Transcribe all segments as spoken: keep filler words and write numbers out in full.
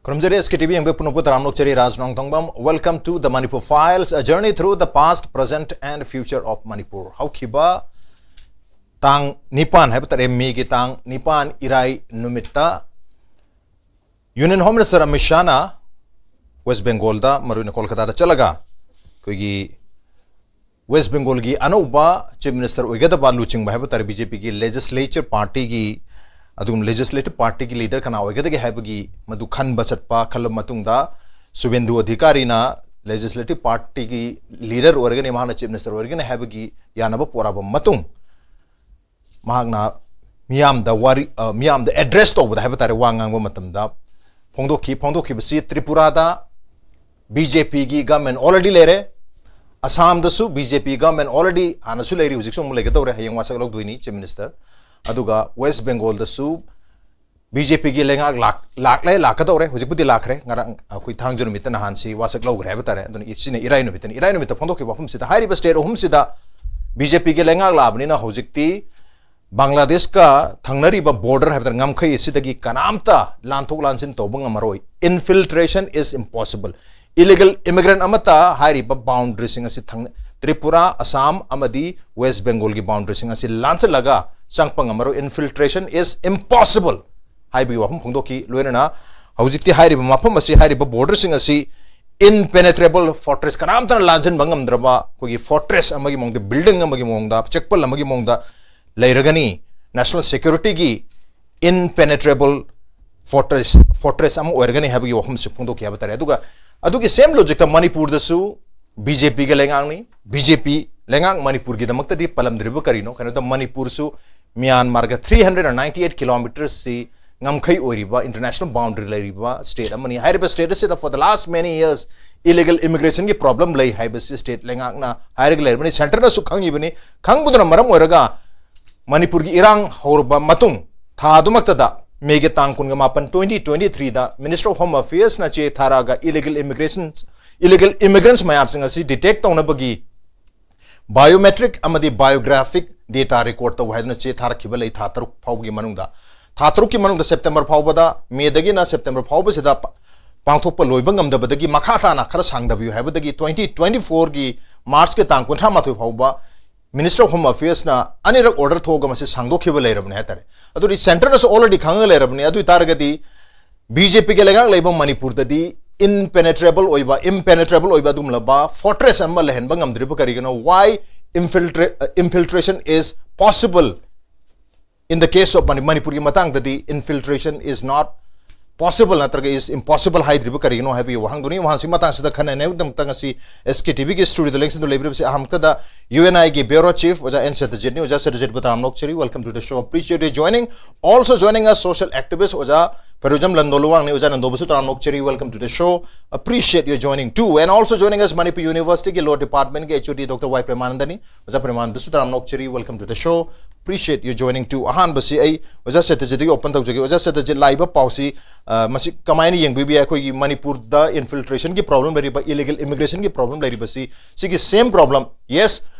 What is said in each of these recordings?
ꯈꯨꯔꯨꯝꯖꯔꯤ, S K T V ꯌꯦꯡꯕ ꯄꯨꯝꯅꯃꯛꯄꯨ ꯇꯔꯥꯝꯅ ꯑꯣꯛꯆꯔꯤ꯫ ꯔꯥꯖ ꯅꯣꯡꯊꯣꯡꯕꯝ, welcome to the Manipur Files, a journey through the past, present and future of Manipur. ꯍꯧꯈꯤꯕ ꯇꯥꯡ ꯅꯤꯄꯥꯟ ꯍꯥꯏꯕ ꯇꯥꯔꯦ, ꯃꯦꯒꯤ ꯇꯥꯡ ꯅꯤꯄꯥꯟ, ꯏꯔꯥꯏ ꯅꯨꯃꯤꯠꯇ Union Home Minister ꯑꯃꯤꯠ ꯁꯥꯍꯅ ꯋꯦꯁ ꯕꯦꯡꯒꯣꯜꯗ, ꯃꯔꯨꯑꯣꯏꯅ ꯀꯣꯜꯀꯇꯥꯗ ꯆꯠꯂꯒ ꯑꯩꯈꯣꯏꯒꯤ ꯋꯦꯁ ꯕꯦꯡꯒꯣꯜꯒꯤ ꯑꯅꯧꯕ Chief Minister ꯑꯣꯏꯒꯗꯕ ꯂꯨꯆꯤꯡꯕ ꯍꯥꯏꯕ ꯇꯥꯔꯦ, B J P ꯒꯤ legislature party ꯒꯤ, ꯑꯗꯨꯒꯨꯝꯕ legislative party ꯒꯤ leader ꯀꯅꯥ ꯑꯣꯏꯒꯗꯒꯦ ꯍꯥꯏꯕꯒꯤ ꯃꯗꯨ ꯈꯟꯕ ꯆꯠꯄ, ꯈꯜꯂꯕ ꯃꯇꯨꯡꯗ ꯁꯨꯚꯦꯟꯗꯨ ꯑꯙꯤꯀꯥꯔꯤꯅ legislative party ꯒꯤ leader ꯑꯣꯏꯔꯒꯅꯤ, ꯃꯍꯥꯛꯅ Chief Minister ꯑꯣꯏꯔꯒꯅꯤ ꯍꯥꯏꯕꯒꯤ ꯌꯥꯅꯕ ꯄꯨꯔꯛꯑꯕ ꯃꯇꯨꯡ, ꯃꯍꯥꯛꯅ ꯃꯤꯌꯥꯝꯗ ꯋꯥꯔꯤ, ꯑ, ꯃꯤꯌꯥꯝꯗ address ꯇꯧꯕꯗ ꯍꯥꯏꯕ ꯇꯥꯔꯦ, ꯋꯥ ꯉꯥꯡꯕ ꯃꯇꯝꯗ ꯐꯣꯡꯗꯣꯛꯈꯤ꯫ ꯐꯣꯡꯗꯣꯛꯈꯤꯕꯁꯤ ꯇ꯭ꯔꯤꯄꯨꯔꯥꯗ B J P ꯒꯤ government already ꯂꯩꯔꯦ, ꯑꯁꯥꯝꯗꯁꯨ B J P government already ꯍꯥꯟꯅꯁꯨ ꯂꯩꯔꯤ, ꯍꯧꯖꯤꯛꯁꯨ ꯑꯃꯨꯛ ꯂꯩꯒꯗꯧꯔꯦ, ꯍꯌꯦꯡ ꯋꯥꯁꯛ ꯂꯧꯗꯣꯏꯅꯤ Chief Minister꯫ ꯑꯗꯨꯒ ꯋꯦꯁ ꯕꯦꯡꯒꯣꯜꯗꯁꯨ B J P ꯒꯤ ꯂꯩꯉꯥꯛ ꯂꯥꯛ-, ꯂꯥꯛꯂꯦ, ꯂꯥꯛꯀꯗꯧꯔꯦ, ꯍꯧꯖꯤꯛꯄꯨꯗꯤ ꯂꯥꯛꯈ꯭ꯔꯦ, ꯉꯔꯥꯡ ꯑꯩꯈꯣꯏ ꯊꯥꯡꯖ ꯅꯨꯃꯤꯠꯇ ꯅꯍꯥꯟꯁꯤ ꯋꯥꯁꯛ ꯂꯧꯈ꯭ꯔꯦ ꯍꯥꯏꯕ ꯇꯥꯔꯦ꯫ ꯑꯗꯨꯅ ꯁꯤꯅ ꯏꯔꯥꯏ ꯅꯨꯃꯤꯠꯇꯅꯤ꯫ ꯏꯔꯥꯏ ꯅꯨꯃꯤꯠꯇ ꯐꯣꯡꯗꯣꯛꯈꯤꯕ ꯋꯥꯐꯝꯁꯤꯗ ꯍꯥꯏꯔꯤꯕ state ꯑꯍꯨꯝꯁꯤꯗ B J P ꯒꯤ ꯂꯩꯉꯥꯛ ꯂꯥꯛꯑꯕꯅꯤꯅ ꯍꯧꯖꯤꯛꯇꯤ ꯕꯪꯒ꯭ꯂꯥꯗꯦꯁꯀ ꯊꯪꯅꯔꯤꯕ border ꯍꯥꯏꯕ ꯇꯥꯔꯦ, ꯉꯝꯈꯩ ꯑꯁꯤꯗꯒꯤ ꯀꯅꯥꯝꯇ ꯂꯥꯟꯊꯣꯛ ꯂꯥꯟꯁꯤꯟ ꯇꯧꯕ ꯉꯝꯃꯔꯣꯏ꯫ Infiltration is impossible꯫ Illegal immigrant ꯑꯃꯠꯇ ꯍꯥꯏꯔꯤꯕ boundaryꯁꯤꯡ ꯑꯁꯤ ꯊꯪꯅ-, ꯇ꯭ꯔꯤꯄꯨꯔꯥ, ꯑꯁꯥꯝ ꯑꯃꯗꯤ ꯋꯦꯁ ꯕꯦꯡꯒꯣꯜꯒꯤ boundaryꯁꯤꯡ ꯑꯁꯤ ꯂꯥꯟꯁꯤꯜꯂꯒ ꯆꯪꯉꯛꯄ ꯉꯝꯃꯔꯣꯏ꯫ Infiltration is impossible ꯍꯥꯏꯕꯒꯤ ꯋꯥꯐꯝ ꯐꯣꯡꯗꯣꯛꯈꯤ꯫ ꯂꯣꯏꯅꯅ ꯍꯧꯖꯤꯛꯇꯤ ꯍꯥꯏꯔꯤꯕ ꯃꯐꯝ ꯑꯁꯤ, ꯍꯥꯏꯔꯤꯕ borderꯁꯤꯡ ꯑꯁꯤ impenetrable fortress, ꯀꯅꯥꯝꯇꯅ ꯂꯥꯟꯁꯤꯟꯕ ꯉꯝꯗ꯭ꯔꯕ ꯑꯩꯈꯣꯏꯒꯤ fortress ꯑꯃꯒꯤ ꯃꯑꯣꯡꯗ, building ꯑꯃꯒꯤ ꯃꯑꯣꯡꯗ, ꯆꯦꯛꯄꯜ ꯑꯃꯒꯤ ꯃꯑꯣꯡꯗ ꯂꯩꯔꯒꯅꯤ꯫ National securityꯒꯤ impenetrable fortress, fortress ꯑꯃ ꯑꯣꯏꯔꯒꯅꯤ ꯍꯥꯏꯕꯒꯤ ꯋꯥꯐꯝꯁꯤ ꯐꯣꯡꯗꯣꯛꯈꯤ ꯍꯥꯏꯕ ꯇꯥꯔꯦ꯫ ꯑꯗꯨꯒ ꯑꯗꯨꯒꯤ same logicꯇ ꯃꯅꯤꯄꯨꯔꯗꯁꯨ B J Pꯒꯤ ꯂꯩꯉꯥꯛꯅꯤ꯫ B J P ꯂꯩꯉꯥꯛ ꯃꯅꯤꯄꯨꯔꯒꯤꯗꯃꯛꯇꯗꯤ ꯄꯜꯂꯝꯗ꯭ꯔꯤꯕ ꯀꯔꯤꯅꯣ? ꯀꯩꯅꯣꯗ ꯃꯅꯤꯄꯨꯔꯁꯨ ꯃ꯭ꯌꯥꯟꯃꯥꯔꯒ three hundred and ninety eight kilometersꯁꯤ ꯉꯝꯈꯩ ꯑꯣꯏꯔꯤꯕ, international boundary ꯂꯩꯔꯤꯕ state ꯑꯃꯅꯤ꯫ ꯍꯥꯏꯔꯤꯕ state ꯑꯁꯤꯗ for the last many years illegal immigrationꯒꯤ problem ꯂꯩ ꯍꯥꯏꯕꯁꯤ state ꯂꯩꯉꯥꯛꯅ ꯍꯥꯏꯔꯒ ꯂꯩꯔꯕꯅꯤ, centreꯅꯁꯨ ꯈꯪꯉꯤꯕꯅꯤ꯫ ꯈꯪꯕꯗꯨꯅ ꯃꯔꯝ ꯑꯣꯏꯔꯒ ꯃꯅꯤꯄꯨꯔꯒꯤ ꯏꯔꯥꯡ ꯍꯧꯔꯕ ꯃꯇꯨꯡ ꯊꯥ ꯑꯗꯨꯃꯛꯇꯗ, ꯃꯦꯒꯤ ꯇꯥꯡ ꯀꯨꯟꯒ ꯃꯥꯄꯟ, twenty twenty-threeꯗ Minister of Home Affairsꯅ ꯆꯦ ꯊꯥꯔꯛꯑꯒ illegal immigrations, illegal immigrants ꯃꯌꯥꯝꯁꯤꯡ ꯑꯁꯤ detect ꯇꯧꯅꯕꯒꯤ biometric ꯑꯃꯗꯤ biographic data record ꯇꯧ ꯍꯥꯏꯗꯨꯅ ꯆꯦ ꯊꯥꯔꯛꯈꯤꯕ ꯂꯩ, ꯊꯥ ꯇꯔꯨꯛ ꯐꯥꯎꯕꯒꯤ ꯃꯅꯨꯡꯗ꯫ ꯊꯥ ꯇꯔꯨꯛꯀꯤ ꯃꯅꯨꯡꯗ, ꯁꯦꯞꯇꯦꯝꯕꯔ ꯐꯥꯎꯕꯗ, ꯃꯦꯗꯒꯤꯅ ꯁꯦꯞꯇꯦꯝꯕꯔ ꯐꯥꯎꯕꯁꯤꯗ ꯄ- ꯄꯥꯡꯊꯣꯛꯄ ꯂꯣꯏꯕ ꯉꯝꯗꯕꯗꯒꯤ ꯃꯈꯥ ꯇꯥꯅ ꯈꯔ ꯁꯥꯡꯗꯕꯤꯌꯨ ꯍꯥꯏꯕꯗꯒꯤ twenty twenty-fourꯒꯤ ꯃꯥꯔꯆꯀꯤ ꯇꯥꯡ ꯀꯨꯟꯊ꯭ꯔꯥ ꯃꯥꯊꯣꯏ ꯐꯥꯎꯕ Minister of Home Affairsꯅ ꯑꯅꯤꯔꯛ order ꯊꯣꯛꯑꯒ ꯃꯁꯤ ꯁꯥꯡꯗꯣꯛꯈꯤꯕ ꯂꯩꯔꯕꯅꯤ ꯍꯥꯏꯇꯥꯔꯦ꯫ ꯑꯗꯨꯗꯤ centreꯅꯁꯨ already ꯈꯪꯉꯒ ꯂꯩꯔꯕꯅꯤ꯫ ꯑꯗꯨ ꯑꯣꯏꯇꯥꯔꯒꯗꯤ BJPꯒꯤ ꯂꯩꯉꯥꯛ ꯂꯩꯕ ꯃꯅꯤꯄꯨꯔꯗꯗꯤ impenetrable ꯑꯣꯏꯕ, impenetrable ꯑꯣꯏꯕ ꯑꯗꯨꯒꯨꯝꯂꯕ fortress ꯑꯃ ꯂꯩꯍꯟꯕ ꯉꯝꯗ꯭ꯔꯤꯕ ꯀꯔꯤꯒꯤꯅꯣ? Why infiltra- uh, infiltration is possible in the case of Mani- ꯃꯅꯤꯄꯨꯔꯒꯤ ꯃꯇꯥꯡꯗꯗꯤ infiltration is not possible ꯅꯠꯇ꯭ꯔꯒ is impossible ꯍꯥꯏꯗ꯭ꯔꯤꯕ ꯀꯔꯤꯒꯤꯅꯣ ꯍꯥꯏꯕꯒꯤ ꯋꯥꯍꯪꯗꯨꯅꯤ꯫ ꯋꯥꯍꯪꯁꯤ ꯃꯇꯥꯡꯁꯤꯗ ꯈꯟꯅꯅꯕꯒꯤꯗꯃꯛꯇ ꯉꯁꯤ SKTVꯒꯤ studioꯗ ꯂꯦꯡꯁꯤꯟꯗꯨꯅ ꯂꯩꯕꯤꯔꯤꯕꯁꯤ ꯑꯍꯥꯟꯕꯗ UNIꯒꯤ bureau chief ꯑꯣꯖꯥ N ꯁꯇ꯭ꯌꯖꯤꯠꯅꯤ꯫ ꯑꯣꯖꯥ ꯁꯇ꯭ꯌꯖꯤꯠꯕꯨ ꯇꯔꯥꯝꯅ ꯑꯣꯛꯆꯔꯤ, welcome to the show, appreciate you joining. Also joining us social activist ꯑꯣꯖꯥ ꯐꯦꯔꯨꯖꯝ ꯂꯟꯗꯣꯂꯨꯋꯥꯡꯅꯤ꯫ ꯑꯣꯖꯥ ꯂꯟꯗꯣꯕꯨꯁꯨ ꯇꯔꯥꯝꯅ ꯑꯣꯛꯆꯔꯤ, welcome to the show, appreciate you joining too. And also joining us Manipur Universityꯒꯤ law departmentꯀꯤ HOD Doctor Y ꯄ꯭ꯔꯦꯃꯥꯅꯟꯗꯅꯤ꯫ ꯑꯣꯖꯥ ꯄ꯭ꯔꯦꯃꯥꯅꯟꯗꯁꯨ ꯇꯔꯥꯝꯅ ꯑꯣꯛꯆꯔꯤ, welcome to the show, appreciate you joining too. ꯑꯍꯥꯟꯕꯁꯤ ꯑꯩ ꯑꯣꯖꯥ ꯁꯇ꯭ꯌꯖꯤꯠꯇꯒꯤ open ꯇꯧꯖꯒꯦ꯫ ꯑꯣꯖꯥ ꯁꯇ꯭ꯌꯖꯤꯠ, ꯂꯥꯛꯏꯕ ꯄꯥꯎꯁꯤ ꯑ, ꯃꯁꯤ ꯀꯃꯥꯏꯅ ꯌꯦꯡꯕꯤꯕ ꯌꯥꯏ? ꯑꯩꯈꯣꯏꯒꯤ ꯃꯅꯤꯄꯨꯔꯗ infiltrationꯒꯤ problem ꯂꯩꯔꯤꯕ, illegal immigrationꯒꯤ problem ꯂꯩꯔꯤꯕꯁꯤ, ꯁꯤꯒꯤ same problem, yes,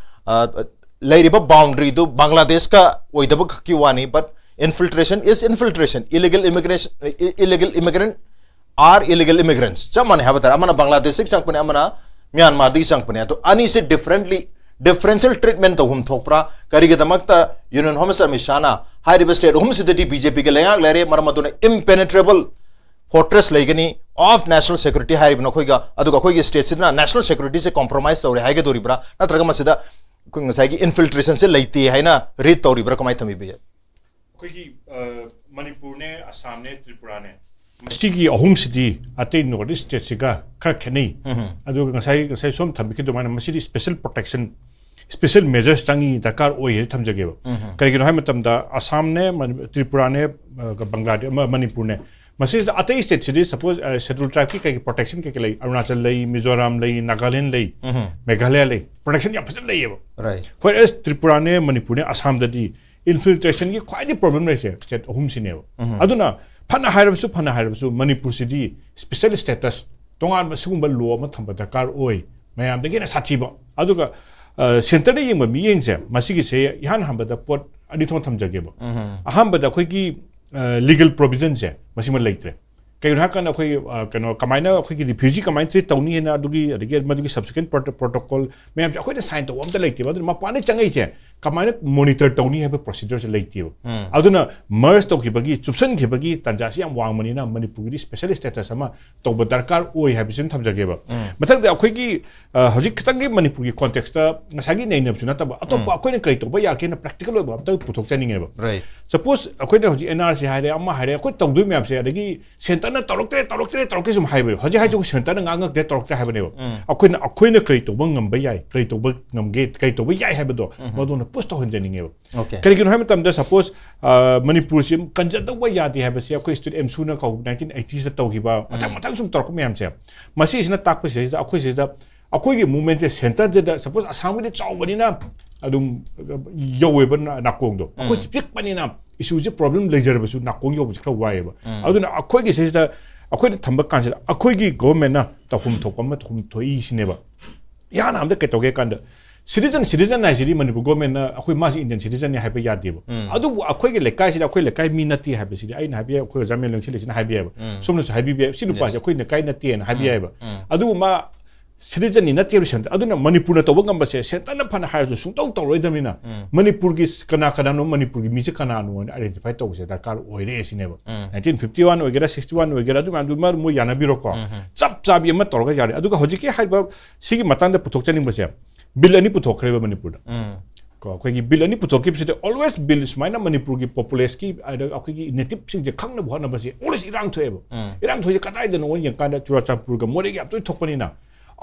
ꯑ, ꯂꯩꯔꯤꯕ boundaryꯗꯨ ꯕꯪꯒ꯭ꯂꯥꯗꯦꯁꯀ ꯑꯣꯏꯗꯕ ꯈꯛꯀꯤ ꯋꯥꯅꯤ, but infiltration is infiltration, illegal immigration, illegal immigrant are illegal immigrants, ꯆꯞ ꯃꯥꯟꯅꯩ ꯍꯥꯏꯕ ꯇꯥꯔꯦ꯫ ꯑꯃꯅ ꯕꯪꯒ꯭ꯂꯥꯗꯦꯁꯇꯒꯤ ꯆꯪꯉꯛꯄꯅꯦ, ꯑꯃꯅ ꯃ꯭ꯌꯥꯟꯃꯥꯔꯗꯒꯤ ꯆꯪꯉꯛꯄꯅꯦ꯫ ꯑꯗꯣ ꯑꯅꯤꯁꯦ differently, differential treatment ꯇꯧꯐꯝ ꯊꯣꯛꯄ꯭ꯔꯥ? ꯀꯔꯤꯒꯤꯗꯃꯛꯇ Union Home Minister ꯑꯃꯤꯠ ꯁꯥꯍꯅ ꯍꯥꯏꯔꯤꯕ state ꯑꯍꯨꯝꯁꯤꯗꯗꯤ BJPꯒꯤ ꯂꯩꯉꯥꯛ ꯂꯩꯔꯦ, ꯃꯔꯝ ꯑꯗꯨꯅ impenetrable fortress ꯂꯩꯒꯅꯤ of national security ꯍꯥꯏꯔꯤꯕ ꯅꯈꯣꯏꯒ, ꯑꯗꯨꯒ ꯑꯩꯈꯣꯏꯒꯤ stateꯁꯤꯗꯅ national securityꯁꯦ compromise ꯇꯧꯔꯦ ꯍꯥꯏꯒꯗꯧꯔꯤꯕ꯭ꯔꯥ? ꯅꯠꯇ꯭ꯔꯒ ꯃꯁꯤꯗ ꯑꯩꯈꯣꯏ ꯉꯁꯥꯏꯒꯤ infiltrationꯁꯦ ꯂꯩꯇꯦ ꯍꯥꯏꯅ read ꯇꯧꯔꯤꯕ꯭ꯔꯥ? ꯀꯃꯥꯏꯅ ꯊꯝꯕꯤꯕ ꯌꯥꯏ? ꯑꯩꯈꯣꯏꯒꯤ, ꯑ, ꯃꯅꯤꯄꯨꯔꯅꯦ, ꯑꯁꯥꯝꯅꯦ, ꯇ꯭ꯔꯤꯄꯨꯔꯥꯅꯦ, ꯃꯁꯤꯒꯤ ꯑꯍꯨꯝꯁꯤꯗꯤ ꯑꯇꯩ North East stateꯁꯤꯒ ꯈꯔ ꯈꯦꯠꯅꯩ꯫ ꯎꯝ꯫ ꯑꯗꯨꯒ ꯉꯁꯥꯏ, ꯉꯁꯥꯏ ꯁꯣꯝ ꯊꯝꯕꯤꯈꯤꯕ ꯑꯗꯨꯃꯥꯏꯅ ꯃꯁꯤꯗꯤ special protection, special measures ꯆꯪꯉꯤ, ꯗꯔꯀꯥꯔ ꯑꯣꯏ ꯍꯥꯏꯅ ꯊꯝꯖꯒꯦꯕ꯫ ꯎꯝ꯫ ꯀꯔꯤꯒꯤꯅꯣ ꯍꯥꯏꯕ ꯃꯇꯝꯗ ꯑꯁꯥꯝꯅꯦ, ꯃꯅꯤ-, ꯇ꯭ꯔꯤꯄꯨꯔꯥꯅꯦ, ꯑ, ꯕꯪꯒ꯭ꯂꯥꯗꯦ-, ꯃ-, ꯃꯅꯤꯄꯨꯔꯅꯦ, ꯃꯁꯤꯗ ꯑꯇꯩ stateꯁꯤꯗꯤ suppose, ꯑ, Scheduled Tribeꯀꯤ ꯀꯩꯒꯤ protection ꯀꯩꯀꯩ ꯂꯩ? ꯑꯔꯨꯅꯥꯆꯜ ꯂꯩ, ꯃꯤꯖꯣꯔꯥꯝ ꯂꯩ, ꯅꯥꯒꯥꯂꯦꯟ ꯂꯩ, ꯎꯝ꯫ ꯃꯦꯘꯥꯂꯌꯥ ꯂꯩ, protection ꯌꯥꯝ ꯐꯖꯅ ꯂꯩꯌꯦꯕ꯫ Right. Whereas ꯇ꯭ꯔꯤꯄꯨꯔꯥꯅꯦ, ꯃꯅꯤꯄꯨꯔꯅꯦ, ꯑꯁꯥꯝꯗꯗꯤ infiltrationꯒꯤ ꯈ꯭ꯋꯥꯏꯗꯒꯤ problem ꯂꯩꯔꯤꯁꯦ state ꯑꯍꯨꯝꯁꯤꯅꯦꯕ꯫ ꯎꯝ꯫ ꯑꯗꯨꯅ ꯐꯅ ꯍꯥꯏꯔꯕꯁꯨ, ꯐꯅ ꯍꯥꯏꯔꯕꯁꯨ ꯃꯅꯤꯄꯨꯔꯁꯤꯗꯤ special status, ꯇꯣꯉꯥꯟꯕ ꯁꯤꯒꯨꯝꯕ law ꯑꯃ ꯊꯝꯕ ꯗꯔꯀꯥꯔ ꯑꯣꯏ, ꯃꯌꯥꯝꯗꯒꯤ ꯍꯦꯟꯅ ꯁꯥꯊꯤꯕ꯫ ꯑꯗꯨꯒ, ꯑ, centreꯗ ꯌꯦꯡꯕ ꯃꯤꯠꯌꯦꯡꯁꯦ, ꯃꯁꯤꯒꯤꯁꯦ ꯏꯍꯥꯟ ꯍꯥꯟꯕꯗ ꯄꯣꯠ ꯑꯅꯤ ꯊꯣꯛꯅ ꯊꯝꯖꯒꯦꯕ꯫ ꯎꯝ꯫ ꯑꯍꯥꯟꯕꯗ ꯑꯩꯈꯣꯏꯒꯤ ꯂꯤꯒꯦꯜ ꯄ꯭ꯔꯣꯕꯤꯖꯟꯁꯦ ꯃꯁꯤꯃ ꯂꯩꯇ꯭ꯔꯦ꯫ ꯀꯩꯒꯤꯅꯣ ꯍꯥꯏꯔꯀꯥꯟꯗ ꯑꯩꯈꯣꯏ ꯑ, ꯀꯩꯅꯣ ꯀꯃꯥꯏꯅ ꯑꯩꯈꯣꯏꯒꯤ ꯔꯤꯐ꯭ꯌꯨꯖꯤ ꯀꯃꯥꯏꯅ ꯇ꯭ꯔꯤꯠ ꯇꯧꯅꯤ ꯍꯥꯏꯅ ꯑꯗꯨꯒꯤ ꯑꯗꯒꯤ ꯃꯗꯨꯒꯤ ꯁꯕꯁꯤꯀ꯭ꯋꯦꯟ ꯄ꯭ꯔꯣꯇꯣꯀꯣꯜ ꯃꯌꯥꯝꯁꯦ ꯑꯩꯈꯣꯏꯅ ꯁꯥꯏꯟ ꯇꯧꯕ ꯑꯝꯇ ꯂꯩꯇꯦꯕ꯫ ꯑꯗꯨꯅ ꯃꯄꯥꯟꯗꯩ ꯆꯪꯉꯛꯏꯁꯦ ꯀꯃꯥꯏꯅ ꯃꯣꯅꯤꯇꯔ ꯇꯧꯅꯤ ꯍꯥꯏꯕ ꯄ꯭ꯔꯣꯁꯤꯗꯔꯁꯦ ꯂꯩꯇꯦꯕ꯫ ꯑꯗꯨꯅ ꯃꯔꯖ ꯇꯧꯈꯤꯕꯒꯤ, ꯆꯨꯞꯁꯤꯟꯈꯤꯕꯒꯤ ꯇꯥꯟꯖꯥꯁꯤ ꯌꯥꯝ ꯋꯥꯡꯕꯅꯤꯅ ꯃꯅꯤꯄꯨꯔꯒꯤꯗꯤ ꯁ꯭ꯄꯦꯁꯦꯜ ꯁ꯭ꯇꯦꯇꯁ ꯑꯃ ꯇꯧꯕ ꯗꯔꯀꯥꯔ ꯑꯣꯏ ꯍꯥꯏꯕꯁꯤꯃ ꯊꯝꯖꯒꯦꯕ꯫ ꯃꯊꯪꯗ ꯑꯩꯈꯣꯏꯒꯤ ꯑ, ꯍꯧꯖꯤꯛ ꯈꯤꯇꯪꯒꯤ ꯃꯅꯤꯄꯨꯔꯒꯤ ꯀꯣꯟꯇꯦꯛꯁꯇ ꯉꯁꯥꯏꯒꯤ ꯅꯩꯅꯕꯁꯨ ꯅꯠꯇꯕ ꯑꯇꯣꯞꯄ ꯑꯩꯈꯣꯏꯅ ꯀꯔꯤ ꯇꯧꯕ ꯌꯥꯒꯦꯅ ꯄ꯭ꯔꯦꯛꯇꯤꯀꯦꯜ ꯑꯣꯏꯕ ꯑꯝꯇ ꯄꯨꯊꯣꯛꯆꯅꯤꯡꯉꯦꯕ꯫ Right. ꯁꯄꯣꯁ ꯑꯩꯈꯣꯏꯅ ꯍꯧꯖꯤꯛ ꯑꯦꯟ ꯑꯥꯔ ꯁꯤ ꯍꯥꯏꯔꯦ, ꯑꯃ ꯍꯥꯏꯔꯦ, ꯑꯩꯈꯣꯏ ꯇꯧꯗꯣꯏ ꯃꯌꯥꯝꯁꯦ, ꯑꯗꯒꯤ ꯁꯦꯟꯇꯔꯅ ꯇꯧꯔꯛꯇ꯭ꯔꯦ, ꯇꯧꯔꯛꯇ꯭ꯔꯦ, ꯇꯧꯔꯛꯇ꯭ꯔꯦ ꯁꯨꯝ ꯍꯥꯏꯕ꯫ ꯍꯧꯖꯤꯛ ꯍꯥꯏꯁꯦ ꯑꯩꯈꯣꯏ ꯁꯦꯟꯇꯔꯅ ꯉꯥꯡꯉꯛꯇ꯭ꯔꯦ, ꯇꯧꯔꯛꯇ꯭ꯔꯦ ꯍꯥꯏꯕꯅꯦꯕ꯫ ꯑꯩꯈꯣꯏꯅ ꯑꯩꯈꯣꯏꯅ ꯀꯔꯤ ꯇꯧꯕ ꯉꯝꯕ ꯌꯥꯏ, ꯀꯔꯤ ꯇꯧꯕ ꯉꯝꯒꯦ, ꯀꯔꯤ ꯇꯧꯕ ꯌꯥꯏ ꯍꯥꯏꯕꯗꯣ ꯃꯗꯨꯅ ꯄꯨꯁ ꯇꯧꯍꯟꯖꯅꯤꯡꯉꯦꯕ꯫ Okay. ꯀꯔꯤꯒꯤꯅꯣ ꯍꯥꯏꯕ ꯃꯇꯝꯗ ꯁꯄꯣꯁ ꯃꯅꯤꯄꯨꯔꯁꯤ ꯀꯟꯖꯗꯧꯕ ꯌꯥꯗꯦ ꯍꯥꯏꯕꯁꯦ ꯑꯩꯈꯣꯏ ꯁ꯭ꯇꯨꯗꯦꯟ ꯑꯦꯝꯁꯨꯅ ꯀꯧ ꯅꯥꯏꯟꯇꯤꯟ ꯑꯩꯇꯤꯁꯇ ꯇꯧꯈꯤꯕ ꯃꯊꯪ ꯃꯊꯪ ꯁꯨꯝ ꯇꯧꯔꯛꯄ ꯃꯌꯥꯝꯁꯦ, ꯃꯁꯤꯁꯤꯅ ꯇꯥꯛꯄꯁꯤꯗꯩꯁꯤꯗ ꯑꯩꯈꯣꯏ ꯁꯤꯗ ꯑꯩꯈꯣꯏꯒꯤ ꯃꯨꯚꯃꯦꯟꯁꯦ ꯁꯦꯟꯇꯔꯁꯤꯗ, ꯁꯄꯣꯁ ꯑꯁꯥꯝꯒꯤꯗꯤ ꯆꯥꯎꯕꯅꯤꯅ ꯑꯗꯨꯝ ꯌꯧꯋꯦꯕ ꯅꯥ- ꯅꯥꯀꯣꯡꯗꯣ, ꯑꯩꯈꯣꯏꯁꯤ ꯄꯤꯛꯄꯅꯤꯅ ꯏꯁꯨꯁꯦ, ꯄ꯭ꯔꯣꯕ꯭ꯂꯦꯝ ꯂꯩꯖꯔꯕꯁꯨ ꯅꯥꯀꯣꯡ ꯌꯧꯕꯁꯦ ꯈꯔ ꯋꯥꯏꯑꯦꯕ꯫ ꯑꯗꯨꯅ ꯑꯩꯈꯣꯏꯒꯤ ꯁꯤꯁꯤꯗ ꯑꯩꯈꯣꯏꯅ ꯊꯝꯕ ꯀꯥꯟꯁꯤꯗ ꯑꯩꯈꯣꯏꯒꯤ ꯒꯣꯚꯔꯟꯃꯦꯟꯠꯅ ꯇꯧꯐꯝ ꯊꯣꯛꯄ ꯑꯃ ꯊꯣꯛꯐꯝ ꯊꯣꯛꯏ ꯁꯤꯅꯦꯕ꯫ ꯏꯍꯥꯟ ꯍꯥꯟꯕꯗ ꯀꯩ ꯇꯧꯒꯦ ꯀꯥꯟꯗ ꯁꯤꯇꯤꯖꯟ, ꯁꯤꯇꯤꯖꯟ ꯍꯥꯏꯁꯤꯗꯤ ꯃꯅꯤꯄꯨꯔ ꯒꯣꯚꯔꯟꯃꯦꯟꯠꯅ ꯑꯩꯈꯣꯏ ꯃꯥꯁꯤ ꯏꯟꯗꯤꯌꯟ ꯁꯤꯇꯤꯖꯟꯅꯤ ꯍꯥꯏꯕ ꯌꯥꯗꯦꯕ꯫ ꯑꯗꯨꯕꯨ ꯑꯩꯈꯣꯏꯒꯤ ꯂꯩꯀꯥꯏꯁꯤꯗ ꯑꯩꯈꯣꯏ ꯂꯩꯀꯥꯏ ꯃꯤ ꯅꯠꯇꯦ ꯍꯥꯏꯕꯁꯤꯗꯤ ꯑꯩꯅ ꯍꯥꯏꯕ ꯌꯥꯏ, ꯑꯩꯈꯣꯏ ꯑꯣꯖꯥ ꯃꯦꯂꯟ ꯁꯤꯜꯂꯤꯁꯤꯅ ꯍꯥꯏꯕ ꯌꯥꯏꯕ꯫ ꯁꯣꯝꯅꯁꯨ ꯍꯥꯏꯕꯤꯕ ꯌꯥꯏ, ꯁꯤ ꯅꯨꯄꯥꯁꯦ ꯑꯩꯈꯣꯏ ꯂꯩꯀꯥꯏ ꯅꯠꯇꯦꯅ ꯍꯥꯏꯕ ꯌꯥꯏꯕ꯫ ꯑꯗꯨꯕꯨ ꯃꯥ ꯁꯤꯇꯤꯖꯟꯅꯤ ꯅꯠꯇꯦꯕ ꯁꯦꯟꯇꯔ꯫ ꯑꯗꯨꯅ ꯃꯅꯤꯄꯨꯔꯅ ꯇꯧꯕ ꯉꯝꯕꯁꯦ ꯁꯦꯟꯇꯔꯅ ꯐꯅ ꯍꯥꯏꯔꯁꯨ ꯁꯨꯡꯇꯧ ꯇꯧꯔꯣꯏꯗꯕꯅꯤꯅ ꯃꯅꯤꯄꯨꯔꯒꯤ ꯀꯅꯥ ꯀꯅꯥꯅꯣ, ꯃꯅꯤꯄꯨꯔꯒꯤ ꯃꯤꯁꯦ ꯀꯅꯥꯅꯣ ꯍꯥꯏꯅ ꯑꯥꯏꯗꯦꯟꯇꯤꯐꯥꯏ ꯇꯧꯕꯁꯦ ꯗꯔꯀꯥꯔ ꯑꯣꯏꯔꯦ ꯁꯤꯅꯦꯕ꯫ ꯅꯥꯏꯟꯇꯤꯟ ꯐꯤꯐꯇꯤ ꯋꯥꯟ ꯑꯣꯏꯒꯦꯔꯥ, ꯁꯤꯛꯁꯇꯤ ꯋꯥꯟ ꯑꯣꯏꯒꯦꯔꯥ, ꯑꯗꯨ ꯃꯌꯥꯝꯗꯨ ꯃꯔꯨ ꯃꯣꯏ ꯌꯥꯅꯕꯤꯔꯣꯀꯣ꯫ ꯆꯞ ꯆꯥꯕꯤ ꯑꯃ ꯇꯧꯔꯒ ꯌꯥꯔꯦ꯫ ꯑꯗꯨꯒ ꯍꯧꯖꯤꯛꯀꯤ ꯍꯥꯏꯔꯤꯕ ꯁꯤꯒꯤ ꯃꯇꯥꯡꯗ ꯄꯨꯊꯣꯛꯆꯅꯤꯡꯕꯁꯦ, ꯕꯤꯜ ꯑꯅꯤ ꯄꯨꯊꯣꯛꯈ꯭ꯔꯦꯕ ꯃꯅꯤꯄꯨꯔꯗ꯫ ꯀꯣ, ꯑꯩꯈꯣꯏꯒꯤ ꯕꯤꯜ ꯑꯅꯤ ꯄꯨꯊꯣꯛꯈꯤꯕꯁꯤꯗ ꯑꯣꯜꯋꯦꯁ ꯕꯤꯜ ꯁꯨꯃꯥꯏꯅ ꯃꯅꯤꯄꯨꯔꯒꯤ ꯄꯣꯄꯨꯂꯦꯁꯀꯤ, ꯑꯗ ꯑꯩꯈꯣꯏꯒꯤ ꯅꯦꯇꯤꯞꯁꯤꯡꯁꯦ ꯈꯪꯅꯕ ꯍꯣꯠꯅꯕꯁꯦ ꯑꯣꯜꯋꯦꯁ ꯏꯔꯥꯡ ꯊꯣꯛꯑꯦꯕ꯫ ꯏꯔꯥꯡ ꯊꯣꯛꯏꯁꯦ ꯀꯗꯥꯏꯗꯅꯣ ꯌꯦꯡꯀꯥꯟꯗ ꯆꯨꯔꯥꯆꯥꯟꯄꯨꯔꯒ ꯃꯣꯔꯦꯒ ꯌꯥꯝ ꯇꯣꯏꯅ ꯊꯣꯛꯄꯅꯤꯅ,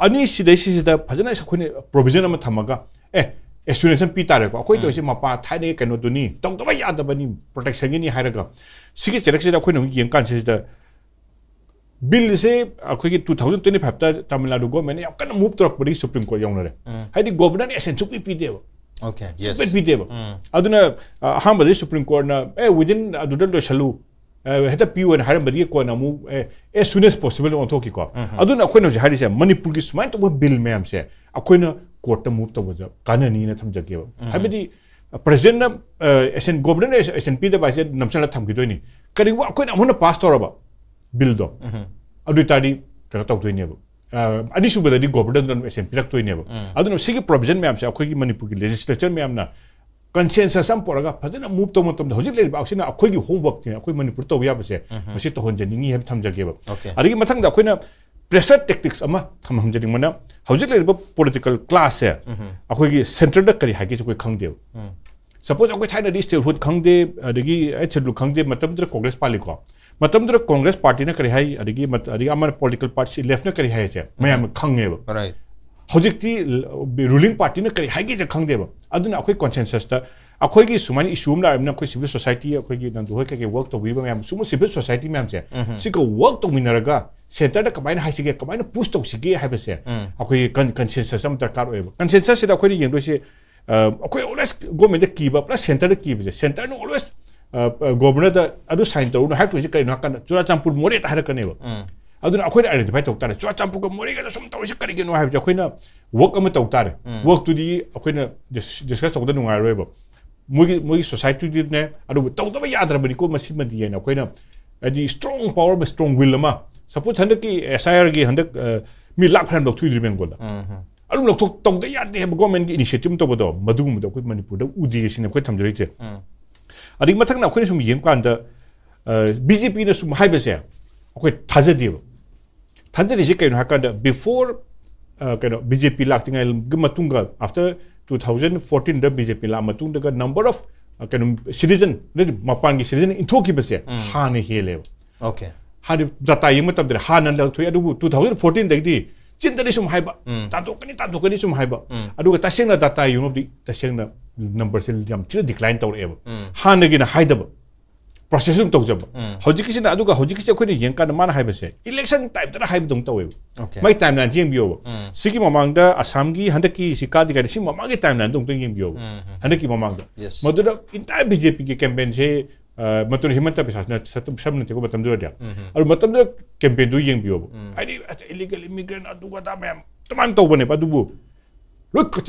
ꯑꯅꯤꯁꯤꯗꯩꯁꯤꯗ ꯐꯖꯅ ꯑꯩꯈꯣꯏꯅ ꯄ꯭ꯔꯣꯕꯤꯖꯟ ꯑꯃ ꯊꯝꯃꯒ, ꯑꯦ, ꯑꯦꯁꯨꯔꯦꯟꯁ ꯑꯃ ꯄꯤ ꯇꯥꯔꯦꯀꯣ, ꯑꯩꯈꯣꯏ ꯇꯧꯔꯤꯁꯦ ꯃꯄꯥ ꯊꯥꯏꯅꯒꯤ ꯀꯩꯅꯣꯗꯨꯅꯤ, ꯇꯧꯗꯕ ꯌꯥꯗꯕꯅꯤ, ꯄ꯭ꯔꯣꯇꯦꯛꯁꯟꯒꯤꯅꯤ ꯍꯥꯏꯔꯒ, ꯁꯤꯒꯤ ꯆꯦꯔꯛꯁꯤꯗ ꯑꯩꯈꯣꯏꯅ ꯑꯃꯨꯛ ꯌꯦꯡꯀꯥꯟꯁꯤꯗ ꯕꯤꯜꯁꯦ ꯑꯩꯈꯣꯏꯒꯤ ꯇꯨ ꯊꯥꯎꯖꯟ ꯇ꯭ꯋꯦꯟꯇꯤ ꯐꯥꯏꯚꯇ ꯇꯥꯃꯤꯜ ꯅꯥꯗꯨ ꯒꯣꯔꯃꯦꯟꯅ ꯌꯥꯝ ꯀꯟꯅ ꯃꯨꯚ ꯇꯧꯔꯛꯄꯗꯒꯤ ꯁꯨꯄ꯭ꯔꯤꯝ ꯀꯣꯔꯠ ꯌꯧꯅꯔꯦ꯫ ꯍꯥꯏꯗꯤ ꯒꯣꯕꯔꯅꯔꯅ ꯑꯦꯁꯦꯟ ꯁꯨꯡꯄꯤ ꯄꯤꯗꯦꯕ꯫ Okay, yes. ꯁꯨꯡꯄꯤ ꯄꯤꯗꯦꯕ꯫ ꯑꯗꯨꯅ ꯑ, ꯑꯍꯥꯟꯕꯗꯤ ꯁꯨꯄ꯭ꯔꯤꯝ ꯀꯣꯔꯠꯅ, "ꯑꯦ, ꯋꯤꯗꯤꯟ ꯑꯗꯨꯗ ꯂꯣꯏꯁꯜꯂꯨ, ꯑ, ꯍꯦꯛꯇ ꯄꯤꯌꯨ" ꯍꯥꯏꯅ ꯍꯥꯏꯔꯝꯕꯗꯒꯤ ꯀꯣꯟꯅ ꯑꯃꯨꯛ, "ꯑꯦ, as soon as possible" ꯑꯣꯟꯊꯣꯛꯈꯤꯀꯣ꯫ ꯑꯗꯨꯅ ꯑꯩꯈꯣꯏꯅ ꯍꯧꯖꯤꯛ ꯍꯥꯏꯔꯤꯁꯦ ꯃꯅꯤꯄꯨꯔꯒꯤ ꯁꯨꯃꯥꯏꯅ ꯇꯧꯕ ꯕꯤꯜ ꯃꯌꯥꯝꯁꯦ ꯑꯩꯈꯣꯏꯅ ꯀꯣꯔꯠꯇ ꯃꯨꯚ ꯇꯧꯕꯗ ꯀꯥꯟꯅꯅꯤꯅ ꯊꯝꯖꯒꯦꯕ꯫ ꯍꯥꯏꯕꯗꯤ ꯄ꯭ꯔꯁꯤꯗꯦꯟꯅ ꯑꯦꯁꯦꯟ ꯒꯣꯕꯔꯅꯔꯅ ꯑꯦꯁꯦꯟ ꯄꯤꯗꯕ ꯍꯥꯏꯁꯦ ꯅꯝꯁꯤꯜꯂꯒ ꯊꯝꯈꯤꯗꯣꯏꯅꯤ꯫ ꯀꯔꯤꯒꯨꯝꯕ ꯑꯩꯈꯣꯏꯅ ꯑꯃꯨꯛ ꯍꯟꯅ ꯄꯥꯁ ꯇꯧꯔꯕ ꯕꯤꯜꯗꯣ, ꯑꯗꯨ ꯑꯣꯏꯇꯥꯔꯗꯤ ꯀꯩꯅꯣ ꯇꯧꯗꯣꯏꯅꯦꯕ꯫ ꯑꯅꯤꯁꯨꯕꯗꯗꯤ ꯒꯣꯕꯔꯅꯔꯗ ꯑꯗꯨꯝ ꯑꯦꯁꯦꯟ ꯄꯤꯔꯛꯇꯣꯏꯅꯦꯕ꯫ ꯑꯗꯨꯅ ꯁꯤꯒꯤ ꯄ꯭ꯔꯣꯕꯤꯖꯟ ꯃꯌꯥꯝꯁꯦ ꯑꯩꯈꯣꯏꯒꯤ ꯃꯅꯤꯄꯨꯔꯒꯤ ꯂꯦꯖꯤꯁꯂꯦꯆꯔ ꯃꯌꯥꯝꯅ ꯀꯟꯁꯦꯟꯁꯁ ꯑꯃ ꯄꯨꯔꯛꯑꯒ ꯐꯖꯅ ꯃꯨꯚ ꯇꯧꯕ ꯃꯇꯝꯗ ꯍꯧꯖꯤꯛ ꯂꯩꯔꯤꯕ ꯑꯁꯤꯅ ꯑꯩꯈꯣꯏꯒꯤ ꯍꯣꯝꯋꯔꯛꯁꯤꯅ ꯑꯩꯈꯣꯏ ꯃꯅꯤꯄꯨꯔ ꯇꯧꯕ ꯌꯥꯕꯁꯦ ꯃꯁꯤ ꯇꯧꯍꯟꯖꯅꯤꯡꯉꯤ ꯍꯥꯏꯕ ꯊꯝꯖꯒꯦꯕ꯫ Okay. ꯑꯗꯒꯤ ꯃꯊꯪꯗ ꯑꯩꯈꯣꯏꯅ ꯄ꯭ꯔꯦꯁꯔ ꯇꯦꯛꯇꯤꯛꯁ ꯑꯃ ꯊꯝꯍꯟꯖꯅꯤꯡꯕꯅ, ꯍꯧꯖꯤꯛ ꯂꯩꯔꯤꯕ ꯄꯣꯂꯤꯇꯤꯀꯦꯜ ꯀ꯭ꯂꯥꯁꯁꯦ ꯑꯩꯈꯣꯏꯒꯤ ꯁꯦꯟꯇꯔꯗ ꯀꯔꯤ ꯍꯥꯏꯒꯦꯁꯦ ꯑꯩꯈꯣꯏ ꯈꯪꯗꯦꯕ꯫ ꯁꯄꯣꯁ ꯑꯩꯈꯣꯏ ꯊꯥꯏꯅꯗꯤ ꯁ꯭ꯇꯦꯠꯍꯨꯗ ꯈꯪꯗꯦ, ꯑꯗꯒꯤ ꯑꯩꯠ ꯁꯦꯗꯨꯜ ꯈꯪꯗꯦ, ꯃꯇꯝꯗꯨꯗ ꯀꯣꯡꯒ꯭ꯔꯦꯁ ꯄꯥꯜꯂꯤꯀꯣ꯫ ꯃꯇꯝꯗꯨꯗ ꯀꯣꯡꯒ꯭ꯔꯦꯁ ꯄꯥꯔꯇꯤꯅ ꯀꯔꯤ ꯍꯥꯏ, ꯑꯗꯒꯤ ꯃꯠ- ꯑꯗꯒꯤ ꯑꯃꯅ ꯄꯣꯂꯤꯇꯤꯀꯦꯜ ꯄꯥꯔꯇꯤ ꯂꯦꯐꯅ ꯀꯔꯤ ꯍꯥꯏꯁꯦ ꯃꯌꯥꯝꯅ ꯈꯪꯉꯦꯕ꯫ Right. ꯍꯧꯖꯤꯛꯇꯤ ꯔꯨꯂꯤꯡ ꯄꯥꯔꯇꯤꯅ ꯀꯔꯤ ꯍꯥꯏꯒꯦꯁꯦ ꯈꯪꯗꯦꯕ꯫ ꯑꯗꯨꯅ ꯑꯩꯈꯣꯏ ꯀꯟꯁꯦꯟꯁꯁꯇ ꯑꯩꯈꯣꯏꯒꯤ ꯁꯨꯃꯥꯏꯅ ꯏꯁꯨ ꯑꯃ ꯂꯥꯛꯑꯕꯅꯤꯅ ꯑꯩꯈꯣꯏ ꯁꯤꯚꯤꯜ ꯁꯣꯁꯥꯏꯇꯤ, ꯑꯩꯈꯣꯏꯒꯤ ꯅꯪꯗꯨ ꯍꯣꯏ ꯀꯩꯀꯩ ꯋꯔꯛ ꯇꯧꯕꯤꯔꯤꯕ ꯃꯌꯥꯝ, ꯁꯨꯝꯕ ꯁꯤꯚꯤꯜ ꯁꯣꯁꯥꯏꯇꯤ ꯃꯌꯥꯝꯁꯦ ꯁꯤꯒ ꯋꯔꯛ ꯇꯧꯃꯤꯟꯅꯔꯒ ꯁꯦꯟꯇꯔꯗ ꯀꯃꯥꯏꯅ ꯍꯥꯏꯁꯤꯒꯦ, ꯀꯃꯥꯏꯅ ꯄꯨꯁ ꯇꯧꯁꯤꯒꯦ ꯍꯥꯏꯕꯁꯦ ꯑꯩꯈꯣꯏꯒꯤ ꯀꯟꯁꯦꯟꯁꯁ ꯑꯃ ꯗꯔꯀꯥꯔ ꯑꯣꯏꯌꯦꯕ꯫ ꯀꯟꯁꯦꯟꯁꯁꯁꯤꯗ ꯑꯩꯈꯣꯏꯅ ꯌꯦꯡꯗꯣꯏꯁꯦ, ꯑ, ꯑꯩꯈꯣꯏ ꯑꯣꯜꯋꯦꯁ ꯒꯣꯔꯃꯦꯟꯗ ꯀꯤꯕ ꯄ꯭ꯂꯁ ꯁꯦꯟꯇꯔꯗ ꯀꯤꯕꯁꯦ, ꯁꯦꯟꯇꯔꯅ ꯑꯣꯜꯋꯦꯁ ꯒꯣꯕꯔꯅꯔꯗ ꯑꯗꯨ ꯁꯥꯏꯟ ꯇꯧꯔꯨꯅꯨ ꯍꯥꯏꯔꯛꯇꯣꯏꯁꯦ ꯀꯩꯅꯣ ꯍꯥꯏꯀꯥꯟꯗ ꯆꯨꯔꯥꯆꯥꯟꯄꯨꯔ ꯃꯣꯔꯦꯗ ꯍꯥꯏꯔꯛꯀꯅꯦꯕ꯫ ꯑꯗꯨꯅ ꯑꯩꯈꯣꯏꯅ ꯑꯥꯏꯗꯦꯟꯇꯤꯐꯥꯏ ꯇꯧ ꯇꯥꯔꯦ, ꯆꯨꯔꯥꯆꯥꯟꯄꯨꯔꯒ ꯃꯣꯔꯦꯒꯗ ꯁꯨꯝ ꯇꯧꯔꯤꯁꯦ ꯀꯔꯤꯒꯤꯅꯣ ꯍꯥꯏꯕꯁꯦ ꯑꯩꯈꯣꯏꯅ ꯋꯔꯛ ꯑꯃ ꯇꯧ ꯇꯥꯔꯦ꯫ ꯋꯔꯛꯇꯨꯗꯤ ꯑꯩꯈꯣꯏꯅ ꯗꯤꯁꯀꯁ ꯇꯧꯕꯗ ꯅꯨꯡꯉꯥꯏꯔꯣꯏꯕ꯫ ꯃꯣꯏꯒꯤ ꯃꯣꯏꯒꯤ ꯁꯣꯁꯥꯏꯇꯤꯗꯨꯅꯦ, ꯑꯗꯨꯕꯨ ꯇꯧꯗꯕ ꯌꯥꯗ꯭ꯔꯕꯅꯤꯀꯣ ꯃꯁꯤꯃꯗꯤ ꯍꯥꯏꯅ ꯑꯩꯈꯣꯏꯅ ꯍꯥꯏꯗꯤ ꯏꯁꯇ꯭ꯔꯣꯡ ꯄꯥꯋꯔ ꯑꯃ, ꯏꯁꯇ꯭ꯔꯣꯡ ꯋꯤꯜ ꯑꯃ꯫ ꯁꯄꯣꯁ ꯍꯟꯗꯛꯀꯤ ꯑꯦꯁ ꯑꯥꯏ ꯑꯥꯔꯒꯤ ꯍꯟꯗꯛ, ꯑ, ꯃꯤ ꯂꯥꯛ ꯈꯔ ꯂꯧꯊꯣꯛꯏꯗ꯭ꯔꯤ ꯕꯦꯡꯒꯣꯜꯗ꯫ ꯑꯗꯨꯝ ꯂꯧꯊꯣꯛ ꯇꯧꯗ ꯌꯥꯗꯦ ꯍꯥꯏꯕ ꯒꯣꯔꯃꯦꯟꯒꯤ ꯏꯅꯤꯁꯤꯌꯦꯇꯤꯚ ꯑꯃ ꯇꯧꯕꯗꯣ, ꯃꯗꯨꯒꯨꯝꯕꯗꯣ ꯑꯩꯈꯣꯏ ꯃꯅꯤꯄꯨꯔꯗ ꯎꯗꯦ ꯁꯤꯅꯤ ꯑꯩꯈꯣꯏ ꯊꯝꯖꯔꯤꯁꯦ꯫ ꯑꯗꯒꯤ ꯃꯊꯪꯅ ꯑꯩꯈꯣꯏꯅ ꯁꯨꯝ ꯌꯦꯡꯕꯀꯥꯟꯗ, ꯑ, ꯕꯤ ꯖꯦ ꯄꯤꯅ ꯁꯨꯝ ꯍꯥꯏꯕꯁꯦ ꯑꯩꯈꯣꯏ ꯊꯥꯖꯗꯦꯕ꯫ ꯊꯥꯖꯔꯤꯁꯦ ꯀꯩꯅꯣ ꯍꯥꯏꯀꯥꯟꯗ, ꯕꯤꯐꯣꯔ, ꯑ, ꯀꯩꯅꯣ, ꯕꯤ ꯖꯦ ꯄꯤ ꯂꯥꯛꯇ꯭ꯔꯤꯉꯩꯒꯤ ꯃꯇꯨꯡꯒ, ꯑꯥꯐꯇꯔ ꯇꯨ ꯊꯥꯎꯖꯟ ꯐꯣꯔꯇꯤꯟꯗ ꯕꯤ ꯖꯦ ꯄꯤ ꯂꯥꯛꯑ ꯃꯇꯨꯡꯗꯒ, ꯅꯝꯕꯔ ꯑꯣꯐ, ꯑ, ꯀꯩꯅꯣ, ꯁꯤꯇꯤꯖꯟ, ꯃꯄꯥꯟꯒꯤ ꯁꯤꯇꯤꯖꯟ ꯏꯟꯊꯣꯛꯈꯤꯕꯁꯦ ꯍꯥꯟꯅ ꯍꯦꯜꯂꯦꯕ꯫ Okay. ꯍꯥꯟꯅ ꯗꯥꯇꯥ ꯌꯦꯡꯕ ꯃꯇꯝꯗ ꯍꯥꯟꯅ ꯂꯧꯊꯣꯛꯏ, ꯑꯗꯨꯕꯨ ꯇꯨ ꯊꯥꯎꯖꯟ ꯐꯣꯔꯇꯤꯟꯗꯒꯤꯗꯤ ꯆꯤꯟꯗꯗꯤ ꯁꯨꯝ ꯍꯥꯏꯕ, ꯇꯥꯟꯊꯣꯛꯀꯅꯤ, ꯇꯥꯟꯊꯣꯛꯀꯅꯤ ꯁꯨꯝ ꯍꯥꯏꯕ꯫ ꯑꯗꯨꯒ ꯇꯁꯦꯡꯅ ꯗꯥꯇꯥ ꯌꯦꯡꯉꯕꯗꯤ ꯇꯁꯦꯡꯅ ꯅꯝꯕꯔꯁꯦ ꯌꯥꯝ ꯊꯤꯅ ꯗꯤꯀ꯭ꯂꯥꯏꯟ ꯇꯧꯔꯛꯑꯦꯕ꯫ ꯍꯥꯟꯅꯒꯤꯅ ꯍꯥꯏꯗꯕ, ꯄ꯭ꯔꯣꯁꯦꯁ ꯑꯗꯨꯝ ꯇꯧꯖꯕ꯫ ꯍꯧꯖꯤꯛꯀꯤꯁꯤꯅ, ꯑꯗꯨꯒ ꯍꯧꯖꯤꯛꯀꯤꯁꯦ ꯑꯩꯈꯣꯏꯅ ꯌꯦꯡꯀꯥꯟꯗ ꯃꯥꯅ ꯍꯥꯏꯕꯁꯦ ꯏꯂꯦꯛꯁꯟ ꯇꯥꯏꯞꯇꯅ ꯍꯥꯏꯕꯗꯧꯅ ꯇꯧꯋꯦꯕ꯫ Okay. ꯃꯥꯏ ꯇꯥꯏꯝ ꯂꯥꯏꯟꯁꯦ ꯌꯦꯡꯕꯤꯌꯣꯕ꯫ ꯁꯤꯒꯤ ꯃꯃꯥꯡꯗ ꯑꯁꯥꯝꯒꯤ ꯍꯟꯗꯛꯀꯤ ꯁꯤ ꯀꯥꯗꯤ ꯀꯥꯏꯗ, ꯁꯤ ꯃꯃꯥꯡꯒꯤ ꯇꯥꯏꯝ ꯂꯥꯏꯟꯗꯣ ꯑꯃꯨꯛꯇꯪ ꯌꯦꯡꯕꯤꯌꯣꯕ꯫ ꯍꯟꯗꯛꯀꯤ ꯃꯃꯥꯡꯗ꯫ Yes. ꯃꯗꯨꯗ ꯏꯟꯇꯥꯌꯔ ꯕꯤ ꯖꯦ ꯄꯤꯒꯤ ꯀꯦꯝꯄꯦꯟꯁꯦ, ꯑ, ꯃꯗꯨꯅ ꯍꯤꯃꯟꯇ ꯕꯤꯁ꯭ꯋꯥꯁꯅ ꯁꯠ-, ꯁꯝꯅ ꯇꯦꯛꯄ ꯃꯇꯝꯗꯨꯗꯗꯤ꯫ ꯑꯗꯨ ꯃꯇꯝꯗꯨꯗ ꯀꯦꯝꯄꯦꯟꯗꯨ ꯌꯦꯡꯕꯤꯌꯣꯕ꯫ ꯍꯥꯏꯗꯤ, ꯑꯁ, ꯏꯂꯤꯒꯦꯜ ꯏꯃꯤꯒ꯭ꯔꯦꯟ ꯑꯗꯨ ꯑꯗꯥ ꯃꯌꯥꯝ ꯑꯗꯨꯃꯥꯏꯅ ꯇꯧꯕꯅꯦꯕ꯫ ꯑꯗꯨꯕꯨ ꯂꯣꯏ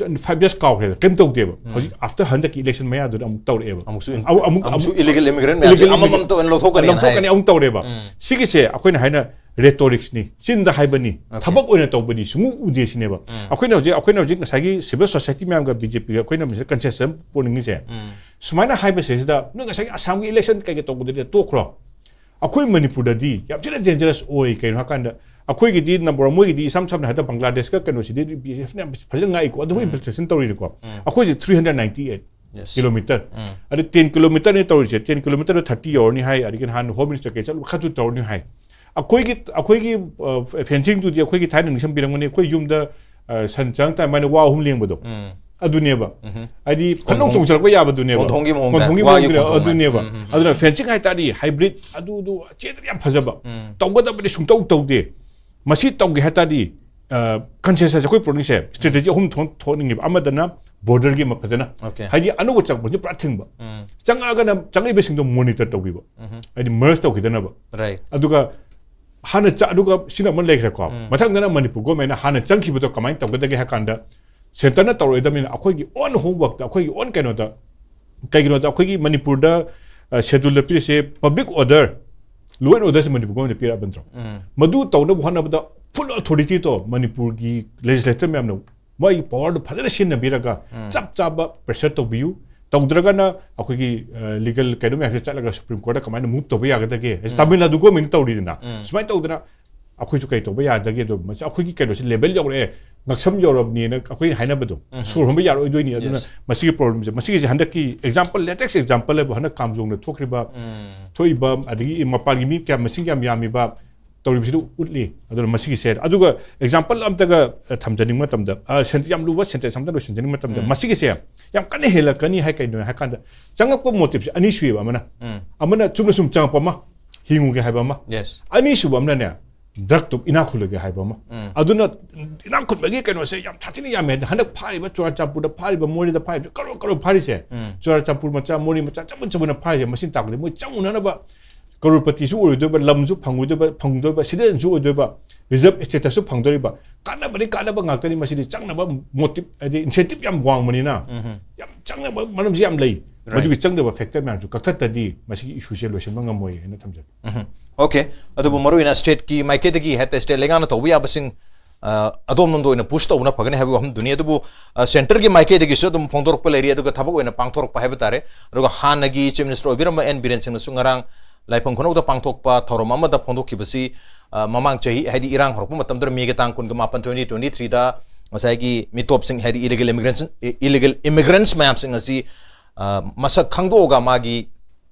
ꯐꯥꯏꯚ ꯌꯔꯁ ꯀꯥꯎꯈ꯭ꯔꯦ, ꯀꯩꯝ ꯇꯧꯗꯦꯕ꯫ ꯍꯧꯖꯤꯛ ꯑꯥꯐꯇꯔ ꯍꯟꯗꯛꯀꯤ ꯏꯂꯦꯛꯁꯟ ꯃꯌꯥꯗꯨꯗ ꯑꯃꯨꯛ ꯇꯧꯔꯛꯑꯦꯕ꯫ ꯑꯃꯨꯛꯁꯨ in- ꯑꯃꯨꯛ- ꯑꯃꯨꯛ ꯑꯃꯨꯛꯁꯨ ꯑꯃꯨꯛ- illegal immigrant ꯃꯌꯥꯝꯁꯦ illegal ꯑꯃꯃꯝꯇ ꯑꯣꯏꯅ ꯂꯧꯊꯣꯛꯀꯅꯤ ꯂꯧꯊꯣꯛꯀꯅꯤ, ꯑꯃꯨꯛ ꯇꯧꯔꯦꯕ꯫ ꯁꯤꯒꯤꯁꯦ ꯑꯩꯈꯣꯏꯅ ꯍꯥꯏꯅ ꯔꯦꯇꯣꯔꯤꯛꯁꯅꯤ, ꯆꯤꯟꯗ ꯍꯥꯏꯕꯅꯤ, ꯊꯕꯛ ꯑꯣꯏꯅ ꯇꯧꯕꯗꯤ ꯁꯨꯡꯎ ꯎꯗꯦ ꯁꯤꯅꯦꯕ꯫ ꯑꯩꯈꯣꯏꯅ ꯍꯧꯖꯤꯛ ꯑꯩꯈꯣꯏꯅ ꯍꯧꯖꯤꯛ ꯉꯁꯥꯏꯒꯤ ꯁꯤꯚꯤꯜ ꯁꯣꯁꯥꯏꯇꯤ ꯃꯌꯥꯝꯒ ꯕꯤ ꯖꯦ ꯄꯤꯒ ꯑꯩꯈꯣꯏꯅ ꯃꯁꯤꯗ ꯀꯟꯁꯦꯟꯁꯁ ꯑꯃ ꯄꯨꯅꯤꯡꯉꯤꯁꯦ, ꯁꯨꯃꯥꯏꯅ ꯍꯥꯏꯕꯁꯤꯗ ꯅꯣꯏ ꯉꯁꯥꯏꯒꯤ ꯑꯁꯥꯝꯒꯤ ꯏꯂꯦꯛꯁꯟ ꯀꯩꯀꯩ ꯇꯧꯕꯗꯨꯗꯤ ꯇꯣꯛꯈ꯭ꯔꯣ꯫ ꯑꯩꯈꯣꯏ ꯃꯅꯤꯄꯨꯔꯗꯗꯤ ꯌꯥꯝ ꯊꯤꯅ ꯗꯦꯟꯖꯔꯁ ꯑꯣꯏ꯫ ꯀꯩꯅꯣ ꯍꯥꯏꯀꯥꯟꯗ ꯑꯩꯈꯣꯏꯒꯤꯗꯤ ꯅꯝꯕꯔ ꯋꯥꯟ, ꯃꯣꯏꯒꯤꯗꯤ ꯏꯁꯝ ꯁꯝꯅ ꯍꯥꯏꯔꯕꯗ ꯕꯪꯒ꯭ꯂꯥꯗꯦꯁꯀ ꯀꯩꯅꯣꯁꯤꯗꯤ ꯕꯤ ꯑꯦꯁ ꯑꯦꯐꯅ ꯌꯥꯝ ꯐꯖꯅ ꯉꯥꯛꯏꯀꯣ, ꯑꯗꯨꯕꯨ ꯏꯟꯐꯤꯜꯇ꯭ꯔꯦꯁꯟ ꯇꯧꯔꯤꯅꯤꯀꯣ꯫ ꯑꯩꯈꯣꯏꯁꯦ three hundred ninety eight kilometre. ꯑꯗꯨ ꯇꯦꯟ ꯀꯤꯂꯣꯃꯤꯇꯔꯅꯤ ꯇꯧꯔꯤꯁꯦ, ꯇꯦꯟ ꯀꯤꯂꯣꯃꯤꯇꯔꯗ ꯊꯥꯔꯇꯤ ꯌꯧꯔꯅꯤ ꯍꯥꯏ, ꯑꯗꯒꯤ ꯅꯍꯥꯟ ꯍꯣꯝ ꯃꯤꯅꯤꯁꯇꯔ ꯀꯩ ꯆꯠꯂꯨ ꯈꯔꯁꯨ ꯇꯧꯔꯅꯤ ꯍꯥꯏ꯫ ꯑꯩꯈꯣꯏꯒꯤ ꯑꯩꯈꯣꯏꯒꯤ ꯐꯦꯟꯁꯤꯡꯗꯨꯗꯤ ꯑꯩꯈꯣꯏꯒꯤ ꯊꯥꯏꯅ ꯅꯤꯡꯁꯤꯡꯕꯤꯔꯝꯒꯅꯤ, ꯑꯩꯈꯣꯏ ꯌꯨꯝꯗ ꯑ, ꯁꯟ ꯆꯪꯉꯛꯇ ꯃꯥꯏꯅ ꯋꯥ ꯑꯍꯨꯝ ꯂꯦꯡꯕꯗꯣ꯫ ꯑꯗꯨꯅꯦꯕ꯫ ꯍꯥꯏꯗꯤ ꯐꯅꯧ ꯆꯣꯡꯊꯔꯛꯄ ꯌꯥꯕꯗꯨꯅꯦꯕ꯫ ꯀꯣꯟꯊꯣꯡꯒꯤ ꯃꯑꯣꯡꯗ, ꯀꯣꯟꯊꯣꯡꯒꯤ ꯋꯥꯒꯤ ꯃꯑꯣꯡꯗꯨꯅꯦ꯫ ꯀꯣꯟꯊꯣꯡ ꯍꯥꯏ꯫ ꯑꯗꯨꯅꯦꯕ꯫ ꯑꯗꯨꯅ ꯐꯦꯟꯁꯤꯡ ꯍꯥꯏꯇꯥꯔꯗꯤ ꯍꯥꯏꯕ꯭ꯔꯤꯠ ꯑꯗꯨꯗꯨ ꯆꯦꯗꯅ ꯌꯥꯝ ꯐꯖꯕ꯫ ꯇꯧꯒꯗꯕꯗꯤ ꯁꯨꯡꯇꯧ ꯇꯧꯗꯦ꯫ ꯃꯁꯤ ꯇꯧꯒꯦ ꯍꯥꯏꯇꯥꯔꯗꯤ ꯀꯟꯁꯦꯟꯁꯁ ꯑꯩꯈꯣꯏ ꯄꯨꯔꯛꯅꯤꯁꯦ ꯏꯁꯇ꯭ꯔꯦꯇꯦꯖꯤ ꯑꯍꯨꯝ ꯊꯣꯛ- ꯊꯣꯛꯍꯟꯅꯤꯡꯉꯦꯕ꯫ ꯑꯃꯗꯅ ꯕꯣꯔꯗꯔꯒꯤ ꯑꯃ ꯐꯖꯅ, Okay. ꯍꯥꯏꯗꯤ ꯑꯅꯧꯕ ꯆꯪꯉꯛꯄꯁꯤ ꯄꯨꯔꯥ ꯊꯤꯡꯕ꯫ ꯆꯪꯉꯛꯑꯒꯅ ꯆꯪꯉꯛꯏꯕꯁꯤꯡꯗꯣ ꯃꯣꯅꯤꯇꯔ ꯇꯧꯕꯤꯕ, ꯍꯥꯏꯗꯤ ꯃꯔꯖ ꯇꯧꯈꯤꯗꯅꯕ꯫ Right. ꯑꯗꯨꯒ ꯍꯥꯟꯅ ꯆ- ꯑꯗꯨꯒ ꯁꯤꯅ ꯑꯃ ꯂꯩꯈ꯭ꯔꯦꯀꯣ꯫ ꯃꯊꯪꯗꯅ ꯃꯅꯤꯄꯨꯔ ꯒꯣꯔꯃꯦꯟꯅ ꯍꯥꯟꯅ ꯆꯪꯈꯤꯕꯗꯣ ꯀꯃꯥꯏꯅ ꯇꯧꯒꯗꯒꯦ ꯍꯥꯏ ꯀꯥꯟꯗ, ꯁꯦꯟꯇꯔꯅ ꯇꯧꯔꯣꯏꯗꯕꯅꯤꯅ ꯑꯩꯈꯣꯏꯒꯤ ꯑꯣꯟ ꯍꯣꯝꯋꯔꯛꯇ, ꯑꯩꯈꯣꯏꯒꯤ ꯑꯣꯟ ꯀꯩꯅꯣꯗ, ꯀꯩꯒꯤꯅꯣꯗ ꯑꯩꯈꯣꯏꯒꯤ ꯃꯅꯤꯄꯨꯔꯗ ꯁꯦꯗꯨꯜꯗ ꯄꯤꯔꯤꯁꯦ ꯄꯕ꯭ꯂꯤꯛ ꯑꯣꯔꯗꯔ, ꯂꯣ ꯑꯦꯟ ꯑꯣꯔꯗꯔꯁꯦ ꯃꯅꯤꯄꯨꯔ ꯒꯣꯔꯃꯦꯟꯅ ꯄꯤꯔꯛꯑꯕ ꯅꯠꯇ꯭ꯔꯣ? ꯃꯗꯨ ꯇꯧꯅꯕ ꯍꯣꯠꯅꯕꯗ ꯐꯨꯜ ꯑꯊꯣꯔꯤꯇꯤꯗꯣ ꯃꯅꯤꯄꯨꯔꯒꯤ ꯂꯦꯖꯤꯁꯂꯦꯆꯔ ꯃꯌꯥꯝꯅ ꯃꯣꯏꯒꯤ ꯄꯋꯥꯔꯗꯨ ꯐꯖꯅ ꯁꯤꯖꯤꯟꯅꯕꯤꯔꯒ ꯆꯞ ꯆꯥꯕ ꯄ꯭ꯔꯦꯁꯔ ꯇꯧꯕꯤꯌꯨ꯫ ꯇꯧꯗ꯭ꯔꯒꯅ ꯑꯩꯈꯣꯏꯒꯤ ꯂꯤꯒꯦꯜ ꯀꯩꯅꯣ ꯃꯌꯥꯝꯁꯦ ꯆꯠꯂꯒ ꯁꯨꯄ꯭ꯔꯤꯝ ꯀꯣꯔꯠꯇ ꯀꯃꯥꯏꯅ ꯃꯨꯚ ꯇꯧꯕ ꯌꯥꯒꯗꯒꯦ? ꯇꯥꯃꯤꯜ ꯅꯥꯗꯨ ꯒꯣꯔꯃꯦꯟꯅ ꯇꯧꯔꯤꯗꯅ꯫ ꯁꯨꯃꯥꯏꯅ ꯇꯧꯗꯅ ꯑꯩꯈꯣꯏꯁꯨ ꯀꯩ ꯇꯧꯕ ꯌꯥꯗꯒꯦ? ꯑꯗꯣ ꯃꯁꯤ ꯑꯩꯈꯣꯏꯒꯤ ꯀꯩꯅꯣꯁꯦ ꯂꯦꯚꯦꯜ ꯌꯧꯔꯛꯑꯦ, ꯉꯛꯁꯝ ꯌꯧꯔꯕꯅꯤꯅ ꯑꯩꯈꯣꯏꯅ ꯍꯥꯏꯅꯕꯗꯣ ꯁꯣꯔ ꯍꯣꯟꯕ ꯌꯥꯔꯣꯏꯗꯣꯏꯅꯤ꯫ ꯑꯗꯨꯅ Yes. ꯃꯁꯤꯒꯤ ꯄ꯭ꯔꯣꯕ꯭ꯂꯦꯝꯁꯦ, ꯃꯁꯤꯒꯤꯁꯦ ꯍꯟꯗꯛꯀꯤ ꯑꯦꯛꯖꯥꯝꯄꯜ, ꯂꯦꯇꯦꯁ ꯑꯦꯛꯖꯥꯝꯄꯜ ꯍꯥꯏꯕꯨ ꯍꯟꯗꯛ ꯀꯥꯝꯖꯣꯡꯗ ꯊꯣꯛꯈ꯭ꯔꯤꯕ, ꯊꯣꯛꯏꯕ, ꯑꯗꯒꯤ ꯃꯄꯥꯟꯒꯤ ꯃꯤ ꯀꯌꯥ, ꯃꯁꯤꯡ ꯌꯥꯝ ꯌꯥꯝꯃꯤꯕ ꯇꯧꯔꯤꯕꯁꯤꯗ ꯎꯠꯂꯤ꯫ ꯑꯗꯨꯅ ꯃꯁꯤꯒꯤꯁꯦ, ꯑꯗꯨꯒ ꯑꯦꯛꯖꯥꯝꯄꯜ ꯑꯝꯇꯒ ꯑ, ꯊꯝꯖꯅꯤꯡꯕ ꯃꯇꯝꯗ, ꯑ, ꯁꯦꯟ- ꯌꯥꯝ ꯂꯨꯕ ꯁꯦꯟꯇꯦꯟꯁ ꯑꯝꯇ ꯂꯣꯏꯁꯤꯟꯖꯅꯤꯡꯕ ꯃꯇꯝꯗ, ꯃꯁꯤꯒꯤꯁꯦ ꯌꯥꯝ ꯀꯟꯅ ꯍꯦꯜꯂꯛꯀꯅꯤ ꯍꯥꯏ꯫ ꯀꯩꯅꯣ ꯍꯥꯏ ꯀꯥꯟꯗ, ꯆꯪꯉꯛꯄ ꯃꯣꯇꯤꯞꯁꯦ ꯑꯅꯤ ꯁꯨꯏꯕ꯫ ꯑꯃꯅ, ꯑꯃꯅ ꯆꯨꯝꯅ ꯁꯨꯝ ꯆꯪꯉꯛꯄ ꯑꯃ, ꯍꯤꯡꯉꯨꯒꯦ ꯍꯥꯏꯕ ꯑꯃ꯫ Yes. ꯑꯅꯤꯁꯨꯕ ꯑꯃꯅꯅꯦ, ꯗ꯭ꯔꯒꯇꯣ ꯏꯅꯥꯛ ꯈꯨꯜꯂꯒꯦ ꯍꯥꯏꯕ ꯑꯃ꯫ ꯑꯗꯨꯅ ꯏꯅꯥꯛ ꯈꯨꯟꯕꯒꯤ ꯀꯩꯅꯣꯁꯦ ꯌꯥꯝ ꯁꯥꯊꯤꯅ ꯌꯥꯝꯃꯦ꯫ ꯍꯟꯗꯛ ꯐꯥꯔꯤꯕ ꯆꯨꯔꯥꯆꯥꯟꯄꯨꯔꯗ ꯐꯥꯔꯤꯕ, ꯃꯣꯔꯦꯗ ꯐꯥꯔꯤꯕ, ꯀꯔꯣꯔ ꯀꯔꯣꯔ ꯐꯥꯔꯤꯁꯦ, ꯆꯨꯔꯥꯆꯥꯟꯄꯨꯔ ꯃꯆꯥ, ꯃꯣꯔꯦ ꯃꯆꯥ ꯆꯞ ꯃꯥꯟꯅ ꯐꯥꯔꯤꯁꯦ, ꯃꯁꯤꯅ ꯇꯥꯛꯄꯗꯤ ꯃꯣꯏ ꯆꯪꯉꯨꯅꯅꯕ ꯀꯔꯣꯔꯄꯇꯤꯁꯨ ꯑꯣꯏꯔꯣꯏꯗꯣꯏꯕ, ꯂꯝꯁꯨ ꯐꯪꯉꯣꯏꯗꯣꯏꯕ, ꯐꯪꯗꯣꯏꯕ, ꯁꯤꯇꯤꯖꯟꯁꯨ ꯑꯣꯏꯗꯣꯏꯕ, ꯔꯤꯖꯔꯕ ꯁ꯭ꯇꯦꯇꯁꯁꯨ ꯐꯪꯗꯣꯔꯤꯕ꯫ ꯀꯥꯟꯅꯕꯗꯤ ꯀꯥꯟꯅꯕ ꯉꯥꯛꯇꯅꯤ꯫ ꯃꯁꯤꯗꯤ ꯆꯪꯅꯕ ꯃꯣꯇꯤꯚ, ꯍꯥꯏꯗꯤ ꯏꯟꯁꯦꯟꯇꯤꯚ ꯌꯥꯝ ꯋꯥꯡꯕꯅꯤꯅ, ꯌꯥꯝ ꯆꯪꯅꯕ ꯃꯔꯝꯁꯤ ꯌꯥꯝ ꯂꯩ꯫ ꯃꯗꯨꯒꯤ ꯆꯪꯗꯕ ꯐꯦꯛꯇꯔ ꯃꯌꯥꯝꯁꯨ ꯀꯛꯊꯠꯇꯗꯤ ꯃꯁꯤꯒꯤ ꯏꯁꯨꯁꯦ ꯂꯣꯏꯁꯤꯟꯕ ꯉꯝꯃꯣꯏ ꯍꯥꯏꯅ ꯊꯝꯖꯒꯦ꯫ ꯎꯝ꯫ ꯑꯣꯀꯦ꯫ ꯑꯗꯨꯕꯨ ꯃꯔꯨꯑꯣꯏꯅ ꯁ꯭ꯇꯦꯠꯀꯤ ꯃꯥꯏꯀꯩꯗꯒꯤ ꯍꯥꯏꯇꯥꯔꯦ, ꯁ꯭ꯇꯦꯠ ꯂꯩꯉꯥꯛꯅ ꯇꯧꯕ ꯌꯥꯕꯁꯤꯡ, ꯑ, ꯑꯗꯣꯝꯂꯣꯝꯗ ꯑꯣꯏꯅ ꯄꯨꯁ ꯇꯧꯕꯅ ꯐꯒꯅꯤ ꯍꯥꯏꯕꯒꯤ ꯋꯥꯐꯝꯗꯨꯅꯤ꯫ ꯑꯗꯨꯕꯨ, ꯑ, ꯁꯦꯟꯇꯔꯒꯤ ꯃꯥꯏꯀꯩꯗꯒꯤꯁꯨ ꯑꯗꯨꯝ ꯐꯣꯡꯗꯣꯔꯛꯄ ꯂꯩꯔꯤ, ꯑꯗꯨꯒ ꯊꯕꯛ ꯑꯣꯏꯅ ꯄꯥꯡꯊꯣꯔꯛꯄ ꯍꯥꯏꯕ ꯇꯥꯔꯦ꯫ ꯑꯗꯨꯒ ꯍꯥꯟꯅꯒꯤ ꯆꯤꯐ ꯃꯤꯅꯤꯁꯇꯔ ꯑꯣꯏꯕꯤꯔꯝꯕ ꯑꯦꯟ ꯕꯤꯔꯦꯟ ꯁꯤꯡꯅꯁꯨ ꯉꯔꯥꯡ ꯂꯥꯏꯐꯝ ꯈꯨꯅꯧꯗ ꯄꯥꯡꯊꯣꯛꯄ ꯊꯧꯔꯝ ꯑꯃꯗ ꯐꯣꯡꯗꯣꯛꯈꯤꯕꯁꯤ, ꯑ, ꯃꯃꯥꯡ ꯆꯍꯤ, ꯍꯥꯏꯗꯤ ꯏꯔꯥꯡ ꯍꯧꯔꯛꯄ ꯃꯇꯝꯗ, ꯃꯦꯒꯤ ꯇꯥꯡ ꯀꯨꯟꯒ ꯃꯥꯄꯟ, twenty twenty-threeꯗ ꯉꯁꯥꯏꯒꯤ ꯃꯤꯇꯣꯞꯁꯤꯡ, ꯍꯥꯏꯗꯤ ꯏꯂꯤꯒꯦꯜ ꯏꯃꯤꯒ꯭ꯔꯦꯟꯁ, ꯏꯂꯤꯒꯦꯜ ꯏꯃꯤꯒ꯭ꯔꯦꯟꯁ ꯃꯌꯥꯝꯁꯤꯡ ꯑꯁꯤ, ꯑ, ꯃꯁꯛ ꯈꯪꯗꯣꯛꯑꯒ ꯃꯥꯒꯤ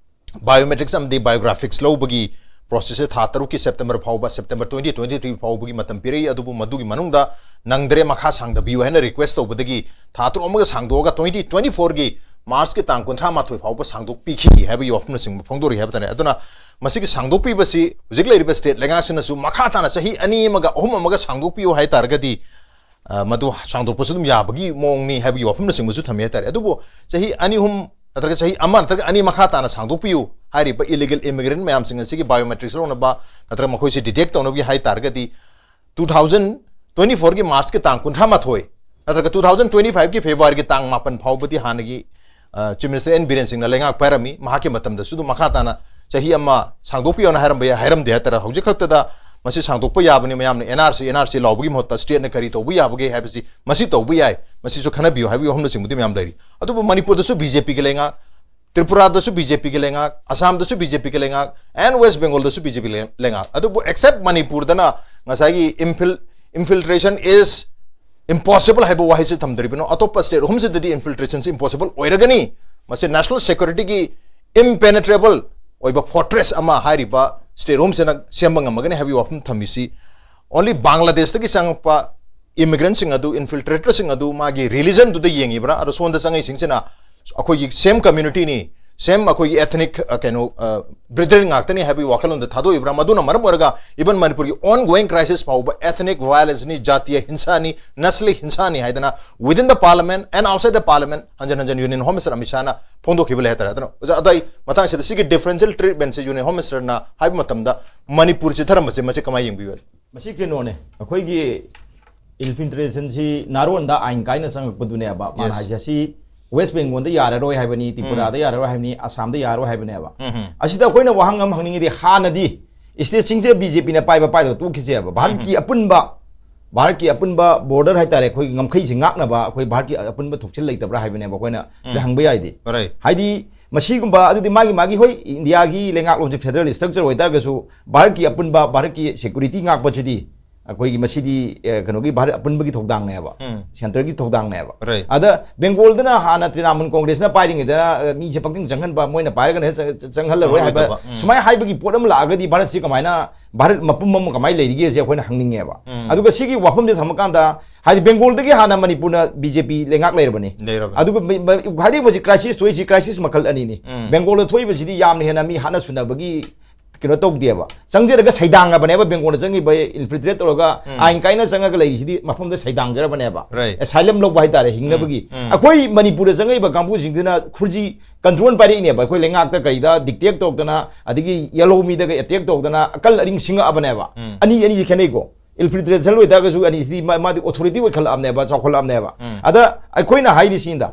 ꯕꯥꯏꯑꯣꯃꯦꯇ꯭ꯔꯤꯛꯁ ꯑꯃꯗꯤ ꯕꯥꯏꯑꯣꯒ꯭ꯔꯥꯐꯤꯛꯁ ꯂꯧꯕꯒꯤ ꯄ꯭ꯔꯣꯁꯦꯁꯁꯦ ꯊꯥ ꯇꯔꯨꯛꯀꯤ, ꯁꯦꯞꯇꯦꯝꯕꯔ ꯐꯥꯎꯕ, ꯁꯦꯞꯇꯦꯝꯕꯔ twenty twenty-three ꯐꯥꯎꯕꯒꯤ ꯃꯇꯝ ꯄꯤꯔꯛꯏ꯫ ꯑꯗꯨꯕꯨ ꯃꯗꯨꯒꯤ ꯃꯅꯨꯡꯗ ꯅꯪꯗ꯭ꯔꯦ, ꯃꯈꯥ ꯁꯥꯡꯊꯕꯤꯌꯨ ꯍꯥꯏꯅ ꯔꯤꯀ꯭ꯋꯦꯁ ꯇꯧꯕꯗꯒꯤ ꯊꯥ ꯇꯔꯨꯛ ꯑꯃꯒ ꯁꯥꯡꯗꯣꯛꯑꯒ twenty twenty-fourꯒꯤ ꯃꯥꯔꯆꯀꯤ ꯇꯥꯡ ꯀꯨꯟꯊ꯭ꯔꯥ ꯃꯥꯊꯣꯏ ꯐꯥꯎꯕ ꯁꯥꯡꯗꯣꯛꯄꯤꯈꯤ ꯍꯥꯏꯕꯒꯤ ꯋꯥꯐꯝꯅꯆꯤꯡꯕ ꯐꯣꯡꯗꯣꯔꯤ ꯍꯥꯏꯕ ꯇꯥꯔꯦ꯫ ꯑꯗꯨꯅ ꯃꯁꯤꯒꯤ ꯁꯥꯡꯗꯣꯛꯄꯤꯕꯁꯤ ꯍꯧꯖꯤꯛ ꯂꯩꯔꯤꯕ ꯁ꯭ꯇꯦꯠ ꯂꯩꯉꯥꯛꯁꯤꯡꯅꯁꯨ ꯃꯈꯥ ꯇꯥꯅ ꯆꯍꯤ ꯑꯅꯤ ꯑꯃꯒ ꯑꯍꯨꯝ ꯑꯃꯒ ꯁꯥꯡꯗꯣꯛꯄꯤꯌꯨ ꯍꯥꯏ ꯇꯥꯔꯒꯗꯤ, ꯑ, ꯃꯗꯨ ꯁꯥꯡꯗꯣꯛꯄꯁꯨ ꯑꯗꯨꯝ ꯌꯥꯕꯒꯤ ꯃꯑꯣꯡꯅꯤ ꯍꯥꯏꯕꯒꯤ ꯋꯥꯐꯝꯅꯆꯤꯡꯕꯁꯨ ꯊꯝꯃꯤ ꯍꯥꯏꯇꯥꯔꯦ꯫ ꯑꯗꯨꯕꯨ ꯆꯍꯤ ꯑꯅꯤ ꯑꯍꯨꯝ ꯅꯠꯇ꯭ꯔꯒ ꯆꯍꯤ ꯑꯃ ꯅꯠꯇ꯭ꯔꯒ ꯑꯅꯤ ꯃꯈꯥ ꯇꯥꯅ ꯁꯥꯡꯗꯣꯛꯄꯤꯌꯨ ꯍꯥꯏꯔꯤꯕ ꯏꯂꯤꯒꯦꯜ ꯏꯃꯤꯒ꯭ꯔꯦꯟ ꯃꯌꯥꯝꯁꯤꯡ ꯑꯁꯤꯒꯤ ꯕꯥꯏꯑꯣꯃꯦꯇ꯭ꯔꯤꯛꯁ ꯂꯧꯅꯕ ꯅꯠꯇ꯭ꯔꯒ ꯃꯈꯣꯏꯁꯤ ꯗꯤꯇꯦꯛ ꯇꯧꯅꯕꯒꯤ ꯍꯥꯏ ꯇꯥꯔꯒꯗꯤ, two thousand twenty-fourꯒꯤ ꯃꯥꯔꯆꯀꯤ ꯇꯥꯡ ꯀꯨꯟꯊ꯭ꯔꯥ ꯃꯥꯊꯣꯏ ꯅꯠꯇ꯭ꯔꯒ two thousand twenty-fiveꯀꯤ ꯐꯦꯕ꯭ꯔꯨꯋꯥꯔꯤꯒꯤ ꯇꯥꯡ ꯃꯥꯄꯟ ꯐꯥꯎꯕꯗꯤ ꯍꯥꯟꯅꯒꯤ, ꯑ, ꯆꯤꯐ ꯃꯤꯅꯤꯁꯇꯔ ꯑꯦꯟ ꯕꯤꯔꯦꯟ ꯁꯤꯡꯅ ꯂꯩꯉꯥꯛ ꯄꯥꯏꯔꯝꯃꯤ꯫ ꯃꯍꯥꯛꯀꯤ ꯃꯇꯝꯗꯁꯨ ꯑꯗꯨꯝ ꯃꯈꯥ ꯇꯥꯅ ꯆꯍꯤ ꯑꯃ ꯁꯥꯡꯗꯣꯛꯄꯤꯌꯣꯅ ꯍꯥꯏꯔꯝꯕ ꯌꯥꯏ, ꯍꯥꯏꯔꯝꯗꯦ ꯍꯥꯏꯇꯥꯔꯦ꯫ ꯍꯧꯖꯤꯛ ꯈꯛꯇꯗ ꯃꯁꯤ ꯁꯥꯡꯗꯣꯛꯄ ꯌꯥꯕꯅꯤ, ꯃꯌꯥꯝꯅ NRC NRC ꯂꯥꯎꯕꯒꯤ ꯃꯍꯨꯠꯇ ꯁ꯭ꯇꯦꯠꯅ ꯀꯔꯤ ꯇꯧꯕ ꯌꯥꯕꯒꯦ ꯍꯥꯏꯕꯁꯤ, ꯃꯁꯤ ꯇꯧꯕ ꯌꯥꯏ, ꯃꯁꯤꯁꯨ ꯈꯟꯅꯕꯤꯌꯨ ꯍꯥꯏꯕꯒꯤ ꯋꯥꯐꯝꯅꯆꯤꯡꯕꯗꯤ ꯃꯌꯥꯝ ꯂꯩꯔꯤ꯫ ꯑꯗꯨꯕꯨ ꯃꯅꯤꯄꯨꯔꯗꯁꯨ BJPꯒꯤ ꯂꯩꯉꯥꯛ, ꯇ꯭ꯔꯤꯄꯨꯔꯥꯗꯁꯨ BJPꯒꯤ ꯂꯩꯉꯥꯛ, ꯑꯁꯥꯝꯗꯁꯨ BJPꯒꯤ ꯂꯩꯉꯥꯛ, and West Bengalꯗꯁꯨ BJP ꯂꯩ-, ꯂꯩꯉꯥꯛ꯫ ꯑꯗꯨꯕꯨ except ꯃꯅꯤꯄꯨꯔꯗꯅ ꯉꯁꯥꯏꯒꯤ infil-, infiltration is impossible ꯍꯥꯏꯕ ꯋꯥꯍꯩꯁꯤ ꯊꯝꯗ꯭ꯔꯤꯕꯅꯣ? ꯑꯇꯣꯞꯄ ꯁ꯭ꯇꯦꯠ ꯑꯍꯨꯝꯁꯤꯗꯗꯤ infiltrationꯁꯤ impossible ꯑꯣꯏꯔꯒꯅꯤ꯫ ꯃꯁꯤ national securityꯒꯤ impenetrable ꯑꯣꯏꯕ fortress ꯑꯃ ꯍꯥꯏꯔꯤꯕ ꯁ꯭ꯇꯦꯠ ꯑꯍꯨꯝꯁꯤꯅ ꯁꯦꯝꯕ ꯉꯝꯃꯒꯅꯤ ꯍꯥꯏꯕꯒꯤ ꯋꯥꯐꯝ ꯊꯝꯃꯤꯁꯤ꯫ Only ꯕꯪꯒ꯭ꯂꯥꯗꯦꯁꯇꯒꯤ ꯆꯪꯉꯛꯄ ꯏꯃꯤꯒ꯭ꯔꯦꯟꯁꯤꯡ ꯑꯗꯨ, ꯏꯟꯐꯤꯜꯇ꯭ꯔꯦꯇꯔꯁꯤꯡ ꯑꯗꯨ ꯃꯥꯒꯤ ꯔꯤꯂꯤꯖꯟꯗꯨꯗ ꯌꯦꯡꯉꯤꯕ꯭ꯔꯥ? ꯑꯗꯣ ꯁꯣꯝꯗ ꯆꯪꯉꯛꯏꯁꯤꯡꯁꯤꯅ ꯑꯩꯈꯣꯏꯒꯤ same communityꯅꯤ, ꯁꯦꯝ ꯑꯩꯈꯣꯏꯒꯤ ꯑꯦꯊꯅꯤꯛ ꯀꯩꯅꯣ ꯕ꯭ꯔꯤꯗꯔ ꯉꯥꯛꯇꯅꯤ ꯍꯥꯏꯕꯒꯤ ꯋꯥꯈꯜꯂꯣꯟꯗ ꯊꯥꯗꯣꯛꯏꯕ꯭ꯔꯥ? ꯃꯗꯨꯅ ꯃꯔꯝ ꯑꯣꯏꯔꯒ ꯏꯚꯟ ꯃꯅꯤꯄꯨꯔꯒꯤ ꯑꯣꯟ ꯒꯣꯋꯤꯡ ꯀ꯭ꯔꯥꯏꯁꯤꯁ ꯐꯥꯎꯕ ethnic violence ꯅꯤ, ꯖꯥꯇꯤꯌ ꯍꯤꯡꯁꯥꯅꯤ, ꯅꯁꯂꯤ ꯍꯤꯡꯁꯥꯅꯤ ꯍꯥꯏꯗꯅ within the parliament and outside the parliament ꯍꯟꯖꯟ ꯍꯟꯖꯟ ꯌꯨꯅꯤꯌꯟ ꯍꯣꯝ ꯃꯤꯅꯤꯁꯇꯔ ꯑꯃꯤꯠ ꯁꯥꯍꯅ ꯐꯣꯡꯗꯣꯛꯈꯤꯕ ꯂꯩ ꯍꯥꯏꯇꯥꯔꯦ꯫ ꯑꯗꯨꯅ ꯑꯣꯖꯥ, ꯑꯗꯣ ꯑꯩ ꯃꯇꯥꯡꯁꯤꯗ ꯁꯤꯒꯤ ꯗꯤꯐꯔꯦꯟꯁꯤꯌꯦꯜ ꯇ꯭ꯔꯤꯠꯃꯦꯟꯁꯦ ꯌꯨꯅꯤꯌꯟ ꯍꯣꯝ ꯃꯤꯅꯤꯁꯇꯔꯅ ꯍꯥꯏꯕ ꯃꯇꯝꯗ ꯃꯅꯤꯄꯨꯔꯁꯤ ꯊꯔꯝꯕꯁꯦ ꯃꯁꯤ ꯀꯃꯥꯏꯅ ꯌꯦꯡꯕꯤꯕ? ꯃꯁꯤ ꯀꯩꯅꯣꯅꯦ, ꯑꯩꯈꯣꯏꯒꯤ ꯏꯟꯐꯤꯜꯇ꯭ꯔꯦꯁꯟꯁꯤ ꯅꯥꯔꯣꯟꯗ ꯑꯥꯏꯟ ꯀꯥꯏꯅ ꯆꯪꯉꯛꯄꯗꯨꯅꯦꯕ ꯃꯥꯅ Yes. ꯍꯥꯏꯁꯦ꯫ ꯑꯁꯤ ꯋꯦꯁ ꯕꯦꯡꯒꯣꯜꯗ ꯌꯥꯔꯔꯣꯏ ꯍꯥꯏꯕꯅꯤ, ꯇ꯭ꯔꯤꯄꯨꯔꯥꯗ ꯌꯥꯔꯔꯣꯏ ꯍꯥꯏꯕꯅꯤ, ꯑꯁꯥꯝꯗ ꯌꯥꯔꯔꯣꯏ ꯍꯥꯏꯕꯅꯦꯕ꯫ ꯎꯝ꯫ ꯑꯁꯤꯗ ꯑꯩꯈꯣꯏꯅ ꯋꯥꯍꯪ ꯑꯃ ꯍꯪꯅꯤꯡꯉꯤꯗꯤ, ꯍꯥꯟꯅꯗꯤ ꯁ꯭ꯇꯦꯠꯁꯤꯡꯁꯦ ꯕꯤ ꯖꯦ ꯄꯤꯅ ꯄꯥꯏꯕ ꯄꯥꯏꯗꯕ ꯇꯣꯛꯈꯤꯁꯦꯕ, ꯚꯥꯔꯠꯀꯤ ꯑꯄꯨꯟꯕ, ꯚꯥꯔꯠꯀꯤ ꯑꯄꯨꯟꯕ ꯕꯣꯔꯗꯔ ꯍꯥꯏꯇꯥꯔꯦ, ꯑꯩꯈꯣꯏꯒꯤ ꯉꯝꯈꯩꯁꯤ ꯉꯥꯛꯅꯕ ꯑꯩꯈꯣꯏ ꯚꯥꯔꯠꯀꯤ ꯑꯄꯨꯟꯕ ꯊꯣꯛꯁꯤꯜ ꯂꯩꯇꯕ꯭ꯔꯥ ꯍꯥꯏꯕꯅꯦꯕ ꯑꯩꯈꯣꯏꯅ ꯁꯤꯗ ꯎꯝ꯫ ꯍꯪꯕ ꯌꯥꯏꯗꯤ꯫ Right. ꯍꯥꯏꯗꯤ ꯃꯁꯤꯒꯨꯝꯕ ꯑꯗꯨꯗꯤ ꯃꯥꯒꯤ ꯃꯥꯒꯤ, ꯍꯣꯏ, ꯏꯟꯗꯤꯌꯥꯒꯤ ꯂꯩꯉꯥꯛꯂꯣꯟꯁꯦ ꯐꯦꯗꯔꯦꯜ ꯁ꯭ꯇ꯭ꯔꯛꯆꯔ ꯑꯣꯏꯇꯥꯔꯒꯁꯨ ꯚꯥꯔꯠꯀꯤ ꯑꯄꯨꯟꯕ, ꯚꯥꯔꯠꯀꯤ ꯁꯦꯀ꯭ꯌꯨꯔꯤꯇꯤ ꯉꯥꯛꯄꯁꯤꯗꯤ ꯑꯩꯈꯣꯏꯒꯤ ꯃꯁꯤꯗꯤ, ꯑꯦ, ꯀꯩꯅꯣꯒꯤ ꯚꯥꯔꯠ ꯑꯄꯨꯟꯕꯒꯤ ꯊꯧꯗꯥꯡꯅꯦꯕ, ꯎꯝ꯫ ꯁꯦꯟꯇꯔꯒꯤ ꯊꯧꯗꯥꯡꯅꯦꯕ꯫ Right. ꯑꯗ ꯕꯦꯡꯒꯣꯜꯗꯅ ꯍꯥꯟꯅ ꯇ꯭ꯔꯤꯅꯥꯃꯨꯜ ꯀꯣꯡꯒ꯭ꯔꯦꯁꯅ ꯄꯥꯏꯔꯤꯉꯩꯗ, ꯑ, ꯃꯤꯁꯦ ꯄꯪꯆꯪ ꯆꯪꯍꯟꯕ, ꯃꯣꯏꯅ ꯄꯥꯏꯔꯒꯅ ꯍꯦꯛ ꯆꯪ-, ꯆꯪꯍꯜꯂꯔꯣꯏ ꯍꯥꯏꯕ, ꯆꯪꯍꯜꯂꯣꯏꯗꯕ, ꯎꯝ꯫ ꯁꯨꯃꯥꯏꯅ ꯍꯥꯏꯕꯒꯤ ꯄꯣꯠ ꯑꯃ ꯂꯥꯛꯑꯒꯗꯤ ꯚꯥꯔꯠꯁꯤ ꯀꯃꯥꯏꯅ, ꯚꯥꯔꯠ ꯃꯄꯨꯝ ꯑꯃ ꯀꯃꯥꯏꯅ ꯂꯩꯔꯤꯒꯦꯁꯦ ꯑꯩꯈꯣꯏꯅ ꯍꯪꯅꯤꯡꯉꯦꯕ꯫ ꯎꯝ꯫ ꯑꯗꯨꯒ ꯁꯤꯒꯤ ꯋꯥꯐꯝꯁꯦ ꯊꯝꯃꯀꯥꯟꯗ, ꯍꯥꯏꯗꯤ ꯕꯦꯡꯒꯣꯜꯗꯒꯤ ꯍꯥꯟꯅ ꯃꯅꯤꯄꯨꯔꯅ ꯕꯤ ꯖꯦ ꯄꯤ ꯂꯩꯉꯥꯛ ꯂꯩꯔꯕꯅꯤ꯫ ꯂꯩꯔꯕꯅꯤ꯫ ꯑꯗꯨꯒ ꯃ-, ꯃ-, ꯍꯥꯏꯗꯤ ꯍꯧꯖꯤꯛ ꯀ꯭ꯔꯥꯏꯁꯤꯁ ꯊꯣꯛꯏꯁꯤ ꯀ꯭ꯔꯥꯏꯁꯤꯁ ꯃꯈꯜ ꯑꯅꯤꯅꯤ꯫ ꯎꯝ꯫ ꯕꯦꯡꯒꯣꯜꯗ ꯊꯣꯛꯏꯕꯁꯤꯗꯤ ꯌꯥꯝꯅ ꯍꯦꯟꯅ ꯃꯤ ꯍꯥꯠꯅ ꯁꯨꯅꯕꯒꯤ ꯀꯩꯅꯣ ꯇꯧꯗꯦꯕ, ꯆꯪꯖꯔꯒ ꯁꯩꯗꯥꯡꯉꯕꯅꯦꯕ꯫ ꯕꯦꯡꯒꯣꯜꯗ ꯆꯪꯉꯤꯕ ꯏꯟꯐꯤꯜꯇ꯭ꯔꯦꯠ ꯇꯧꯔꯒ ꯎꯝ꯫ ꯑꯥꯏꯟ ꯀꯥꯏꯅ ꯆꯪꯉꯒ ꯂꯩꯔꯤꯁꯤꯗꯤ ꯃꯐꯝꯗ ꯁꯩꯗꯥꯡꯖꯔꯕꯅꯦꯕ꯫ Right. ꯑꯦꯁꯥꯏꯂꯝ ꯂꯧꯕ ꯍꯥꯏꯇꯥꯔꯦ, ꯍꯤꯡꯅꯕꯒꯤ꯫ ꯎꯝ, ꯎꯝ꯫ ꯑꯩꯈꯣꯏ ꯃꯅꯤꯄꯨꯔꯗ ꯆꯪꯉꯛꯏꯕ ꯀꯥꯡꯕꯨꯁꯤꯡꯗꯨꯅ ꯈꯨꯔꯖꯤ ꯀꯟꯇ꯭ꯔꯣꯜ ꯄꯥꯏꯔꯛꯏꯅꯦꯕ꯫ ꯑꯩꯈꯣꯏ ꯂꯩꯉꯥꯛꯇ ꯀꯩꯗ ꯗꯤꯛꯇꯦꯛ ꯇꯧꯗꯅ, ꯑꯗꯒꯤ ꯌꯦꯜꯍꯧ ꯃꯤꯗꯒ ꯑꯦꯇꯦꯛ ꯇꯧꯗꯅ ꯑꯀꯜ ꯑꯔꯤꯡ ꯁꯤꯡꯉꯛꯑꯕꯅꯦꯕ꯫ ꯎꯝ꯫ ꯑꯅꯤ, ꯑꯅꯤꯁꯤ ꯈꯦꯠꯅꯩꯀꯣ꯫ ꯏꯟꯐꯤꯜꯇ꯭ꯔꯦꯁꯟ ꯑꯣꯏꯇꯥꯔꯒꯁꯨ ꯑꯅꯤꯁꯤꯗꯤ ꯃꯥ-, ꯃꯥꯗꯤ ꯑꯣꯊꯣꯔꯤꯇꯤ ꯑꯣꯏꯈꯠꯂꯛꯑꯕꯅꯦꯕ, ꯆꯥꯎꯈꯠꯂꯛꯑꯕꯅꯦꯕ꯫ ꯎꯝ꯫ ꯑꯗ ꯑꯩꯈꯣꯏꯅ ꯍꯥꯏꯔꯤꯁꯤꯗ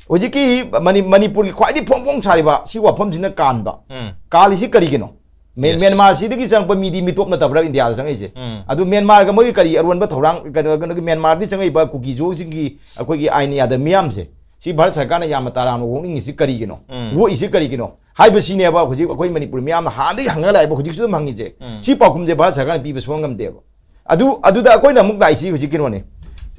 ꯍꯧꯖꯤꯛꯀꯤ ꯃꯅꯤ-, ꯃꯅꯤꯄꯨꯔꯒꯤ ꯈ꯭ꯋꯥꯏꯗꯒꯤ ꯐꯣꯡ ꯐꯣꯡ ꯁꯥꯔꯤꯕ ꯁꯤ ꯋꯥꯐꯝꯁꯤꯅ ꯀꯥꯟꯕ꯫ ꯎꯝ꯫ ꯀꯥꯜꯂꯤꯁꯤ ꯀꯔꯤꯒꯤꯅꯣ? ꯃꯦ-, Yes. ꯃ꯭ꯌꯥꯟꯃꯥꯔꯁꯤꯗꯒꯤ ꯆꯪꯉꯛꯄ ꯃꯤꯗꯤ ꯃꯤꯇꯣꯞ ꯅꯠꯇꯕ꯭ꯔꯥ ꯏꯟꯗꯤꯌꯥꯗ ꯆꯪꯉꯛꯏꯁꯦ? ꯎꯝ꯫ ꯑꯗꯨ ꯃ꯭ꯌꯥꯟꯃꯥꯔꯒ ꯃꯣꯏꯒꯤ ꯀꯔꯤ ꯑꯔꯣꯟꯕ ꯊꯧꯔꯥꯡ, ꯀꯩꯅꯣ, ꯀꯩꯅꯣꯒꯤ ꯃ꯭ꯌꯥꯟꯃꯥꯔꯗꯒꯤ ꯆꯪꯉꯛꯏꯕ ꯀꯨꯀꯤꯖꯣꯁꯤꯡꯒꯤ ꯑꯩꯈꯣꯏꯒꯤ ꯑꯥꯏꯟ ꯌꯥꯗꯕ ꯃꯤꯌꯥꯝꯁꯦ, ꯁꯤ ꯚꯥꯔꯠ ꯁꯔꯀꯥꯔꯅ ꯌꯥꯝꯅ ꯇꯔꯥꯝꯅ ꯑꯣꯛꯅꯤꯡꯉꯤꯁꯤ ꯀꯔꯤꯒꯤꯅꯣ? ꯎꯝ꯫ ꯑꯣꯛꯏꯁꯤ ꯀꯔꯤꯒꯤꯅꯣ? ꯍꯥꯏꯕꯁꯤꯅꯦꯕ ꯍꯧꯖꯤꯛ ꯑꯩꯈꯣꯏ ꯃꯅꯤꯄꯨꯔ ꯃꯤꯌꯥꯝꯅ ꯍꯥꯟꯅꯗꯒꯤ ꯍꯪꯉ ꯂꯥꯛꯏꯕ, ꯍꯧꯖꯤꯛꯁꯨ ꯑꯗꯨꯝ ꯍꯪꯉꯤꯁꯦ꯫ ꯎꯝ꯫ ꯁꯤ ꯄꯥꯎꯈꯨꯝꯁꯦ ꯚꯥꯔꯠ ꯁꯔꯀꯥꯔꯅ ꯄꯤꯕ ꯁꯨꯡꯉꯝ ꯉꯝꯗꯦꯕ꯫ ꯑꯗꯨ, ꯑꯗꯨꯗ ꯑꯩꯈꯣꯏꯅ ꯑꯃꯨꯛ ꯂꯥꯛꯏꯁꯤ ꯍꯧꯖꯤꯛ ꯀꯩꯅꯣꯅꯦ꯫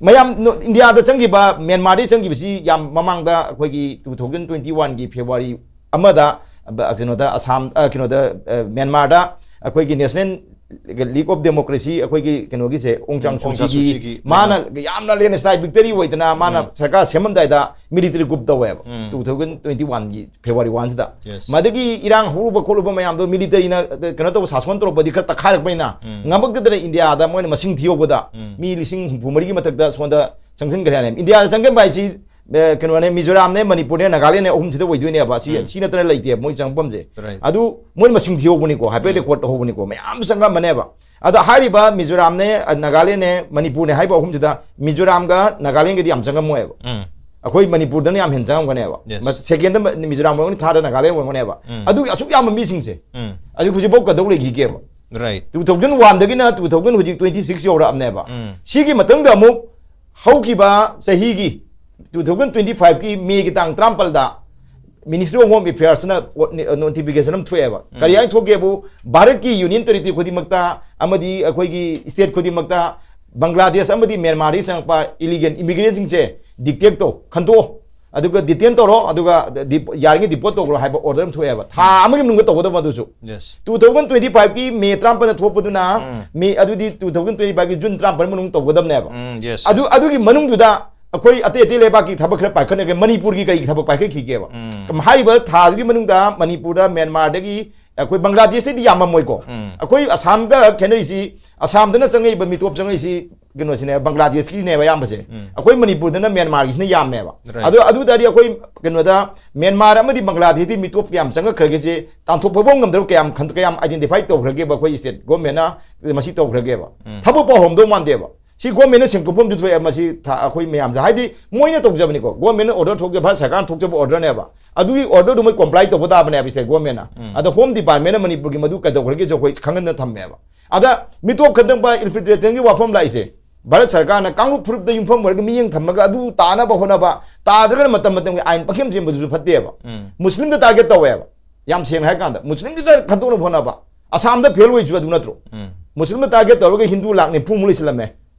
ꯃꯌꯥꯝ ꯅꯣ-, ꯏꯟꯗꯤꯌꯥꯗ ꯆꯪꯈꯤꯕ, ꯃ꯭ꯌꯥꯟꯃꯥꯔꯗꯒꯤ ꯆꯪꯈꯤꯕꯁꯤ ꯌꯥꯝ ꯃꯃꯥꯡꯗ ꯑꯩꯈꯣꯏꯒꯤ two thousand twenty one ꯒꯤ February ꯑꯃꯗ, ꯑ, ꯀꯩꯅꯣꯗ ꯑꯁꯥꯝ, ꯑ, ꯀꯩꯅꯣꯗ, ꯑ, ꯃ꯭ꯌꯥꯟꯃꯥꯔꯗ ꯑꯩꯈꯣꯏꯒꯤ ꯅꯦꯁꯅꯦꯜ ꯂꯤꯒ ꯑꯣꯐ ꯗꯦꯃꯣꯀ꯭ꯔꯦꯁꯤ, ꯑꯩꯈꯣꯏꯒꯤ ꯀꯩꯅꯣꯒꯤꯁꯦ, ꯑꯣꯡ ꯁꯥꯡ ꯎꯝ, ꯑꯣꯡ ꯁꯥꯟ ꯁꯨꯆꯤꯒꯤ, ꯁꯨꯆꯤꯒꯤ, ꯃꯥꯅ ꯌꯥꯝꯅ ꯂꯦꯟꯁꯂꯥꯏꯠ ꯚꯤꯛꯇꯔꯤ ꯑꯣꯏꯗꯅ, ꯃꯥꯅ ꯁꯔꯀꯥꯔ ꯁꯦꯝꯃꯝꯗꯥꯏꯗ ꯃꯤꯂꯤꯇꯔꯤ ꯀꯨꯞ ꯇꯧꯋꯦꯕ, ꯎꯝ. ꯇꯨ ꯊꯥꯎꯖꯟ ꯇ꯭ꯋꯦꯟꯇꯤ ꯋꯥꯟꯒꯤ ꯐꯦꯕ꯭ꯔꯨꯋꯥꯔꯤ ꯋꯥꯟꯁꯤꯗ. Yes. ꯃꯗꯒꯤ ꯏꯔꯥꯡ ꯍꯧꯔꯨꯕ ꯈꯣꯠꯂꯨꯕ ꯃꯌꯥꯝꯗꯣ ꯃꯤꯂꯤꯇꯔꯤꯅ ꯀꯩꯅꯣ ꯇꯧꯕ, ꯁꯥꯁꯣꯟ ꯇꯧꯔꯛꯄꯗꯤ ꯈꯔ ꯇꯛꯈꯥꯏꯔꯛꯄꯅꯤꯅ, ꯎꯝ. ꯉꯝꯃꯛꯇꯗꯅ ꯏꯟꯗꯤꯌꯥꯗ ꯃꯣꯏꯅ ꯃꯁꯤꯡ ꯊꯤꯍꯧꯕꯗ ꯎꯝ. ꯃꯤ ꯂꯤꯁꯤꯡ ꯍꯨꯝꯐꯨ ꯃꯔꯤꯒꯤ ꯃꯊꯛꯇ ꯁꯣꯝꯗ ꯆꯪꯁꯤꯟꯈ꯭ꯔꯦ ꯍꯥꯏꯅ. ꯏꯟꯗꯤꯌꯥꯗ ꯆꯪꯁꯤꯟꯕ ꯍꯥꯏꯁꯤ, ꯑꯦ, ꯀꯩꯅꯣꯅꯦ, ꯃꯤꯖꯣꯔꯥꯝꯅꯦ, ꯃꯅꯤꯄꯨꯔꯅꯦ, ꯅꯥꯒꯥꯂꯦꯟꯅꯦ, ꯑꯍꯨꯝꯁꯤꯗ ꯑꯣꯏꯗꯣꯏꯅꯦꯕ꯫ ꯁꯤ, ꯎꯝ. ꯁꯤ ꯅꯠꯇꯅ ꯂꯩꯇꯦꯕ ꯃꯣꯏ ꯆꯪꯐꯝꯁꯦ꯫ Right. ꯑꯗꯨ ꯃꯣꯏ ꯃꯁꯤꯡ ꯊꯤꯍꯧꯕꯅꯤꯀꯣ, ꯍꯥꯏꯐꯦꯠ ꯎꯝ. ꯔꯦꯀꯣꯔꯠ ꯇꯧꯍꯧꯕꯅꯤꯀꯣ, ꯃꯌꯥꯝ ꯆꯪꯉꯝꯕꯅꯦꯕ꯫ ꯑꯗꯣ ꯍꯥꯏꯔꯤꯕ ꯃꯤꯖꯣꯔꯥꯝꯅꯦ, ꯑ, ꯅꯥꯒꯥꯂꯦꯟꯅꯦ, ꯃꯅꯤꯄꯨꯔꯅꯦ ꯍꯥꯏꯕ ꯑꯍꯨꯝꯁꯤꯗ ꯃꯤꯖꯣꯔꯥꯝꯒ ꯅꯥꯒꯥꯂꯦꯟꯒꯗꯤ ꯌꯥꯝ ꯆꯪꯉꯝꯃꯣꯏꯕ꯫ ꯎꯝ. ꯑꯩꯈꯣꯏ ꯃꯅꯤꯄꯨꯔꯗꯅ ꯌꯥꯝ ꯍꯦꯟꯅ ꯆꯪꯉꯝꯒꯅꯦꯕ꯫ Yes. ꯃ-, ꯁꯦꯀꯦꯟꯗ ꯃ-, ꯃꯤꯖꯣꯔꯥꯝ ꯑꯣꯏꯔꯝꯒꯅꯤ, ꯊꯥꯔꯗ ꯅꯥꯒꯥꯂꯦꯟ ꯑꯣꯏꯔꯝꯒꯅꯦꯕ꯫ ꯎꯝ. ꯑꯗꯨꯒꯤ ꯑꯁꯨꯛ ꯌꯥꯝꯕ ꯃꯤꯁꯤꯡꯁꯦ ꯎꯝ. ꯑꯗꯨ ꯍꯧꯖꯤꯛꯐꯥꯎ ꯀꯩꯗꯧ ꯂꯩꯈꯤꯒꯦꯕ? Right. ꯇꯨ ꯊꯥꯎꯖꯟ ꯋꯥꯟꯗꯒꯤꯅ ꯇꯨ ꯊꯥꯎꯖꯟ ꯍꯧꯖꯤꯛ ꯇ꯭ꯋꯦꯟꯇꯤ ꯁꯤꯛꯁ ꯌꯧꯔꯛꯑꯕꯅꯦꯕ꯫ ꯎꯝ. ꯁꯤꯒꯤ ꯃꯇꯨꯡꯗ ꯑꯃꯨꯛ ꯍꯧꯈꯤꯕ ꯆꯍꯤꯒꯤ ꯇꯨ ꯊꯥꯎꯖꯟ ꯇ꯭ꯋꯦꯟꯇꯤ ꯐꯥꯏꯚꯀꯤ ꯃꯦꯒꯤ ꯇꯥꯡ ꯇꯔꯥꯃꯥꯄꯜꯗ Ministry of Home Affairsꯅ ꯅꯣꯇꯤꯐꯤꯀꯦꯁꯟ ꯑꯃ ꯊꯣꯛꯑꯦꯕ꯫ ꯀꯔꯤ ꯍꯥꯏꯅ ꯊꯣꯛꯀꯦꯕꯨ, ꯚꯥꯔꯠꯀꯤ ꯌꯨꯅꯤꯌꯟ ꯇꯦꯔꯤꯇꯣꯔꯤ ꯈꯨꯗꯤꯡꯃꯛꯇ ꯑꯃꯗꯤ ꯑꯩꯈꯣꯏꯒꯤ ꯁ꯭ꯇꯦꯠ ꯈꯨꯗꯤꯡꯃꯛꯇ ꯕꯪꯒ꯭ꯂꯥꯗꯦꯁ ꯑꯃꯗꯤ ꯃ꯭ꯌꯥꯟꯃꯥꯔꯗꯒꯤ ꯆꯪꯉꯛꯄ ꯏꯂꯤꯒꯦꯜ ꯏꯃꯤꯒ꯭ꯔꯦꯟꯁꯤꯡꯁꯦ ꯗꯤꯇꯦꯛ ꯇꯧ, ꯈꯟꯗꯣꯛꯑꯣ, ꯑꯗꯨꯒ ꯗꯤꯇꯦꯟ ꯇꯧꯔꯣ, ꯑꯗꯨꯒ ꯗꯤ-, ꯌꯥꯔꯤꯉꯩ ꯗꯤꯄꯣꯔꯠ ꯇꯧꯈ꯭ꯔꯣ ꯍꯥꯏꯕ ꯑꯣꯔꯗꯔ ꯑꯃ ꯊꯣꯛꯑꯦꯕ꯫ ꯊꯥ ꯑꯃꯒꯤ ꯃꯅꯨꯡꯗ ꯇꯧꯒꯗꯕ ꯑꯗꯨꯁꯨ꯫ Yes. ꯇꯨ ꯊꯥꯎꯖꯟ ꯇ꯭ꯋꯦꯟꯇꯤ ꯐꯥꯏꯚꯀꯤ ꯃꯦ ꯇꯔꯥꯃꯥꯄꯜꯗ ꯊꯣꯛꯄꯗꯨꯅ ꯎꯝ. ꯃꯦ, ꯑꯗꯨꯗꯤ ꯇꯨ ꯊꯥꯎꯖꯟ ꯇ꯭ꯋꯦꯟꯇꯤ ꯐꯥꯏꯚꯀꯤ ꯖꯨꯟ ꯇꯔꯥꯃꯥꯄꯜ ꯃꯅꯨꯡ ꯇꯧꯒꯗꯕꯅꯦꯕ꯫ ꯎꯝ, yes, ꯑꯗꯨ, yes. ꯑꯗꯨꯒꯤ ꯃꯅꯨꯡꯗꯨꯗ ꯑꯩꯈꯣꯏ ꯑꯇꯩ ꯑꯇꯩ ꯂꯩꯕꯥꯛꯀꯤ ꯊꯕꯛ ꯈꯔ ꯄꯥꯏꯈꯠꯅꯒꯦ, ꯃꯅꯤꯄꯨꯔꯒꯤ ꯀꯔꯤꯒꯤ ꯊꯕꯛ ꯄꯥꯏꯈꯠꯈꯤꯒꯦꯕ? ꯎꯝ. ꯀꯝ-, ꯍꯥꯏꯔꯤꯕ ꯊꯥꯗꯨꯒꯤ ꯃꯅꯨꯡꯗ ꯃꯅꯤꯄꯨꯔꯗ, ꯃ꯭ꯌꯥꯟꯃꯥꯔꯗꯒꯤ, ꯑꯩꯈꯣꯏ ꯕꯪꯒ꯭ꯂꯥꯗꯦꯁꯇꯩꯗꯤ ꯌꯥꯝꯃꯝꯃꯣꯏꯀꯣ꯫ ꯎꯝ. ꯑꯩꯈꯣꯏ ꯑꯁꯥꯝꯒ ꯈꯦꯠꯅꯔꯤꯁꯤ, ꯑꯁꯥꯝꯗꯅ ꯆꯪꯉꯛꯏꯕ, ꯃꯤꯇꯣꯞ ꯆꯪꯉꯛꯏꯁꯤ ꯀꯩꯅꯣꯁꯤꯅꯦ, ꯕꯪꯒ꯭ꯂꯥꯗꯦꯁꯀꯤꯅꯦꯕ ꯑꯌꯥꯝꯕꯁꯦ꯫ ꯎꯝ. ꯑꯩꯈꯣꯏ ꯃꯅꯤꯄꯨꯔꯗꯅ ꯃ꯭ꯌꯥꯟꯃꯥꯔꯒꯤꯁꯤꯅ ꯌꯥꯝꯃꯦꯕ꯫ Right. ꯑꯗꯨ, ꯑꯗꯨ ꯇꯥꯔꯗꯤ ꯑꯩꯈꯣꯏ ꯀꯩꯅꯣꯗ ꯃ꯭ꯌꯥꯟꯃꯥꯔ ꯑꯃꯗꯤ ꯕꯪꯒ꯭ꯂꯥꯗꯦꯁꯇꯤ ꯃꯤꯇꯣꯞ ꯀꯌꯥꯝ ꯆꯪꯉꯛꯈ꯭ꯔꯒꯦꯁꯦ ꯇꯥꯟꯊꯣꯛ ꯐꯕ ꯉꯝꯗ꯭ꯔꯣ? ꯀꯌꯥꯝ ꯈꯟ-, ꯀꯌꯥꯝ identify ꯇꯧꯈ꯭ꯔꯒꯦꯕ ꯑꯩꯈꯣꯏ state governmentꯅ ꯃꯁꯤ ꯇꯧꯈ꯭ꯔꯒꯦꯕ? ꯎꯝ. ꯊꯕꯛ ꯄꯥꯎ ꯍꯧꯔꯝꯗꯧ ꯃꯥꯟꯗꯦꯕ꯫ ꯁꯤ governmentꯅ ꯁꯦꯡꯗꯣꯛꯐꯝꯁꯨ ꯊꯣꯛꯑꯦ, ꯃꯁꯤ ꯊ-, ꯑꯩꯈꯣꯏ ꯃꯌꯥꯝꯁꯦ, ꯍꯥꯏꯗꯤ ꯃꯣꯏꯅ ꯇꯧꯖꯕꯅꯤꯀꯣ, governmentꯅ order ꯊꯣꯛꯆꯕ, ꯚꯥꯔꯠ ꯁꯔꯀꯥꯔꯅ ꯊꯣꯛꯆꯕ orderꯅꯦꯕ꯫ ꯑꯗꯨꯒꯤ orderꯗꯨ ꯃꯣꯏ comply ꯇꯧꯕ ꯇꯥꯕꯅꯦꯕ state governmentꯅ꯫ ꯎꯝ. ꯑꯗꯣ Home Departmentꯅ ꯃꯅꯤꯄꯨꯔꯒꯤ ꯃꯗꯨ ꯀꯩꯗꯧꯈ꯭ꯔꯒꯦꯁꯨ ꯑꯩꯈꯣꯏ ꯈꯪꯍꯟꯗꯅ ꯊꯝꯃꯦꯕ꯫ ꯑꯗ ꯃꯤꯇꯣꯞ ꯈꯟꯗꯣꯛꯄ, infiltrationꯒꯤ ꯋꯥꯐꯝ ꯂꯥꯛꯏꯁꯦ, ꯚꯥꯔꯠ ꯁꯔꯀꯥꯔꯅ ꯀꯥꯡꯂꯨꯞ ꯐꯨꯔꯨꯞꯇ ꯌꯨꯝꯐꯝ ꯑꯣꯏꯔꯒ ꯃꯤꯠꯌꯦꯡ ꯊꯝꯃꯒ ꯑꯗꯨ ꯇꯥꯅꯕ ꯍꯣꯠꯅꯕ, ꯇꯥꯗ꯭ꯔꯒꯅ ꯃꯇꯝ ꯃꯇꯝꯒꯤ ꯑꯥꯏꯟ ꯄꯪꯁꯦꯝ ꯁꯦꯝꯕꯗꯨꯁꯨ ꯐꯠꯇꯦꯕ꯫ ꯎꯝ. ꯃꯨꯁꯂꯤꯝꯗ target ꯇꯧꯋꯦꯕ꯫ ꯌꯥꯝ ꯁꯦꯡꯅ ꯍꯥꯏ ꯀꯥꯟꯗ ꯃꯨꯁꯂꯤꯝꯗꯨꯗ ꯈꯟꯗꯣꯛꯅꯕ ꯍꯣꯠꯅꯕ꯫ ꯑꯁꯥꯝꯗ fail ꯑꯣꯏꯁꯨ ꯑꯗꯨ ꯅꯠꯇ꯭ꯔꯣ? ꯎꯝ. ꯃꯨꯁꯂꯤꯝꯗ target ꯇꯧꯔꯒ ꯍꯤꯟꯗꯨ ꯂꯥꯛ ꯅꯤꯐꯨꯃꯨꯛ ꯂꯩꯁꯤꯜꯂꯝꯃꯦ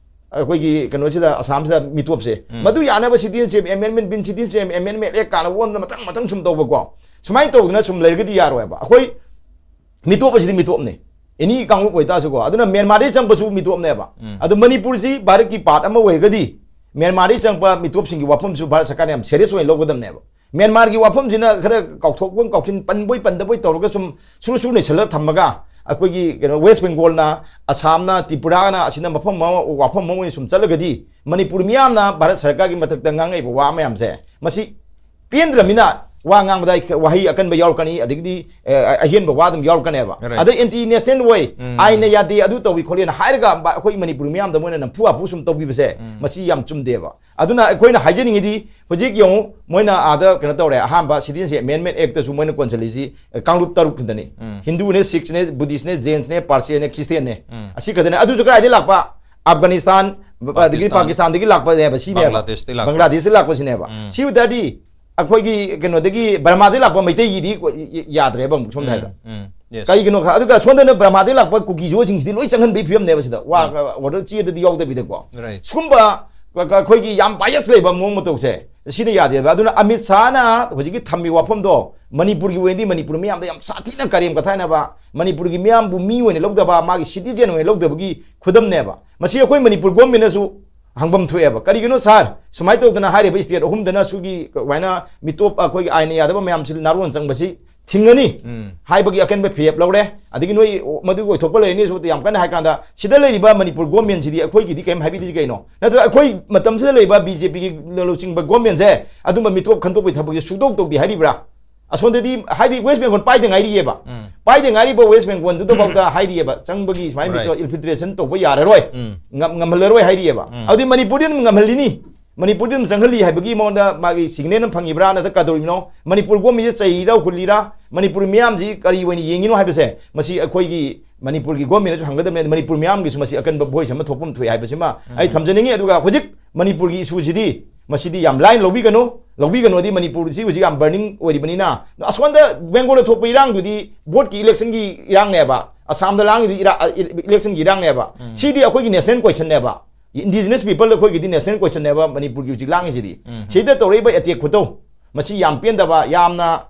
ꯑꯩꯈꯣꯏꯒꯤ ꯀꯩꯅꯣꯁꯤꯗ, ꯑꯁꯥꯝꯁꯤꯗ ꯃꯤꯇꯣꯞꯁꯦ꯫ ꯎꯝ. ꯃꯗꯨ ꯌꯥꯅꯕ Citizenship Amendment Bill, Citizenship Amendment Act ꯀꯥꯟꯅ ꯃꯇꯪ ꯃꯇꯪ ꯁꯨꯝ ꯇꯧꯕꯀꯣ꯫ ꯁꯨꯃꯥꯏꯅ ꯇꯧꯗꯅ ꯁꯨꯝ ꯂꯩꯔꯒꯗꯤ ꯌꯥꯔꯣꯏꯕ꯫ ꯑꯩꯈꯣꯏ ꯃꯤꯇꯣꯞ ꯑꯁꯤꯗꯤ ꯃꯤꯇꯣꯞꯅꯤ꯫ ꯑꯦꯅꯤ ꯀꯥꯡꯂꯨꯞ ꯑꯣꯏꯇꯥꯔꯁꯨꯀꯣ꯫ ꯑꯗꯨꯅ ꯃ꯭ꯌꯥꯟꯃꯥꯔꯗꯒꯤ ꯆꯪꯕꯁꯨ ꯃꯤꯇꯣꯞꯅꯦꯕ꯫ ꯑꯗꯣ ꯃꯅꯤꯄꯨꯔꯁꯤ ꯚꯥꯔꯠꯀꯤ ꯄꯥꯔꯠ ꯑꯃ ꯑꯣꯏꯔꯒꯗꯤ ꯃ꯭ꯌꯥꯟꯃꯥꯔꯗꯒꯤ ꯆꯪꯕ ꯃꯤꯇꯣꯞꯁꯤꯡꯒꯤ ꯋꯥꯐꯝꯁꯨ ꯚꯥꯔꯠ ꯁꯔꯀꯥꯔꯅ ꯌꯥꯝ ꯁꯦꯔꯤꯌꯁ ꯑꯣꯏꯅ ꯂꯧꯒꯗꯕꯅꯦꯕ꯫ ꯃ꯭ꯌꯥꯟꯃꯥꯔꯒꯤ ꯋꯥꯐꯝꯁꯤꯅ ꯈꯔ ꯀꯥꯎꯊꯣꯛꯄꯣꯏ ꯀꯥꯎꯊꯤꯟ ꯄꯟꯕꯣꯏ ꯄꯟꯗꯕꯣꯏ ꯇꯧꯔꯒ ꯁꯨꯝ ꯁꯨꯔꯨ ꯁꯨꯔꯨ ꯅꯩꯁꯜꯂꯒ ꯊꯝꯃꯒ ꯑꯩꯈꯣꯏꯒꯤ ꯀꯩꯅꯣ ꯋꯦꯁ ꯕꯦꯡꯒꯣꯜꯅ, ꯑꯁꯥꯝꯅ, ꯇ꯭ꯔꯤꯄꯨꯔꯥꯅ ꯑꯁꯤꯅ ꯃꯐꯝ ꯑꯃ, ꯋꯥꯐꯝ ꯑꯃ ꯑꯣꯏꯅ ꯁꯨꯝ ꯆꯠꯂꯒꯗꯤ ꯃꯅꯤꯄꯨꯔ ꯃꯤꯌꯥꯝꯅ ꯚꯥꯔꯠ ꯁꯔꯀꯥꯔꯒꯤ ꯃꯊꯛꯇ ꯉꯥꯡꯉꯛꯏꯕ ꯋꯥ ꯃꯌꯥꯝꯁꯦ ꯃꯁꯤ ꯄꯦꯟꯗ꯭ꯔꯃꯤꯅ ꯋꯥ ꯉꯥꯡꯕꯗ ꯑꯩ ꯋꯥꯍꯩ ꯑꯀꯟꯕ ꯌꯥꯎꯔꯛꯀꯅꯤ, ꯑꯗꯒꯤꯗꯤ, ꯑ, ꯑꯍꯦꯟꯕ ꯋꯥ ꯑꯗꯨꯝ ꯌꯥꯎꯔꯛꯀꯅꯦꯕ꯫ Right. ꯑꯗꯩ ꯑꯦꯟꯇꯤ ꯅꯦꯁꯅꯦꯜ ꯑꯣꯏ, ꯎꯝ꯫ ꯑꯥꯏꯟꯅ ꯌꯥꯗꯦ, ꯑꯗꯨ ꯇꯧꯏ ꯈꯣꯠꯂꯦꯅ ꯍꯥꯏꯔꯒ ꯕ-, ꯑꯩꯈꯣꯏ ꯃꯅꯤꯄꯨꯔ ꯃꯤꯌꯥꯝꯗ ꯃꯣꯏꯅ ꯅꯝꯐꯨ ꯍꯥꯐꯨ ꯁꯨꯝ ꯇꯧꯕꯤꯕꯁꯦ, ꯎꯝ꯫ ꯃꯁꯤ ꯌꯥꯝ ꯆꯨꯝꯗꯦꯕ꯫ ꯑꯗꯨꯅ ꯑꯩꯈꯣꯏꯅ ꯍꯥꯏꯖꯅꯤꯡꯉꯤꯗꯤ, ꯍꯧꯖꯤꯛ ꯌꯦꯡꯉꯨ, ꯃꯣꯏꯅ ꯑꯥꯗ ꯀꯩꯅꯣ ꯇꯧꯔꯦ, ꯑꯍꯥꯟꯕ Citizenship Amendment Actꯁꯨ ꯃꯣꯏꯅ ꯀꯣꯟꯁꯤꯜꯂꯤꯁꯤ, ꯑ, ꯀꯥꯡꯂꯨꯞ ꯇꯔꯨꯛ ꯈꯛꯇꯅꯤ꯫ ꯎꯝ꯫ ꯍꯤꯟꯗꯨꯅꯦ, ꯁꯤꯈꯅꯦ, ꯕꯨꯙꯤꯁꯅꯦ, ꯖꯦꯟꯁꯅꯦ, ꯄꯥꯔꯁꯤꯅꯦ, ꯈ꯭ꯔꯤꯁꯇꯤꯌꯥꯟꯅꯦ꯫ ꯎꯝ꯫ ꯑꯁꯤ ꯈꯛꯇꯅꯦ꯫ ꯑꯗꯨꯁꯨ ꯀꯗꯥꯏꯗꯒꯤ ꯂꯥꯛꯄ? ꯑꯐꯒꯥꯅꯤꯁꯇꯥꯟ, ꯑꯗꯒꯤ ꯄꯥꯀꯤꯁꯇꯥꯟ꯫ ꯄꯥꯀꯤꯁꯇꯥꯟꯗꯒꯤ ꯂꯥꯛꯄꯅꯦꯕ, ꯁꯤꯅꯦꯕ꯫ ꯕꯪꯒ꯭ꯂꯥꯗꯦꯁꯇꯒꯤ ꯂꯥꯛꯄ꯫ ꯕꯪꯒ꯭ꯂꯥꯗꯦꯁꯇꯒꯤ ꯂꯥꯛꯄꯁꯤꯅꯦꯕ꯫ ꯎꯝ꯫ ꯁꯤ ꯑꯣꯏ ꯇꯥꯔꯗꯤ ꯑꯩꯈꯣꯏꯒꯤ ꯀꯩꯅꯣꯗꯒꯤ, ꯕꯔꯃꯥꯗꯒꯤ ꯂꯥꯛꯄ ꯃꯩꯇꯩꯒꯤꯗꯤ ꯌꯥꯗ꯭ꯔꯦꯕ ꯑꯃꯨꯛ ꯁꯣꯝꯗ ꯎꯝ, ꯍꯥꯏꯗ꯫ ꯎꯝ, yes꯫ ꯀꯩꯒꯤꯅꯣ ꯈ-, ꯑꯗꯨꯒ ꯁꯣꯝꯗꯅ ꯕꯔꯃꯥꯗꯒꯤ ꯂꯥꯛꯄ ꯀꯨꯀꯤꯖꯣꯁꯤꯡꯁꯤꯗꯤ ꯂꯣꯏ ꯆꯪꯍꯟꯕꯒꯤ ꯐꯤꯕꯝꯅꯦꯕ ꯁꯤꯗ꯫ ꯋꯥ, ꯎꯝ꯫ ꯑꯣꯔꯗꯔ ꯆꯦꯗꯗꯤ ꯌꯥꯎꯗꯕꯤꯗꯀꯣ꯫ Right꯫ ꯁꯤꯒꯨꯝꯕ ꯀ-, ꯀ-, ꯑꯩꯈꯣꯏꯒꯤ ꯌꯥꯝ ꯕꯥꯏꯁ ꯂꯩꯕ ꯃꯑꯣꯡ ꯃꯇꯧꯁꯦ ꯁꯤꯅ ꯌꯥꯗꯦꯕ꯫ ꯑꯗꯨꯅ ꯑꯃꯤꯠ ꯁꯥꯍꯅ ꯍꯧꯖꯤꯛꯀꯤ ꯊꯝꯃꯤꯕ ꯋꯥꯐꯝꯗꯣ ꯃꯅꯤꯄꯨꯔꯒꯤ ꯑꯣꯏꯅꯗꯤ ꯃꯅꯤꯄꯨꯔ ꯃꯤꯌꯥꯝꯗ ꯌꯥꯝ ꯁꯥꯊꯤꯅ ꯀꯔꯦꯝ ꯀꯊꯥꯏꯅꯕ, ꯃꯅꯤꯄꯨꯔꯒꯤ ꯃꯤꯌꯥꯝꯕꯨ ꯃꯤ ꯑꯣꯏꯅ ꯂꯧꯗꯕ, ꯃꯥꯒꯤ ꯁꯤꯇꯤꯖꯦꯟ ꯑꯣꯏꯅ ꯂꯧꯗꯕꯒꯤ ꯈꯨꯗꯝꯅꯦꯕ꯫ ꯃꯁꯤ ꯑꯩꯈꯣꯏ ꯃꯅꯤꯄꯨꯔ ꯒꯣꯔꯃꯦꯟꯅꯁꯨ ꯍꯪꯐꯝ ꯊꯣꯛꯑꯦꯕ꯫ ꯀꯔꯤꯒꯤꯅꯣ ꯁꯥꯔ, ꯁꯨꯃꯥꯏꯅ ꯇꯧꯗꯅ ꯍꯥꯏꯔꯤꯕ ꯁ꯭ꯇꯦꯠ ꯑꯍꯨꯝꯗꯅ ꯁꯨꯒꯤ ꯀꯃꯥꯏꯅ ꯃꯤꯇꯣꯞ ꯑꯩꯈꯣꯏꯒꯤ ꯑꯥꯏꯟꯅ ꯌꯥꯗꯕ ꯃꯌꯥꯝꯁꯤ ꯅꯥꯔꯣꯟ ꯆꯪꯕꯁꯤ ꯊꯤꯡꯒꯅꯤ ꯎꯝ꯫ ꯍꯥꯏꯕꯒꯤ ꯑꯀꯟꯕ ꯐꯤꯔꯦꯞ ꯂꯧꯔꯦ꯫ ꯑꯗꯒꯤ ꯅꯣꯏ ꯃꯗꯨꯒꯤ ꯑꯣꯏꯊꯣꯛꯄ ꯂꯩꯔꯅꯤ ꯁꯨ ꯌꯥꯝ ꯀꯟꯅ ꯍꯥꯏ ꯀꯥꯟꯗ, ꯁꯤꯗ ꯂꯩꯔꯤꯕ ꯃꯅꯤꯄꯨꯔ ꯒꯣꯔꯃꯦꯟꯁꯤꯗꯤ ꯑꯩꯈꯣꯏꯒꯤꯗꯤ ꯀꯔꯤꯝ ꯍꯥꯏꯕꯤꯗ꯭ꯔꯤꯁꯤ ꯀꯩꯅꯣ? ꯅꯠꯇ꯭ꯔꯒ ꯑꯩꯈꯣꯏ ꯃꯇꯝꯁꯤꯗ ꯂꯩꯔꯤꯕ ꯕꯤ ꯖꯦ ꯄꯤꯒꯤ ꯂꯨꯆꯤꯡꯕ ꯒꯣꯔꯃꯦꯟꯁꯦ ꯑꯗꯨꯝꯕ ꯃꯤꯇꯣꯞ ꯈꯟꯗꯣꯛꯄꯒꯤ ꯊꯕꯛꯁꯦ ꯁꯨꯡꯇꯧ ꯇꯧꯗꯦ ꯍꯥꯏꯔꯤꯕ꯭ꯔꯥ? ꯑꯁꯣꯝꯗꯗꯤ ꯍꯥꯏꯗꯤ ꯋꯦꯁ ꯕꯦꯡꯒꯣꯜ ꯄꯥꯏꯗ ꯉꯥꯏꯔꯤꯑꯕ꯫ ꯎꯝ꯫ ꯄꯥꯏꯗ ꯉꯥꯏꯔꯤꯕ ꯋꯦꯁ ꯕꯦꯡꯒꯣꯜꯗꯨꯗꯐꯥꯎꯗ ꯍꯥꯏꯔꯤꯑꯕ, ꯆꯪꯕꯒꯤ ꯁꯨꯃꯥꯏꯅ Right. ꯃꯤꯇꯣꯞ ꯏꯟꯐꯤꯜꯇ꯭ꯔꯦꯁꯟ ꯇꯧꯕ ꯌꯥꯔꯔꯣꯏ, ꯎꯝ꯫ ꯉꯝ-, ꯉꯝꯍꯜꯂꯔꯣꯏ ꯍꯥꯏꯔꯤꯑꯕ꯫ ꯎꯝ꯫ ꯑꯗꯨꯗꯤ ꯃꯅꯤꯄꯨꯔꯗꯤ ꯑꯗꯨꯝ ꯉꯝꯍꯜꯂꯤꯅꯤ, ꯃꯅꯤꯄꯨꯔꯗꯤ ꯑꯗꯨꯝ ꯆꯪꯍꯜꯂꯤ ꯍꯥꯏꯕꯒꯤ ꯃꯉꯣꯟꯗ ꯃꯥꯒꯤ ꯁꯤꯒꯅꯦꯜ ꯑꯃ ꯐꯪꯉꯤꯕ꯭ꯔꯥ, ꯅꯠꯇ꯭ꯔꯒ ꯀꯗꯧꯔꯤꯕꯅꯣ? ꯃꯅꯤꯄꯨꯔ ꯒꯣꯔꯃꯦꯟꯁꯦ ꯆꯩꯔꯤꯔꯥ, ꯍꯨꯜꯂꯤꯔꯥ, ꯃꯅꯤꯄꯨꯔ ꯃꯤꯌꯥꯝꯁꯤ ꯀꯔꯤ ꯑꯣꯏꯅ ꯌꯦꯡꯉꯤꯅꯣ ꯍꯥꯏꯕꯁꯦ ꯃꯁꯤ ꯑꯩꯈꯣꯏꯒꯤ ꯃꯅꯤꯄꯨꯔꯒꯤ ꯒꯣꯔꯃꯦꯟꯅꯁꯨ ꯍꯪꯒꯗꯕꯅꯤ, ꯃꯅꯤꯄꯨꯔ ꯃꯤꯌꯥꯝꯒꯤꯁꯨ ꯃꯁꯤ ꯑꯀꯟꯕ ꯚꯣꯏꯁ ꯑꯃ ꯊꯣꯛꯄ ꯑꯃ ꯊꯣꯛꯑꯦ ꯍꯥꯏꯕꯁꯤꯃ ꯑꯩ ꯎꯝ꯫ ꯊꯝꯖꯅꯤꯡꯉꯤ꯫ ꯑꯗꯨꯒ ꯍꯧꯖꯤꯛ ꯃꯅꯤꯄꯨꯔꯒꯤ ꯏꯁꯨꯁꯤꯗꯤ ꯃꯁꯤꯗꯤ ꯌꯥꯝ ꯂꯥꯏꯅ ꯂꯧꯕꯤꯒꯅꯨ, ꯂꯧꯕꯤꯒꯅꯨꯗꯤ ꯃꯅꯤꯄꯨꯔꯁꯤ ꯍꯧꯖꯤꯛ ꯌꯥꯝ ꯕꯔꯅꯤꯡ ꯑꯣꯏꯔꯤꯕꯅꯤꯅ, ꯑꯁꯣꯝꯗ ꯕꯦꯡꯒꯣꯜꯗ ꯊꯣꯛꯄ ꯏꯔꯥꯡꯗꯨꯗꯤ ꯚꯣꯠꯀꯤ ꯏꯂꯦꯛꯁꯟꯒꯤ ꯏꯔꯥꯡꯅꯦꯕ, ꯑꯁꯥꯝꯗ ꯂꯥꯡꯉꯤꯗꯤ ꯏꯔꯥ-, ꯏ-, ꯏꯂꯦꯛꯁꯟꯒꯤ ꯏꯔꯥꯡꯅꯦꯕ꯫ ꯎꯝ꯫ ꯁꯤꯗꯤ ꯑꯩꯈꯣꯏꯒꯤ ꯅꯦꯁꯅꯦꯜ ꯀꯣꯏꯁꯟꯅꯦꯕ꯫ ꯏꯟꯗꯤꯖꯤꯅꯁ ꯄꯤꯄꯜ ꯑꯩꯈꯣꯏꯒꯤꯗꯤ ꯅꯦꯁꯅꯦꯜ ꯀꯣꯏꯁꯟꯅꯦꯕ ꯃꯅꯤꯄꯨꯔꯒꯤ ꯍꯧꯖꯤꯛ ꯂꯥꯡꯉꯤꯁꯤꯗꯤ꯫ ꯎꯝ꯫ ꯁꯤꯗ ꯇꯧꯔꯛꯏꯕ ꯑꯦꯇꯦꯛ ꯈꯨꯇꯧ, ꯃꯁꯤ ꯌꯥꯝ ꯄꯦꯟꯗꯕ, ꯌꯥꯝꯅ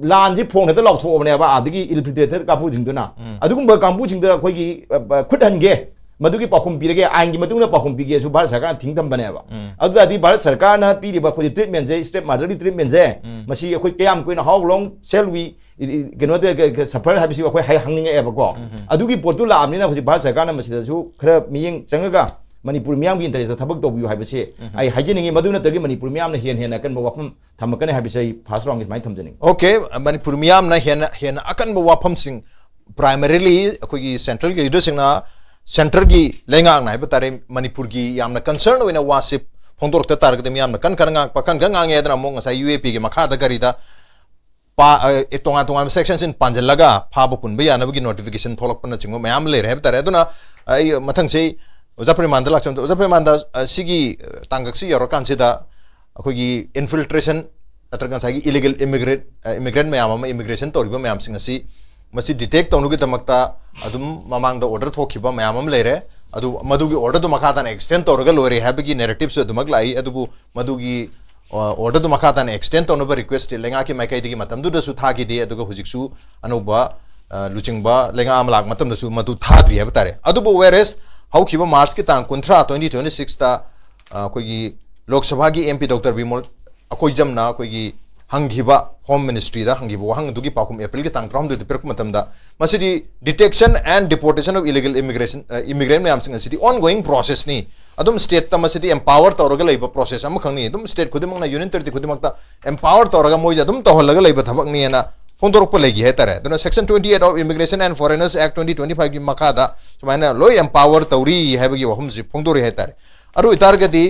ꯂꯥꯟꯁꯤ ꯐꯣꯡ ꯍꯦꯛꯇ ꯂꯥꯎꯊꯣꯛꯑꯕꯅꯦꯕ ꯑꯥꯗꯒꯤ ꯏꯟꯐꯤꯜꯇ꯭ꯔꯦꯇꯔ ꯀꯥꯡꯕꯨꯁꯤꯡꯗꯨꯅ꯫ ꯑꯗꯨꯒꯨꯝꯕ ꯀꯥꯡꯕꯨꯁꯤꯡꯗ ꯑꯩꯈꯣꯏꯒꯤ, ꯑ, ꯑ, ꯈꯨꯠ ꯍꯟꯒꯦ, ꯃꯗꯨꯒꯤ ꯄꯥꯎꯈꯨꯝ ꯄꯤꯔꯒꯦ, ꯑꯥꯏꯟꯒꯤ ꯃꯇꯨꯡ ꯏꯟꯅ ꯄꯥꯎꯈꯨꯝ ꯄꯤꯒꯦꯁꯨ ꯚꯥꯔꯠ ꯁꯔꯀꯥꯔꯅ ꯊꯤꯡꯊꯝꯕꯅꯦꯕ꯫ ꯑꯗꯨ ꯇꯥꯔꯗꯤ ꯚꯥꯔꯠ ꯁꯔꯀꯥꯔꯅ ꯄꯤꯔꯤꯕ ꯑꯩꯈꯣꯏꯒꯤ ꯇ꯭ꯔꯤꯠꯃꯦꯟꯁꯦ, ꯁ꯭ꯇꯦꯞ ꯃꯥꯗꯔꯒꯤ ꯇ꯭ꯔꯤꯠꯃꯦꯟꯁꯦ, ꯃꯁꯤ ꯑꯩꯈꯣꯏ ꯀꯌꯥꯝ ꯀꯨꯏꯅ, how long shall we, ꯀꯩꯅꯣꯗ, ꯁꯐꯔ ꯍꯥꯏꯕꯁꯤ ꯑꯩꯈꯣꯏ ꯍꯥꯏ-, ꯍꯪꯅꯤꯡꯉꯛꯑꯦꯕꯀꯣ꯫ ꯑꯗꯨꯒꯤ ꯄꯣꯠꯇꯨ ꯂꯥꯛꯑꯕꯅꯤꯅ ꯍꯧꯖꯤꯛ ꯚꯥꯔꯠ ꯁꯔꯀꯥꯔꯅ ꯃꯁꯤꯗꯁꯨ ꯈꯔ ꯃꯤꯠꯌꯦꯡ ꯆꯪꯉꯒ ꯃꯅꯤꯄꯨꯔ ꯃꯤꯌꯥꯝꯒꯤ ꯏꯟꯇꯔꯦꯁꯇ ꯊꯕꯛ ꯇꯧꯕꯤꯌꯨ ꯍꯥꯏꯕꯁꯤ ꯑꯩ ꯍꯥꯏꯖꯅꯤꯡꯉꯤ꯫ ꯃꯗꯨ ꯅꯠꯇ꯭ꯔꯒꯗꯤ ꯃꯅꯤꯄꯨꯔ ꯃꯤꯌꯥꯝꯅ ꯍꯦꯟꯅ ꯍꯦꯟꯅ ꯑꯀꯟꯕ ꯋꯥꯐꯝ ꯊꯝꯃꯛꯀꯅꯤ ꯍꯥꯏꯕꯁꯦ ꯑꯩ ꯐꯥꯔꯁ ꯔꯥꯎꯟꯒꯤ ꯁꯨꯃꯥꯏꯅ ꯊꯝꯖꯅꯤꯡꯉꯤ꯫ ꯑꯣꯀꯦ, ꯃꯅꯤꯄꯨꯔ ꯃꯤꯌꯥꯝꯅ ꯍꯦꯟꯅ ꯍꯦꯟꯅ ꯑꯀꯟꯕ ꯋꯥꯐꯝꯁꯤꯡ, primarily ꯑꯩꯈꯣꯏꯒꯤ ꯁꯦꯟꯇ꯭ꯔꯦꯜꯒꯤ ꯂꯤꯗꯔꯁꯤꯡꯅ, ꯁꯦꯟꯇ꯭ꯔꯦꯜꯒꯤ ꯂꯩꯉꯥꯛꯅ ꯍꯥꯏꯕ ꯇꯥꯔꯦ, ꯃꯅꯤꯄꯨꯔꯒꯤ ꯌꯥꯝꯅ ꯀꯟꯁꯔꯟ ꯑꯣꯏꯅ ꯋꯥꯁꯤ ꯐꯣꯡꯗꯣꯔꯛꯇ ꯇꯥꯔꯒꯗꯤ ꯃꯤꯌꯥꯝꯅ ꯀꯟ ꯀꯟꯅ ꯉꯥꯡ-, ꯄꯥꯀꯟ ꯀꯟ ꯉꯥꯡꯉꯦ ꯍꯥꯏꯗꯅ ꯑꯃꯨꯛ ꯉꯁꯥꯏ ꯌꯨ ꯑꯦ ꯄꯤꯒꯤ ꯃꯈꯥꯗ ꯀꯔꯤꯗ ꯄꯥ-, ꯑ, ꯇꯣꯉꯥꯟ ꯇꯣꯉꯥꯟꯕ ꯁꯦꯛꯁꯟꯁꯤꯡ ꯄꯥꯟꯁꯤꯜꯂꯒ ꯐꯥꯕ ꯄꯨꯟꯕ ꯌꯥꯅꯕꯒꯤ ꯅꯣꯇꯤꯐꯤꯀꯦꯁꯟ ꯊꯣꯛꯂꯛꯄꯅꯆꯤꯡꯕ ꯃꯌꯥꯝ ꯂꯩꯔꯦ ꯍꯥꯏꯕ ꯇꯥꯔꯦ꯫ ꯑꯗꯨꯅ ꯑꯩ ꯃꯊꯪꯁꯤ ꯑꯣꯖꯥ ꯄ꯭ꯔꯦꯃꯥꯟꯗ ꯂꯥꯛꯆꯕꯗ, ꯑꯣꯖꯥ ꯄ꯭ꯔꯦꯃꯥꯟꯗ, ꯑ, ꯁꯤꯒꯤ, ꯑ, ꯇꯥꯡꯀꯛꯁꯤ ꯌꯧꯔꯀꯥꯟꯁꯤꯗ ꯑꯩꯈꯣꯏꯒꯤ ꯏꯟꯐꯤꯜꯇ꯭ꯔꯦꯁꯟ ꯅꯠꯇ꯭ꯔꯒ ꯉꯁꯥꯏꯒꯤ ꯏꯂꯤꯒꯦꯜ ꯏꯃꯤꯒ꯭ꯔꯦꯠ, ꯏꯃꯤꯒ꯭ꯔꯦꯟ ꯃꯌꯥꯝ ꯑꯃ ꯏꯃꯤꯒ꯭ꯔꯦꯁꯟ ꯇꯧꯔꯤꯕ ꯃꯌꯥꯝꯁꯤꯡ ꯑꯁꯤ ꯃꯁꯤ ꯗꯤꯇꯦꯛ ꯇꯧꯅꯕꯒꯤꯗꯃꯛꯇ ꯑꯗꯨꯝ ꯃꯃꯥꯡꯗ ꯑꯣꯔꯗꯔ ꯊꯣꯛꯈꯤꯕ ꯃꯌꯥꯝ ꯑꯃ ꯂꯩꯔꯦ꯫ ꯑꯗꯨ ꯃꯗꯨꯒꯤ ꯑꯣꯔꯗꯔꯗꯨ ꯃꯈꯥ ꯇꯥꯅ ꯑꯦꯛꯁꯇꯦꯟ ꯇꯧꯔꯒ ꯂꯣꯏꯔꯦ ꯍꯥꯏꯕꯒꯤ ꯅꯦꯔꯦꯇꯤꯞꯁꯨ ꯑꯗꯨꯃꯛ ꯂꯥꯛꯏ꯫ ꯑꯗꯨꯕꯨ ꯃꯗꯨꯒꯤ, ꯑ, ꯑꯣꯔꯗꯔꯗꯨ ꯃꯈꯥ ꯇꯥꯅ ꯑꯦꯛꯁꯇꯦꯟ ꯇꯧꯅꯕ ꯔꯤꯀ꯭ꯋꯦꯁ ꯂꯩꯉꯥꯛꯀꯤ ꯃꯥꯏꯀꯩꯗꯒꯤ ꯃꯇꯝꯗꯨꯗꯁꯨ ꯊꯥꯈꯤꯗꯦ꯫ ꯑꯗꯨꯒ ꯍꯧꯖꯤꯛꯁꯨ ꯑꯅꯧꯕ, ꯑ, ꯂꯨꯆꯤꯡꯕ ꯂꯩꯉꯥꯛ ꯑꯃ ꯂꯥꯛꯄ ꯃꯇꯝꯗꯁꯨ ꯃꯗꯨ ꯊꯥꯗ꯭ꯔꯤ ꯍꯥꯏꯕ ꯇꯥꯔꯦ꯫ ꯑꯗꯨꯕꯨ whereas ꯍꯧꯈꯤꯕ ꯃꯥꯔꯆꯀꯤ ꯇꯥꯡ ꯀꯨꯟꯊ꯭ꯔꯥ, twenty twenty sixꯇ, ꯑ, ꯑꯩꯈꯣꯏꯒꯤ ꯂꯣꯛ ꯁꯚꯥꯒꯤ ꯑꯦꯝ ꯄꯤ ꯗꯣꯛꯇꯔ ꯕꯤꯃꯣꯜ ꯑꯩꯈꯣꯏ ꯖꯝꯅ ꯑꯩꯈꯣꯏꯒꯤ ꯍꯪꯈꯤꯕ ꯍꯣꯝ ꯃꯤꯅꯤꯁꯇ꯭ꯔꯤꯗ ꯍꯪꯈꯤꯕ ꯋꯥꯍꯪ ꯑꯗꯨꯒꯤ ꯄꯥꯎꯈꯨꯝ ꯑꯦꯄ꯭ꯔꯤꯜꯒꯤ ꯇꯥꯡ ꯇꯔꯥꯍꯨꯝꯗꯣꯏꯗ ꯄꯤꯔꯛꯄ ꯃꯇꯝꯗ ꯃꯁꯤꯗꯤ detection and deportation of illegal immigration, ꯑ, immigrant ꯃꯌꯥꯝꯁꯤꯡ ꯑꯁꯤꯗꯤ ongoing processꯅꯤ꯫ ꯑꯗꯨꯝ ꯁ꯭ꯇꯦꯠꯇ ꯃꯁꯤꯗꯤ ꯑꯦꯝꯄꯥꯋꯔ ꯇꯧꯔꯒ ꯂꯩꯕ ꯄ꯭ꯔꯣꯁꯦꯁ ꯑꯃꯈꯛꯅꯤ꯫ ꯑꯗꯨꯝ ꯁ꯭ꯇꯦꯠ ꯈꯨꯗꯤꯡꯃꯛꯅ, ꯌꯨꯅꯤꯌꯟ ꯇꯦꯔꯤꯇꯣꯔꯤ ꯈꯨꯗꯤꯡꯃꯛꯇ ꯑꯦꯝꯄꯥꯋꯔ ꯇꯧꯔꯒ ꯃꯣꯏꯁꯦ ꯑꯗꯨꯝ ꯇꯧꯍꯜꯂꯒ ꯂꯩꯕ ꯊꯕꯛꯅꯦꯅ ꯐꯣꯡꯗꯣꯔꯛꯄ ꯂꯩꯈꯤ ꯍꯥꯏꯇꯥꯔꯦ꯫ ꯑꯗꯨꯅ Section twenty eight of Immigration and Foreigners Act twenty twenty fiveꯀꯤ ꯃꯈꯥꯗ ꯁꯨꯃꯥꯏꯅ ꯂꯣꯏ ꯑꯦꯝꯄꯥꯋꯔ ꯇꯧꯔꯤ ꯍꯥꯏꯕꯒꯤ ꯋꯥꯐꯝꯁꯤ ꯐꯣꯡꯗꯣꯔꯛꯏ ꯍꯥꯏꯇꯥꯔꯦ꯫ ꯑꯗꯨ ꯑꯣꯏꯇꯥꯔꯒꯗꯤ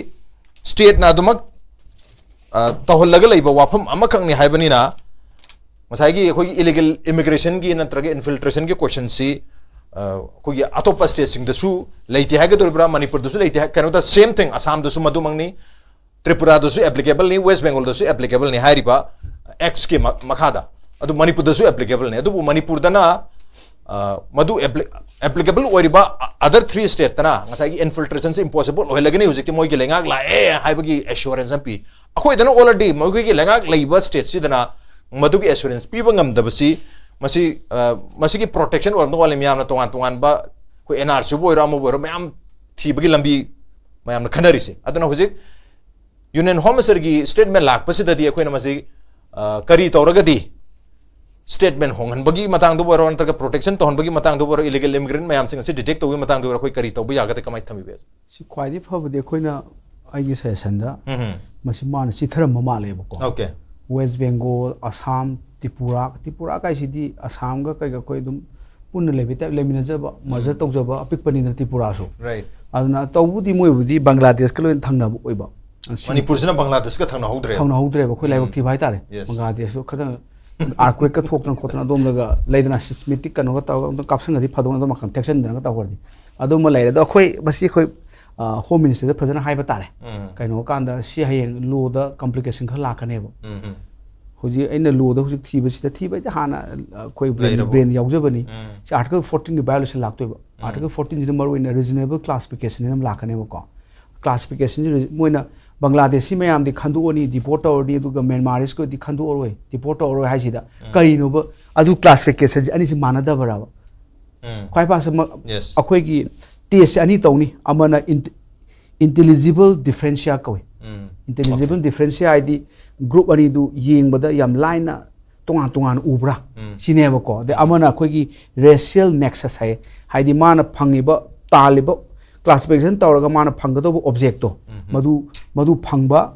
ꯁ꯭ꯇꯦꯠꯅ ꯑꯗꯨꯃꯛ, ꯑ, ꯇꯧꯍꯜꯂꯒ ꯂꯩꯕ ꯋꯥꯐꯝ ꯑꯃꯈꯛꯅꯤ ꯍꯥꯏꯕꯅꯤꯅ ꯉꯁꯥꯏꯒꯤ ꯑꯩꯈꯣꯏꯒꯤ ꯏꯂꯤꯒꯦꯜ ꯏꯃꯤꯒ꯭ꯔꯦꯁꯟꯒꯤ ꯅꯠꯇ꯭ꯔꯒ ꯏꯟꯐꯤꯜꯇ꯭ꯔꯦꯁꯟꯒꯤ ꯀꯣꯏꯁꯟꯁꯤ, ꯑ, ꯑꯩꯈꯣꯏꯒꯤ ꯑꯇꯣꯞꯄ ꯁ꯭ꯇꯦꯠꯁꯤꯡꯗꯁꯨ ꯂꯩꯇꯦ ꯍꯥꯏꯒꯗꯧꯔꯤꯕ꯭ꯔꯥ, ꯃꯅꯤꯄꯨꯔꯗꯁꯨ ꯂꯩꯇꯦ ꯍꯥꯏ-, ꯀꯩꯅꯣꯗ same thing, ꯑꯁꯥꯝꯗꯁꯨ ꯃꯗꯨꯃꯛꯅꯤ, ꯇ꯭ꯔꯤꯄꯨꯔꯥꯗꯁꯨ ꯑꯦꯄ꯭ꯂꯤꯀꯦꯕꯜꯅꯤ, ꯋꯦꯁ ꯕꯦꯡꯒꯣꯜꯗꯁꯨ ꯑꯦꯄ꯭ꯂꯤꯀꯦꯕꯜꯅꯤ ꯍꯥꯏꯔꯤꯕ ꯑꯦꯛꯁꯀꯤ ꯃ-, ꯃꯈꯥꯗ꯫ ꯑꯗꯨ ꯃꯅꯤꯄꯨꯔꯗꯁꯨ ꯑꯦꯄ꯭ꯂꯤꯀꯦꯕꯜꯅꯤ꯫ ꯑꯗꯨꯕꯨ ꯃꯅꯤꯄꯨꯔꯗꯅ, ꯑ, ꯃꯗꯨ ꯑꯦꯄ꯭ꯂꯤꯀꯦꯕꯜ ꯑꯣꯏꯔꯤꯕ other three ꯁ꯭ꯇꯦꯠꯇꯅ ꯉꯁꯥꯏꯒꯤ ꯏꯟꯐꯤꯜꯇ꯭ꯔꯦꯁꯟꯁꯤ ꯏꯝꯄꯣꯁꯤꯕꯜ ꯑꯣꯏꯍꯜꯂꯒꯅꯤ, ꯍꯧꯖꯤꯛꯇꯤ ꯃꯣꯏꯒꯤ ꯂꯩꯉꯥꯛ ꯂꯥꯛꯑꯦ ꯍꯥꯏꯕꯒꯤ ꯑꯦꯁꯨꯔꯦꯟꯁ ꯑꯃ ꯄꯤ꯫ ꯑꯩꯈꯣꯏꯗꯅ already ꯃꯈꯣꯏꯒꯤ ꯂꯩꯉꯥꯛ ꯂꯩꯕ ꯁ꯭ꯇꯦꯠꯁꯤꯗꯅ ꯃꯗꯨꯒꯤ ꯑꯦꯁꯨꯔꯦꯟꯁ ꯄꯤꯕ ꯉꯝꯗꯕꯁꯤ, ꯃꯁꯤ ꯑ, ꯃꯁꯤꯒꯤ ꯄ꯭ꯔꯣꯇꯦꯛꯁꯟ ꯑꯣꯏꯔꯝꯗꯧ ꯋꯥꯠꯂꯤ꯫ ꯃꯌꯥꯝꯅ ꯇꯣꯉꯥꯟ ꯇꯣꯉꯥꯟꯕ ꯑꯩꯈꯣꯏ ꯑꯦꯟ ꯑꯥꯔ ꯁꯤꯕꯨ ꯑꯣꯏꯔꯣ, ꯑꯃꯕꯨ ꯑꯣꯏꯔꯣ, ꯃꯌꯥꯝ ꯊꯤꯕꯒꯤ ꯂꯝꯕꯤ ꯃꯌꯥꯝꯅ ꯈꯟꯅꯔꯤꯁꯦ꯫ ꯑꯗꯨꯅ ꯍꯧꯖꯤꯛ ꯌꯨꯅꯤꯌꯟ ꯍꯣꯝ ꯃꯤꯅꯤꯁꯇꯔꯒꯤ ꯁ꯭ꯇꯦꯠꯃꯦꯟ ꯂꯥꯛꯄꯁꯤꯗꯗꯤ ꯑꯩꯈꯣꯏꯅ ꯃꯁꯤ ꯑ, ꯀꯔꯤ ꯇꯧꯔꯒꯗꯤ ꯁ꯭ꯇꯦꯠꯃꯦꯟ ꯍꯣꯡꯍꯟꯕꯒꯤ ꯃꯇꯥꯡꯗꯕꯨ ꯑꯣꯏꯔꯣ, ꯅꯠꯇ꯭ꯔꯒ ꯄ꯭ꯔꯣꯇꯦꯛꯁꯟ ꯇꯧꯍꯟꯕꯒꯤ ꯃꯇꯥꯡꯗꯕꯨ ꯑꯣꯏꯔꯣ, ꯏꯂꯤꯒꯦꯜ ꯏꯃꯤꯒ꯭ꯔꯦꯟ ꯃꯌꯥꯝꯁꯤꯡ ꯑꯁꯤ ꯗꯤꯇꯦꯛ ꯇꯧꯕꯒꯤ ꯃꯇꯥꯡꯗꯕꯨ ꯑꯣꯏꯔꯣ, ꯑꯩꯈꯣꯏ ꯀꯔꯤ ꯇꯧꯕ ꯌꯥꯒꯗꯦ, ꯀꯃꯥꯏꯅ ꯊꯝꯕꯤꯕ? ꯁꯤ ꯈ꯭ꯋꯥꯏꯗꯒꯤ ꯐꯕꯗꯤ ꯑꯩꯈꯣꯏꯅ, ꯑꯩꯒꯤ ꯁꯖꯦꯁꯟꯗ, ꯎꯝ ꯍꯝ꯫ ꯃꯁꯤ ꯃꯥꯅ ꯆꯤꯊꯔꯝꯕ ꯃꯥꯜꯂꯦꯕꯀꯣ꯫ ꯑꯣꯀꯦ꯫ ꯋꯦꯁ ꯕꯦꯡꯒꯣꯜ, ꯑꯁꯥꯝ, ꯇ꯭ꯔꯤꯄꯨꯔꯥ, ꯇ꯭ꯔꯤꯄꯨꯔꯥ ꯀꯥꯏꯁꯤꯗꯤ ꯑꯁꯥꯝꯒ ꯀꯩꯒ ꯑꯩꯈꯣꯏ ꯑꯗꯨꯝ ꯄꯨꯟꯅ ꯂꯩꯕ ꯇꯥꯏꯞ, ꯂꯩꯃꯤꯟꯅꯖꯕ, ꯃꯔꯖꯔ ꯎꯝ꯫ ꯇꯧꯖꯕ ꯑꯄꯤꯛꯄꯅꯤꯅ ꯇ꯭ꯔꯤꯄꯨꯔꯥꯁꯨ꯫ ꯔꯥꯏꯠ꯫ ꯑꯗꯨꯅ ꯇꯧꯕꯨꯗꯤ ꯃꯣꯏꯕꯨꯗꯤ ꯕꯪꯒ꯭ꯂꯥꯗꯦꯁꯀ ꯂꯣꯏꯅ ꯊꯪꯅꯕ ꯑꯣꯏꯕ꯫ ꯃꯅꯤꯄꯨꯔꯁꯤꯅ ꯕꯪꯒ꯭ꯂꯥꯗꯦꯁꯀ ꯊꯪꯅꯍꯧꯗ꯭ꯔꯦ꯫ ꯊꯪꯅꯍꯧꯗ꯭ꯔꯦꯕ, ꯑꯩꯈꯣꯏ ꯂꯥꯏꯕꯛ ꯎꯝ꯫ ꯊꯤꯕ ꯍꯥꯏꯇꯥꯔꯦ꯫ ꯌꯦꯁ꯫ ꯕꯪꯒ꯭ꯂꯥꯗꯦꯁꯁꯨ ꯈꯤꯇꯪ ꯑꯥꯔꯀ꯭ꯋꯦꯛꯀ ꯊꯣꯛꯇꯅ ꯈꯣꯠꯇꯅ ꯑꯗꯣꯝꯗꯒ ꯂꯩꯗꯅ ꯁꯤꯁꯃꯦꯇꯤꯛ ꯀꯩꯅꯣꯒ ꯇꯧꯔꯒ ꯑꯝꯇ ꯀꯥꯞꯁꯟꯒꯗꯤ ꯐꯗꯧꯅꯤ, ꯑꯗꯣꯝ ꯅꯥꯀꯟ ꯊꯦꯛꯆꯟꯗꯅꯒ ꯇꯧꯈ꯭ꯔꯗꯤ꯫ ꯑꯗꯨꯃ ꯂꯩꯔꯦ꯫ ꯑꯗꯣ ꯑꯩꯈꯣꯏ ꯃꯁꯤ ꯑꯩꯈꯣꯏ, ꯑ, ꯍꯣꯝ ꯃꯤꯅꯤꯁꯇꯔꯗ ꯐꯖꯅ ꯍꯥꯏꯕ ꯇꯥꯔꯦ꯫ ꯎꯝ꯫ ꯀꯩꯅꯣ ꯀꯥꯟꯗ ꯁꯤ ꯍꯌꯦꯡ ꯂꯣꯗ ꯀꯝꯄ꯭ꯂꯤꯀꯦꯁꯟ ꯈꯔ ꯂꯥꯛꯀꯅꯦꯕ꯫ ꯎꯝ, ꯎꯝ꯫ ꯍꯧꯖꯤꯛ ꯑꯩꯅ ꯂꯣꯗ ꯍꯧꯖꯤꯛ ꯊꯤꯕꯁꯤꯗ, ꯊꯤꯕ ꯍꯥꯏꯗꯤ ꯍꯥꯟꯅ, ꯑ, ꯑꯩꯈꯣꯏ ꯂꯩꯔꯕꯣ? ꯕ꯭ꯔꯦꯟ ꯌꯥꯎꯖꯕꯅꯤ꯫ ꯎꯝ꯫ ꯁꯤ ꯑꯥꯔꯇꯤꯀꯜ ꯐꯣꯔꯇꯤꯟꯒꯤ ꯚꯥꯏꯑꯣꯂꯦꯁꯟ ꯂꯥꯛꯇꯣꯏꯕ꯫ ꯎꯝ꯫ ꯑꯥꯔꯇꯤꯀꯜ ꯐꯣꯔꯇꯤꯟꯁꯤꯗ ꯃꯔꯨꯑꯣꯏꯅ ꯔꯤꯖꯅꯦꯕꯜ ꯀ꯭ꯂꯥꯁꯤꯐꯤꯀꯦꯁꯟ ꯑꯃ ꯂꯥꯛꯀꯅꯦꯕꯀꯣ꯫ ꯀ꯭ꯂꯥꯁꯤꯐꯤꯀꯦꯁꯟꯁꯤ ꯃꯣꯏꯅ ꯕꯪꯒ꯭ꯂꯥꯗꯦꯁꯤ ꯃꯌꯥꯝꯗꯤ ꯈꯟꯗꯣꯛꯑꯅꯤ, ꯗꯤꯄꯣꯔꯠ ꯇꯧꯔꯅꯤ, ꯑꯗꯨꯒ ꯃ꯭ꯌꯥꯟꯃꯥꯔꯤꯁꯀꯗꯤ ꯈꯟꯗꯣꯛꯑꯔꯣꯏ, ꯗꯤꯄꯣꯔꯠ ꯇꯧꯔꯔꯣꯏ ꯍꯥꯏꯁꯤꯗ ꯎꯝ꯫ ꯀꯔꯤꯅꯣꯕ? ꯑꯗꯨ ꯀ꯭ꯂꯥꯁꯤꯐꯤꯀꯦꯁꯟꯁꯤ ꯑꯅꯤꯁꯤ ꯃꯥꯟꯅꯗꯕ꯭ꯔꯕ? ꯎꯝ꯫ ꯈ꯭ꯋꯥꯏ ꯐꯥꯁ ꯌꯦꯁ꯫ ꯑꯩꯈꯣꯏꯒꯤ ꯇꯦꯁꯁꯦ ꯑꯅꯤ ꯇꯧꯅꯤ, ꯑꯃꯅ ꯏꯟꯇꯤꯂꯤꯖꯤꯕꯜ ꯗꯤꯐ꯭ꯔꯦꯟꯁꯤꯌꯥ ꯀꯧꯏ꯫ ꯎꯝ꯫ ꯏꯟꯇꯤꯂꯤꯖꯤꯕꯜ ꯑꯣꯀꯦ꯫ ꯗꯤꯐ꯭ꯔꯦꯟꯁꯤꯌꯥ ꯍꯥꯏꯗꯤ ꯒ꯭ꯔꯨꯞ ꯑꯅꯤꯗꯨ ꯌꯦꯡꯕꯗ ꯌꯥꯝ ꯂꯥꯏꯅ ꯇꯣꯉꯥꯟ ꯇꯣꯉꯥꯟꯅ ꯎꯕ꯭ꯔꯥ? ꯎꯝ꯫ ꯁꯤꯅꯦꯕꯀꯣ꯫ ꯑꯗꯩ ꯎꯝ꯫ ꯑꯃꯅ ꯑꯩꯈꯣꯏꯒꯤ ꯔꯦꯁꯤꯌꯦꯜ ꯅꯦꯛꯁꯁ ꯍꯥꯏ, ꯍꯥꯏꯗꯤ ꯃꯥꯅ ꯐꯪꯉꯤꯕ, ꯇꯥꯜꯂꯤꯕ, ꯀ꯭ꯂꯥꯁꯤꯐꯤꯀꯦꯁꯟ ꯇꯧꯔꯒ ꯃꯥꯅ ꯐꯪꯒꯗꯧꯕ ꯑꯣꯕꯖꯦꯛꯇꯣ, ꯎꯝ꯫ ꯃꯗꯨ, ꯃꯗꯨ ꯐꯪꯕ,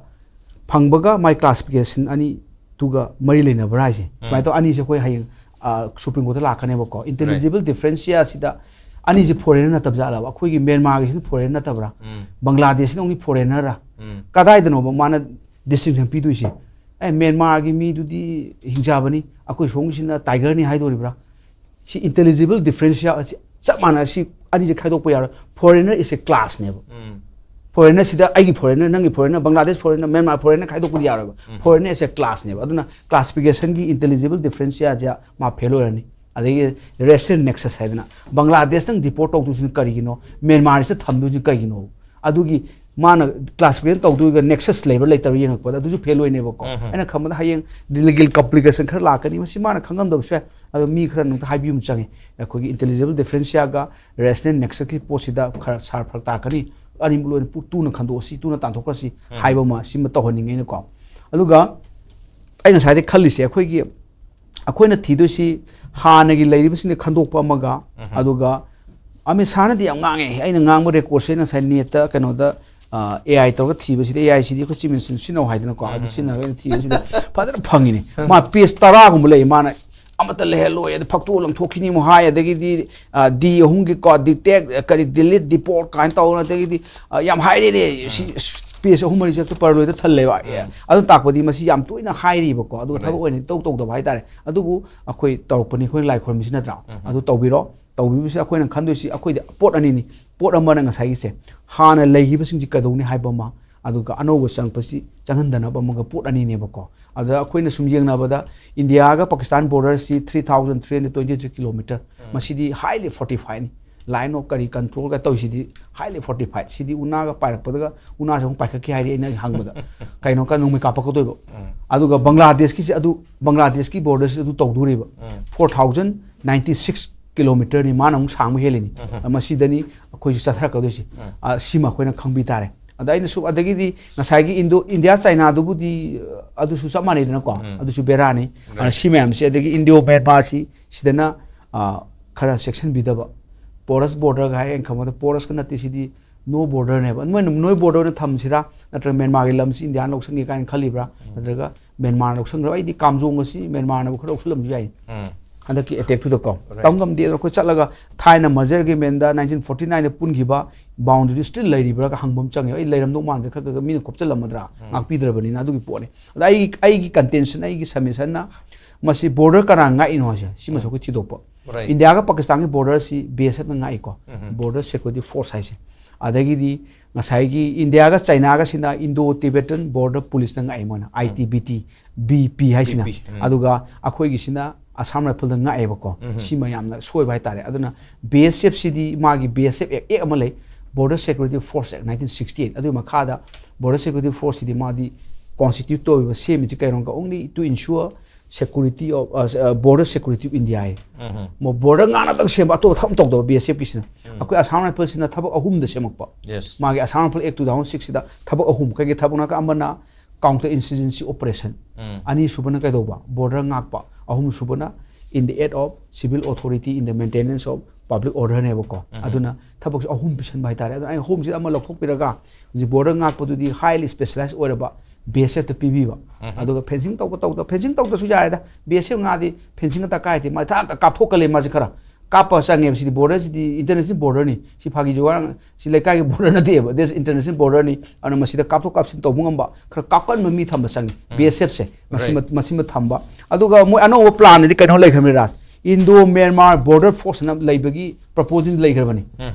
ꯐꯪꯕꯒ ꯃꯥꯏ ꯀ꯭ꯂꯥꯁꯤꯐꯤꯀꯦꯁꯟ ꯑꯅꯤꯗꯨꯒ ꯃꯔꯤ ꯂꯩꯅꯕ꯭ꯔꯥ ꯍꯥꯏꯁꯦ꯫ ꯎꯝ꯫ ꯁꯨꯃꯥꯏꯅ ꯇꯧ, ꯑꯅꯤꯁꯦ ꯑꯩꯈꯣꯏ ꯍꯌꯦꯡ, ꯑ, ꯁꯨꯄ꯭ꯔꯤꯝ ꯀꯣꯔꯠꯇ ꯂꯥꯛꯀꯅꯦꯕꯀꯣ꯫ ꯔꯥꯏꯠ꯫ ꯏꯟꯇꯦꯂꯤꯖꯤꯕꯜ ꯗꯤꯐ꯭ꯔꯦꯟꯁꯤꯌꯥꯁꯤꯗ ꯑꯅꯤꯁꯦ ꯐꯣꯔꯦꯟꯅꯔ ꯅꯠꯇꯕ ꯖꯥꯠꯂꯕ? ꯑꯩꯈꯣꯏꯒꯤ ꯃ꯭ꯌꯥꯟꯃꯥꯔꯒꯤꯁꯤꯅ ꯐꯣꯔꯦꯟꯅꯔ ꯅꯠꯇꯕ꯭ꯔꯥ? ꯎꯝ꯫ ꯕꯪꯒ꯭ꯂꯥꯗꯦꯁꯁꯤꯅ ꯑꯣꯡꯂꯤ ꯐꯣꯔꯦꯟꯅꯔ? ꯎꯝ꯫ ꯀꯗꯥꯏꯗꯅꯣꯕ ꯃꯥꯅ ꯗꯤꯁꯇꯤꯡꯁꯟ ꯄꯤꯗꯣꯏꯁꯦ? ꯑꯦ, ꯃ꯭ꯌꯥꯟꯃꯥꯔꯒꯤ ꯃꯤꯗꯨꯗꯤ ꯍꯤꯡꯆꯥꯕꯅꯤ, ꯑꯩꯈꯣꯏ ꯁꯣꯝꯒꯤꯁꯤꯅ ꯇꯥꯏꯒꯔꯅꯤ ꯍꯥꯏꯗꯣꯔꯤꯕ꯭ꯔꯥ? ꯁꯤ ꯏꯟꯇꯦꯂꯤꯖꯤꯕꯜ ꯗꯤꯐ꯭ꯔꯦꯟꯁꯤꯌꯥ ꯆꯞ ꯃꯥꯟꯅ, ꯁꯤ ꯑꯅꯤꯁꯦ ꯈꯥꯏꯗꯣꯛꯄ ꯌꯥꯔꯣꯏ꯫ Foreigner is a ꯀ꯭ꯂꯥꯁꯅꯦꯕ꯫ ꯎꯝ꯫ ꯐꯣꯔꯦꯟꯅꯔꯁꯤꯗ ꯑꯩꯒꯤ ꯐꯣꯔꯦꯟꯅꯔ, ꯅꯪꯒꯤ foreigner, Bangladesh foreigner, Myanmar foreigner ꯈꯥꯏꯗꯣꯛꯄꯗꯤ ꯌꯥꯔꯣꯏꯕ꯫ ꯎꯝ꯫ ꯐꯣꯔꯦꯟꯅꯔ ꯏꯁ ꯑꯦ ꯀ꯭ꯂꯥꯁꯅꯦꯕ꯫ ꯑꯗꯨꯅ ꯀ꯭ꯂꯥꯁꯤꯐꯤꯀꯦꯁꯟꯒꯤ ꯏꯟꯇꯦꯂꯤꯖꯤꯕꯜ ꯗꯤꯐ꯭ꯔꯦꯟꯁꯤꯌꯥꯁꯦ ꯃꯥ ꯐꯦꯜ ꯑꯣꯏꯔꯅꯤ꯫ ꯑꯗꯒꯤ ꯔꯦꯁꯤꯌꯦꯜ ꯅꯦꯛꯁꯁ ꯍꯥꯏꯗꯅ ꯕꯪꯒ꯭ꯂꯥꯗꯦꯁꯇꯪ ꯗꯤꯄꯣꯔꯠ ꯇꯧꯗꯣꯏꯁꯤꯅ ꯀꯔꯤꯒꯤꯅꯣ, ꯃ꯭ꯌꯥꯟꯃꯥꯔꯁꯤꯗ ꯊꯝꯗꯣꯏꯁꯤꯅ ꯀꯔꯤꯒꯤꯅꯣ? ꯑꯗꯨꯒꯤ ꯃꯥꯅ ꯀ꯭ꯂꯥꯁꯤꯐꯤꯀꯦꯁꯟ ꯇꯧꯗꯣꯏꯒ ꯅꯦꯛꯁꯁ ꯂꯩꯕ꯭ꯔꯥ ꯂꯩꯇꯕ꯭ꯔꯥ ꯌꯦꯡꯉꯛꯄꯗ ꯑꯗꯨꯁꯨ ꯐꯦꯜ ꯑꯣꯏꯅꯦꯕꯀꯣ꯫ ꯑꯩꯅ ꯈꯟꯕꯗ ꯍꯌꯦꯡ ꯂꯤꯒꯦꯜ ꯀꯝꯄ꯭ꯂꯤꯀꯦꯁꯟ ꯈꯔ ꯂꯥꯛꯀꯅꯤ, ꯃꯁꯤ ꯃꯥꯅ ꯈꯪꯉꯝꯗꯕꯁꯨ ꯌꯥꯏ꯫ ꯑꯗꯣ ꯃꯤ ꯈꯔ ꯅꯨꯡꯇ ꯍꯥꯏꯕꯤꯕ ꯑꯃ ꯆꯪꯉꯤ, ꯑꯩꯈꯣꯏꯒꯤ ꯏꯟꯇꯦꯂꯤꯖꯦꯕꯜ ꯗꯤꯐ꯭ꯔꯦꯟꯁꯤꯌꯥꯒ ꯔꯦꯁꯅꯦꯜ ꯅꯦꯛꯁꯁꯀꯤ ꯄꯣꯠꯁꯤꯗ ꯈꯔ ꯁꯥꯔ ꯐꯔꯛ ꯇꯥꯔꯛꯀꯅꯤ, ꯑꯅꯤꯃꯛ ꯂꯣꯏꯅ ꯄꯨ-, ꯇꯨꯅ ꯈꯟꯗꯣꯛꯑꯁꯤ, ꯇꯨꯅ ꯇꯥꯟꯊꯣꯛꯈ꯭ꯔꯁꯤ ꯍꯥꯏꯕ ꯑꯃ ꯁꯤꯃ ꯇꯧꯍꯟꯅꯤꯡꯉꯦꯅꯀꯣ꯫ ꯑꯗꯨꯒ ꯑꯩ ꯉꯁꯥꯏꯗꯩ ꯈꯜꯂꯤꯁꯦ, ꯑꯩꯈꯣꯏꯒꯤ, ꯑꯩꯈꯣꯏꯅ ꯊꯤꯗꯣꯏꯁꯤ ꯍꯥꯟꯅꯒꯤ ꯂꯩꯔꯤꯕꯁꯤꯡꯗ ꯈꯟꯗꯣꯛꯄ ꯑꯃꯒ, ꯑꯗꯨꯒ ꯑꯃꯤꯠ ꯁꯥꯍꯅꯗꯤ ꯌꯥꯝ ꯉꯥꯡꯉꯦ, ꯑꯩꯅ ꯉꯥꯡꯕ ꯔꯦꯀꯣꯔꯠꯁꯦ ꯉꯁꯥꯏ ꯅꯦꯠꯇ, ꯀꯩꯅꯣꯗ, ꯑꯦ ꯑꯥꯏ ꯇꯧꯔꯒ ꯊꯤꯕꯁꯤꯗ, ꯑꯦ ꯑꯥꯏ ꯁꯤꯗꯤ ꯑꯩꯈꯣꯏ ꯆꯤꯞ ꯃꯤꯅꯤꯁꯇꯔ ꯁꯤꯖꯤꯟꯅꯧ ꯍꯥꯏꯗꯅꯀꯣ, ꯑꯗꯨ ꯁꯤꯖꯤꯟꯅꯔꯒ ꯑꯩꯅ ꯊꯤꯕꯁꯤꯗ ꯐꯖꯅ ꯐꯪꯉꯤꯅꯦ꯫ ꯃꯥ ꯄꯦꯖ ꯇꯔꯥꯒꯨꯝꯕ ꯂꯩ, ꯃꯥꯅ ꯑꯃꯠꯇ ꯂꯩꯍꯜꯂꯣꯏ, ꯑꯗ ꯐꯛꯇꯣꯛꯑ ꯂꯪꯊꯣꯛꯈꯤꯅꯤ ꯑꯃꯨꯛ ꯍꯥꯏ, ꯑꯗꯒꯤꯗꯤ ꯗꯤ ꯑꯍꯨꯝꯒꯤꯀꯣ, ꯗꯤꯇꯦꯛ, ꯀꯔꯤ, ꯗꯤꯂꯤꯠ, ꯗꯤꯄꯣꯔꯠ ꯀꯥꯏꯅ ꯇꯧꯗꯅ, ꯑꯗꯒꯤꯗꯤ ꯌꯥꯝ ꯍꯥꯏꯔꯦꯅꯦ꯫ ꯁꯤ ꯄꯦꯖ ꯑꯍꯨꯝ ꯃꯔꯤ ꯆꯠꯄ ꯄꯔꯂꯣꯏꯗ ꯊꯜꯂꯦꯕ꯫ ꯑꯗꯨ ꯇꯥꯛꯄꯗꯤ ꯃꯁꯤ ꯌꯥꯝ ꯇꯣꯏꯅ ꯍꯥꯏꯔꯤꯕꯀꯣ, ꯑꯗꯨꯒ ꯊꯕꯛ ꯑꯣꯏꯅ ꯏꯇꯧ ꯇꯧꯗꯕ ꯍꯥꯏꯇꯥꯔꯦ꯫ ꯑꯗꯨꯕꯨ ꯑꯩꯈꯣꯏ ꯇꯧꯔꯛꯄꯅꯤ, ꯑꯩꯈꯣꯏꯅ ꯂꯥꯏ ꯈꯣꯏꯔꯝꯃꯤꯁꯤ ꯅꯠꯇ꯭ꯔꯥ? ꯑꯗꯨ ꯇꯧꯕꯤꯔꯣ꯫ ꯇꯧꯕꯤꯕꯁꯤꯗ ꯑꯩꯈꯣꯏꯅ ꯈꯟꯗꯣꯏꯁꯤ, ꯑꯩꯈꯣꯏꯗꯤ ꯄꯣꯠ ꯑꯅꯤꯅꯤ꯫ ꯄꯣꯠ ꯑꯃꯅ ꯉꯁꯥꯏꯒꯤꯁꯦ, ꯍꯥꯟꯅ ꯂꯩꯈꯤꯕꯁꯤꯡꯁꯤ ꯀꯩꯗꯧꯅꯤ ꯍꯥꯏꯕ ꯑꯃ, ꯑꯗꯨꯒ ꯑꯅꯧꯕ ꯆꯪꯉꯛꯄꯁꯤ ꯆꯪꯍꯟꯗꯅꯕ ꯑꯃꯒ, ꯄꯣꯠ ꯑꯅꯤꯅꯦꯕꯀꯣ꯫ ꯑꯗ ꯑꯩꯈꯣꯏꯅ ꯁꯨꯝ ꯌꯦꯡꯅꯕꯗ, ꯏꯟꯗꯤꯌꯥꯒ Pakistan ꯕꯣꯔꯗꯔꯁꯤ three thousand three hundred twenty three kilometer, ꯃꯁꯤꯗꯤ highly fortified ꯅꯤ꯫ ꯂꯥꯏꯟ ꯑꯣꯐ ꯀꯔꯤ ꯀꯟꯇ꯭ꯔꯣꯜꯒ ꯇꯧꯔꯤꯁꯤꯗꯤ highly fortified꯫ ꯁꯤꯗꯤ ꯎꯅꯥꯒ ꯄꯥꯏꯔꯛꯄꯗꯒ, ꯎꯅꯥꯁꯦ ꯑꯃꯨꯛ ꯄꯥꯏꯈꯠꯈꯤ ꯍꯥꯏꯔꯤ ꯑꯩꯅ ꯍꯪꯕꯗ꯫ ꯀꯩꯅꯣ, ꯀ-, ꯅꯣꯡꯃꯩ ꯀꯥꯞꯄꯛꯀꯗꯣꯏꯕ꯫ ꯑꯗꯨꯒ ꯕꯪꯒ꯭ꯂꯥꯗꯦꯁꯀꯤꯁꯦ, ꯑꯗꯨ ꯕꯪꯒ꯭ꯂꯥꯗꯦꯁꯀꯤ ꯕꯣꯔꯗꯔꯁꯤ ꯑꯗꯨ ꯇꯧꯗꯣꯔꯤꯕ꯫ Four thousand ninety six kilometer ꯅꯤ, ꯃꯥꯅ ꯑꯃꯨꯛ ꯁꯥꯡꯕ ꯍꯦꯜꯂꯤꯅꯤ꯫ ꯃꯁꯤꯗꯅꯤ ꯑꯩꯈꯣꯏꯁꯨ ꯆꯠꯊꯔꯛꯀꯗꯣꯏꯁꯦ꯫ ꯑ, ꯁꯤꯃ ꯑꯩꯈꯣꯏꯅ ꯈꯪꯕꯤ ꯇꯥꯔꯦ꯫ ꯑꯗ ꯑꯩꯅ ꯁꯨꯝ, ꯑꯗꯒꯤꯗꯤ ꯉꯁꯥꯏꯒꯤ ꯏꯟꯗꯣ, ꯏꯟꯗꯤꯌꯥ ꯆꯥꯏꯅꯥꯗꯨꯕꯨꯗꯤ, ꯑ, ꯑꯗꯨꯁꯨ ꯆꯞ ꯃꯥꯟꯅꯩꯗꯅꯀꯣ꯫ ꯑꯗꯨꯁꯨ ꯕꯦꯔꯥꯅꯤ꯫ ꯑꯗꯨꯅ ꯁꯤ ꯃꯌꯥꯝꯁꯦ, ꯑꯗꯒꯤ ꯏꯟꯗꯤꯌꯣ ꯃꯦꯟꯃꯥꯔꯁꯤ ꯁꯤꯗꯅ, ꯑ, ꯈꯔ ꯆꯦꯛꯁꯤꯟꯕꯤꯗꯕ꯫ ꯄꯣꯔꯁ ꯕꯣꯔꯗꯔꯒ ꯍꯥꯏ, ꯑꯩꯅ ꯈꯪꯕꯗ ꯄꯣꯔꯁꯀ ꯅꯠꯇꯦ, ꯁꯤꯗꯤ ꯅꯣ ꯕꯣꯔꯗꯔꯅꯦꯕ꯫ ꯃꯣꯏꯅ ꯅꯣꯏ ꯕꯣꯔꯗꯔ ꯑꯣꯏꯅ ꯊꯝꯁꯤꯔꯥ, ꯅꯠꯇ꯭ꯔꯒ ꯃꯦꯟꯃꯥꯔꯒꯤ ꯂꯝꯁꯤ ꯏꯟꯗꯤꯌꯥꯅ ꯂꯧꯁꯟꯒꯦ ꯀꯥꯏꯅ ꯈꯜꯂꯤꯕ꯭ꯔꯥ, ꯅꯠꯇ꯭ꯔꯒ ꯃꯦꯟꯃꯥꯔꯅ ꯂꯧꯁꯟꯈ꯭ꯔꯕ? ꯑꯩꯗꯤ ꯀꯥꯝꯖꯣꯡ ꯑꯁꯤ ꯃꯦꯟꯃꯥꯔꯅꯕꯨ ꯈꯔ ꯂꯧꯁꯜꯂꯝꯕꯁꯨ ꯌꯥꯏ꯫ ꯍꯟꯗꯛꯀꯤ ꯑꯦꯇꯦꯛꯇꯨꯗꯀꯣ꯫ ꯇꯝ ꯉꯝꯗꯦ꯫ ꯑꯗꯨꯅ ꯑꯩꯈꯣꯏ ꯆꯠꯂꯒ ꯊꯥꯏꯅ ꯃꯖꯔꯒꯤ ꯃꯦꯟꯗ nineteen forty nine ꯗ ꯄꯨꯟꯈꯤꯕ ꯕꯥꯎꯟꯗꯔꯤ ꯁ꯭ꯇꯤꯜ ꯂꯩꯔꯤꯕ꯭ꯔꯥꯒ ꯍꯪꯕ ꯑꯃ ꯆꯪꯉꯦ꯫ ꯑꯩ ꯂꯩꯔꯝꯗꯧ ꯃꯥꯟꯗ꯭ꯔꯦ, ꯈꯔ ꯈꯔ ꯃꯤꯅ ꯈꯣꯞꯆꯜꯂꯝꯃꯗ꯭ꯔꯥ, ꯉꯥꯛꯄꯤꯗ꯭ꯔꯕꯅꯤꯅ ꯑꯗꯨꯒꯤ ꯄꯣꯠꯅꯤ꯫ ꯑꯗ ꯑꯩ, ꯑꯩꯒꯤ ꯀꯟꯇꯦꯟꯁꯟ, ꯑꯩꯒꯤ ꯁꯕꯃꯤꯁꯟꯅ ꯃꯁꯤ ꯕꯣꯔꯗꯔ ꯀꯅꯥ ꯉꯥꯛꯏꯅꯣ ꯍꯥꯏꯁꯦ, ꯁꯤꯃꯁꯨ ꯑꯩꯈꯣꯏ ꯊꯤꯗꯣꯛꯄ꯫ ꯏꯟꯗꯤꯌꯥꯒ ꯄꯥꯀꯤꯁꯇꯥꯟꯒꯤ ꯕꯣꯔꯗꯔꯁꯤ ꯕꯤ ꯑꯦꯁ ꯑꯦꯐꯅ ꯉꯥꯛꯏꯀꯣ, ꯕꯣꯔꯗꯔ ꯁꯦꯀ꯭ꯌꯨꯔꯤꯇꯤ ꯐꯣꯔꯁ ꯍꯥꯏꯁꯦ꯫ ꯑꯗꯒꯤꯗꯤ ꯉꯁꯥꯏꯒꯤ ꯏꯟꯗꯤꯌꯥꯒ ꯆꯥꯏꯅꯥꯒꯁꯤꯅ ꯏꯟꯗꯣ ꯇꯤꯕꯦꯇꯟ ꯕꯣꯔꯗꯔ ꯄꯨꯂꯤꯁꯅ ꯉꯥꯛꯏ, ꯃꯣꯏꯅ I T B T, B P ꯍꯥꯏꯁꯤꯅ꯫ ꯑꯗꯨꯒ ꯑꯩꯈꯣꯏꯒꯤꯁꯤꯅ ꯑꯁꯥꯝ ꯔꯥꯏꯐꯜꯗ ꯉꯥꯛꯑꯦꯕꯀꯣ꯫ ꯁꯤꯃ ꯌꯥꯝꯅ ꯁꯣꯏꯕ ꯍꯥꯏꯇꯥꯔꯦ꯫ ꯑꯗꯨꯅ ꯕꯤ ꯑꯦꯁ ꯑꯦꯐ ꯁꯤꯗꯤ ꯃꯥꯒꯤ ꯕꯤ ꯑꯦꯁ ꯑꯦꯐ ꯑꯦꯛ, ꯑꯦꯛ ꯑꯃ ꯂꯩ, Border Security Force Act nineteen sixty eight, ꯑꯗꯨꯒꯤ ꯃꯈꯥꯗ Border Security Force ꯁꯤꯗꯤ ꯃꯥꯗꯤ constitute ꯇꯧꯔꯤꯕ, ꯁꯦꯝꯃꯤꯁꯤ ꯀꯩꯅꯣꯒ, only to ensure security of, uh, border security of India ꯍꯥꯏ꯫ ꯃꯣ border ꯉꯥꯛꯅꯗꯪ ꯁꯦꯝꯕ, ꯑꯇꯣꯞꯄ ꯊꯕꯛ ꯑꯃ ꯇꯧꯗꯕ B S F ꯀꯤꯁꯤꯅ꯫ ꯑꯩꯈꯣꯏ Assam Rifle ꯁꯤꯅ ꯊꯕꯛ ꯑꯍꯨꯝꯗ ꯁꯦꯝꯃꯛꯄ꯫ Yes. ꯃꯥꯒꯤ Assam Rifle Act two thousand six ꯁꯤꯗ ꯊꯕꯛ ꯑꯍꯨꯝ, ꯀꯩꯒꯤ ꯊꯕꯛꯅ ꯑꯃꯅ counter insurgency operation, ꯑꯅꯤꯁꯨꯕꯅ ꯀꯩꯗꯧꯕ, border ꯉꯥꯛꯄ, ꯑꯍꯨꯝꯁꯨꯕꯅ in the aid of civil authority in the maintenance of public order ꯅꯦꯕꯀꯣ꯫ ꯑꯗꯨꯅ ꯊꯕꯛꯁꯦ ꯑꯍꯨꯝ ꯄꯤꯁꯟꯕ ꯍꯥꯏꯇꯥꯔꯦ꯫ ꯑꯗꯨꯅ ꯑꯩꯅ ꯑꯍꯨꯝꯁꯤꯗ ꯑꯃ ꯂꯧꯊꯣꯛꯄꯤꯔꯒ ꯍꯧꯖꯤꯛ border ꯉꯥꯛꯄꯗꯨꯗꯤ highly specialized ꯑꯣꯏꯔꯕ B S F ꯇ ꯄꯤꯕꯤꯕ꯫ ꯑꯗꯨꯒ fencing ꯇꯧꯕ ꯇꯧꯗ, fencing ꯇꯧꯗ꯭ꯔꯁꯨ ꯌꯥꯔꯦꯗ, B S F ꯉꯥꯗꯤ fencing ꯗꯔꯀꯥꯔ ꯂꯩꯇꯦ, ꯃꯥ ꯊꯥꯛ ꯀꯥꯞꯊꯣꯛꯀꯜꯂꯦ ꯃꯥꯁꯦ ꯈꯔ꯫ ꯀꯥꯞꯄ ꯆꯪꯉꯦꯕ꯫ ꯁꯤꯗꯤ border ꯁꯤꯗꯤ international border ꯅꯤ꯫ ꯁꯤ ꯐꯥꯒꯤ ꯖꯨꯒꯥꯏ, ꯁꯤ ꯂꯩꯀꯥꯏꯒꯤ border ꯅꯠꯇꯦꯕ, this international border ꯅꯤ꯫ ꯑꯗꯨꯅ ꯃꯁꯤꯗ ꯀꯥꯞꯊꯣꯛ ꯀꯥꯞꯁꯤꯟ ꯇꯧꯕ ꯉꯝꯕ, ꯈꯔ ꯀꯥꯞꯀꯟꯕ ꯃꯤ ꯊꯝꯕ ꯆꯪꯉꯤ꯫ B S F ꯁꯦ ꯃꯁꯤꯃ, Right. ꯃꯁꯤꯃ ꯊꯝꯕ꯫ ꯑꯗꯨꯒ ꯃꯣꯏ ꯑꯅꯧꯕ plan ꯗꯤ ꯀꯩꯅꯣ ꯂꯩꯈ꯭ꯔꯕꯅꯤ ꯔꯥꯖ, Indo Myanmar Border Force ꯅ ꯂꯩꯕꯒꯤ proposal ꯂꯩꯈ꯭ꯔꯕꯅꯤ꯫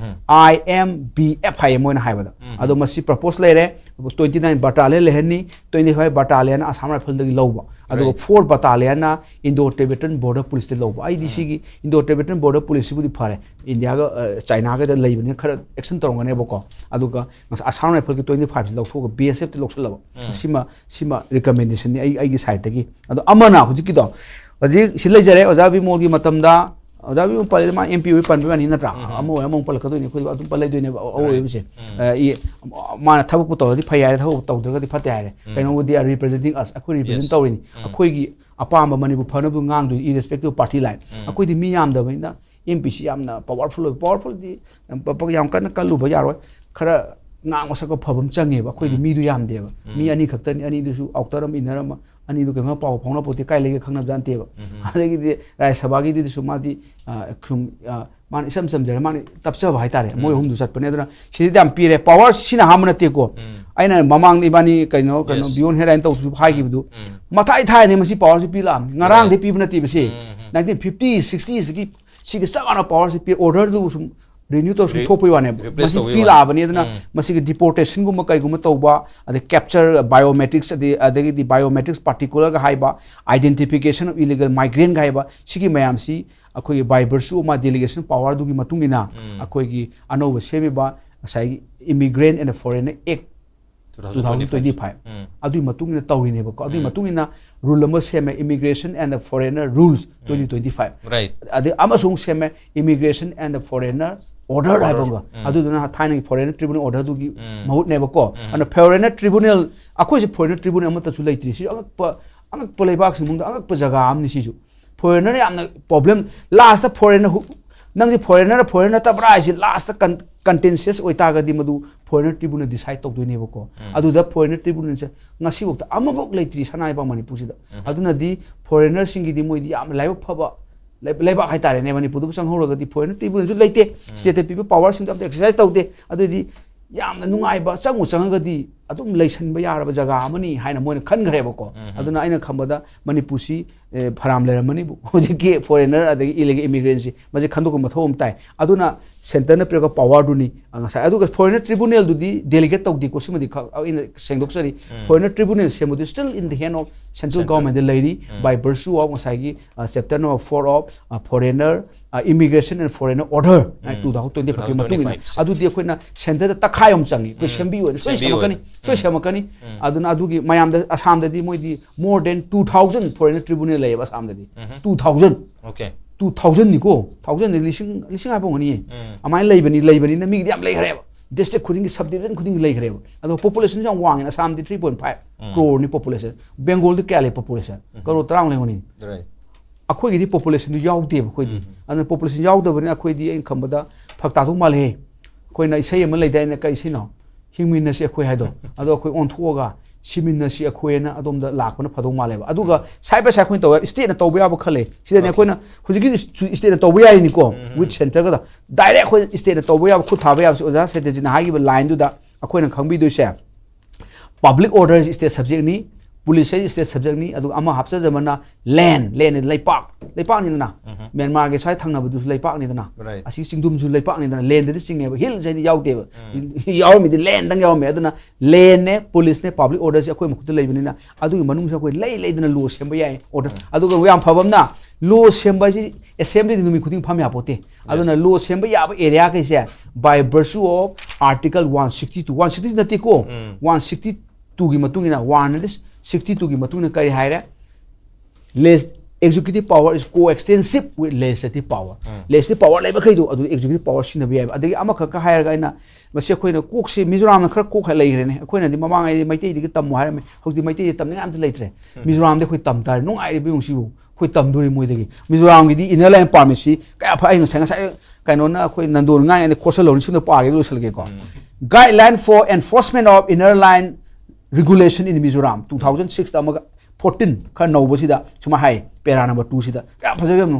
I M B F ꯍꯥꯏꯌꯦ ꯃꯣꯏꯅ ꯍꯥꯏꯕꯗ꯫ ꯑꯗꯣ ꯃꯁꯤ propose ꯂꯩꯔꯦ, twenty nine battalion ꯂꯩꯍꯟꯅꯤ, twenty five battalion Assam Rifle ꯗꯒꯤ ꯂꯧꯕ, ꯑꯗꯨꯒ Right. four battalion ꯅ Indo Tibetan Border Police ꯇ ꯂꯧꯕ꯫ ꯑꯩꯗꯤ ꯁꯤꯒꯤ Indo Tibetan Border Police ꯁꯤꯕꯨꯗꯤ ꯐꯔꯦ, ꯏꯟꯗꯤꯌꯥꯒ, ꯑ, ꯆꯥꯏꯅꯥꯒꯗ ꯂꯩꯕꯅꯤꯅ ꯈꯔ action ꯇꯧꯔꯝꯒꯅꯦꯕꯀꯣ꯫ ꯑꯗꯨꯒ ꯉꯁꯥꯏ Assam Rifle ꯒꯤ twenty five ꯁꯤ ꯂꯧꯊꯣꯛꯑꯒ B S F ꯇ ꯂꯧꯁꯜꯂꯕ꯫ ꯁꯤꯃ, ꯁꯤꯃ recommendation ꯅꯤ ꯑꯩ, ꯑꯩꯒꯤ side ꯇꯒꯤ꯫ ꯑꯗꯣ ꯑꯃꯅ ꯍꯧꯖꯤꯛꯀꯤꯗꯣ, ꯍꯧꯖꯤꯛ ꯁꯤ ꯂꯩꯖꯔꯦ, ꯑꯣꯖꯥ ꯕꯤꯃꯣꯜꯒꯤ ꯃꯇꯝꯗ, ꯑꯣꯖꯥ ꯕꯤꯃꯣꯜ ꯄꯜꯂꯦ, ꯃꯥ M P ꯑꯣꯏ ꯄꯟꯕ ꯋꯥꯅꯤ ꯅꯠꯇ꯭ꯔꯥ? ꯑꯃ ꯑꯣꯏ ꯑꯃ ꯑꯃꯨꯛ ꯄꯜꯂꯛꯀꯗꯣꯏꯅꯤ, ꯑꯩꯈꯣꯏ ꯑꯗꯨꯝ ꯄꯜꯂꯛꯏꯗꯣꯏꯅꯦꯕ ꯑ-, ꯑ-, ꯑꯣꯏꯕꯁꯦ꯫ ꯑ, ꯏ-, ꯃꯥꯅ ꯊꯕꯛꯄꯨ ꯇꯧꯔꯗꯤ ꯐꯩ ꯍꯥꯏꯔꯦ, ꯊꯕꯛ ꯇꯧꯗ꯭ꯔꯒꯗꯤ ꯐꯠꯇꯦ ꯍꯥꯏꯔꯦ꯫ ꯀꯩꯅꯣꯕꯨꯗꯤ are representing us, ꯑꯩꯈꯣꯏ represent Yes. ꯇꯧꯔꯤꯅꯤ꯫ ꯑꯩꯈꯣꯏꯒꯤ ꯑꯄꯥꯝꯕ Manipur ꯐꯅꯕꯗꯨ ꯉꯥꯡꯗꯣꯏꯅꯤ, irrespective of party line꯫ ꯑꯩꯈꯣꯏꯗꯤ ꯃꯤ ꯌꯥꯝꯗꯕꯅꯤꯅ M P ꯁꯤ ꯌꯥꯝꯅ powerful ꯑꯣꯏꯕ, powerful ꯗꯤ ꯌꯥꯝ ꯄ-, ꯄ-, ꯌꯥꯝ ꯀꯟꯅ ꯀꯜꯂꯨꯕ ꯌꯥꯔꯣꯏ꯫ ꯈꯔ ꯉꯥꯡꯕ ꯁꯛꯄ ꯐꯕ ꯑꯃ ꯆꯪꯉꯦꯕ, ꯑꯩꯈꯣꯏꯗꯤ ꯃꯤꯗꯨ ꯌꯥꯝꯗꯦꯕ꯫ ꯃꯤ ꯑꯅꯤ ꯈꯛꯇꯅꯤ, ꯑꯅꯤꯗꯨꯁꯨ outer ꯑꯃ inner ꯑꯃ, ꯑꯅꯤꯗꯨ ꯀꯩꯅꯣ ꯄꯥꯎ ꯐꯥꯎꯅ ꯄꯣꯠꯇꯤ ꯀꯥꯏ ꯂꯩꯒꯦ ꯈꯪꯅꯕꯖꯥꯠ ꯅꯠꯇꯦꯕ꯫ ꯑꯗꯒꯤꯗꯤ ꯔꯥꯖ꯭ꯌ ꯁꯚꯥꯒꯤꯗꯨꯗꯁꯨ ꯃꯥꯗꯤ, ꯑ, ꯁꯨꯝ, ꯑ, ꯃꯥꯅ ꯏꯆꯝ ꯆꯝꯖꯔꯦ, ꯃꯥꯅ ꯇꯞꯆꯕ ꯍꯥꯏꯇꯥꯔꯦ꯫ ꯃꯣꯏ ꯑꯍꯨꯝꯗꯨ ꯆꯠꯄꯅꯦ꯫ ꯑꯗꯨꯅ ꯁꯤꯗꯤ ꯌꯥꯝ ꯄꯤꯔꯦ꯫ Power ꯁꯤꯅ ꯑꯍꯥꯟꯕ ꯅꯠꯇꯦꯀꯣ꯫ ꯑꯩꯅ ꯃꯃꯥꯡꯗ ꯏꯕꯥꯅꯤ ꯀꯩꯅꯣ, ꯀꯩꯅꯣ, Yes. Beyond Headline ꯇꯧꯕꯁꯨ ꯍꯥꯏꯈꯤꯕꯗꯨ, ꯃꯊꯥꯏ ꯊꯥꯏꯅꯦ ꯃꯁꯤ power ꯁꯤ ꯄꯤꯂꯛꯑꯝꯅꯤ꯫ ꯉꯔꯥꯡꯗꯩ ꯄꯤꯕ ꯅꯠꯇꯦꯕ ꯁꯤ꯫ Nineteen fifty, sixty ꯁꯤꯒꯤ, ꯁꯤꯒꯤ ꯆꯞ ꯃꯥꯟꯅꯕ power ꯁꯤ ꯄꯤ, order ꯗꯨ ꯁꯨꯝ renew ꯇꯧ ꯁꯨꯝ Re-, ꯊꯣꯛꯄꯩ ꯋꯥꯅꯦꯕ꯫ replace ꯃꯁꯤ ꯇꯧꯕꯩ ꯄꯤꯂꯛꯑꯕꯅꯤ꯫ ꯋꯥꯅꯤ꯫ ꯑꯗꯨꯅ ꯃꯁꯤꯒꯤ deportation ꯒꯨꯝꯕ ꯀꯩꯒꯨꯝꯕ ꯇꯧꯕ, ꯑꯗꯩ capture, biometrics, ꯑꯗꯩ, ꯑꯗꯒꯤꯗꯤ biometrics particular ꯒ ꯍꯥꯏꯕ, identification of illegal migrant ꯒ ꯍꯥꯏꯕ, ꯁꯤꯒꯤ ꯃꯌꯥꯝꯁꯤ ꯑꯩꯈꯣꯏꯒꯤ by virtue of my delegation power ꯗꯨꯒꯤ ꯃꯇꯨꯡ ꯏꯟꯅ ꯑꯩꯈꯣꯏꯒꯤ ꯑꯅꯧꯕ ꯁꯦꯝꯃꯤꯕ ꯉꯁꯥꯏꯒꯤ Immigrant and Foreigner Act two thousand twenty-five, ꯎꯝ. ꯑꯗꯨꯒꯤ ꯃꯇꯨꯡ ꯏꯟꯅ ꯇꯧꯔꯤꯅꯦꯕꯀꯣ꯫ ꯑꯗꯨꯒꯤ ꯎꯝ. ꯃꯇꯨꯡ ꯏꯟꯅ rule ꯑꯃ ꯁꯦꯝꯃꯦ, Immigration and Foreigner Rules twenty twenty-five. Right. ꯑꯗꯩ ꯑꯃꯁꯨ ꯑꯃꯨꯛ ꯁꯦꯝꯃꯦ, Immigration and Foreigner Order ꯍꯥꯏꯕ ꯑꯃꯒ꯫ ꯎꯝ. ꯑꯗꯨꯗꯨꯅ ꯊꯥꯏꯅꯒꯤ Foreigner Tribunal Order ꯗꯨꯒꯤ ꯎꯝ. ꯃꯍꯨꯠꯅꯦꯕꯀꯣ꯫ ꯎꯝ. ꯑꯗꯨꯅ Foreigner Tribunal, ꯑꯩꯈꯣꯏꯁꯦ Foreigner Tribunal ꯑꯃꯠꯇꯁꯨ ꯂꯩꯇ꯭ꯔꯤ꯫ ꯁꯤꯁꯨ ꯑꯉꯛꯄ, ꯑꯉꯛꯄ ꯂꯩꯕꯥꯛꯁꯤꯡ ꯃꯅꯨꯡꯗ ꯑꯉꯛꯄ ꯖꯒꯥ ꯑꯃꯅꯤ ꯁꯤꯁꯨ꯫ Foreigner ꯌꯥꯝꯅ problem, last foreigner ꯍꯨ-, ꯅꯪꯗꯤ foreigner foreigner ꯅꯠꯇꯕ꯭ꯔꯥ ꯍꯥꯏꯁꯦ last con-, contentious ꯑꯣꯏꯇꯥꯔꯒꯗꯤ ꯃꯗꯨ Foreigner Tribunal decide ꯇꯧꯗꯣꯏꯅꯦꯕꯀꯣ꯫ ꯎꯝ. ꯑꯗꯨꯗ Foreigner Tribunal ꯁꯦ ꯉꯁꯤꯐꯥꯎꯗ ꯑꯃꯐꯥꯎ ꯂꯩꯇ꯭ꯔꯤ ꯁꯅꯥ ꯂꯩꯕꯥꯛ ꯃꯅꯤꯄꯨꯔꯁꯤꯗ꯫ ꯎꯝ. ꯑꯗꯨꯅꯗꯤ foreigner ꯁꯤꯡꯒꯤꯗꯤ ꯃꯣꯏꯗꯤ ꯌꯥꯝꯅ ꯂꯥꯏꯕꯛ ꯐꯕ, ꯂꯩ-, ꯂꯩꯕꯥꯛ ꯍꯥꯏꯇꯥꯔꯦꯅꯦ꯫ ꯃꯅꯤꯄꯨꯔꯗꯕꯨ ꯆꯪꯍꯧꯔꯒꯗꯤ Foreigner Tribunal ꯁꯨ ꯂꯩꯇꯦ꯫ State ꯇ ꯄꯤꯕ power ꯁꯤꯡꯗꯣ ꯑꯝꯇ exercise ꯇꯧꯗꯦ꯫ ꯑꯗꯨꯗꯤ ꯌꯥꯝꯅ ꯅꯨꯡꯉꯥꯏꯕ, ꯆꯪꯉꯨ ꯆꯪꯉꯒꯗꯤ ꯑꯗꯨꯝ ꯂꯩꯁꯟꯕ ꯌꯥꯔꯕ ꯖꯒꯥ ꯑꯃꯅꯤ ꯍꯥꯏꯅ ꯃꯣꯏꯅ ꯈꯟꯈ꯭ꯔꯦꯕꯀꯣ꯫ ꯎꯝ. ꯑꯗꯨꯅ ꯑꯩꯅ ꯈꯟꯕꯗ ꯃꯅꯤꯄꯨꯔꯁꯤ, ꯑꯦ, ꯐꯅꯌꯥꯝ ꯂꯩꯔꯝꯃꯅꯤꯕꯨ꯫ ꯍꯧꯖꯤꯛꯀꯤ foreigner ꯑꯗꯒꯤ illegal immigrant ꯁꯤ ꯃꯁꯤ ꯈꯟꯗꯣꯛꯄ ꯃꯊꯧ ꯑꯃ ꯇꯥꯏ꯫ ꯑꯗꯨꯅ center ꯅ ꯄꯤꯔꯛꯄ power ꯗꯨꯅꯤ꯫ ꯑ, ꯉꯁꯥꯏ ꯑꯗꯨꯒ Foreigner Tribunal ꯗꯨꯗꯤ delegate ꯇꯧꯗꯦꯀꯣ꯫ ꯁꯤꯃꯗꯤ ꯈꯛ ꯑꯩꯅ ꯁꯦꯡꯗꯣꯛꯆꯔꯤ꯫ ꯎꯝ. Foreigner Tribunal ꯁꯦꯝꯕꯗꯨ still in the hand of central Central. government ꯗ ꯂꯩꯔꯤ, ꯎꯝ. by virtue of ꯉꯁꯥꯏꯒꯤ, ꯑ, chapter number four of, ꯑ, Foreigner, ꯑ, Immigration and Foreigner Order um. two thousand twenty-five ꯀꯤ ꯃꯇꯨꯡ ꯏꯟꯅ꯫ Two thousand twenty-five ꯁꯦ. ꯑꯗꯨꯗꯤ ꯑꯩꯈꯣꯏꯅ center ꯗ ꯇꯛꯈꯥꯏꯕ ꯑꯃ ꯆꯪꯉꯤ꯫ ꯑꯩꯈꯣꯏ ꯎꯝ. ꯁꯦꯝꯕꯤꯌꯨ ꯍꯥꯏꯅ ꯁꯣꯏ ꯁꯦꯝꯕꯤꯌꯨ ꯁꯦꯝꯃꯛꯀꯅꯤ, ꯍꯥꯏꯅ. ꯁꯣꯏ ꯎꯝ. ꯁꯦꯝꯃꯛꯀꯅꯤ꯫ ꯑꯗꯨꯅ ꯑꯗꯨꯒꯤ ꯃꯌꯥꯝꯗ ꯑꯁꯥꯝꯗꯗꯤ ꯃꯣꯏꯗꯤ more than two thousand Foreigner Tribunal ꯂꯩꯌꯦꯕ ꯑꯁꯥꯝꯗꯗꯤ꯫ ꯎꯝ. Two thousand꯫ Okay. Two thousand ꯅꯤꯀꯣ, thousand ꯗꯤ ꯂꯤꯁꯤꯡ, ꯂꯤꯁꯤꯡ ꯍꯥꯏꯕ ꯑꯣꯏꯔꯝꯒꯅꯤꯌꯦ꯫ ꯎꯝ. ꯑꯗꯨꯃꯥꯏꯅ ꯂꯩꯕꯅꯤ, ꯂꯩꯕꯅꯤꯅ ꯃꯤꯒꯤꯗꯤ ꯌꯥꯝ ꯂꯩꯈ꯭ꯔꯦꯕ꯫ District ꯈꯨꯗꯤꯡꯒꯤ, subdivision ꯈꯨꯗꯤꯡꯒꯤ ꯂꯩꯈ꯭ꯔꯦꯕ꯫ ꯑꯗꯣ population ꯁꯨ ꯌꯥꯝ ꯋꯥꯡꯉꯦ꯫ ꯑꯁꯥꯝꯗꯤ three point five ꯎꯝ. crore ꯅꯤ population꯫ Bengal ꯗꯤ ꯀꯌꯥ ꯂꯩ population? ꯎꯝ. Crore ꯇꯔꯥꯃꯨꯛ ꯂꯩꯔꯝꯒꯅꯤ꯫ Right. ꯑꯩꯈꯣꯏꯒꯤꯗꯤ population ꯗꯨ ꯌꯥꯎꯗꯦꯕ ꯑꯩꯈꯣꯏꯗꯤ꯫ ꯎꯝ. ꯑꯗꯨꯅ population ꯌꯥꯎꯗꯕꯅꯤꯅ ꯑꯩꯈꯣꯏꯗꯤ, ꯑꯩꯅ ꯈꯟꯕꯗ, ꯐꯔꯛ ꯇꯥꯗꯧ ꯃꯥꯜꯂꯦ꯫ ꯑꯩꯈꯣꯏꯅ ꯏꯁꯩ ꯑꯃ ꯂꯩꯗꯥꯏꯅꯦ, ꯀꯩ ꯏꯁꯩꯅꯣ? "ꯍꯤꯡꯃꯤꯟꯅꯁꯤ ꯑꯩꯈꯣꯏ" ꯍꯥꯏꯗꯣ꯫ ꯑꯗꯣ ꯑꯩꯈꯣꯏ ꯑꯣꯟꯊꯣꯛꯑꯒ "ꯁꯤꯃꯤꯟꯅꯁꯤ ꯑꯩꯈꯣꯏ" ꯍꯥꯏꯅ ꯑꯗꯣꯝꯗ ꯂꯥꯛꯄꯅ ꯐꯗꯧ ꯃꯥꯜꯂꯦꯕ꯫ ꯑꯗꯨꯒ side by side ꯑꯩꯈꯣꯏꯅ ꯇꯧꯕ ꯌꯥꯕ, state ꯅ ꯇꯧꯕ ꯌꯥꯕ ꯈꯔ ꯂꯩ꯫ ꯁꯤꯗꯅꯦ Okay. ꯑꯩꯈꯣꯏꯅ ꯍꯧꯖꯤꯛꯀꯤ state ꯅ ꯇꯧꯕ ꯌꯥꯔꯤꯅꯤꯀꯣ, ꯎꯝ. with center good. Direct ꯑꯩꯈꯣꯏ state ꯅ ꯇꯧꯕ ꯌꯥꯕ, ꯈꯨꯠ ꯊꯥꯕ ꯌꯥꯕꯁꯤ ꯑꯣꯖꯥ ꯁꯇ꯭ꯌꯖꯤꯠꯅ ꯍꯥꯏꯈꯤꯕ line ꯗꯨꯗ ꯑꯩꯈꯣꯏꯅ ꯈꯪꯕꯤꯗꯣꯏꯁꯦ, public order ꯁꯤ state subject ꯅꯤ, ꯄꯨꯂꯤꯁ ꯍꯥꯏꯁꯦ ꯁ꯭ꯇꯦꯠ ꯁꯕꯖꯦꯛꯅꯤ꯫ ꯑꯗꯨꯒ ꯑꯃ ꯍꯥꯞꯆꯖꯕꯅ ꯂꯦꯟ, ꯂꯦꯟ ꯂꯩꯄꯥꯛ, ꯂꯩꯄꯥꯛꯅꯤꯗꯅ꯫ ꯃ꯭ꯌꯥꯟꯃꯥꯔꯒꯤ ꯁ꯭ꯋꯥꯏ ꯊꯪꯅꯕꯗꯨꯁꯨ ꯂꯩꯄꯥꯛꯅꯤꯗꯅ꯫ Right. ꯑꯁꯤ ꯆꯤꯡꯗꯨꯝꯁꯨ ꯂꯩꯄꯥꯛꯅꯤꯗꯅ, ꯂꯦꯟꯗꯗꯤ ꯆꯤꯡꯉꯦꯕ, ꯍꯤꯜꯁ ꯍꯥꯏꯗꯤ ꯌꯥꯎꯗꯦꯕ꯫ ꯌꯥꯎꯔꯝꯃꯤꯗꯤ ꯂꯦꯟꯗꯪ ꯌꯥꯎꯔꯝꯃꯦ꯫ ꯑꯗꯨꯅ ꯂꯦꯟꯅꯦ, ꯄꯨꯂꯤꯁꯅꯦ, ꯄꯕ꯭ꯂꯤꯛ ꯑꯣꯔꯗꯔꯁꯦ ꯑꯩꯈꯣꯏ ꯃꯈꯨꯠꯇ ꯂꯩꯕꯅꯤꯅ ꯑꯗꯨꯒꯤ ꯃꯅꯨꯡꯁꯤꯗ ꯑꯩꯈꯣꯏ ꯂꯩ ꯂꯩꯗꯅ ꯂꯣ ꯁꯦꯝꯕ ꯌꯥꯏ꯫ ꯑꯣꯔꯗꯔ ꯑꯗꯨꯒ ꯌꯥꯝ ꯐꯕ ꯑꯃꯅ ꯂꯣ ꯁꯦꯝꯕ ꯍꯥꯏꯁꯤ ꯑꯦꯁꯦꯝꯕ꯭ꯂꯤꯗꯤ ꯅꯨꯃꯤꯠ ꯈꯨꯗꯤꯡ ꯐꯝ ꯌꯥꯄꯣꯠꯇꯦ꯫ ꯑꯗꯨꯅ ꯂꯣ ꯁꯦꯝꯕ ꯌꯥꯕ ꯑꯦꯔꯤꯌꯥꯈꯩꯁꯦ by virtue of article one sixty two, one sixty ꯅꯠꯇꯦꯀꯣ, one sixty two ꯒꯤ ꯃꯇꯨꯡ ꯏꯟꯅ, one sixty two ꯒꯤ ꯃꯇꯨꯡ ꯏꯟꯅ ꯀꯔꯤ ꯍꯥꯏꯔꯦ? Executive power is coextensive with legislative power. Legislative power ꯂꯩꯕꯈꯩꯗꯣ ꯑꯗꯨ executive power ꯁꯤꯖꯤꯟꯅꯕ ꯌꯥꯏꯕ꯫ ꯑꯗꯒꯤ ꯑꯃꯈꯛꯀ ꯍꯥꯏꯔꯒ ꯑꯩꯅ, ꯃꯁꯤ ꯑꯩꯈꯣꯏꯅ ꯀꯣꯛꯁꯦ, ꯃꯤꯖꯣꯔꯥꯝꯅ ꯈꯔ ꯀꯣꯛ ꯂꯩꯈ꯭ꯔꯦꯅꯦ꯫ ꯑꯩꯈꯣꯏꯅꯗꯤ ꯃꯃꯥꯡꯉꯩꯗꯤ ꯃꯩꯇꯩꯗꯒꯤ ꯇꯝꯃꯨ ꯍꯥꯏꯔꯝꯃꯦ, ꯍꯧꯖꯤꯛꯇꯤ ꯃꯩꯇꯩꯗꯤ ꯇꯝꯅꯤꯡꯉꯥꯏ ꯑꯝꯇ ꯂꯩꯇ꯭ꯔꯦ꯫ ꯃꯤꯖꯣꯔꯥꯝꯗꯤ ꯑꯩꯈꯣꯏ ꯇꯝ ꯇꯥꯔꯦ, ꯅꯨꯡꯉꯥꯏꯔꯤꯕ ꯌꯦꯡꯉꯨ ꯁꯤꯕꯨ꯫ ꯑꯩꯈꯣꯏ ꯇꯝꯗꯣꯔꯤ ꯃꯣꯏꯗꯒꯤ꯫ ꯃꯤꯖꯣꯔꯥꯝꯒꯤꯗꯤ inner line permit ꯁꯤ ꯀꯌꯥ ꯐ-, ꯑꯩ ꯉꯁꯥꯏ, ꯉꯁꯥꯏ ꯀꯩꯅꯣꯅ ꯑꯩꯈꯣꯏ ꯅꯟꯗꯣꯟ ꯉꯥꯡꯉꯩꯗ ꯈꯣꯠꯆꯜꯍꯧꯔꯤ, ꯁꯤꯗ ꯄꯥꯒꯦ ꯂꯣꯏꯁꯤꯜꯂꯒꯦꯀꯣ꯫ Guideline for enforcement of inner line regulation in Mizoram, two thousand six ꯇ ꯑꯃꯒ fourteen, ꯈꯔ ꯅꯧꯕꯁꯤꯗ ꯁꯨꯃꯥꯏꯅ ꯍꯥꯏ, ꯄꯦꯔꯥ ꯅꯝꯕꯔ ꯇꯨꯁꯤꯗ꯫ ꯀꯌꯥ ꯐꯖꯕ ꯌꯦꯡꯉꯨ꯫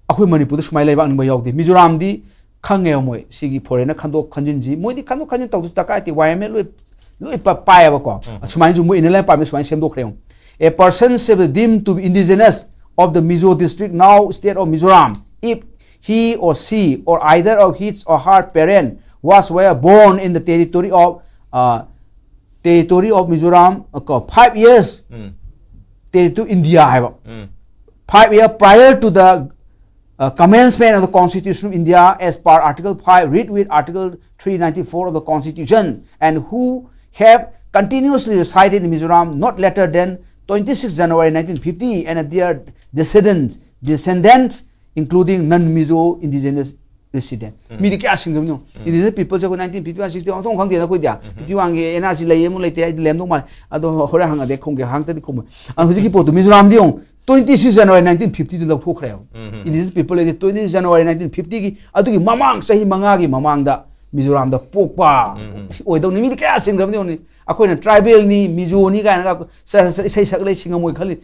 ꯑꯩꯈꯣꯏ ꯃꯅꯤꯄꯨꯔꯗ ꯁꯨꯃꯥꯏꯅ ꯂꯩꯕꯥꯛ ꯅꯤꯡꯕ ꯌꯥꯎꯗꯦ꯫ ꯃꯤꯖꯣꯔꯥꯝꯗꯤ ꯈꯪꯉꯦꯕ ꯃꯣꯏ, ꯁꯤꯒꯤ ꯐꯣꯔꯦꯟꯅ ꯈꯟꯗꯣꯛ ꯈꯟꯖꯤꯟꯁꯤ, ꯃꯣꯏꯗꯤ ꯈꯟꯗꯣꯛ ꯈꯟꯖꯤꯟ ꯇꯧꯗꯁꯨ ꯗꯔꯀꯥꯔ ꯂꯩꯇꯦ, ꯋꯥꯏ ꯑꯦꯝ ꯑꯦ ꯂꯣꯏ, ꯂꯣꯏ ꯄ-, ꯄꯥꯏꯌꯦꯕꯀꯣ꯫ ꯁꯨꯃꯥꯏꯅꯁꯨ ꯃꯣꯏ inner line permit ꯁꯨꯃꯥꯏꯅ ꯁꯦꯝꯗꯣꯛꯈ꯭ꯔꯦ ꯌꯦꯡꯉꯨ꯫ A person shall be deemed to be indigenous of the Mizo district, now state of Mizoram, if he or she or either of his or her parent was were born in the territory of, uh, territory of Mizoram, uh, five years territory to India ꯍꯥꯏꯕ, five year prior to the, uh, commencement of the Constitution of India as per Article five, read with Article three ninety-four of the Constitution, and who have continuously resided in Mizoram not later than twenty-six January nineteen fifty, and their descendants, descendants including non-Mizo indigenous resident. ꯃꯤꯗꯤ ꯀꯌꯥ ꯁꯤꯡꯈ꯭ꯔꯕꯅꯣ? Indigenous people ꯁꯦ ꯑꯩꯈꯣꯏ nineteen fifty one, sixty one ꯃꯊꯣꯡ ꯈꯪꯗꯦꯅ ꯑꯩꯈꯣꯏꯗꯤ꯫ Fifty one ꯒꯤ N R C ꯂꯩ ꯑꯃꯨꯛ ꯂꯩꯇꯦ, ꯑꯩꯗꯤ ꯂꯩꯔꯝꯗꯧ ꯃꯥꯜꯂꯦ꯫ ꯑꯗꯣ ꯍꯣꯔꯦꯟ ꯍꯪꯉꯗꯤ ꯈꯨꯝꯒꯦ, ꯍꯪꯉꯛꯇꯗꯤ ꯈꯨꯝꯃꯣꯏ꯫ ꯑꯗꯣ ꯍꯧꯖꯤꯛꯀꯤ ꯄꯣꯠꯇꯣ ꯃꯤꯖꯣꯔꯥꯝꯗꯤ ꯌꯦꯡꯉꯨ, twenty six January nineteen fifty ꯗ ꯂꯧꯊꯣꯛꯈ꯭ꯔꯦꯕ꯫ Indigenous people ꯂꯩꯇꯦ, twenty six January nineteen fifty ꯒꯤ, ꯑꯗꯨꯒꯤ ꯃꯃꯥꯡ ꯆꯍꯤ ꯃꯉꯥꯒꯤ ꯃꯃꯥꯡꯗ ꯃꯤꯖꯣꯔꯥꯝꯗ ꯄꯣꯛꯄ ꯑꯣꯏꯗꯧꯅꯤ꯫ ꯃꯤꯗꯤ ꯀꯌꯥ ꯁꯤꯡꯈ꯭ꯔꯕꯅꯤ ꯌꯦꯡꯉꯨꯅꯦ꯫ ꯑꯩꯈꯣꯏꯅ tribalꯅꯤ, Mizoꯅꯤ ꯀꯥꯏꯅꯒ ꯆ-, ꯆ-, ꯏꯁꯩ ꯁꯛ ꯂꯩ ꯁꯤꯡꯉꯝꯃꯣꯏ ꯈꯜꯂꯤ꯫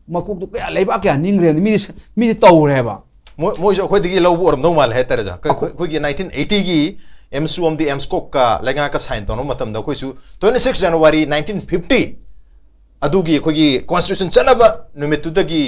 ꯃꯀꯣꯛꯇꯣ ꯀꯌꯥ, ꯂꯩꯕꯥꯛ ꯀꯌꯥ ꯅꯤꯡꯈ꯭ꯔꯦ, ꯃꯤꯗꯤ ꯁ-, ꯃꯤꯗꯤ ꯇꯧꯔꯦꯕ꯫ ꯃꯣꯏ, ꯃꯣꯏꯁꯨ ꯑꯩꯈꯣꯏꯗꯒꯤ ꯂꯧꯕ ꯑꯣꯏꯔꯝꯗꯧ ꯃꯥꯜꯂꯦ ꯍꯥꯏꯇꯥꯔꯦ, ꯑꯣꯖꯥ꯫ ꯑꯩꯈꯣꯏ, ꯑꯩꯈꯣꯏꯒꯤ nineteen eighty ꯒꯤ ꯑꯦꯝꯁꯨ ꯑꯃꯗꯤ ꯑꯦꯝꯁꯀꯣꯛꯀ ꯂꯩꯉꯥꯛꯀ sign ꯇꯧꯅꯕ ꯃꯇꯝꯗ ꯑꯩꯈꯣꯏꯁꯨ twenty six January nineteen fifty ꯑꯗꯨꯒꯤ ꯑꯩꯈꯣꯏꯒꯤ constitution ꯆꯠꯅꯕ ꯅꯨꯃꯤꯠꯇꯨꯗꯒꯤ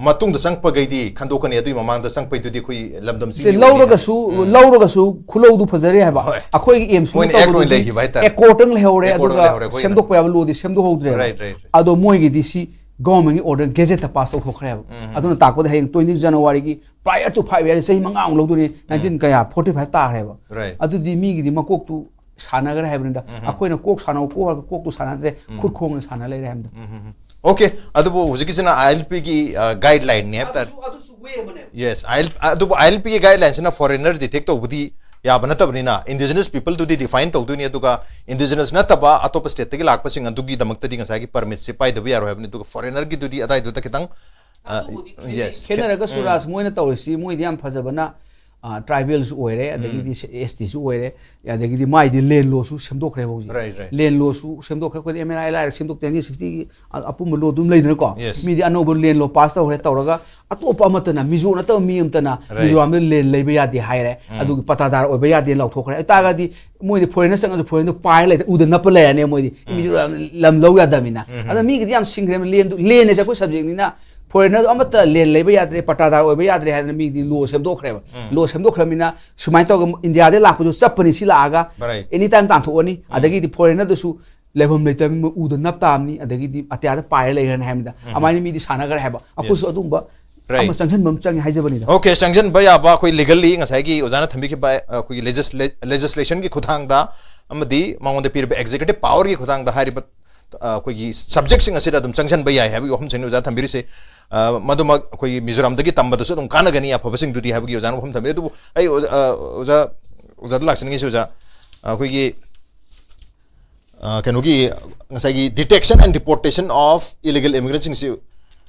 ꯃꯇꯨꯡꯗ ꯆꯪꯉꯛꯄꯈꯩꯗꯤ ꯈꯟꯗꯣꯛꯀꯅꯤ, ꯑꯗꯨꯒꯤ ꯃꯃꯥꯡꯗ ꯆꯪꯉꯛꯄꯩꯗꯨꯗꯤ ꯑꯩꯈꯣꯏ ꯂꯝꯗꯝꯁꯤꯒꯤ ꯁꯦ, ꯑꯣꯏꯅ ꯂꯧꯔꯒꯁꯨ ꯂꯧꯔꯒꯁꯨ ꯈꯨꯂꯧꯗꯨ ꯐꯖꯔꯦ ꯍꯥꯏꯕ꯫ ꯍꯣꯏ꯫ ꯑꯩꯈꯣꯏꯒꯤ ꯑꯦꯝꯁ ꯃꯣꯏꯅ act ꯑꯣꯏꯅ ꯂꯩꯈꯤꯕ ꯍꯥꯏꯇꯥꯔꯦ꯫ ꯑꯦꯀꯣꯔꯗꯪ ꯂꯩꯍꯧꯔꯦ, Accord ꯑꯗꯨꯒ ꯂꯩꯍꯧꯔꯦ, ꯑꯩꯈꯣꯏꯅ ꯁꯦꯝꯗꯣꯛꯄ ꯌꯥꯕ ꯂꯣꯗꯤ ꯁꯦꯝꯗꯣꯛꯍꯧꯗ꯭ꯔꯦꯕ꯫ Right, right, right. ꯑꯗꯣ ꯃꯣꯏꯒꯤꯗꯤ ꯁꯤ ꯒꯣꯚꯔꯟꯃꯦꯟꯒꯤ ꯑꯣꯔꯗꯔ ꯒꯦꯖꯦꯠꯇ ꯄꯥꯁ ꯇꯧꯊꯣꯛꯈ꯭ꯔꯦꯕ꯫ ꯑꯗꯨꯅ ꯇꯥꯛꯄꯗ ꯍꯌꯦꯡ ꯇ꯭ꯋꯦꯟꯇꯤ ꯖꯅꯋꯥꯔꯤꯒꯤ prior to five year, ꯆꯍꯤ ꯃꯉꯥꯃꯨꯛ ꯂꯧꯗꯣꯏꯅꯤ, ꯅꯥꯏꯟꯇꯤꯟ ꯀꯌꯥ, ꯐꯣꯔꯇꯤ ꯐꯥꯏꯚ ꯇꯥꯈ꯭ꯔꯦꯕ꯫ Right. ꯑꯗꯨꯗꯤ ꯃꯤꯒꯤꯗꯤ ꯃꯀꯣꯛꯇꯨ ꯁꯥꯟꯅꯈ꯭ꯔꯦ ꯍꯥꯏꯕꯅꯤꯗ꯫ ꯑꯩꯈꯣꯏꯅ ꯀꯣꯛ ꯁꯥꯟꯅꯧ ꯀꯣꯛ ꯍꯥꯏꯔꯒ ꯀꯣꯛꯇꯨ ꯁꯥꯟꯅꯗ꯭ꯔꯦ, ꯈꯨꯠ ꯈꯣꯡꯅ ꯁꯥꯟꯅ ꯂꯩꯔꯦ ꯍꯥꯏꯕꯅꯤꯗ꯫ ꯑꯣꯀꯦ, ꯑꯗꯨꯕꯨ ꯍꯧꯖꯤꯛꯀꯤꯁꯤꯅ ILP ꯒꯤ ꯒꯥꯏꯗꯂꯥꯏꯟꯅꯤ ꯍꯥꯏꯕ ꯇꯥꯔꯦ꯫ ꯑꯗꯨꯁꯨ ꯑꯗꯨꯁꯨ ꯋꯦ ꯑꯃꯅꯦꯕ꯫ Yes, IL, ꯑꯗꯨꯕꯨ ILP ꯒꯤ ꯒꯥꯏꯗꯂꯥꯏꯟꯁꯤꯅ ꯐꯣꯔꯦꯅꯔ ꯗꯤꯇꯦꯛ ꯇꯧꯕꯗꯤ ꯌꯥꯕ ꯅꯠꯇꯕꯅꯤꯅ, indigenous people ꯗꯨꯗꯤ ꯗꯤꯐꯥꯏꯟ ꯇꯧꯗꯣꯏꯅꯤ, ꯑꯗꯨꯒ indigenous ꯅꯠꯇꯕ ꯑꯇꯣꯞꯄ ꯁ꯭ꯇꯦꯠꯇꯒꯤ ꯂꯥꯛꯄꯁꯤꯡ ꯑꯗꯨꯒꯤ ꯗꯃꯛꯇꯗꯤ ꯉꯁꯥꯏꯒꯤ ꯄꯔꯃꯤꯠꯁꯦ ꯄꯥꯏꯗꯕ ꯌꯥꯔꯣꯏ ꯍꯥꯏꯕꯅꯤ꯫ ꯑꯗꯨꯒ ꯐꯣꯔꯦꯅꯔꯒꯤꯗꯨꯗꯤ ꯑꯗꯥꯏꯗꯨꯗ ꯈꯤꯇꯪ, ꯑ, ꯑꯗꯨꯕꯨꯗꯤ yes, ꯈꯦꯠꯅꯔꯒꯁꯨ ꯎꯝ꯫ ꯔꯥꯖ, ꯃꯣꯏꯅ ꯇꯧꯔꯤꯁꯤ ꯃꯣꯏꯗꯤ ꯌꯥꯝ ꯐꯖꯕꯅ, ꯇ꯭ꯔꯥꯏꯕꯦꯜꯁꯨ ꯑꯣꯏꯔꯦ, ꯑꯗꯒꯤꯗꯤ ꯑꯦꯁ ꯇꯤꯁꯨ ꯑꯣꯏꯔꯦ, ꯑꯗꯒꯤꯗꯤ ꯃꯥꯏꯗꯤ ꯂꯦꯟ ꯂꯣꯁꯨ ꯁꯦꯝꯗꯣꯛꯈ꯭ꯔꯦꯕ ꯍꯧꯖꯤꯛ꯫ Right, right. ꯂꯦꯟ ꯂꯣꯁꯨ ꯁꯦꯝꯗꯣꯛꯈ꯭ꯔꯦ꯫ ꯑꯩꯈꯣꯏꯗꯤ ꯑꯦꯝ ꯑꯦꯟ ꯑꯥꯏ ꯂꯥꯏꯔ ꯁꯦꯝꯗꯣꯛꯇꯦ, ꯅꯥꯏꯟꯇꯤꯟ ꯁꯤꯛꯁꯇꯤꯒꯤ ꯑꯄꯨꯝꯕ ꯂꯣ ꯑꯗꯨꯝ ꯂꯩꯗꯅꯀꯣ꯫ Yes. ꯃꯤꯗꯤ ꯑꯅꯧꯕ ꯂꯦꯟ ꯂꯣ ꯄꯥꯁ ꯇꯧꯈ꯭ꯔꯦ, ꯇꯧꯔꯒ ꯑꯇꯣꯞꯄ ꯑꯃꯠꯇꯅ, ꯃꯤꯖꯣ ꯅꯠꯇꯕ ꯃꯤ ꯑꯃꯠꯇꯅ Right. ꯃꯤꯖꯣꯔꯥꯝꯗ ꯂꯦꯟ ꯂꯩꯕ ꯌꯥꯗꯦ ꯍꯥꯏꯔꯦ, ꯑꯗꯨꯒꯤ ꯄꯇꯥꯗꯥꯔ ꯑꯣꯏꯕ ꯌꯥꯗꯦ ꯂꯥꯎꯊꯣꯛꯈ꯭ꯔꯦ꯫ ꯑꯗꯨ ꯇꯥꯔꯒꯗꯤ ꯃꯣꯏꯗꯤ ꯐꯣꯔꯦꯟꯅꯔ ꯆꯪꯉꯁꯨ ꯐꯣꯔꯦꯟꯗꯣ ꯄꯥꯏꯔ ꯂꯩ, ꯎꯗ ꯅꯞꯄ ꯂꯩꯔꯅꯦ ꯃꯣꯏꯗꯤ꯫ ꯃꯤꯖꯣꯔꯥꯝ ꯂꯝ ꯂꯧ ꯌꯥꯗꯕꯅꯤꯅ꯫ ꯑꯗ ꯃꯤꯒꯤꯗꯤ ꯌꯥꯝ ꯁꯤꯡꯈ꯭ꯔꯦ, ꯂꯦꯟꯗꯨ, ꯂꯦꯟ ꯑꯁꯦ ꯑꯩꯈꯣꯏ ꯁꯕꯖꯦꯛꯅꯤꯅ ꯐꯣꯔꯦꯟꯅꯔꯗꯣ ꯑꯃꯠꯇ ꯂꯦꯟ ꯂꯩꯕ ꯌꯥꯗ꯭ꯔꯦ, ꯄꯇꯥꯗꯥꯔ ꯑꯣꯏꯕ ꯌꯥꯗ꯭ꯔꯦ ꯍꯥꯏꯗꯅ ꯃꯤꯒꯤꯗꯤ ꯂꯣ ꯁꯦꯝꯗꯣꯛꯈ꯭ꯔꯦꯕ꯫ ꯂꯣ ꯁꯦꯝꯗꯣꯛꯈ꯭ꯔꯕꯅꯤꯅ ꯁꯨꯃꯥꯏꯅ ꯇꯧꯔꯒ ꯏꯟꯗꯤꯌꯥꯗ ꯂꯥꯛꯄꯁꯨ ꯆꯞꯄꯅꯤ, ꯁꯤ ꯂꯥꯛꯑꯒ Right. ꯑꯦꯅꯤ ꯇꯥꯏꯝ ꯇꯥꯟꯊꯣꯛꯑꯅꯤ꯫ ꯑꯗꯒꯤꯗꯤ ꯐꯣꯔꯦꯟꯅꯔꯗꯨꯁꯨ ꯂꯩꯐꯝ ꯂꯩꯇꯕꯅꯤꯅ ꯎꯗ ꯅꯞ ꯇꯥꯕꯅꯤ, ꯑꯗꯒꯤꯗꯤ ꯑꯇꯤꯌꯥꯗ ꯄꯥꯏꯔ ꯂꯩꯈ꯭ꯔꯅꯤ ꯍꯥꯏꯕꯗ ꯑꯗꯨꯃꯥꯏꯅ ꯃꯤꯗꯤ ꯁꯥꯟꯅꯈ꯭ꯔꯦ ꯍꯥꯏꯕ꯫ ꯑꯩꯈꯣꯏꯁꯨ ꯑꯗꯨꯝꯕ Right. ꯑꯃ ꯆꯪꯁꯤꯟꯕ ꯑꯃ ꯆꯪꯉꯦ ꯍꯥꯏꯖꯕꯅꯤꯗ꯫ ꯑꯣꯀꯦ, ꯆꯪꯁꯤꯟꯕ ꯌꯥꯕ ꯑꯩꯈꯣꯏ ꯂꯤꯒꯜꯂꯤ ꯉꯁꯥꯏꯒꯤ ꯑꯣꯖꯥꯅ ꯊꯝꯕꯤꯈꯤꯕ ꯑꯩꯈꯣꯏꯒꯤ ꯂꯦꯖꯤꯁꯂꯦꯁꯟꯒꯤ ꯈꯨꯊꯥꯡꯗ ꯑꯃꯗꯤ ꯃꯉꯣꯟꯗ ꯄꯤꯔꯤꯕ ꯑꯦꯛꯖꯤꯀ꯭ꯌꯨꯇꯤꯚ ꯄꯥꯋꯔꯒꯤ ꯈꯨꯊꯥꯡꯗ ꯍꯥꯏꯔꯤꯕ ꯑ, ꯑꯩꯈꯣꯏꯒꯤ ꯁꯕꯖꯦꯛꯁꯤꯡ ꯑꯁꯤꯗ ꯑꯗꯨꯝ ꯆꯪꯁꯤꯟꯕ ꯌꯥꯏ ꯍꯥꯏꯕꯒꯤ ꯋꯥꯐꯝꯁꯤꯡꯅꯤ ꯑꯣꯖꯥ ꯊꯝꯕꯤꯔꯤꯁꯦ꯫ ꯑ, ꯃꯗꯨꯃꯛ ꯑꯩꯈꯣꯏꯒꯤ ꯃꯤꯖꯣꯔꯥꯝꯗꯒꯤ ꯇꯝꯕꯗꯁꯨ ꯑꯗꯨꯝ ꯀꯥꯟꯅꯒꯅꯤ ꯑꯐꯕꯁꯤꯡꯗꯨꯗꯤ ꯍꯥꯏꯕꯒꯤ ꯑꯣꯖꯥꯅ ꯋꯥꯐꯝ ꯊꯝꯕꯤ꯫ ꯑꯗꯨꯕꯨ ꯑꯩ ꯑꯣꯖꯥ, ꯑ, ꯑꯣꯖꯥ, ꯑꯣꯖꯥꯗ ꯂꯥꯛꯆꯅꯤꯡꯉꯤꯁꯦ ꯑꯣꯖꯥ, ꯑ, ꯑꯩꯈꯣꯏꯒꯤ, ꯑ, ꯀꯩꯅꯣꯒꯤ ꯉꯁꯥꯏꯒꯤ detection and deportation of illegal immigrantꯁꯤꯡꯁꯤ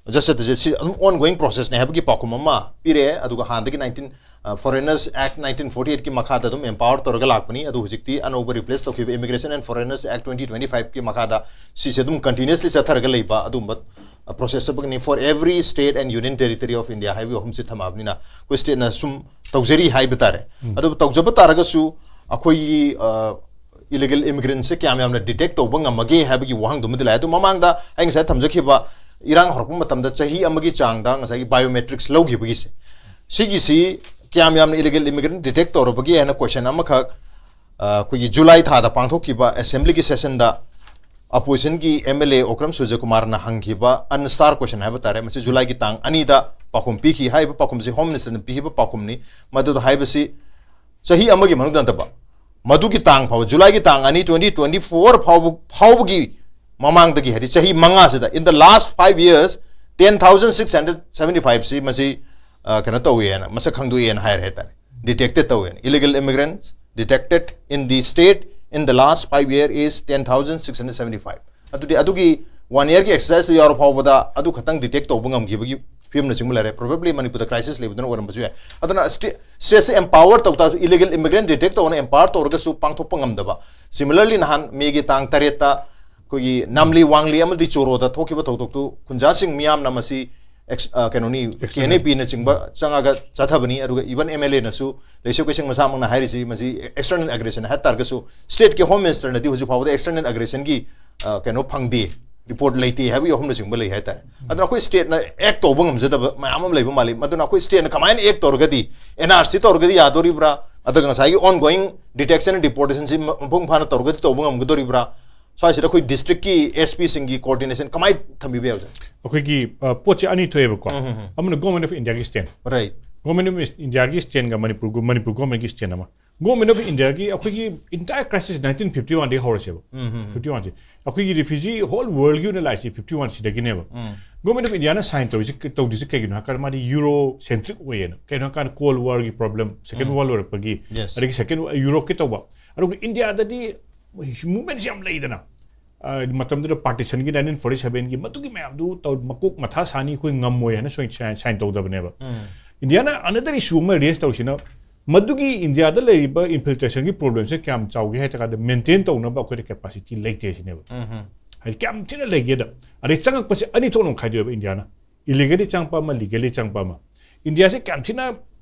ꯑꯣꯖꯥ ꯁꯇ꯭ꯌꯖꯤꯠ, ꯁꯤ ꯑꯗꯨꯝ ongoing processꯅꯦ ꯍꯥꯏꯕꯒꯤ ꯄꯥꯎꯈꯨꯝ ꯑꯃ ꯄꯤꯔꯛꯑꯦ꯫ ꯑꯗꯨꯒ ꯍꯥꯟꯅꯗꯒꯤ nineteen, ꯑ, Foreigners Act nineteen forty eightꯀꯤ ꯃꯈꯥꯗ ꯑꯗꯨꯝ empower ꯇꯧꯔꯒ ꯂꯥꯛꯄꯅꯤ꯫ ꯑꯗꯨ ꯍꯧꯖꯤꯛꯇꯤ ꯑꯅꯧꯕ replace ꯇꯧꯈꯤꯕ Immigration and Foreigners Act twenty twenty fiveꯀꯤ ꯃꯈꯥꯗ ꯁꯤꯁꯦ ꯑꯗꯨꯝ continuously ꯆꯠꯊꯔꯒ ꯂꯩꯕ ꯑꯗꯨꯝꯕ, ꯑ, process ꯑꯃꯅꯤ for every state and union territory of India ꯍꯥꯏꯕꯒꯤ ꯋꯥꯐꯝꯁꯦ ꯊꯝꯃꯕꯅꯤꯅ ꯑꯩꯈꯣꯏ stateꯅ ꯁꯨꯝ ꯇꯧꯖꯔꯤ ꯍꯥꯏꯕ ꯇꯥꯔꯦ꯫ ꯑꯗꯨꯕꯨ ꯇꯧꯖꯕ ꯇꯥꯔꯒꯁꯨ ꯑꯩꯈꯣꯏꯒꯤ, ꯑ, illegal immigrantꯁꯦ ꯀꯌꯥꯝ ꯌꯥꯝꯅ detect ꯇꯧꯕ ꯉꯝꯃꯒꯦ ꯍꯥꯏꯕꯒꯤ ꯋꯥꯍꯪꯗꯨꯃꯗꯤ ꯂꯥꯛꯑꯦ꯫ ꯑꯗꯨ ꯃꯃꯥꯡꯗ ꯑꯩ ꯉꯁꯥꯏ ꯊꯝꯖꯈꯤꯕ ꯏꯔꯥꯡ ꯍꯧꯔꯛꯄ ꯃꯇꯝꯗ ꯆꯍꯤ ꯑꯃꯒꯤ ꯆꯥꯡꯗ ꯉꯁꯥꯏꯒꯤ biometrics ꯂꯧꯈꯤꯕꯒꯤꯁꯦ, ꯁꯤꯒꯤꯁꯤ ꯀꯌꯥꯝ ꯌꯥꯝꯅ illegal immigrant detect ꯇꯧꯔꯕꯒꯦ ꯍꯥꯏꯅ question ꯑꯃꯈꯛ, ꯑ, ꯑꯩꯈꯣꯏꯒꯤ July ꯊꯥꯗ ꯄꯥꯡꯊꯣꯛꯈꯤꯕ assemblyꯒꯤ sessionꯗ oppositionꯒꯤ MLA ꯑꯣꯀ꯭ꯔꯝ ꯁꯨꯔꯖꯀꯨꯃꯥꯔꯅ ꯍꯪꯈꯤꯕ unstarred question ꯍꯥꯏꯕ ꯇꯥꯔꯦ, ꯃꯁꯤ Julyꯒꯤ ꯇꯥꯡ ꯑꯅꯤꯗ ꯄꯥꯎꯈꯨꯝ ꯄꯤꯈꯤ꯫ ꯍꯥꯏꯔꯤꯕ ꯄꯥꯎꯈꯨꯝꯁꯤ Home Ministerꯅ ꯄꯤꯈꯤꯕ ꯄꯥꯎꯈꯨꯝꯅꯤ꯫ ꯃꯗꯨꯗ ꯍꯥꯏꯕꯁꯤ ꯆꯍꯤ ꯑꯃꯒꯤ ꯃꯅꯨꯡꯗ ꯅꯠꯇꯕ, ꯃꯗꯨꯒꯤ ꯇꯥꯡ ꯐꯥꯎꯕ, Julyꯒꯤ ꯇꯥꯡ ꯑꯅꯤ, twenty twenty four ꯐꯥꯎꯕ, ꯐꯥꯎꯕꯒꯤ ꯃꯃꯥꯡꯗꯒꯤ, ꯍꯥꯏꯗꯤ ꯆꯍꯤ ꯃꯉꯥꯁꯤꯗ, in the last five years, ten thousand six hundred seventy five ꯁꯤ ꯃꯁꯤ, ꯑ, ꯀꯩꯅꯣ ꯇꯧꯋꯦꯅ, ꯃꯁꯛ ꯈꯪꯗꯣꯛꯑꯦꯅ ꯍꯥꯏꯔꯦ ꯍꯥꯏꯇꯥꯔꯦ꯫ Detected ꯇꯧꯋꯦꯅ꯫ Illegal immigrants detected in the state in the last five year is ten thousand six hundred seventy five꯫ ꯑꯗꯨꯗꯤ ꯑꯗꯨꯒꯤ one yearꯒꯤ exerciseꯇꯨ ꯌꯥꯎꯔ ꯐꯥꯎꯕꯗ ꯑꯗꯨ ꯈꯛꯇꯪ detect ꯇꯧꯕ ꯉꯝꯈꯤꯕꯒꯤ ꯐꯤꯕꯝꯅꯆꯤꯡꯕ ꯂꯩꯔꯦ꯫ Probably ꯃꯅꯤꯄꯨꯔꯗ crisis ꯂꯩꯕꯗꯨꯅ ꯑꯣꯏꯔꯝꯕꯁꯨ ꯌꯥꯏ꯫ ꯑꯗꯨꯅ state, stateꯁꯦ empower ꯇꯧ ꯇꯥꯔꯁꯨ, illegal immigrant detect ꯇꯧꯅ empower ꯇꯧꯔꯒꯁꯨ ꯄꯥꯡꯊꯣꯛꯄ ꯉꯝꯗꯕ꯫ Similarly, ꯅꯍꯥꯟ ꯃꯦꯒꯤ ꯇꯥꯡ ꯇꯔꯦꯠꯇ ꯑꯩꯈꯣꯏꯒꯤ ꯅꯥꯝꯂꯤ, ꯋꯥꯡꯂꯤ ꯑꯃꯗꯤ ꯆꯣꯔꯣꯗ ꯊꯣꯛꯈꯤꯕ ꯊꯧꯗꯣꯛꯇꯨ ꯈꯨꯟꯖꯥꯁꯤꯡ ꯃꯤꯌꯥꯝꯅ ꯃꯁꯤ ex-, ꯑ, ꯀꯩꯅꯣꯅꯤ, External. KNAPꯅꯆꯤꯡꯕ ꯆꯪꯉꯒ ꯆꯠꯊꯕꯅꯤ꯫ ꯑꯗꯨꯒ even MLAꯅꯁꯨ, ꯂꯩꯁꯦꯝ ꯀꯩꯁꯦꯝ ꯃꯁꯥꯃꯛꯅ ꯍꯥꯏꯔꯤꯁꯤ, ꯃꯁꯤ external aggression ꯍꯥꯏ ꯇꯥꯔꯒꯁꯨ, stateꯀꯤ Home Ministerꯅꯗꯤ ꯍꯧꯖꯤꯛ ꯐꯥꯎꯕꯗ external aggressionꯒꯤ, ꯑ, ꯀꯩꯅꯣ ꯐꯪꯗꯦ, report ꯂꯩꯇꯦ ꯍꯥꯏꯕꯒꯤ ꯑꯍꯨꯝꯅꯆꯤꯡꯕ ꯂꯩ ꯍꯥꯏꯇꯥꯔꯦ꯫ ꯑꯗꯨꯅ ꯑꯩꯈꯣꯏ stateꯅ act ꯇꯧꯕ ꯉꯝꯖꯗꯕ ꯃꯌꯥꯝ ꯑꯃ ꯂꯩꯕ ꯃꯥꯜꯂꯤ꯫ ꯃꯗꯨꯅ ꯑꯩꯈꯣꯏ stateꯅ ꯀꯃꯥꯏꯅ act ꯇꯧꯔꯒꯗꯤ, NRC ꯇꯧꯔꯒꯗꯤ ꯌꯥꯗꯣꯔꯤꯕ꯭ꯔꯥ? ꯑꯗꯨꯒ ꯉꯁꯥꯏꯒꯤ ongoing detection and deportationꯁꯤ ꯃ-, ꯃꯄꯨꯡ ꯐꯥꯅ ꯇꯧꯔꯒꯗꯤ ꯇꯧꯕ ꯉꯝꯒꯗꯣꯔꯤꯕ꯭ꯔꯥ? ꯁ꯭ꯋꯥꯏꯁꯤꯗ ꯑꯩꯈꯣꯏ districtꯀꯤ SPꯁꯤꯡꯒꯤ coordination ꯀꯃꯥꯏꯅ ꯊꯝꯕꯤꯕ ꯌꯥꯕꯁꯦ? ꯑꯩꯈꯣꯏꯒꯤ, ꯑ, ꯄꯣꯠꯁꯦ ꯑꯅꯤ ꯊꯣꯛꯑꯦꯕꯀꯣ꯫ ꯎꯝ, ꯎꯝ, ꯎꯝ꯫ ꯑꯃꯅ Government of Indiaꯒꯤ stand꯫ Right. Government of Indiaꯒꯤ standꯒ Manipur, Manipur governmentꯀꯤ stand ꯑꯃ꯫ Government of Indiaꯒꯤ ꯑꯩꯈꯣꯏꯒꯤ entire crisis nineteen fifty oneꯗꯒꯤ ꯍꯧꯔꯁꯦꯕ꯫ ꯎꯝ, ꯎꯝ, ꯎꯝ꯫ Fifty oneꯁꯦ꯫ ꯑꯩꯈꯣꯏꯒꯤ refugee whole worldꯒꯤ ꯑꯣꯏꯅ ꯂꯥꯛꯏꯁꯤ fifty one ꯁꯤꯗꯒꯤꯅꯦꯕ꯫ Um. Government of Indiaꯅ sign ꯇꯧꯔꯤꯁꯤ, ꯇꯧꯗ꯭ꯔꯤꯁꯤ ꯀꯩꯒꯤꯅꯣ ꯍꯥꯏ ꯀꯥꯟꯗ ꯃꯥꯗꯤ Eurocentric ꯑꯣꯏꯌꯦꯅ꯫ ꯀꯩꯅꯣ ꯍꯥꯏ ꯀꯥꯟꯗ Cold Warꯒꯤ problem, Second ꯎꯝ꯫ War ꯂꯣꯏꯔꯛꯄꯒꯤ, Yes. ꯑꯗꯒꯤ second Europeꯀꯤ ꯇꯧꯕ꯫ ꯑꯗꯨꯒ Indiaꯗꯗꯤ movementꯁꯤ ꯌꯥꯝ ꯂꯩꯗꯅ꯫ ꯑ, ꯃꯇꯝꯗꯨꯗ partitionꯒꯤ nineteen forty sevenꯒꯤ ꯃꯗꯨꯒꯤ ꯃꯌꯥꯝꯗꯨ ꯇꯧ-, ꯃꯀꯣꯛ ꯃꯊꯥ ꯁꯥꯅꯤ, ꯑꯩꯈꯣꯏ ꯉꯝꯃꯣꯏ ꯍꯥꯏꯅ ꯁꯣꯏ-, sign, sign ꯇꯧꯗꯕꯅꯦꯕ꯫ ꯎꯝ꯫ Indiaꯅ another issue ꯑꯃ raise ꯇꯧꯔꯤꯁꯤꯅ, ꯃꯗꯨꯒꯤ Indiaꯗ ꯂꯩꯔꯤꯕ infiltrationꯒꯤ problemꯁꯦ ꯀꯌꯥꯝ ꯆꯥꯎꯒꯦ ꯍꯥꯏ ꯇꯥꯔꯀꯥꯟꯗ, maintain ꯇꯧꯅꯕ ꯑꯩꯈꯣꯏꯗ capacity ꯂꯩꯇꯦ ꯁꯤꯅꯦꯕ꯫ ꯎꯝ, ꯎꯝ꯫ ꯍꯥꯏꯗꯤ ꯀꯌꯥꯝ ꯊꯤꯅ ꯂꯩꯒꯦꯗ꯫ ꯑꯗꯩ ꯆꯪꯉꯛꯄꯁꯦ ꯑꯅꯤ ꯊꯣꯛꯅ ꯑꯃꯨꯛ ꯈꯥꯏꯗꯣꯛꯑꯦꯕ Indiaꯅ꯫ Illegally ꯆꯪꯉꯛꯄ ꯑꯃ, legally ꯆꯪꯉꯛꯄ ꯑꯃ꯫ ꯏꯟꯗꯤꯌꯥꯁꯦ ꯀꯌꯥꯝ ꯊꯤꯅ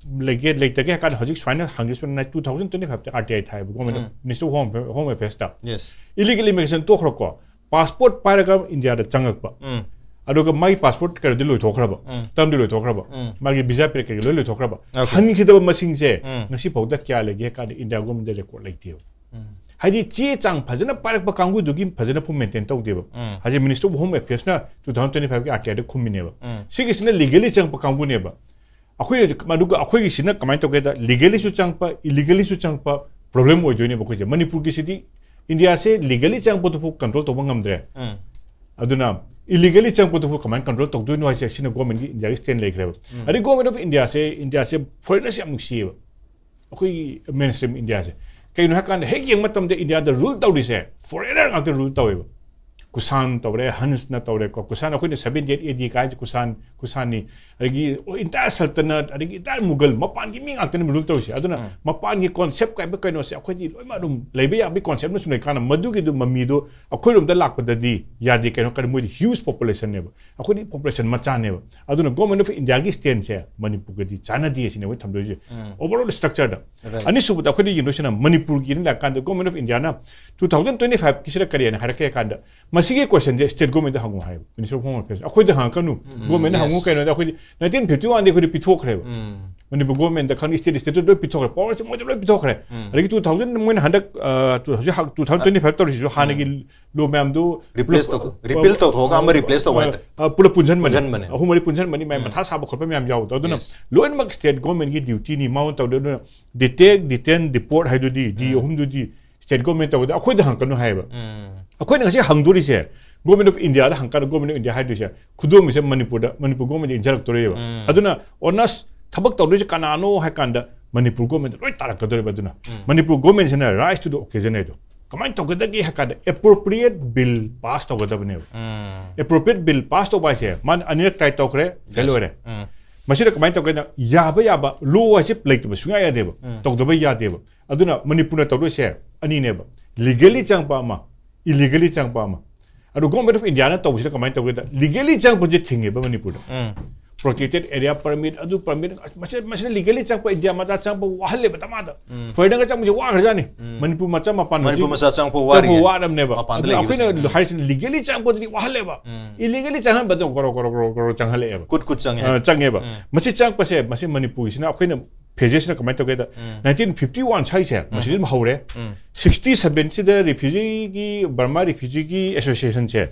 ꯂꯩꯒꯦ ꯂꯩꯇꯒꯦ ꯍꯥꯏ ꯀꯥꯟꯗ ꯍꯧꯖꯤꯛ ꯁꯨꯃꯥꯏꯅ ꯍꯪꯒꯦ ꯁꯨꯃꯥꯏꯅ ꯇꯨ ꯊꯥꯎꯖꯟ ꯇ꯭ꯋꯦꯟꯇꯤ ꯐꯥꯏꯚꯇ ꯑꯥꯔ ꯇꯤ ꯑꯥꯏ ꯊꯥꯏꯕ ꯒꯣꯔꯃꯦꯟ ꯎꯝ. ꯃꯤꯅꯤꯁꯇꯔ ꯑꯣꯐ ꯍꯣꯝ ꯍꯣꯝ ꯑꯦꯐꯤꯌꯔꯁꯇ ꯌꯦꯁ ꯏꯂꯤꯒꯦꯜ ꯏꯃꯤꯒ꯭ꯔꯦꯁꯟ ꯇꯣꯛꯈ꯭ꯔꯣꯀꯣ, ꯄꯥꯁꯄꯣꯔꯠ ꯄꯥꯏꯔꯒ ꯏꯟꯗꯤꯌꯥꯗ ꯆꯪꯉꯛꯄ, ꯎꯝ ꯑꯗꯨꯒ ꯃꯥꯒꯤ ꯄꯥꯁꯄꯣꯔꯠ ꯀꯩꯅꯣꯗꯤ ꯂꯣꯏꯊꯣꯛꯈ꯭ꯔꯕ, ꯎꯝ. ꯇꯔꯝꯗꯤ ꯂꯣꯏꯊꯣꯛꯈ꯭ꯔꯕ, ꯎꯝ. ꯃꯥꯒꯤ ꯚꯤꯖꯥ ꯄꯤꯔꯛ ꯀꯩꯀꯩ ꯂꯣꯏ ꯂꯣꯏꯊꯣꯛꯈ꯭ꯔꯕ, Okay. ꯍꯟꯈꯤꯗꯕ ꯃꯁꯤꯡꯁꯦ ꯎꯝ. ꯉꯁꯤ ꯐꯥꯎꯗ ꯀꯌꯥ ꯂꯩꯒꯦ ꯍꯥꯏ ꯀꯥꯟꯗ ꯏꯟꯗꯤꯌꯥ ꯒꯣꯔꯃꯦꯟꯗ ꯔꯦꯀꯣꯔꯠ ꯂꯩꯇꯦꯕ꯫ ꯎꯝ ꯍꯥꯏꯗꯤ ꯆꯦ ꯆꯥꯡ ꯐꯖꯅ ꯄꯥꯏꯔꯛꯄ ꯀꯥꯡꯕꯨꯗꯨꯒꯤ ꯐꯖꯅ ꯐꯨꯝ ꯃꯦꯟꯇꯦꯟ ꯇꯧꯗꯦꯕ꯫ ꯎꯝ. ꯍꯧꯖꯤꯛ ꯃꯤꯅꯤꯁꯇꯔ ꯑꯣꯐ ꯍꯣꯝ ꯑꯦꯐꯤꯌꯔꯁꯅ ꯇꯨ ꯊꯥꯎꯖꯟ ꯇ꯭ꯋꯦꯟꯇꯤ ꯐꯥꯏꯚꯀꯤ ꯑꯥꯔ ꯇꯤ ꯑꯥꯏꯗ ꯈꯨꯝꯃꯤꯅꯦꯕ꯫ ꯎꯝ. ꯁꯤꯒꯤꯁꯤꯅ ꯂꯤꯒꯦꯂꯤ ꯆꯪꯉꯛꯄ ꯀꯥꯡꯕꯨꯅꯦꯕ꯫ ꯑꯩꯈꯣꯏꯅ ꯃꯗꯨꯒ ꯑꯩꯈꯣꯏꯒꯤꯁꯤꯅ ꯀꯃꯥꯏꯅ ꯇꯧꯒꯦꯗ, ꯂꯤꯒꯦꯂꯤꯁꯨ ꯆꯪꯉꯛꯄ, ꯏꯂꯤꯒꯦꯂꯤꯁꯨ ꯆꯪꯉꯛꯄ ꯄ꯭ꯔꯣꯕ꯭ꯂꯦꯝ ꯑꯣꯏꯗꯣꯏꯅꯦꯕ ꯑꯩꯈꯣꯏꯁꯦ꯫ ꯃꯅꯤꯄꯨꯔꯒꯤꯁꯤꯗꯤ ꯏꯟꯗꯤꯌꯥꯁꯦ ꯂꯤꯒꯦꯂꯤ ꯆꯪꯉꯛꯄꯗꯨꯐꯥꯎ ꯀꯟꯇ꯭ꯔꯣꯜ ꯇꯧꯕ ꯉꯝꯗ꯭ꯔꯦ꯫ ꯎꯝ ꯑꯗꯨꯅ ꯏꯂꯤꯒꯦꯂꯤ ꯆꯪꯉꯛꯄꯗꯨꯐꯥꯎ ꯀꯃꯥꯏꯅ ꯀꯟꯇ꯭ꯔꯣꯜ ꯇꯧꯗꯣꯏꯅꯣ ꯍꯥꯏꯁꯦ, ꯁꯤꯅ ꯒꯣꯔꯃꯦꯟꯒꯤ ꯏꯟꯗꯤꯌꯥꯒꯤ ꯁ꯭ꯇꯦꯟ ꯂꯩꯈ꯭ꯔꯦꯕ꯫ ꯎꯝ. ꯑꯗꯩ ꯒꯣꯔꯃꯦꯟ ꯑꯣꯐ ꯏꯟꯗꯤꯌꯥꯁꯦ, ꯏꯟꯗꯤꯌꯥꯁꯦ ꯐꯣꯔꯦꯅꯔꯁꯦ ꯌꯥꯝ ꯅꯨꯡꯁꯤꯌꯦꯕ꯫ ꯑꯩꯈꯣꯏꯒꯤ ꯃꯦꯟ ꯁ꯭ꯇ꯭ꯔꯤꯝ ꯏꯟꯗꯤꯌꯥꯁꯦ ꯀꯩꯅꯣ ꯍꯥꯏꯀꯥꯟꯗ, ꯍꯦꯛ ꯌꯦꯡꯕ ꯃꯇꯝꯗ ꯏꯟꯗꯤꯌꯥꯗ ꯔꯨꯜ ꯇꯧꯔꯤꯁꯦ ꯐꯣꯔꯦꯅꯔ ꯉꯥꯛꯇ ꯔꯨꯜ ꯇꯧꯋꯦꯕ꯫ ꯀꯨꯁꯥꯟ ꯇꯧꯔꯦ, ꯍꯟꯁꯅ ꯇꯧꯔꯦꯀꯣ꯫ ꯀꯨꯁꯥꯟ ꯑꯩꯈꯣꯏꯅ ꯁꯕꯦꯟꯇꯤ ꯑꯩꯠ ꯑꯦ ꯗꯤ ꯀꯥꯏꯁꯦ ꯀꯨꯁꯥꯟ, ꯀꯨꯁꯥꯟꯅꯤ꯫ ꯑꯗꯒꯤ ꯏꯟꯇꯥꯌꯔ ꯁꯜꯇꯅꯠ, ꯑꯗꯒꯤ ꯏꯟꯇꯥꯌꯔ ꯃꯨꯒꯜ, ꯃꯄꯥꯟꯒꯤ ꯃꯤ ꯉꯥꯛꯇꯅꯦꯕ ꯔꯨꯜ ꯇꯧꯔꯤꯁꯦ꯫ ꯑꯗꯨꯅ ꯎꯝ. ꯃꯄꯥꯟꯒꯤ ꯀꯣꯟꯁꯦꯞ ꯀꯥꯏꯕ ꯀꯩꯅꯣꯁꯦ ꯑꯩꯈꯣꯏꯗꯤ ꯂꯣꯏꯅꯃꯛ ꯑꯗꯨꯝ ꯂꯩꯕ ꯌꯥꯕꯒꯤ ꯀꯣꯟꯁꯦꯞ ꯑꯃꯁꯨ ꯂꯩ ꯀꯥꯟꯗ, ꯃꯗꯨꯒꯤꯗꯨ ꯃꯃꯤꯗꯣ ꯑꯩꯈꯣꯏꯔꯣꯝꯗ ꯂꯥꯛꯄꯗꯗꯤ ꯌꯥꯗꯦ꯫ ꯀꯩꯅꯣ ꯀꯥꯟꯗ ꯃꯣꯏꯗꯤ ꯍ꯭ꯌꯨꯖ ꯄꯣꯄꯨꯂꯦꯁꯟꯅꯦꯕ, ꯑꯩꯈꯣꯏꯗꯤ ꯄꯣꯄꯨꯂꯦꯁꯟ ꯃꯆꯥꯅꯦꯕ꯫ ꯑꯗꯨꯅ ꯒꯣꯔꯃꯦꯟ ꯑꯣꯐ ꯏꯟꯗꯤꯌꯥꯒꯤ ꯁ꯭ꯇꯦꯟꯁꯦ ꯃꯅꯤꯄꯨꯔꯒꯗꯤ ꯆꯥꯟꯅꯗꯦ ꯁꯤꯅꯦ ꯑꯩꯈꯣꯏ ꯊꯝꯗꯣꯏꯁꯦ꯫ ꯎꯝ. ꯑꯣꯚꯔꯑꯣꯜ ꯁ꯭ꯇ꯭ꯔꯛꯆꯔꯗ꯫ Right. ꯑꯅꯤꯁꯨꯕꯗ ꯑꯩꯈꯣꯏꯅ ꯌꯦꯡꯗꯣꯏꯁꯤꯅ ꯃꯅꯤꯄꯨꯔꯒꯤ ꯂꯥꯛꯀꯥꯟꯗ ꯒꯣꯔꯃꯦꯟ ꯑꯣꯐ ꯏꯟꯗꯤꯌꯥꯅ ꯇꯨ ꯊꯥꯎꯖꯟ ꯇ꯭ꯋꯦꯟꯇꯤ ꯐꯥꯏꯚꯀꯤꯁꯤꯗ ꯀꯔꯤꯅ ꯍꯥꯏꯔꯛꯀꯦ ꯍꯥꯏ ꯀꯥꯟꯗ, ꯃꯁꯤꯒꯤ ꯀꯣꯏꯁꯟꯁꯦ ꯁ꯭ꯇꯦꯠ ꯒꯣꯔꯃꯦꯟꯗ ꯍꯪꯉꯨ ꯍꯥꯏꯌꯦꯕ, ꯃꯤꯅꯤꯁꯇꯔ ꯑꯣꯐ ꯍꯣꯝ ꯑꯦꯐꯤꯌꯔꯁ꯫ ꯑꯩꯈꯣꯏꯗ ꯍꯪꯉꯛꯀꯅꯨ, ꯒꯣꯔꯃꯦꯟꯗ yes. ꯍꯪꯉꯨ꯫ ꯀꯩꯅꯣꯗ ꯑꯩꯈꯣꯏꯗꯤ ꯅꯥꯏꯟꯇꯤꯟ ꯐꯤꯐꯇꯤ ꯋꯥꯟꯗꯤ ꯑꯩꯈꯣꯏꯗꯤ ꯄꯤꯊꯣꯛꯈ꯭ꯔꯦꯕ꯫ ꯎꯝ. ꯃꯅꯤꯄꯨꯔ ꯒꯣꯔꯃꯦꯟꯗ ꯈꯪꯗꯦ, ꯁ꯭ꯇꯦꯠ ꯁ꯭ꯇꯦꯠꯇ ꯂꯣꯏ ꯄꯤꯊꯣꯛꯈ꯭ꯔꯦ, ꯄꯋꯥꯔꯁꯦ ꯃꯣꯏꯗ ꯂꯣꯏ ꯄꯤꯊꯣꯛꯈ꯭ꯔꯦ꯫ ꯎꯝ. ꯑꯗꯒꯤ ꯇꯨ ꯊꯥꯎꯖꯟ ꯃꯣꯏꯅ ꯍꯟꯗꯛ ꯑ, ꯇꯨ ꯍꯧꯖꯤꯛ ꯍ- ꯇꯨ ꯊꯥꯎꯖꯟ ꯇ꯭ꯋꯦꯟꯇꯤ ꯐꯥꯏꯚ ꯇꯧꯔꯤꯁꯤꯁꯨ ꯍꯥꯟꯅꯒꯤ ꯂꯣ ꯃꯌꯥꯝꯗꯨ Replace ꯇꯧ- replace ꯇꯧꯊꯣꯛꯑꯒ ꯑꯃ replace ꯇꯧꯕ ꯍꯥꯏꯇꯥꯔꯦ꯫ ꯑ, ꯄꯨꯂꯞ ꯄꯨꯟꯁꯤꯟꯕꯅꯦ꯫ ꯄꯨꯟꯁꯤꯟꯕꯅꯦ꯫ ꯑꯍꯨꯝ ꯃꯔꯤ ꯄꯨꯟꯁꯤꯟꯕꯅꯤ, ꯃꯥꯏ ꯎꯝ. ꯃꯊꯥ ꯁꯥꯕ ꯈꯣꯠꯄ ꯃꯌꯥꯝ ꯌꯥꯎꯕꯗꯣ꯫ ꯑꯗꯨꯅ Yes. ꯂꯣꯏꯅꯃꯛ ꯁ꯭ꯇꯦꯠ ꯒꯣꯔꯃꯦꯟꯒꯤ ꯗ꯭ꯌꯨꯇꯤꯅꯤ ꯃꯥꯉꯣꯟꯗ ꯇꯧꯗꯣꯏ꯫ ꯑꯗꯨꯅ ꯗꯤꯇꯦꯛ, ꯗꯤꯇꯦꯟ, ꯗꯤꯄꯣꯔꯠ ꯍꯥꯏꯗꯨꯗꯤ ꯗꯤ ꯎꯝ. ꯑꯍꯨꯝꯗꯨꯗꯤ ꯁ꯭ꯇꯦꯠ ꯒꯣꯔꯃꯦꯟ ꯇꯧꯒꯗ, ꯑꯩꯈꯣꯏꯗ ꯍꯪꯉꯛꯀꯅꯨ ꯍꯥꯏꯌꯦꯕ꯫ ꯎꯝ. ꯑꯩꯈꯣꯏꯅ ꯉꯁꯤ ꯍꯪꯗꯣꯔꯤꯁꯦ, ꯒꯣꯔꯃꯦꯟ ꯑꯣꯐ ꯏꯟꯗꯤꯌꯥꯗ ꯍꯪꯀꯥꯟꯗ ꯒꯣꯔꯃꯦꯟ ꯑꯣꯐ ꯏꯟꯗꯤꯌꯥ ꯍꯥꯏꯗꯣꯏꯁꯦ ꯈꯨꯗꯣꯝꯕꯤꯁꯦ ꯃꯅꯤꯄꯨꯔꯗ, ꯃꯅꯤꯄꯨꯔ ꯒꯣꯔꯃꯦꯟꯗ ꯏꯟꯖꯜꯂꯛꯇꯣꯔꯦꯕ꯫ ꯎꯝ. ꯑꯗꯨꯅ ꯑꯣꯅꯔꯁ ꯊꯕꯛ ꯇꯧꯗꯣꯏꯁꯦ ꯀꯅꯥꯅꯣ ꯍꯥꯏ ꯀꯥꯟꯗ ꯃꯅꯤꯄꯨꯔ ꯒꯣꯔꯃꯦꯟꯗ ꯂꯣꯏ ꯇꯥꯔꯛꯀꯗꯣꯔꯦꯕ꯫ ꯑꯗꯨꯅ ꯎꯝ. Manipur ꯒꯣꯔꯃꯦꯟꯁꯤꯅ rise to the occasion ꯍꯥꯏꯗꯣ꯫ ꯀꯃꯥꯏꯅ ꯇꯧꯒꯗꯒꯦ ꯍꯥꯏ ꯀꯥꯟꯗ ꯑꯦꯄ꯭ꯔꯣꯄ꯭ꯔꯤꯌꯦꯠ ꯕꯤꯜ ꯄꯥꯁ ꯇꯧꯒꯗꯕꯅꯦꯕ꯫ ꯎꯝ. ꯑꯦꯄ꯭ꯔꯣꯄ꯭ꯔꯤꯌꯦꯠ ꯕꯤꯜ ꯄꯥꯁ ꯇꯧꯕ ꯍꯥꯏꯁꯦ ꯃꯥꯅ ꯑꯅꯤꯔꯛ ꯇ꯭ꯔꯥꯏ ꯇꯧꯈ꯭ꯔꯦ, ꯐꯦꯜ ꯑꯣꯏꯔꯦ꯫ ꯎꯝ. ꯃꯁꯤꯗ ꯀꯃꯥꯏꯅ ꯇꯧꯒꯦꯅ, ꯌꯥꯕ ꯌꯥꯕ ꯂꯣ ꯍꯥꯏꯁꯦ ꯂꯩꯇꯕ ꯁꯨꯡꯌꯥ ꯌꯥꯗꯦꯕ, ꯎꯝ. ꯇꯧꯗꯕ ꯌꯥꯗꯦꯕ꯫ ꯑꯗꯨꯅ ꯃꯅꯤꯄꯨꯔꯅ ꯇꯧꯗꯣꯏꯁꯦ ꯑꯅꯤꯅꯦꯕ, ꯂꯤꯒꯦꯂꯤ ꯆꯪꯉꯛꯄ ꯑꯃ, ꯏꯂꯤꯒꯦꯂꯤ ꯆꯪꯉꯛꯄ ꯑꯃ꯫ ꯑꯗꯣ ꯒꯣꯔꯃꯦꯟ ꯑꯣꯐ ꯏꯟꯗꯤꯌꯥꯅ ꯇꯧꯕꯁꯤꯅ ꯀꯃꯥꯏꯅ ꯇꯧꯒꯦꯗ, ꯂꯤꯒꯦꯂꯤ ꯆꯪꯉꯛꯄꯁꯦ ꯊꯤꯡꯉꯦꯕ ꯃꯅꯤꯄꯨꯔꯗ꯫ ꯎꯝ. protected area permit, ꯑꯗꯨ permit, ꯃꯁꯤ, ꯃꯁꯤꯗ legally ꯆꯪꯉꯛꯄ, ꯏꯟꯗꯤꯌꯥ ꯃꯆꯥ ꯆꯪꯉꯛꯄ ꯋꯥꯍꯜꯂꯦꯕ ꯗꯃꯥꯗ꯫ Foreignꯒ ꯆꯪꯕꯁꯦ ꯋꯥꯈ꯭ꯔꯖꯥꯠꯅꯤ꯫ ꯃꯅꯤꯄꯨꯔ ꯃꯆꯥ ꯃꯄꯥꯟ ꯃꯅꯤꯄꯨꯔ ꯍꯧꯖꯤꯛ ꯃꯆꯥ ꯆꯪꯉꯛꯄ ꯆꯪꯉꯛꯄ ꯋꯥꯔꯤꯉꯩ꯫ ꯋꯥꯔꯕꯅꯦꯕ꯫ ꯃꯄꯥꯟꯗ ꯑꯗꯨꯅ ꯂꯩꯈꯤꯕꯁꯦ꯫ ꯑꯩꯈꯣꯏꯅ ꯍꯥꯏꯔꯤꯁꯤꯅ legally ꯆꯪꯉꯛꯄꯗꯨꯗꯤ ꯋꯥꯍꯜꯂꯦꯕ꯫ Illegally ꯆꯪꯍꯟꯕꯗꯣ ꯒꯣꯔꯣ ꯒꯣꯔꯣ ꯒꯣꯔꯣ ꯒꯣꯔꯣ ꯆꯪꯍꯜꯂꯛꯑꯦꯕ꯫ ꯀꯨꯠ ꯀꯨꯠ ꯆꯪꯉꯦ꯫ ꯑ, ꯆꯪꯉꯦꯕ꯫ ꯃꯁꯤ ꯆꯪꯉꯛꯄꯁꯦ, ꯃꯁꯤ ꯃꯅꯤꯄꯨꯔꯒꯤꯁꯤꯅ ꯑꯩꯈꯣꯏꯅ phases ꯀꯃꯥꯏꯅ ꯇꯧꯒꯦꯗ, nineteen fifty one ꯁ꯭ꯋꯥꯏꯁꯦ ꯃꯁꯤꯗ ꯑꯗꯨꯝ ꯍꯧꯔꯦ꯫ Sixty seven ꯁꯤꯗ refugeeꯒꯤ, Burma refugeeꯒꯤ associationꯁꯦ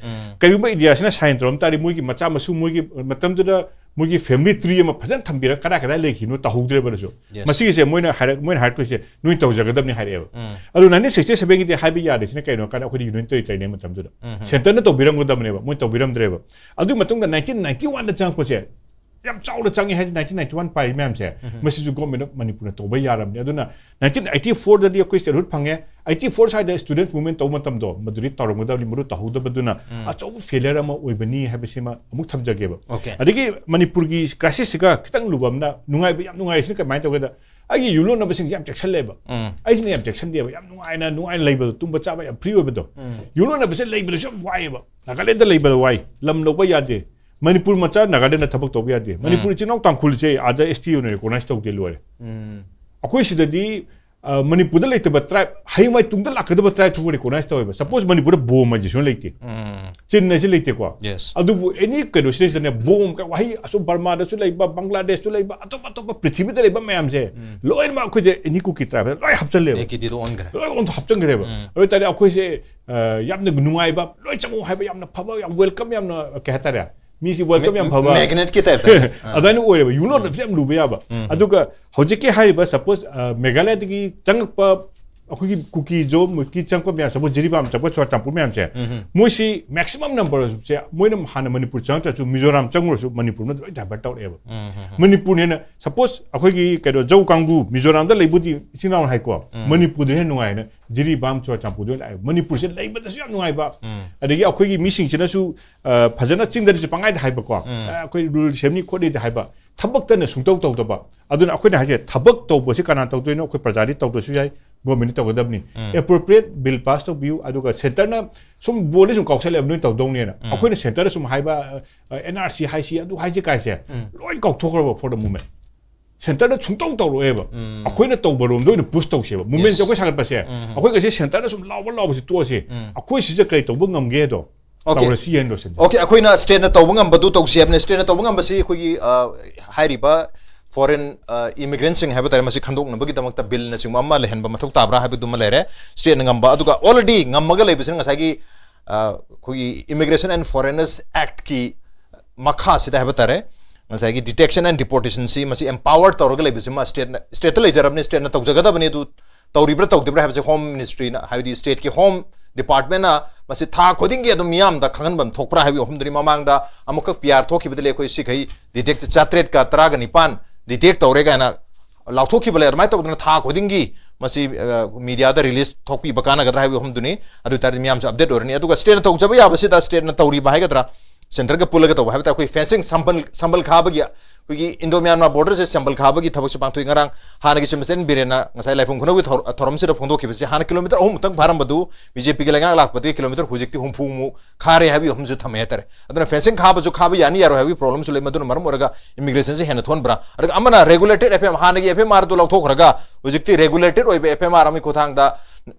ꯀꯔꯤꯒꯨꯝꯕ ꯏꯟꯗꯤꯌꯥꯁꯤꯅ sign ꯇꯧꯔꯝ ꯇꯥꯔꯗꯤ, ꯃꯣꯏꯒꯤ ꯃꯆꯥ ꯃꯁꯨ, ꯃꯣꯏꯒꯤ ꯃꯇꯝꯗꯨꯗ ꯃꯣꯏꯒꯤ family tree ꯑꯃ ꯐꯖꯅ ꯊꯝꯕꯤꯔꯒ ꯀꯗꯥꯏ ꯀꯗꯥꯏ ꯂꯩꯈꯤꯕꯅꯣ ꯇꯧꯍꯧꯗ꯭ꯔꯦꯕ꯫ ꯑꯗꯨꯁꯨ Yes. ꯃꯁꯤꯒꯤꯁꯦ ꯃꯣꯏꯅ ꯍꯥꯏꯔꯛ ꯃꯣꯏꯅ ꯍꯥꯏꯔꯛꯇꯣꯏꯁꯦ ꯅꯣꯏ ꯇꯧꯖꯒꯗꯕꯅꯤ ꯍꯥꯏꯔꯛꯑꯦꯕ꯫ ꯑꯗꯨ nineteen sixty sevenꯒꯤꯗꯤ ꯍꯥꯏꯕ ꯌꯥꯗ꯭ꯔꯤꯁꯤꯅ ꯀꯩꯅꯣ ꯍꯥꯏ ꯀꯥꯟꯗ, ꯑꯩꯈꯣꯏꯗꯤ union territoryꯅꯦ ꯃꯇꯝꯗꯨꯗ꯫ Centreꯅ ꯇꯧꯕꯤꯔꯝꯒꯗꯕꯅꯦꯕ, ꯃꯣꯏ ꯇꯧꯕꯤꯔꯝꯗ꯭ꯔꯦꯕ꯫ ꯑꯗꯨꯒꯤ ꯃꯇꯨꯡꯗ nineteen ninety oneꯗ ꯆꯪꯉꯛꯄꯁꯦ ꯌꯥꯝ ꯆꯥꯎꯅ ꯆꯪꯉꯦ ꯍꯥꯏꯗꯤ, nineteen ninety one ꯄꯥꯏꯔꯤ ꯃꯌꯥꯝꯁꯦ, ꯃꯁꯤꯁꯨ Government of ꯃꯅꯤꯄꯨꯔꯅ ꯇꯧꯕ ꯌꯥꯔꯕꯅꯤ꯫ ꯑꯗꯨꯅ nineteen eighty fourꯗꯗꯤ ꯑꯩꯈꯣꯏ statehood ꯐꯪꯉꯦ꯫ Eighty four ꯁ꯭ꯋꯥꯏꯗ student movement ꯇꯧꯕ ꯃꯇꯝꯗꯣ, ꯃꯗꯨꯗꯤ ꯇꯧꯔꯝꯒꯗꯕꯅꯤ, ꯃꯗꯨ ꯇꯧꯍꯧꯗꯕꯗꯨꯅ ꯑꯆꯧꯕ failure ꯑꯃ ꯑꯣꯏꯕꯅꯤ ꯍꯥꯏꯕꯁꯤꯃ ꯑꯃꯨꯛ ꯊꯝꯖꯒꯦꯕ꯫ Okay. ꯑꯗꯒꯤ ꯃꯅꯤꯄꯨꯔꯒꯤ crisisꯁꯤꯒ ꯈꯤꯇꯪ ꯂꯨꯕ ꯑꯃꯅ, ꯅꯨꯡꯉꯥꯏꯕ, ꯌꯥꯝ ꯅꯨꯡꯉꯥꯏꯔꯤꯁꯤꯅ ꯀꯃꯥꯏꯅ ꯇꯧꯒꯦꯗ, ꯑꯩꯒꯤ ꯌꯨꯝꯂꯣꯟꯅꯕꯁꯤꯡꯁꯦ ꯌꯥꯝ ꯆꯦꯛꯁꯤꯜꯂꯦꯕ꯫ ꯑꯩꯁꯤꯅ ꯌꯥꯝ ꯆꯦꯛꯁꯤꯟꯗꯦꯕ, ꯌꯥꯝ ꯅꯨꯡꯉꯥꯏꯅ, ꯅꯨꯡꯉꯥꯏꯅ ꯂꯩꯕꯗꯣ, ꯇꯨꯝꯕ ꯆꯥꯕ ꯌꯥꯝ free ꯑꯣꯏꯕꯗꯣ꯫ ꯌꯨꯝꯂꯣꯟꯅꯕꯁꯦ ꯂꯩꯕꯗꯁꯨ ꯌꯥꯝ ꯋꯥꯏꯑꯦꯕ꯫ ꯅꯥꯒꯥꯂꯦꯟꯗ ꯂꯩꯕꯗ ꯋꯥꯏ, ꯂꯝ ꯂꯧꯕ ꯌꯥꯗꯦ꯫ ꯃꯅꯤꯄꯨꯔ ꯃꯆꯥ ꯅꯥꯒꯥꯂꯦꯟꯗ ꯊꯕꯛ ꯇꯧꯕ ꯌꯥꯗꯦ꯫ ꯃꯅꯤꯄꯨꯔ ꯏꯆꯤꯜ ꯏꯅꯥꯎ ꯇꯥꯡꯈꯨꯜꯁꯦ ꯑꯥꯗ S T ꯑꯣꯏꯅ recognize ꯇꯧꯗꯦ, ꯂꯣꯏꯔꯦ꯫ ꯑꯩꯈꯣꯏ ꯁꯤꯗꯗꯤ, ꯑ, ꯃꯅꯤꯄꯨꯔꯗ ꯂꯩꯇꯕ tribe, ꯍꯌꯦꯡꯋꯥꯏ ꯇꯨꯡꯗ ꯂꯥꯛꯀꯗꯕ tribe ꯐꯥꯎꯕ recognize ꯇꯧꯋꯦꯕ꯫ Suppose ꯃꯅꯤꯄꯨꯔꯗ ꯕꯣꯝ ꯍꯥꯏꯁꯦ ꯁꯨꯡꯂꯩ ꯂꯩꯇꯦ꯫ ꯆꯤꯟ ꯍꯥꯏꯁꯦ ꯂꯩꯇꯦꯀꯣ꯫ Yes. ꯑꯗꯨꯕꯨ any ꯀꯩꯅꯣ ꯁꯤꯗꯩꯁꯤꯗꯅꯦ, ꯕꯣꯝ ꯀ-, ꯋꯥꯍꯩ ꯑꯁꯣꯝ ꯕꯔꯃꯥꯗꯁꯨ ꯂꯩꯕ, ꯕꯪꯒ꯭ꯂꯥꯗꯦꯁꯇꯁꯨ ꯂꯩꯕ, ꯑꯇꯣꯞ ꯑꯇꯣꯞꯄ ꯄ꯭ꯔꯤꯊꯤꯕꯤꯗ ꯂꯩꯕ ꯃꯌꯥꯝꯁꯦ ꯂꯣꯏꯅꯃꯛ ꯑꯩꯈꯣꯏꯁꯦ any ꯀꯨꯀꯤ tribe ꯂꯣꯏ ꯍꯥꯞꯆꯜꯂꯦꯕ꯫ ꯑꯦ ꯀꯤꯗꯤꯗꯣ ꯑꯣꯟꯈ꯭ꯔꯦ꯫ ꯂꯣꯏ ꯑꯣꯟꯊꯣꯛ ꯍꯥꯞꯆꯟꯈ꯭ꯔꯦꯕ꯫ ꯑꯗꯨ ꯑꯣꯏꯇꯥꯔꯗꯤ ꯑꯩꯈꯣꯏꯁꯦ, ꯑ, ꯌꯥꯝꯅ ꯅꯨꯡꯉꯥꯏꯕ, ꯂꯣꯏ ꯆꯪꯉꯛꯑꯣ ꯍꯥꯏꯕ, ꯌꯥꯝꯅ ꯐꯕ, ꯌꯥꯝ welcome, ꯌꯥꯝꯅ, ꯀꯩ ꯍꯥꯏꯇꯥꯔꯦ, ꯃꯤꯁꯤ welcome ꯌꯥꯝ ꯐꯕ꯫ Magnetꯀꯤ typeꯇ꯫ ꯑꯗꯨꯃꯥꯏꯅ ꯑꯣꯏꯔꯦꯕ꯫ ꯌꯨꯝꯂꯣꯟꯅꯕꯁꯦ ꯌꯥꯝ ꯂꯨꯕ ꯌꯥꯕ꯫ ꯑꯗꯨꯒ ꯍꯧꯖꯤꯛꯀꯤ ꯍꯥꯏꯔꯤꯕ, suppose, ꯑ, ꯃꯦꯘꯥꯂꯌꯗꯒꯤ ꯆꯪꯉꯛꯄ ꯑꯩꯈꯣꯏꯒꯤ ꯀꯨꯀꯤ ꯖꯣ, ꯃꯨꯀꯤ ꯆꯪꯉꯛꯄ ꯃꯌꯥꯝ, suppose ꯖꯤꯔꯤꯕꯥꯝ ꯆꯪꯉꯛꯄ, ꯆꯨꯔꯆꯥꯟꯄꯨꯔ ꯃꯌꯥꯝꯁꯦ, ꯃꯣꯏꯁꯤ maximum numberꯁꯦ ꯃꯣꯏꯅ ꯍꯥꯟꯅ ꯃꯅꯤꯄꯨꯔ ꯆꯪꯉꯛꯇ꯭ꯔꯁꯨ, ꯃꯤꯖꯣꯔꯥꯝ ꯆꯪꯉꯨꯔꯁꯨ ꯃꯅꯤꯄꯨꯔꯅ ꯂꯣꯏ divert ꯇꯧꯔꯛꯑꯦꯕ꯫ ꯃꯅꯤꯄꯨꯔꯅ ꯍꯦꯟꯅ, suppose ꯑꯩꯈꯣꯏꯒꯤ ꯀꯩꯅꯣ ꯖꯧ ꯀꯥꯡꯕꯨ ꯃꯤꯖꯣꯔꯥꯝꯗ ꯂꯩꯕꯨꯗꯤ ꯏꯆꯤꯟ ꯏꯅꯥꯎꯅ ꯍꯥꯏꯀꯣ, ꯃꯅꯤꯄꯨꯔꯗ ꯍꯦꯟꯅ ꯅꯨꯡꯉꯥꯏꯅ ꯖꯤꯔꯤꯕꯥꯝ, ꯆꯨꯔꯆꯥꯟꯄꯨꯔꯗ ꯂꯥꯛꯑꯦ꯫ ꯃꯅꯤꯄꯨꯔꯁꯦ ꯂꯩꯕꯗꯁꯨ ꯌꯥꯝ ꯅꯨꯡꯉꯥꯏꯕ꯫ ꯑꯗꯒꯤ ꯑꯩꯈꯣꯏꯒꯤ ꯃꯤꯁꯤꯡꯁꯤꯅꯁꯨ, ꯑ, ꯐꯖꯅ ꯆꯤꯡꯗꯗꯤ ꯄꯪꯍꯥꯏꯗ ꯍꯥꯏꯕꯀꯣ, ꯑ, ꯑꯩꯈꯣꯏ rule ꯁꯦꯝꯅꯤ ꯈꯣꯠꯅꯤꯗꯤ ꯍꯥꯏꯕ, ꯊꯕꯛꯇꯅ ꯁꯨꯡꯇꯧ ꯇꯧꯗꯕ꯫ ꯑꯗꯨꯅ ꯑꯩꯈꯣꯏꯅ ꯍꯥꯏꯁꯦ, ꯊꯕꯛ ꯇꯧꯕꯁꯤ ꯀꯅꯥ ꯇꯧꯗꯣꯏꯅꯣ? ꯑꯩꯈꯣꯏ ꯄ꯭ꯔꯖꯥꯗꯤ ꯇꯧꯗ꯭ꯔꯁꯨ ꯌꯥꯏ꯫ ꯒꯣꯔꯃꯦꯟꯅ ꯇꯧꯒꯗꯕꯅꯤ꯫ ꯑꯦꯄ꯭ꯔꯣꯄ꯭ꯔꯤꯌꯦꯠ ꯕꯤꯜ ꯄꯥꯁ ꯇꯧꯕꯤꯌꯨ, ꯑꯗꯨꯒ ꯁꯦꯟꯇꯔꯅ ꯁꯨꯝ ꯕꯣꯜꯗꯤ ꯁꯨꯝ ꯀꯥꯎꯁꯜꯂꯦꯕ, ꯅꯣꯏ ꯇꯧꯗꯧꯅꯦꯅ꯫ ꯑꯩꯈꯣꯏꯅ ꯁꯦꯟꯇꯔꯗ ꯁꯨꯝ ꯍꯥꯏꯕ, ꯑꯦꯟ ꯑꯥꯔ ꯁꯤ ꯍꯥꯏꯁꯤ, ꯑꯗꯨ ꯍꯥꯏꯁꯤ ꯀꯥꯏꯁꯦ ꯂꯣꯏ ꯀꯥꯎꯊꯣꯛꯈ꯭ꯔꯕ for the moment꯫ ꯁꯦꯟꯇꯔꯗ ꯁꯨꯡꯇꯧ ꯇꯧꯔꯛꯑꯣꯏꯕ꯫ ꯑꯩꯈꯣꯏꯅ ꯇꯧꯕ ꯔꯣꯝꯗ ꯑꯣꯏꯅ ꯄꯨꯁ ꯇꯧꯁꯦꯕ꯫ ꯃꯨꯞꯃꯦꯟꯁꯦ ꯑꯩꯈꯣꯏ ꯁꯥꯒꯠꯄꯁꯦ, ꯑꯩꯈꯣꯏ ꯉꯁꯤ ꯁꯦꯟꯇꯔꯗ ꯁꯨꯝ ꯂꯥꯎꯕ ꯂꯥꯎꯕꯁꯦ ꯇꯣꯛꯑꯁꯤ꯫ ꯑꯩꯈꯣꯏ ꯁꯤꯗ ꯀꯔꯤ ꯇꯧꯕ ꯉꯝꯒꯦꯗꯣ ꯇꯧꯔꯁꯤ ꯍꯥꯏꯅ ꯂꯣꯏꯁꯤꯟꯖꯔꯦ꯫ ꯑꯣꯀꯦ, ꯑꯩꯈꯣꯏꯅ ꯁ꯭ꯇꯦꯠꯅ ꯇꯧꯕ ꯉꯝꯕꯗꯨ ꯇꯧꯁꯤ ꯍꯥꯏꯕꯅꯤ꯫ ꯁ꯭ꯇꯦꯠꯅ ꯇꯧꯕ ꯉꯝꯕꯁꯤ ꯑꯩꯈꯣꯏꯒꯤ, ꯑ, ꯍꯥꯏꯔꯤꯕ ꯐꯣꯔꯦꯟ, ꯑ, ꯏꯃꯤꯒ꯭ꯔꯦꯟꯁꯤꯡ ꯍꯥꯏꯕ ꯇꯥꯔꯦ, ꯃꯁꯤ ꯈꯟꯗꯣꯛꯅꯕꯒꯤꯗꯃꯛꯇ ꯕꯤꯜꯅꯆꯤꯡꯕ ꯑꯃ ꯂꯩꯍꯟꯕ ꯃꯊꯧ ꯇꯥꯕ꯭ꯔꯥ ꯍꯥꯏꯕꯗꯨꯃ ꯂꯩꯔꯦ꯫ ꯁ꯭ꯇꯦꯠꯅ ꯉꯝꯕ, ꯑꯗꯨꯒ already ꯉꯝꯃꯒ ꯂꯩꯕꯁꯤꯅ ꯉꯁꯥꯏꯒꯤ, ꯑ, ꯑꯩꯈꯣꯏꯒꯤ Immigration and Foreigners Actꯀꯤ ꯃꯈꯥꯁꯤꯗ ꯍꯥꯏꯕ ꯇꯥꯔꯦ, ꯉꯁꯥꯏꯒꯤ detection and deportationꯁꯤ ꯃꯁꯤ empower ꯇꯧꯔꯒ ꯂꯩꯕꯁꯤꯃ ꯁ꯭ꯇꯦꯠꯅ, ꯁ꯭ꯇꯦꯠꯇ ꯂꯩꯖꯔꯕꯅꯤ, ꯁ꯭ꯇꯦꯠꯅ ꯇꯧꯖꯒꯗꯕꯅꯤ꯫ ꯑꯗꯨ ꯇꯧꯔꯤꯕ꯭ꯔꯥ ꯇꯧꯗ꯭ꯔꯤꯕ꯭ꯔꯥ ꯍꯥꯏꯕꯁꯦ ꯍꯣꯝ ꯃꯤꯅꯤꯁꯇ꯭ꯔꯤꯅ, ꯍꯥꯏꯕꯗꯤ ꯁ꯭ꯇꯦꯠꯀꯤ ꯍꯣꯝ ꯗꯤꯄꯥꯔꯠꯃꯦꯟꯅ ꯃꯁꯤ ꯊꯥ ꯈꯨꯗꯤꯡꯒꯤ ꯑꯗꯨꯝ ꯃꯤꯌꯥꯝꯗ ꯈꯪꯍꯟꯐꯝ ꯊꯣꯛꯄ꯭ꯔꯥ ꯍꯥꯏꯕꯒꯤ ꯋꯥꯐꯝꯗꯨꯅꯤ꯫ ꯃꯃꯥꯡꯗ ꯑꯃꯨꯛꯈꯛ ꯄꯤ ꯑꯥꯔ ꯊꯣꯛꯈꯤꯕꯗ ꯑꯩꯈꯣꯏ ꯁꯤꯈꯩ ꯗꯤꯇꯦꯛ ꯆꯥꯇ꯭ꯔꯦꯠꯀ ꯇꯔꯥꯒ ꯅꯤꯄꯥꯟ ꯗꯤꯇꯦꯛ ꯇꯧꯔꯦ ꯀꯥꯏꯅ ꯂꯥꯎꯊꯣꯛꯈꯤꯕ ꯂꯩ꯫ ꯑꯗꯨꯃꯥꯏꯅ ꯇꯧꯗꯅ ꯊꯥ ꯈꯨꯗꯤꯡꯒꯤ ꯃꯁꯤ, ꯑ, ꯃꯤꯗꯤꯌꯥꯗ ꯔꯤꯂꯤꯁ ꯊꯣꯛꯄꯤꯕ ꯀꯥꯟꯅꯒꯗ꯭ꯔꯥ ꯍꯥꯏꯕꯒꯤ ꯋꯥꯐꯝꯗꯨꯅꯤ꯫ ꯑꯗꯨ ꯑꯣꯏ ꯇꯥꯔꯗꯤ ꯃꯤꯌꯥꯝꯁꯨ ꯑꯞꯗꯦꯠ ꯑꯣꯏꯔꯅꯤ꯫ ꯑꯗꯨꯒ ꯁ꯭ꯇꯦꯠꯅ ꯇꯧꯖꯕ ꯌꯥꯕꯁꯤꯗ ꯁ꯭ꯇꯦꯠꯅ ꯇꯧꯔꯤꯕ ꯍꯥꯏꯒꯗ꯭ꯔꯥ, ꯁꯦꯟꯇꯔꯒ ꯄꯨꯜꯂꯒ ꯇꯧꯕ ꯍꯥꯏꯕ ꯇꯥꯔꯦ, ꯑꯩꯈꯣꯏ ꯐꯦꯟꯁꯤꯡ ꯁꯝꯕꯜ, ꯁꯝꯕꯜ ꯈꯥꯕꯒꯤ, ꯑꯩꯈꯣꯏꯒꯤ ꯏꯟꯗꯣ ꯃ꯭ꯌꯥꯟꯃꯥꯔ ꯕꯣꯔꯗꯔꯁꯦ ꯁꯝꯕꯜ ꯈꯥꯕꯒꯤ ꯊꯕꯛꯁꯦ ꯄꯥꯡꯊꯣꯛꯏ꯫ ꯉꯔꯥꯡ ꯍꯥꯟꯅꯒꯤ ꯁꯤꯃꯁꯇꯦꯟ ꯕꯤꯔꯦꯟꯅ ꯉꯁꯥꯏ ꯂꯥꯏꯐꯝ ꯈꯨꯅꯧꯒꯤ ꯊꯧ-, ꯊꯧꯔꯝꯁꯤꯗ ꯐꯣꯡꯗꯣꯛꯈꯤꯕꯁꯦ, ꯍꯥꯟꯅ ꯀꯤꯂꯣꯃꯤꯇꯔ ꯑꯍꯨꯝ ꯃꯨꯛꯇꯪ ꯐꯥꯔꯝꯕꯗꯨ ꯕꯤ ꯖꯦ ꯄꯤꯒꯤ ꯂꯩꯉꯥꯛ ꯂꯥꯛꯄꯗꯒꯤ ꯀꯤꯂꯣꯃꯤꯇꯔ ꯍꯧꯖꯤꯛꯇꯤ ꯍꯨꯝꯐꯨꯃꯨꯛ ꯈꯥꯔꯦ ꯍꯥꯏꯕꯒꯤ ꯋꯥꯐꯝꯁꯨ ꯊꯝꯃꯦ ꯍꯥꯏꯇꯥꯔꯦ꯫ ꯑꯗꯨꯅ ꯐꯦꯟꯁꯤꯡ ꯈꯥꯕꯁꯨ ꯈꯥꯕ ꯌꯥꯅꯤ ꯌꯥꯔꯣꯏ ꯍꯥꯏꯕꯒꯤ ꯄ꯭ꯔꯣꯕ꯭ꯂꯦꯝꯁꯨ ꯂꯩ, ꯃꯗꯨꯅ ꯃꯔꯝ ꯑꯣꯏꯔꯒ ꯏꯃꯤꯒ꯭ꯔꯦꯁꯟꯁꯦ ꯍꯦꯟꯅ ꯊꯣꯛꯍꯟꯕ꯭ꯔꯥ? ꯑꯗꯨꯒ ꯑꯃꯅ ꯔꯦꯒꯨꯂꯦꯇꯦꯗ ꯑꯦꯐ ꯑꯦꯝ, ꯍꯥꯟꯅꯒꯤ ꯑꯦꯐ ꯑꯦꯝ ꯑꯥꯔꯗꯨ ꯂꯧꯊꯣꯛꯈ꯭ꯔꯒ ꯍꯧꯖꯤꯛꯇꯤ ꯔꯦꯒꯨꯂꯦꯇꯦꯗ ꯑꯣꯏꯕ ꯑꯦꯐ ꯑꯦꯝ ꯑꯥꯔ ꯑꯃꯒꯤ ꯈꯨꯠꯊꯥꯡꯗ,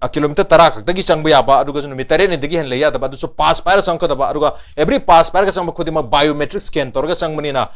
ꯑ, ꯀꯤꯂꯣꯃꯤꯇꯔ ꯇꯔꯥ ꯈꯛꯇꯒꯤ ꯆꯪꯕ ꯌꯥꯕ, ꯑꯗꯨꯒꯁꯨ ꯅꯨꯃꯤꯠ ꯇꯔꯦꯠꯅꯤꯗꯒꯤ ꯍꯦꯟꯅ ꯂꯩ ꯌꯥꯗꯕ, ꯑꯗꯨꯁꯨ ꯄꯥꯁ ꯄꯥꯏꯔꯒ ꯆꯪꯉꯛꯀꯗꯕ, ꯑꯗꯨꯒ ꯑꯦꯕ꯭ꯔꯤ ꯄꯥꯁ ꯄꯥꯏꯔꯒ ꯆꯪꯕ ꯈꯨꯗꯤꯡꯃꯛ ꯕꯥꯏꯑꯣꯃꯦꯇ꯭ꯔꯤꯛ ꯁ꯭ꯀꯦꯟ ꯇꯧꯔꯒ ꯆꯪꯕꯅꯤꯅ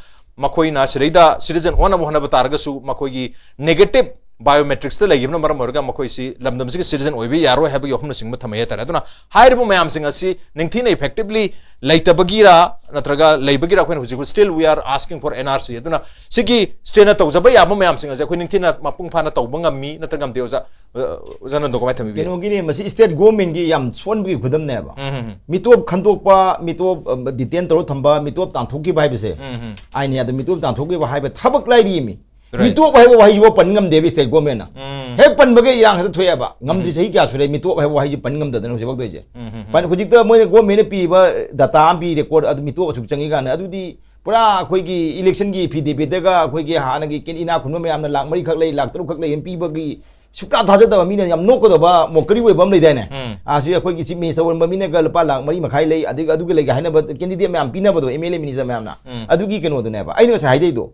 ꯃꯈꯣꯏꯅ ꯁꯤꯗꯩꯗ ꯁꯤꯇꯤꯖꯟ ꯑꯣꯟꯅꯕ ꯍꯣꯠꯅꯕ ꯇꯥꯔꯒꯁꯨ ꯃꯈꯣꯏꯒꯤ ꯅꯦꯒꯦꯇꯤꯚ ꯕꯥꯏꯑꯣꯃꯦꯇ꯭ꯔꯤꯛꯁꯇ ꯂꯩꯈꯤꯕꯅ ꯃꯔꯝ ꯑꯣꯏꯔꯒ ꯃꯈꯣꯏꯁꯤ ꯂꯝꯗꯝꯁꯤꯒꯤ ꯁꯤꯇꯤꯖꯟ ꯑꯣꯏꯕ ꯌꯥꯔꯣꯏ ꯍꯥꯏꯕꯒꯤ ꯋꯥꯐꯝꯅꯆꯤꯡꯕ ꯊꯝꯃꯛꯏ ꯍꯥꯏꯇꯥꯔꯦ꯫ ꯑꯗꯨꯅ ꯍꯥꯏꯔꯤꯕ ꯃꯌꯥꯝꯁꯤꯡ ꯑꯁꯤ ꯅꯤꯡꯊꯤꯅ ꯏꯐꯦꯛꯇꯤꯚꯂꯤ ꯂꯩꯇꯕꯒꯤꯔ ꯅꯠꯇ꯭ꯔꯒ ꯂꯩꯕꯒꯤꯔ, ꯑꯩꯈꯣꯏꯅ ꯍꯧꯖꯤꯛ still we are asking for N R C꯫ ꯑꯗꯨꯅ ꯁꯤꯒꯤ ꯁ꯭ꯇꯦꯠꯅ ꯇꯧꯖꯕ ꯌꯥꯕ ꯃꯌꯥꯝꯁꯤꯡ ꯑꯁꯦ ꯑꯩꯈꯣꯏ ꯅꯤꯡꯊꯤꯅ ꯃꯄꯨꯡ ꯐꯥꯅ ꯇꯧꯕ ꯉꯝꯃꯤ ꯅꯠꯇ꯭ꯔꯒ ꯉꯝꯗꯦ, ꯑꯣꯖꯥ, ꯑ, ꯑꯣꯖꯥ ꯅꯟꯗꯣ ꯀꯃꯥꯏꯅ ꯊꯝꯕꯤꯒꯦ? ꯀꯩꯅꯣꯒꯤꯅꯤ, ꯃꯁꯤ ꯁ꯭ꯇꯦꯠ ꯒꯣꯔꯃꯦꯟꯒꯤ ꯌꯥꯝ ꯁꯣꯟꯕꯒꯤ ꯈꯨꯗꯝꯅꯦꯕ꯫ ꯎꯝ, ꯎꯝ, ꯎꯝ꯫ ꯃꯤꯇꯣꯞ ꯈꯟꯗꯣꯛꯄ, ꯃꯤꯇꯣꯞ, ꯑ, ꯗꯤꯇꯦꯟ ꯇꯧꯔ ꯊꯝꯕ, ꯃꯤꯇꯣꯞ ꯇꯥꯟꯊꯣꯛꯈꯤꯕ ꯍꯥꯏꯕꯁꯦ ꯎꯝ, ꯎꯝ꯫ ꯑꯥꯏꯟ ꯌꯥꯗ ꯃꯤꯇꯣꯞ ꯇꯥꯟꯊꯣꯛꯈꯤꯕ ꯍꯥꯏꯕ ꯊꯕꯛ ꯂꯥꯏꯔꯤ ꯃꯤ꯫ Right. ꯃꯤꯇꯣꯞ ꯍꯥꯏꯕ ꯋꯥꯍꯩꯁꯤꯐꯥꯎ ꯄꯟ ꯉꯝꯗꯦꯕ ꯁ꯭ꯇꯦꯠ ꯒꯣꯔꯃꯦꯟꯅ꯫ ꯎꯝ꯫ ꯍꯦꯛ ꯄꯟꯕꯒ ꯏꯔꯥꯡ ꯍꯦꯛꯇ ꯊꯣꯛꯑꯦꯕ꯫ ꯉꯝꯗ꯭ꯔꯤ ꯆꯍꯤ ꯀꯌꯥ ꯁꯨꯔꯦ ꯃꯤꯇꯣꯞ ꯍꯥꯏꯕ ꯋꯥꯍꯩꯁꯤ ꯄꯟ ꯉꯝꯗꯗꯅ ꯍꯧꯖꯤꯛꯐꯥꯎ ꯇꯧꯔꯤꯁꯦ꯫ ꯎꯝ, ꯎꯝ, ꯎꯝ꯫ ꯄꯟ-, ꯍꯧꯖꯤꯛꯇ ꯃꯣꯏꯅ ꯒꯣꯔꯃꯦꯟꯅ ꯄꯤꯔꯤꯕ ꯗꯇꯥ ꯑꯃ ꯄꯤ, ꯔꯦꯀꯣꯔꯗ, ꯑꯗꯨ ꯃꯤꯇꯣꯞ ꯑꯁꯨꯛ ꯆꯪꯉꯤ ꯀꯥꯟꯗ, ꯑꯗꯨꯗꯤ ꯄꯨꯔꯥ ꯑꯩꯈꯣꯏꯒꯤ ꯏꯂꯦꯛꯁꯟꯒꯤ affidavitꯇꯒ ꯑꯩꯈꯣꯏꯒꯤ ꯍꯥꯟꯅꯒꯤ ꯀꯦꯟ-, ꯏꯅꯥꯛ ꯈꯨꯟꯕ ꯃꯌꯥꯝꯅ ꯂꯥꯛ ꯃꯔꯤ ꯈꯛ ꯂꯩ, ꯂꯥꯛ ꯇꯔꯨꯛ ꯈꯛ ꯂꯩ ꯍꯥꯏꯅ ꯄꯤꯕꯒꯤ ꯁꯨꯛꯊꯥ ꯊꯥꯖꯗꯕ, ꯃꯤꯅ ꯌꯥꯝ ꯅꯣꯛꯀꯗꯕ ꯃꯣꯀꯔꯤ ꯑꯣꯏꯕ ꯑꯃ ꯂꯩꯗꯥꯏꯅꯦ? ꯎꯝ. ꯑꯥ, ꯁꯤ ꯑꯩꯈꯣꯏꯒꯤ ꯆꯤꯞ ꯃꯤꯅꯤꯁꯇꯔ ꯑꯣꯏꯔꯝꯕ ꯃꯤꯅꯒ ꯂꯨꯄꯥ ꯂꯥꯛ ꯃꯔꯤ ꯃꯈꯥꯏ ꯂꯩ, ꯑꯗꯒꯤ ꯑꯗꯨꯒ ꯂꯩꯒ ꯍꯥꯏꯅꯕ ꯀꯦꯟꯗꯤꯗꯦꯠ ꯃꯌꯥꯝ ꯄꯤꯅꯕꯗꯣ, ꯑꯦꯝ ꯑꯦꯜ ꯑꯦ ꯃꯤꯅꯤꯁꯇꯔ ꯃꯌꯥꯝꯅ꯫ ꯎꯝ. ꯑꯗꯨꯒꯤ ꯀꯩꯅꯣꯗꯨꯅꯦꯕ ꯑꯩꯅ ꯉꯁꯥꯏ ꯍꯥꯏꯗꯩꯗꯣ꯫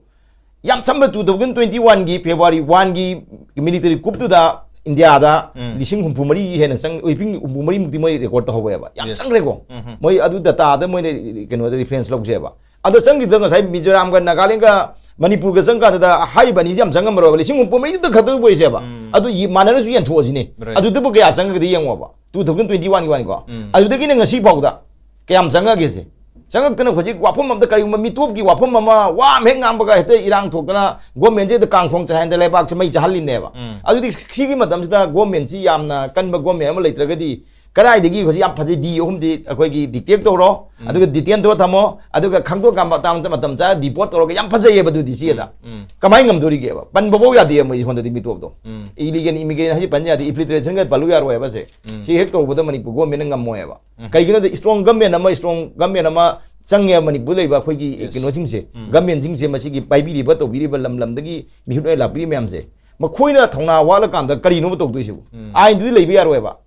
ꯌꯥꯝ ꯁꯝꯕ two thousand twenty one ꯒꯤ February one ꯒꯤ military coup ꯇꯨꯗ ꯏꯟꯗꯤꯌꯥꯗ ꯎꯝ. ꯂꯤꯁꯤꯡ ꯍꯨꯝꯐꯨ ꯃꯔꯤ ꯍꯦꯟꯅ ꯆꯪ, ꯍꯨꯝꯐꯨ ꯃꯔꯤꯃꯨꯛꯇꯤ ꯃꯣꯏ ꯔꯦꯀꯣꯔꯠ ꯇꯧꯍꯧꯋꯦꯕ꯫ ꯌꯥꯝ Yes. ꯆꯪꯈ꯭ꯔꯦꯀꯣ꯫ ꯎꯝ. ꯃꯣꯏ ꯑꯗꯨ ꯗꯇꯥꯗ ꯃꯣꯏꯅ ꯀꯩꯅꯣꯗ ꯔꯤꯐꯔꯦꯟꯁ ꯂꯧꯖꯩꯕ꯫ ꯑꯗ ꯆꯪꯈꯤꯗ ꯉꯁꯥꯏ ꯃꯤꯖꯣꯔꯥꯝꯒ ꯅꯥꯒꯥꯂꯦꯟꯒ ꯃꯅꯤꯄꯨꯔꯒ ꯆꯪꯀꯥꯟꯗ ꯍꯥꯏꯔꯤꯕ ꯑꯅꯤꯁꯤ ꯌꯥꯝ ꯆꯪꯉꯝꯃꯔꯣꯏꯕ, ꯂꯤꯁꯤꯡ ꯍꯨꯝꯐꯨ ꯃꯔꯤꯗ ꯈꯛꯇ ꯑꯣꯏꯁꯦꯕ꯫ ꯎꯝ. ꯑꯗꯨ ꯌꯦ-, ꯃꯥꯟꯅꯔꯁꯨ ꯌꯦꯟꯊꯣꯛꯑꯁꯤꯅꯦ꯫ Right. ꯑꯗꯨꯗꯕꯨ ꯀꯌꯥ ꯆꯪꯉꯒꯗꯤ ꯌꯦꯡꯉꯣꯕ, two thousand twenty one ꯒꯤ ꯋꯥꯅꯤꯀꯣ꯫ ꯎꯝ. ꯑꯗꯨꯗꯒꯤꯅ ꯉꯁꯤ ꯐꯥꯎꯗ ꯀꯌꯥꯝ ꯆꯪꯉꯒꯦꯁꯦ? ꯆꯪꯉꯛꯇꯅ ꯍꯧꯖꯤꯛ ꯋꯥꯐꯝ ꯑꯃꯗ, ꯀꯔꯤꯒꯨꯝꯕ ꯃꯤꯇꯣꯞꯀꯤ ꯋꯥꯐꯝ ꯑꯃ ꯋꯥ ꯑꯃ ꯍꯦꯛ ꯉꯥꯡꯕꯒ ꯍꯦꯛꯇ ꯏꯔꯥꯡ ꯊꯣꯛꯇꯅ ꯒꯣꯔꯃꯦꯟꯁꯦ ꯍꯦꯛꯇ ꯀꯥꯡꯈꯣꯡ ꯆꯥꯏꯍꯟꯗ ꯂꯩꯕꯥꯛꯁꯦ ꯃꯩ ꯆꯥꯍꯜꯂꯤꯅꯦꯕ꯫ ꯎꯝ. ꯑꯗꯨꯗꯤ ꯁꯤꯒꯤ ꯃꯇꯝꯁꯤꯗ ꯒꯣꯔꯃꯦꯟꯁꯤ ꯌꯥꯝꯅ ꯀꯟꯕ ꯒꯣꯔꯃꯦꯟ ꯑꯃ ꯂꯩꯇ꯭ꯔꯒꯗꯤ ꯀꯗꯥꯏꯗꯒꯤ ꯍꯧꯖꯤꯛ ꯌꯥꯝ ꯐꯖꯩ, ꯗꯤ ꯑꯍꯨꯝꯗꯤ ꯑꯩꯈꯣꯏꯒꯤ ꯗꯤꯇꯦꯛ ꯇꯧꯔꯣ, ꯑꯗꯨꯒ ꯗꯤꯇꯦꯟ ꯇꯧꯔ ꯊꯝꯃꯣ, ꯑꯗꯨꯒ ꯈꯪꯗꯣꯛꯑꯀꯥꯟꯗ ꯃꯇꯝ, ꯃꯇꯝ ꯆꯥꯅ ꯗꯤꯄꯣꯔꯠ ꯇꯧꯔꯒ ꯌꯥꯝ ꯐꯖꯩꯌꯦꯕ ꯑꯗꯨꯗꯤ ꯁꯤꯗ꯫ ꯎꯝ. ꯀꯃꯥꯏꯅ ꯉꯝꯗꯣꯔꯤꯒꯦꯕ? ꯄꯟꯕꯐꯧ ꯌꯥꯗꯦ ꯃꯣꯏ ꯁꯣꯝꯗꯗꯤ ꯃꯤꯇꯣꯞꯇꯣ꯫ ꯎꯝ. ꯏꯂꯤꯒꯦꯜ ꯏꯃꯤꯒ꯭ꯔꯦꯟ ꯍꯥꯏꯁꯤ ꯄꯟ ꯌꯥꯗꯦ, ꯏꯐꯤꯜꯇ꯭ꯔꯦꯁꯟꯒ ꯄꯜꯂꯨ ꯌꯥꯔꯣꯏ ꯍꯥꯏꯕꯁꯦ꯫ ꯎꯝ. ꯁꯤ ꯍꯦꯛ ꯇꯧꯕꯗ ꯃꯅꯤꯄꯨꯔ ꯒꯣꯔꯃꯦꯟꯅ ꯉꯝꯃꯣꯏꯕ꯫ ꯎꯝ. ꯀꯩꯒꯤꯅꯣꯗ ꯏꯁꯇ꯭ꯔꯣꯡ ꯒꯣꯔꯃꯦꯟ ꯑꯃ, ꯏꯁꯇ꯭ꯔꯣꯡ ꯒꯣꯔꯃꯦꯟ ꯑꯃ ꯆꯪꯉꯦꯕ ꯃꯅꯤꯄꯨꯔ ꯂꯩꯕ ꯑꯩꯈꯣꯏꯒꯤ Yes. ꯀꯩꯅꯣꯁꯤꯡꯁꯦ, ꯎꯝ. ꯒꯣꯔꯃꯦꯟꯁꯤꯡꯁꯦ ꯃꯁꯤꯒꯤ ꯄꯥꯏꯕꯤꯔꯤꯕ ꯇꯧꯕꯤꯔꯤꯕ ꯂꯝ ꯂꯝꯗꯒꯤ ꯃꯤꯍꯨꯠ ꯑꯣꯏꯅ ꯂꯥꯛꯄꯤꯔꯤ ꯃꯌꯥꯝꯁꯦ, ꯃꯈꯣꯏꯅ ꯊꯧꯅꯥ ꯋꯥꯠꯂꯀꯥꯟꯗ ꯀꯔꯤꯅꯣꯕ ꯇꯧꯗꯣꯏꯁꯤꯕꯨ? ꯎꯝ. ꯑꯥꯏꯟꯗꯨꯗꯤ ꯂꯩꯕ ꯌꯥꯔꯣꯏꯕ,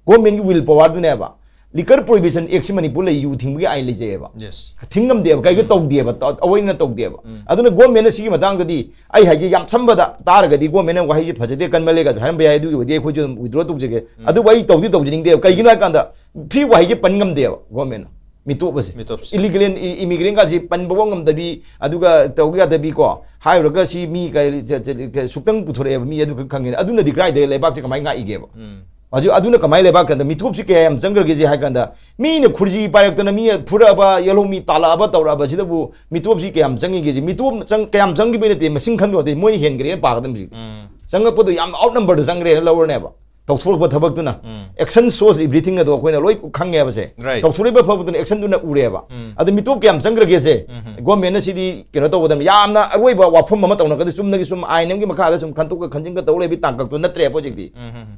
ꯒꯣꯔꯃꯦꯟꯒꯤ ꯋꯤꯜ ꯄꯋꯥꯔꯗꯨꯅꯦꯕ꯫ ꯂꯤꯀꯔ ꯄ꯭ꯔꯣꯍꯤꯕꯤꯁꯟ ꯑꯦꯛꯁꯤ ꯃꯅꯤꯄꯨꯔ ꯂꯩ, ꯌꯨ ꯊꯤꯡꯕꯒꯤ ꯑꯥꯏꯟ ꯂꯩꯖꯩꯑꯕ꯫ Yes. ꯊꯤꯡ ꯉꯝꯗꯦꯕ, ꯀꯩꯒ ꯇꯧꯗꯦꯕ, ꯇ-, ꯑꯋꯣꯏꯅ ꯇꯧꯗꯦꯕ꯫ ꯎꯝ. ꯑꯗꯨꯅ ꯒꯣꯔꯃꯦꯟꯅ ꯁꯤꯒꯤ ꯃꯇꯥꯡꯗꯗꯤ, ꯑꯩ ꯍꯥꯏꯁꯦ ꯌꯥꯝ ꯁꯝꯕꯗ ꯇꯥꯔꯒꯗꯤ, ꯒꯣꯔꯃꯦꯟꯅ ꯋꯥꯍꯩꯁꯦ ꯐꯖꯗꯦ ꯀꯟꯃꯜꯂꯦꯒꯁꯨ ꯍꯥꯏꯔꯝꯕ ꯌꯥꯏ, ꯑꯗꯨꯒꯤ ꯑꯣꯏꯗꯤ ꯑꯩꯈꯣꯏꯁꯨ ꯑꯗꯨꯝ ꯋꯤꯗ꯭ꯔꯣ ꯇꯧꯖꯒꯦ꯫ ꯑꯗꯨꯕꯨ ꯑꯩ ꯇꯧꯗꯤ ꯇꯧꯖꯅꯤꯡꯗꯦꯕ꯫ ꯀꯩꯒꯤꯅꯣ ꯍꯥꯏ ꯀꯥꯟꯗ, ꯐ꯭ꯔꯤ ꯋꯥꯍꯩꯁꯦ ꯄꯟ ꯉꯝꯗꯦꯕ ꯒꯣꯔꯃꯦꯟꯅ꯫ ꯃꯤꯇꯣꯞ ꯑꯁꯦ꯫ ꯃꯤꯇꯣꯞꯁꯦ꯫ ꯏꯂꯤꯒꯦꯜ ꯏꯃꯤꯒ꯭ꯔꯦꯟꯒꯁꯤ ꯄꯟꯕꯐꯥꯎ ꯉꯝꯗꯕꯤ, ꯑꯗꯨꯒ ꯇꯧꯕ ꯌꯥꯗꯕꯤ ꯀꯣ, ꯍꯥꯏꯔꯨꯔꯒ ꯁꯤ ꯃꯤ ꯀ-, ꯀ-, ꯀ-, ꯁꯨꯛꯇꯪ ꯄꯨꯊꯣꯔꯛꯑꯦꯕ ꯃꯤ ꯑꯗꯨ ꯈꯛ ꯈꯪꯉꯦꯅ꯫ ꯑꯗꯨꯅꯗꯤ ꯀꯗꯥꯏꯗ ꯂꯩꯕꯥꯛꯁꯦ ꯀꯃꯥꯏꯅ ꯉꯥꯛꯏꯒꯦꯕ? ꯎꯝ. ꯍꯧꯖꯤꯛ ꯑꯗꯨꯅ ꯀꯃꯥꯏꯅ ꯂꯩꯕꯥꯛ ꯀꯟꯗ ꯃꯤꯇꯣꯞꯁꯤ ꯀꯌꯥ ꯌꯥꯝ ꯆꯪꯈ꯭ꯔꯒꯦꯁꯦ ꯍꯥꯏ ꯀꯥꯟꯗ, ꯃꯤꯅ ꯈꯨꯔꯖꯤ ꯄꯥꯏꯔꯛꯇꯅ ꯃꯤ ꯐꯨꯔꯛꯑꯕ, ꯌꯦꯜꯍꯧꯃꯤ ꯇꯥꯜꯂꯛꯑꯕ ꯇꯧꯔꯛꯑꯕꯁꯤꯗꯕꯨ ꯃꯤꯇꯣꯞꯁꯤ ꯀꯌꯥꯝ ꯆꯪꯉꯤꯒꯦꯁꯦ? ꯃꯤꯇꯣꯞ ꯆꯪ-, ꯀꯌꯥꯝ ꯆꯪꯈꯤꯕꯩ ꯅꯠꯇꯦ, ꯃꯁꯤꯡ ꯈꯟꯗꯣꯛꯑꯗꯤ ꯃꯣꯏꯅ ꯍꯦꯟꯈ꯭ꯔꯦꯅ ꯄꯥꯒꯗꯕꯅꯤ ꯍꯧꯖꯤꯛ꯫ ꯎꯝ. ꯆꯪꯉꯛꯄꯗꯣ ꯌꯥꯝ ꯑꯥꯎꯠ ꯅꯝꯕꯔꯗ ꯆꯪꯈ꯭ꯔꯦꯅ ꯂꯧꯔꯅꯦꯕ꯫ ꯇꯧꯊꯣꯔꯛꯄ ꯊꯕꯛꯇꯨꯅ꯫ ꯎꯝ. Action shows everything ꯑꯗꯣ ꯑꯩꯈꯣꯏꯅ ꯂꯣꯏ ꯈꯪꯉꯦꯕꯁꯦ꯫ Right. ꯇꯧꯊꯣꯔꯛꯏꯕ ꯊꯕꯛꯇꯨꯅ ꯑꯦꯛꯁꯟꯗꯨꯅ ꯎꯔꯦꯕ꯫ ꯎꯝ. ꯑꯗꯨ ꯃꯤꯇꯣꯞ ꯀꯌꯥꯝ ꯆꯪꯈ꯭ꯔꯒꯦꯁꯦ? ꯎꯝ. ꯒꯣꯔꯃꯦꯟꯅ ꯁꯤꯗꯤ ꯀꯩꯅꯣ ꯇꯧꯒꯗꯕꯅꯤ꯫ ꯌꯥꯝꯅ ꯑꯔꯣꯏꯕ ꯋꯥꯐꯝ ꯑꯃ ꯇꯧꯅꯒꯗꯤ ꯆꯨꯝꯅꯒꯤ ꯁꯨꯝ ꯑꯥꯏꯟ ꯑꯃꯒꯤ ꯃꯈꯥꯗ ꯁꯨꯝ ꯈꯟꯇꯣꯛꯀ ꯈꯟꯖꯤꯟꯒ ꯇꯧ ꯂꯩꯕꯒꯤ ꯇꯥꯡꯀꯛꯇꯣ ꯅꯠꯇ꯭ꯔꯦꯕ ꯍꯧꯖꯤꯛꯇꯤ꯫ ꯎꯝ.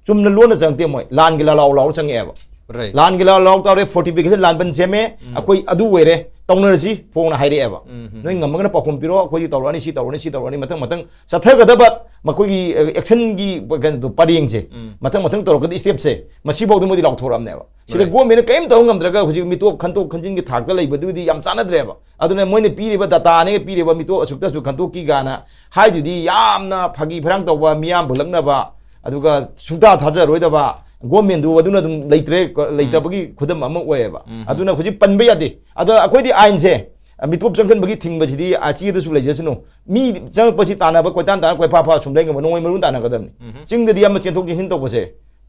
ꯆꯨꯝꯅ ꯂꯣꯟꯅ ꯆꯪꯉꯛꯇꯦ ꯃꯣꯏ꯫ ꯂꯥꯟꯒꯤ ꯂꯥꯂꯥꯎ ꯂꯥꯎꯔ ꯆꯪꯉꯛꯑꯦꯕ꯫ Right. ꯂꯥꯟꯒꯤ ꯂꯥꯂꯥꯎ ꯂꯥꯎ ꯇꯧꯔꯦ, ꯐꯣꯔꯇꯤꯐꯤꯀꯦꯁꯟ ꯂꯥꯟꯕꯟ ꯁꯦꯝꯃꯦ, ꯑꯩꯈꯣꯏ ꯑꯗꯨ ꯑꯣꯏꯔꯦ꯫ ꯇꯧꯅꯔꯁꯤ ꯐꯣꯡꯅ ꯍꯥꯏꯔꯛꯑꯦꯕ꯫ ꯅꯣꯏ ꯉꯝꯃꯒꯅ ꯄꯥꯎꯈꯨꯝ ꯄꯤꯔꯛꯑꯣ, ꯑꯩꯈꯣꯏꯗꯤ ꯇꯧꯔꯛꯑꯅꯤ, ꯁꯤ ꯇꯧꯔꯅꯤ, ꯁꯤ ꯇꯧꯔꯅꯤ, ꯃꯊꯪ ꯃꯊꯪ ꯆꯠꯊꯒꯗꯕ ꯃꯈꯣꯏꯒꯤ ꯑꯦꯛꯁꯟꯒꯤ ꯀꯩꯅꯣꯗꯣ, ꯄꯔꯦꯡꯁꯦ ꯃꯊꯪ ꯃꯊꯪ ꯇꯧꯔꯛꯀꯗꯕ ꯁ꯭ꯇꯦꯞꯁꯦ ꯃꯁꯤꯐꯥꯎꯗ ꯃꯣꯏꯗꯤ ꯂꯥꯎꯊꯣꯔꯛꯑꯕꯅꯦꯕ꯫ ꯁꯤꯗ ꯒꯣꯔꯃꯦꯟꯅ ꯀꯔꯤꯝ ꯇꯧꯕ ꯉꯝꯗ꯭ꯔꯒ ꯍꯧꯖꯤꯛ ꯃꯤꯇꯣꯞ ꯈꯟꯇꯣꯛ ꯈꯟꯖꯤꯟꯒꯤ ꯊꯥꯛꯇ ꯂꯩꯕꯗꯨꯗꯤ ꯌꯥꯝ ꯆꯥꯟꯅꯗ꯭ꯔꯦꯕ꯫ ꯑꯗꯨꯅ ꯃꯣꯏꯅ ꯄꯤꯔꯤꯕ ꯗꯇꯥꯅꯦꯒ ꯄꯤꯔꯤꯕ ꯃꯤꯇꯣꯞ ꯑꯁꯨꯛꯇ ꯑꯁꯨꯛ ꯈꯟꯇꯣꯛꯈꯤ ꯀꯥꯏꯅ ꯍꯥꯏꯗꯨꯗꯤ ꯌꯥꯝꯅ ꯐꯥꯒꯤ ꯐꯔꯥꯡ ꯇꯧꯕ, ꯃꯤꯌꯥꯝ ꯍꯨꯜꯂꯛꯅꯕ, ꯑꯗꯨꯒ ꯁꯨꯡꯊꯥ ꯊꯥꯖꯔꯣꯏꯗꯕ, ꯒꯣꯔꯃꯦꯟꯗꯨ ꯑꯗꯨꯅ ꯑꯗꯨꯝ ꯂꯩꯇ꯭ꯔꯦ, ꯂꯩꯇꯕꯒꯤ ꯈꯨꯗꯝ ꯑꯃ ꯑꯣꯏꯌꯦꯕ꯫ ꯑꯗꯨꯅ ꯍꯧꯖꯤꯛ ꯄꯟꯕ ꯌꯥꯗꯦ꯫ ꯑꯗꯣ ꯑꯩꯈꯣꯏꯗꯤ ꯑꯥꯏꯟꯁꯦ, ꯃꯤꯇꯣꯞ ꯆꯪꯁꯤꯟꯕꯒꯤ ꯊꯤꯡꯕꯁꯤꯗꯤ ꯑꯥ ꯆꯦꯗꯁꯨ ꯂꯩꯖꯁꯅꯨ꯫ ꯃꯤ ꯆꯪꯉꯛꯄꯁꯤ ꯇꯥꯟꯅꯕ, ꯀꯣꯏꯇꯥꯟ ꯇꯥꯟꯅ ꯀꯣꯏꯐꯥ ꯐꯥ ꯁꯨꯝ ꯂꯩ ꯉꯝꯕ ꯅꯣꯡꯃꯩ ꯃꯔꯨ ꯇꯥꯟꯅꯒꯗꯕꯅꯤ꯫ ꯆꯤꯡꯗꯗꯤ ꯑꯃ ꯆꯦꯟꯊꯣꯛ ꯆꯦꯟꯁꯤꯟ ꯇꯧꯕꯁꯦ,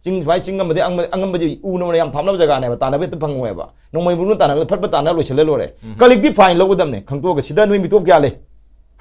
ꯆꯤꯡ ꯁꯨꯃꯥꯏ ꯆꯤꯡ ꯑꯃꯗꯤ ꯑꯉꯝꯕ-, ꯑꯉꯝꯕꯁꯤ ꯎꯅ ꯌꯥꯝ ꯊꯥꯞꯅꯕ ꯖꯒꯥꯅꯦꯕ, ꯇꯥꯟꯅꯕ ꯍꯦꯛꯇ ꯐꯪꯉꯣꯏꯕ꯫ ꯅꯣꯡꯃꯩ ꯃꯔꯨ ꯇꯥꯟꯅꯒꯗ ꯐꯠ ꯐꯠ ꯇꯥꯟꯅ ꯂꯣꯏꯁꯤꯜꯂ ꯂꯣꯏꯔꯦ꯫ ꯀꯂꯦꯛꯇꯤꯚ ꯐꯥꯏꯟ ꯂꯧꯒꯗꯕꯅꯦ, ꯈꯪꯇꯣꯛꯑꯒ ꯁꯤꯗ ꯅꯣꯏ ꯃꯤꯇꯣꯞ ꯀꯌꯥ ꯂꯩ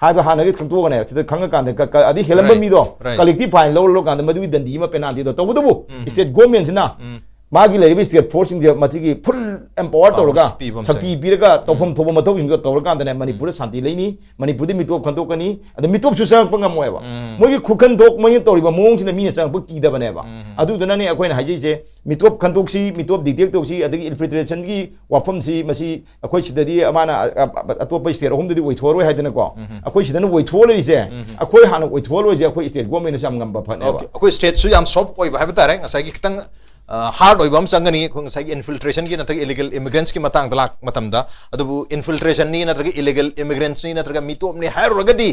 ꯍꯥꯏꯕ ꯍꯥꯟꯅꯒꯤ ꯈꯪꯇꯣꯛꯑꯒꯅꯦ, ꯁꯤꯗ ꯈꯪꯉꯀꯥꯟꯗ ꯀ-, ꯀ-, ꯑꯗꯩ ꯍꯦꯜꯂꯝꯕ Right, ꯃꯤꯗꯣ right. ꯀꯂꯦꯛꯇꯤꯚ ꯐꯥꯏꯟ ꯂꯧꯔ ꯂꯧꯔꯀꯥꯟꯗ ꯃꯗꯨꯒꯤ ꯗꯟꯗꯤ ꯑꯃ, ꯄꯦꯅꯥꯜꯇꯤꯗꯣ꯫ ꯇꯧꯕꯇꯕꯨ ꯎꯝ꯫ ꯁ꯭ꯇꯦꯠ ꯒꯣꯔꯃꯦꯟꯁꯤꯅ ꯎꯝ꯫ ꯃꯥꯒꯤ ꯂꯩꯔꯤꯕ ꯁ꯭ꯇꯦꯠ ꯐꯣꯔꯁꯁꯤꯡꯁꯦ ꯃꯁꯤꯒꯤ ꯐꯨꯜ ꯑꯦꯝꯄꯥꯋꯔ ꯄꯥꯋꯔꯁꯤ ꯇꯧꯔꯒ ꯄꯤꯕ ꯑꯃ ꯁꯛꯇꯤ ꯆꯪꯉꯤ꯫ ꯄꯤꯔꯒ ꯇꯧꯐꯝ ꯎꯝ꯫ ꯊꯣꯛꯄ ꯃꯊꯧꯁꯤꯡꯗꯣ ꯇꯧꯔꯀꯥꯟꯗꯅꯦ ꯃꯅꯤꯄꯨꯔꯗ ꯁꯥꯟꯇꯤ ꯂꯩꯅꯤ, ꯃꯅꯤꯄꯨꯔꯗ ꯃꯤꯇꯣꯞ ꯈꯟꯗꯣꯛꯀꯅꯤ, ꯑꯗ ꯃꯤꯇꯣꯞꯁꯨ ꯆꯪꯉꯛꯄ ꯉꯝꯃꯣꯏꯕ꯫ ꯎꯝ꯫ ꯃꯣꯏꯒꯤ ꯈꯨꯈꯟꯗꯣꯛ ꯃꯣꯏꯅ ꯇꯧꯔꯤꯕ ꯃꯑꯣꯡꯁꯤꯅ ꯃꯤꯅ ꯆꯪꯉꯛꯄ ꯀꯤꯗꯕꯅꯦꯕ꯫ ꯎꯝ꯫ ꯑꯗꯨꯗꯨꯅꯅꯦ ꯑꯩꯈꯣꯏꯅ ꯍꯥꯏꯖꯩꯁꯦ, ꯃꯤꯇꯣꯞ ꯈꯟꯗꯣꯛꯁꯤ, ꯃꯤꯇꯣꯞ ꯗꯤꯇꯦꯛ ꯇꯧꯁꯤ, ꯑꯗꯒꯤ ꯏꯟꯐꯤꯜꯇ꯭ꯔꯦꯁꯟꯒꯤ ꯋꯥꯐꯝꯁꯤ ꯃꯁꯤ ꯑꯩꯈꯣꯏ ꯁꯤꯗꯗꯤ ꯃꯥꯅ ꯑ-, ꯑ-, ꯑꯇꯣꯞꯄ ꯁ꯭ꯇꯦꯠ ꯑꯍꯨꯝꯗꯗꯤ ꯑꯣꯏꯊꯣꯛꯑꯔꯣꯏ ꯍꯥꯏꯗꯅꯀꯣ꯫ ꯎꯝ꯫ ꯑꯩꯈꯣꯏ ꯁꯤꯗꯅ ꯑꯣꯏꯊꯣꯛꯑ ꯂꯩꯔꯤꯁꯦ, ꯎꯝ꯫ ꯑꯩꯈꯣꯏ ꯍꯥꯟꯅ ꯑꯣꯏꯊꯣꯛꯑꯔꯣꯏꯁꯦ, ꯑꯩꯈꯣꯏ ꯁ꯭ꯇꯦꯠ ꯒꯣꯔꯃꯦꯟꯅꯁꯨ ꯌꯥꯝ ꯉꯝꯕ ꯐꯠꯅꯦꯕ꯫ Okay. ꯑꯩꯈꯣꯏ ꯁ꯭ꯇꯦꯠꯁꯨ ꯌꯥꯝ ꯁꯣꯐ ꯑꯣꯏꯕ ꯍꯥꯏꯕ ꯇꯥꯔꯦ꯫ ꯉꯁꯥꯏꯒꯤ ꯈꯤꯇꯪ, ꯑ, ꯍꯥꯔꯗ ꯑꯣꯏꯕ ꯑꯃ ꯆꯪꯒꯅꯤ, ꯑꯩꯈꯣꯏ ꯉꯁꯥꯏꯒꯤ ꯏꯟꯐꯤꯜꯇ꯭ꯔꯦꯁꯟꯒꯤ ꯅꯠꯇ꯭ꯔꯒ ꯏꯂꯤꯒꯦꯜ ꯏꯃꯤꯒ꯭ꯔꯦꯟꯠꯁꯀꯤ ꯃꯇꯥꯡꯗ ꯂꯥꯛꯄ ꯃꯇꯝꯗ꯫ ꯑꯗꯨꯕꯨ ꯏꯟꯐꯤꯜꯇ꯭ꯔꯦꯁꯟꯅꯤ ꯅꯠꯇ꯭ꯔꯒ ꯏꯂꯤꯒꯦꯜ ꯏꯃꯤꯒ꯭ꯔꯦꯟꯠꯁꯅꯤ ꯅꯠꯇ꯭ꯔꯒ ꯃꯤꯇꯣꯞꯅꯤ ꯍꯥꯏꯔꯨꯔꯒꯗꯤ,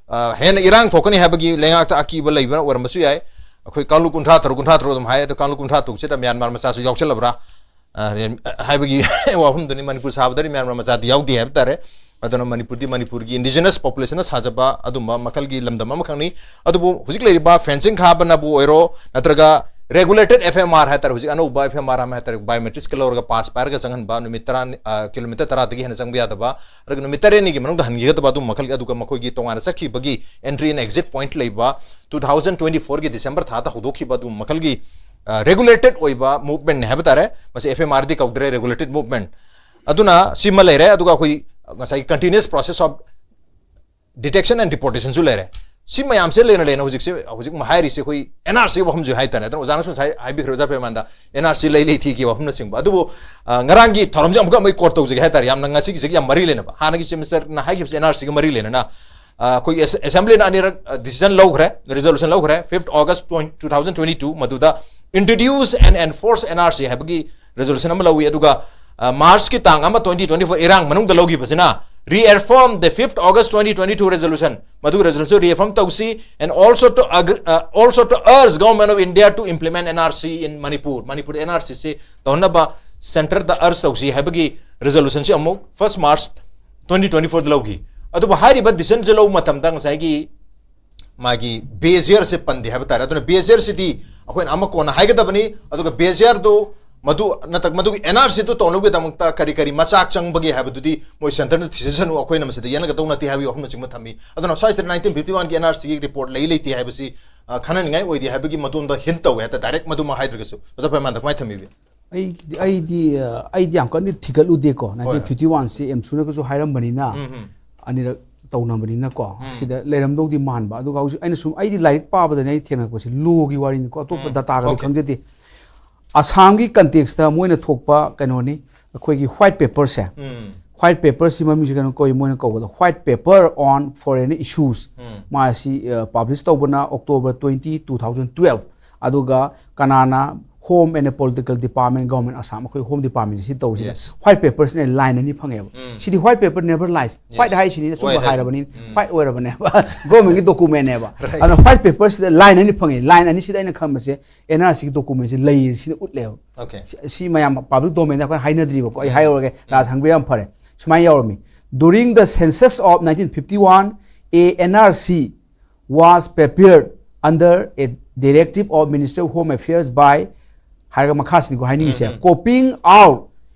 ꯑ, ꯍꯦꯟꯅ ꯏꯔꯥꯡ ꯊꯣꯛꯀꯅꯤ ꯍꯥꯏꯕꯒꯤ ꯂꯩꯉꯥꯛꯇ ꯑꯀꯤꯕ ꯂꯩꯕꯅ ꯑꯣꯏꯔꯝꯕꯁꯨ ꯌꯥꯏ꯫ ꯑꯩꯈꯣꯏ ꯀꯥꯡꯂꯨꯞ ꯀꯨꯟꯊ꯭ꯔꯥ ꯇꯔꯨꯛ, ꯀꯨꯟꯊ꯭ꯔꯥ ꯇꯔꯨꯛ ꯑꯗꯨꯝ ꯍꯥꯏ, ꯑꯗꯣ ꯀꯥꯡꯂꯨꯞ ꯀꯨꯟꯊ꯭ꯔꯥ ꯇꯔꯨꯛꯁꯤꯗ ꯃ꯭ꯌꯥꯟꯃꯥꯔ ꯃꯆꯥꯁꯨ ꯌꯥꯎꯁꯜꯂꯕ꯭ꯔꯥ? ꯑ, ꯍꯥꯏꯕꯒꯤ ꯋꯥꯐꯝꯗꯨꯅꯤ꯫ ꯃꯅꯤꯄꯨꯔ ꯁꯥꯕꯗꯗꯤ ꯃ꯭ꯌꯥꯟꯃꯥꯔ ꯃꯆꯥꯗꯤ ꯌꯥꯎꯗꯦ ꯍꯥꯏꯕ ꯇꯥꯔꯦ꯫ ꯑꯗꯨꯅ ꯃꯅꯤꯄꯨꯔꯗꯤ ꯃꯅꯤꯄꯨꯔꯒꯤ ꯏꯟꯗꯤꯖꯤꯅꯁ ꯄꯣꯄꯨꯂꯦꯁꯟꯅ ꯁꯥꯖꯕ ꯑꯗꯨꯝꯕ ꯃꯈꯜꯒꯤ ꯂꯝꯗꯝ ꯑꯃꯈꯛꯅꯤ꯫ ꯑꯗꯨꯕꯨ ꯍꯧꯖꯤꯛ ꯂꯩꯔꯤꯕ ꯐꯦꯟꯁꯤꯡ ꯈꯥꯕꯅꯕꯨ ꯑꯣꯏꯔꯣ, ꯅꯠꯇ꯭ꯔꯒ ꯔꯦꯒꯨꯂꯦꯇꯦꯗ ꯑꯦꯐ ꯑꯦꯝ ꯑꯥꯔ ꯍꯥꯏꯇꯥꯔꯦ, ꯍꯧꯖꯤꯛ ꯑꯅꯧꯕ ꯑꯦꯐ ꯑꯦꯝ ꯑꯥꯔ ꯑꯃ ꯍꯥꯏꯇꯥꯔꯦ, ꯕꯥꯏꯑꯣꯃꯦꯇ꯭ꯔꯤꯛꯁꯀ ꯂꯧꯔꯒ ꯄꯥꯁ ꯄꯥꯏꯔꯒ ꯆꯪꯍꯟꯕ, ꯅꯨꯃꯤꯠ ꯇꯔꯥ, ꯑ, ꯀꯤꯂꯣꯃꯤꯇꯔ ꯇꯔꯥꯗꯒꯤ ꯍꯦꯟꯅ ꯆꯪꯕ ꯌꯥꯗꯕ, ꯑꯗꯨꯒ ꯅꯨꯃꯤꯠ ꯇꯔꯦꯠꯅꯤꯒꯤ ꯃꯅꯨꯡꯗ ꯍꯟꯈꯤꯒꯗꯕ ꯑꯗꯨꯝꯕ ꯃꯈꯜꯒꯤ, ꯑꯗꯨꯒ ꯃꯈꯣꯏꯒꯤ ꯇꯣꯉꯥꯟꯅ ꯆꯠꯈꯤꯕꯒꯤ ꯑꯦꯟꯇ꯭ꯔꯤ ꯑꯦꯟ ꯑꯦꯛꯖꯤꯠ ꯄꯣꯏꯟꯠ ꯂꯩꯕ, ꯇꯨ ꯊꯥꯎꯖꯟ ꯇ꯭ꯋꯦꯟꯇꯤ ꯐꯣꯔꯒꯤ ꯗꯤꯁꯦꯝꯕꯔ ꯊꯥꯗ ꯍꯧꯗꯣꯛꯈꯤꯕ ꯑꯗꯨꯒꯨꯝꯕ ꯃꯈꯜꯒꯤ, ꯑ, ꯔꯦꯒꯨꯂꯦꯇꯦꯗ ꯑꯣꯏꯕ ꯃꯨꯚꯃꯦꯟꯠꯅꯤ ꯍꯥꯏꯕ ꯇꯥꯔꯦ꯫ ꯃꯁꯤ ꯑꯦꯐ ꯑꯦꯝ ꯑꯥꯔꯗꯤ ꯀꯧꯗ꯭ꯔꯦ, ꯔꯦꯒꯨꯂꯦꯇꯦꯗ ꯃꯨꯚꯃꯦꯟꯠ꯫ ꯑꯗꯨꯅ ꯁꯤꯃ ꯂꯩꯔꯦ, ꯑꯗꯨꯒ ꯑꯩꯈꯣꯏ ꯉꯁꯥꯏꯒꯤ continuous process of detection and deportationꯁꯨ ꯂꯩꯔꯦ꯫ ꯁꯤ ꯃꯌꯥꯝꯁꯦ ꯂꯩꯅ ꯂꯩꯅ ꯍꯧꯖꯤꯛꯁꯦ, ꯍꯧꯖꯤꯛ ꯍꯥꯏꯔꯤꯁꯦ ꯑꯩꯈꯣꯏ NRC ꯋꯥꯐꯝꯁꯦ ꯍꯥꯏꯇꯥꯔꯦ꯫ ꯑꯗꯨꯅ ꯑꯣꯖꯥꯅꯁꯨ ꯉꯁꯥꯏ ꯍꯥꯏꯕꯤꯈ꯭ꯔꯦ, ꯑꯣꯖꯥ ꯄ꯭ꯔꯦꯃꯥꯅꯟꯗ, NRC ꯂꯩ ꯂꯩꯇꯦꯒꯤ ꯋꯥꯐꯝꯅꯆꯤꯡꯕ꯫ ꯑꯗꯨꯕꯨ, ꯑ, ꯉꯔꯥꯡꯒꯤ ꯊꯧꯔꯝꯁꯦ ꯑꯃꯨꯛꯀ ꯑꯃꯨꯛ ꯀꯣꯠ ꯇꯧꯖꯒꯦ ꯍꯥꯏꯇꯥꯔꯦ, ꯌꯥꯝꯅ ꯉꯁꯤꯒꯤꯁꯤꯒ ꯌꯥꯝ ꯃꯔꯤ ꯂꯩꯅꯕ꯫ ꯍꯥꯟꯅꯒꯤ ꯆꯤꯐ ꯃꯤꯅꯤꯁꯇꯔꯅ ꯍꯥꯏꯈꯤꯕꯁꯦ NRCꯒ ꯃꯔꯤ ꯂꯩꯅꯅ, ꯑ, ꯑꯩꯈꯣꯏꯒꯤ ꯑꯦꯁ-, ꯑꯦꯁꯦꯝꯕ꯭ꯂꯤꯅ ꯑꯅꯤꯔꯛ, ꯑ, ꯗꯤꯁꯤꯖꯟ ꯂꯧꯈ꯭ꯔꯦ, ꯔꯤꯖꯣꯂꯨꯁꯟ ꯂꯧꯈ꯭ꯔꯦ, fifth August twenty, two thousand twenty two, ꯃꯗꯨꯗ introduce and enforce NRC ꯍꯥꯏꯕꯒꯤ ꯔꯤꯖꯣꯂꯨꯁꯟ ꯑꯃ ꯂꯧꯏ꯫ ꯑꯗꯨꯒ, ꯑ, ꯃꯥꯔꯆꯀꯤ ꯇꯥꯡ ꯑꯃ, twenty twenty four ꯏꯔꯥꯡ ꯃꯅꯨꯡꯗ ꯂꯧꯈꯤꯕꯁꯤꯅ reaffirm the fifth August twenty twenty two resolution, ꯃꯗꯨ ꯔꯤꯖꯣꯂꯨꯁꯟꯁꯨ reaffirm ꯇꯧꯁꯤ, and also to ag-, uh, also to urge Government of India to implement NRC in Manipur, ꯃꯅꯤꯄꯨꯔꯗ NRCꯁꯤ ꯇꯧꯍꯟꯅꯕ ꯁꯦꯟꯇꯔꯗ urge ꯇꯧꯁꯤ ꯍꯥꯏꯕꯒꯤ ꯔꯤꯖꯣꯂꯨꯁꯟꯁꯤ ꯑꯃꯨꯛ first March twenty twenty fourꯗ ꯂꯧꯈꯤ꯫ ꯑꯗꯨꯕꯨ ꯍꯥꯏꯔꯤꯕ ꯗꯤꯁꯤꯖꯟꯁꯤ ꯂꯧꯕ ꯃꯇꯝꯗ ꯉꯁꯥꯏꯒꯤ ꯃꯥꯒꯤ ꯕꯦꯖꯤꯌꯔꯁꯦ ꯄꯟꯗꯦ ꯍꯥꯏꯕ ꯇꯥꯔꯦ꯫ ꯑꯗꯨꯅ ꯕꯦꯖꯤꯌꯔꯁꯤꯗꯤ ꯑꯩꯈꯣꯏꯅ ꯑꯃ ꯀꯣꯟꯅ ꯍꯥꯏꯒꯗꯕꯅꯤ꯫ ꯑꯗꯨꯒ ꯕꯦꯖꯤꯌꯔꯗꯨ ꯃꯗꯨ ꯅꯠꯇ꯭ꯔꯒ ꯃꯗꯨꯒꯤ NRCꯗꯨ ꯇꯧꯅꯕꯒꯤꯗꯃꯛꯇ ꯀꯔꯤ ꯀꯔꯤ ꯃꯆꯥꯛ ꯆꯪꯕꯒꯦ ꯍꯥꯏꯕꯗꯨꯗꯤ ꯃꯣꯏ ꯁꯦꯟꯇꯔꯅ ꯊꯤꯖꯤꯟꯁꯅꯨ, ꯑꯩꯈꯣꯏꯅ ꯃꯁꯤꯗ ꯌꯦꯠꯅꯒꯗꯧ ꯅꯠꯇꯦ ꯍꯥꯏꯕꯒꯤ ꯋꯥꯐꯝꯅꯆꯤꯡꯕ ꯊꯝꯃꯤ꯫ ꯑꯗꯨꯅ ꯁ꯭ꯋꯥꯏꯁꯤꯗ nineteen fifty oneꯒꯤ NRCꯒꯤ ꯔꯤꯄꯣꯔꯠ ꯂꯩ ꯂꯩꯇꯦ ꯍꯥꯏꯕꯁꯤ, ꯑ, ꯈꯟꯅꯅꯤꯡꯉꯥꯏ ꯑꯣꯏꯗꯦ ꯍꯥꯏꯕꯒꯤ ꯃꯇꯣꯟꯗ ꯍꯤꯟ ꯇꯧꯋꯦ ꯍꯥꯏꯇꯥꯔꯦ, ꯗꯥꯏꯔꯦꯛ ꯃꯗꯨꯃꯛ ꯍꯥꯏꯗ꯭ꯔꯒꯁꯨ꯫ ꯑꯣꯖꯥ ꯄ꯭ꯔꯦꯃꯥꯅꯟꯗ, ꯀꯃꯥꯏꯅ ꯊꯝꯕꯤꯕꯤ? ꯑꯩ ꯑꯩꯗꯤ ꯑ, ꯑꯩꯗꯤ ꯌꯥꯝ ꯀꯟꯅ ꯊꯤꯒꯠꯂꯨꯗꯦꯀꯣ꯫ ꯍꯣꯏ꯫ nineteen fifty oneꯁꯦ ꯑꯦꯝꯁꯨꯅꯒꯁꯨ ꯍꯥꯏꯔꯝꯕꯅꯤꯅ, ꯎꯝ, ꯎꯝ꯫ ꯑꯅꯤꯔꯛ ꯇꯧꯅꯕꯅꯤꯅꯀꯣ, ꯁꯤꯗ ꯂꯩꯔꯝꯗꯧꯗꯤ ꯃꯥꯟꯕ꯫ ꯑꯗꯨꯒ ꯍꯧꯖꯤꯛ ꯑꯩꯅ ꯁꯨꯝ, ꯑꯩꯗꯤ ꯂꯥꯏꯔꯤꯛ ꯄꯥꯕꯗꯅꯦ ꯑꯩ ꯊꯦꯡꯅꯔꯛꯄꯁꯦ, ꯂꯣꯒꯤ ꯋꯥꯔꯤꯅꯤꯀꯣ, ꯑꯇꯣꯞꯄ ꯎꯝ, ꯗꯇꯥꯒꯗꯤ okay. ꯈꯪꯖꯗꯦ꯫ ꯑꯁꯥꯝꯒꯤ ꯀꯟꯇꯦꯛꯁꯇ ꯃꯣꯏꯅ ꯊꯣꯛꯄ ꯀꯩꯅꯣꯅꯤ, ꯑꯩꯈꯣꯏꯒꯤ ꯋꯥꯏꯠ ꯄꯦꯄꯔꯁꯦ꯫ ꯎꯝ꯫ ꯋꯥꯏꯠ ꯄꯦꯄꯔꯁꯤ ꯃꯃꯤꯡꯁꯦ ꯀꯩꯅꯣ ꯀꯧꯏ, ꯃꯣꯏꯅ ꯀꯧꯕꯗ White Paper on Foreign Issues꯫ ꯎꯝ꯫ ꯃꯥꯁꯤ ꯄꯕ꯭ꯂꯤꯁ ꯇꯧꯕꯅ October twenty, two thousand twelve꯫ ꯑꯗꯨꯒ ꯀꯅꯥꯅ? Home and Political Department, Government Assam, ꯑꯩꯈꯣꯏ ꯍꯣꯝ ꯗꯤꯄꯥꯔꯠꯃꯦꯟꯁꯤ ꯁꯤ ꯇꯧꯁꯤꯗ Yes. ꯋꯥꯏꯠ ꯄꯦꯄꯔꯁꯤꯅ ꯂꯥꯏꯟ ꯑꯅꯤ ꯐꯪꯉꯦꯕ꯫ ꯎꯝ꯫ ꯁꯤꯗꯤ white paper never lies꯫ Yes. White ꯍꯥꯏꯁꯤꯅꯤ, ꯑꯆꯨꯝꯕ White ꯍꯥꯏꯁꯤꯅꯤ꯫ ꯍꯥꯏꯔꯕꯅꯤ꯫ ꯎꯝ꯫ ꯋꯥꯏꯠ ꯑꯣꯏꯔꯕꯅꯦꯕ꯫ ꯒꯣꯔꯃꯦꯟꯒꯤ ꯗꯣꯀꯨꯃꯦꯟꯅꯦꯕ꯫ Right. ꯑꯗꯨꯅ ꯋꯥꯏꯠ ꯄꯦꯄꯔꯁꯤꯗ ꯂꯥꯏꯟ ꯑꯅꯤ ꯐꯪꯉꯦ꯫ ꯂꯥꯏꯟ ꯑꯅꯤꯁꯤꯗ ꯑꯩꯅ ꯈꯪꯕꯁꯦ NRCꯒꯤ ꯗꯣꯀꯨꯃꯦꯟꯁꯤ ꯂꯩ ꯁꯤꯅ ꯎꯠꯂꯦꯕ꯫ Okay. ꯁꯤ, ꯁꯤ ꯃꯌꯥꯝ ꯄꯕ꯭ꯂꯤꯛ ꯗꯣꯃꯦꯟꯗ ꯑꯩꯈꯣꯏꯅ ꯍꯥꯏꯅꯗ꯭ꯔꯤꯕꯀꯣ, ꯑꯩ ꯍꯥꯏꯔꯨꯔꯒꯦ, ꯔꯥꯖ ꯈꯪꯕꯤꯔ ꯌꯥꯝ ꯐꯔꯦ꯫ ꯁꯨꯃꯥꯏꯅ ꯌꯥꯎꯔꯝꯃꯤ: During the census of nineteen fifty one, a NRC was prepared under a directive of Minister of Home Affairs by, ꯍꯥꯏꯔꯒ ꯃꯈꯥꯁꯤꯅꯤꯀꯣ ꯍꯥꯏꯅꯤꯡꯉꯤꯁꯦ, copying out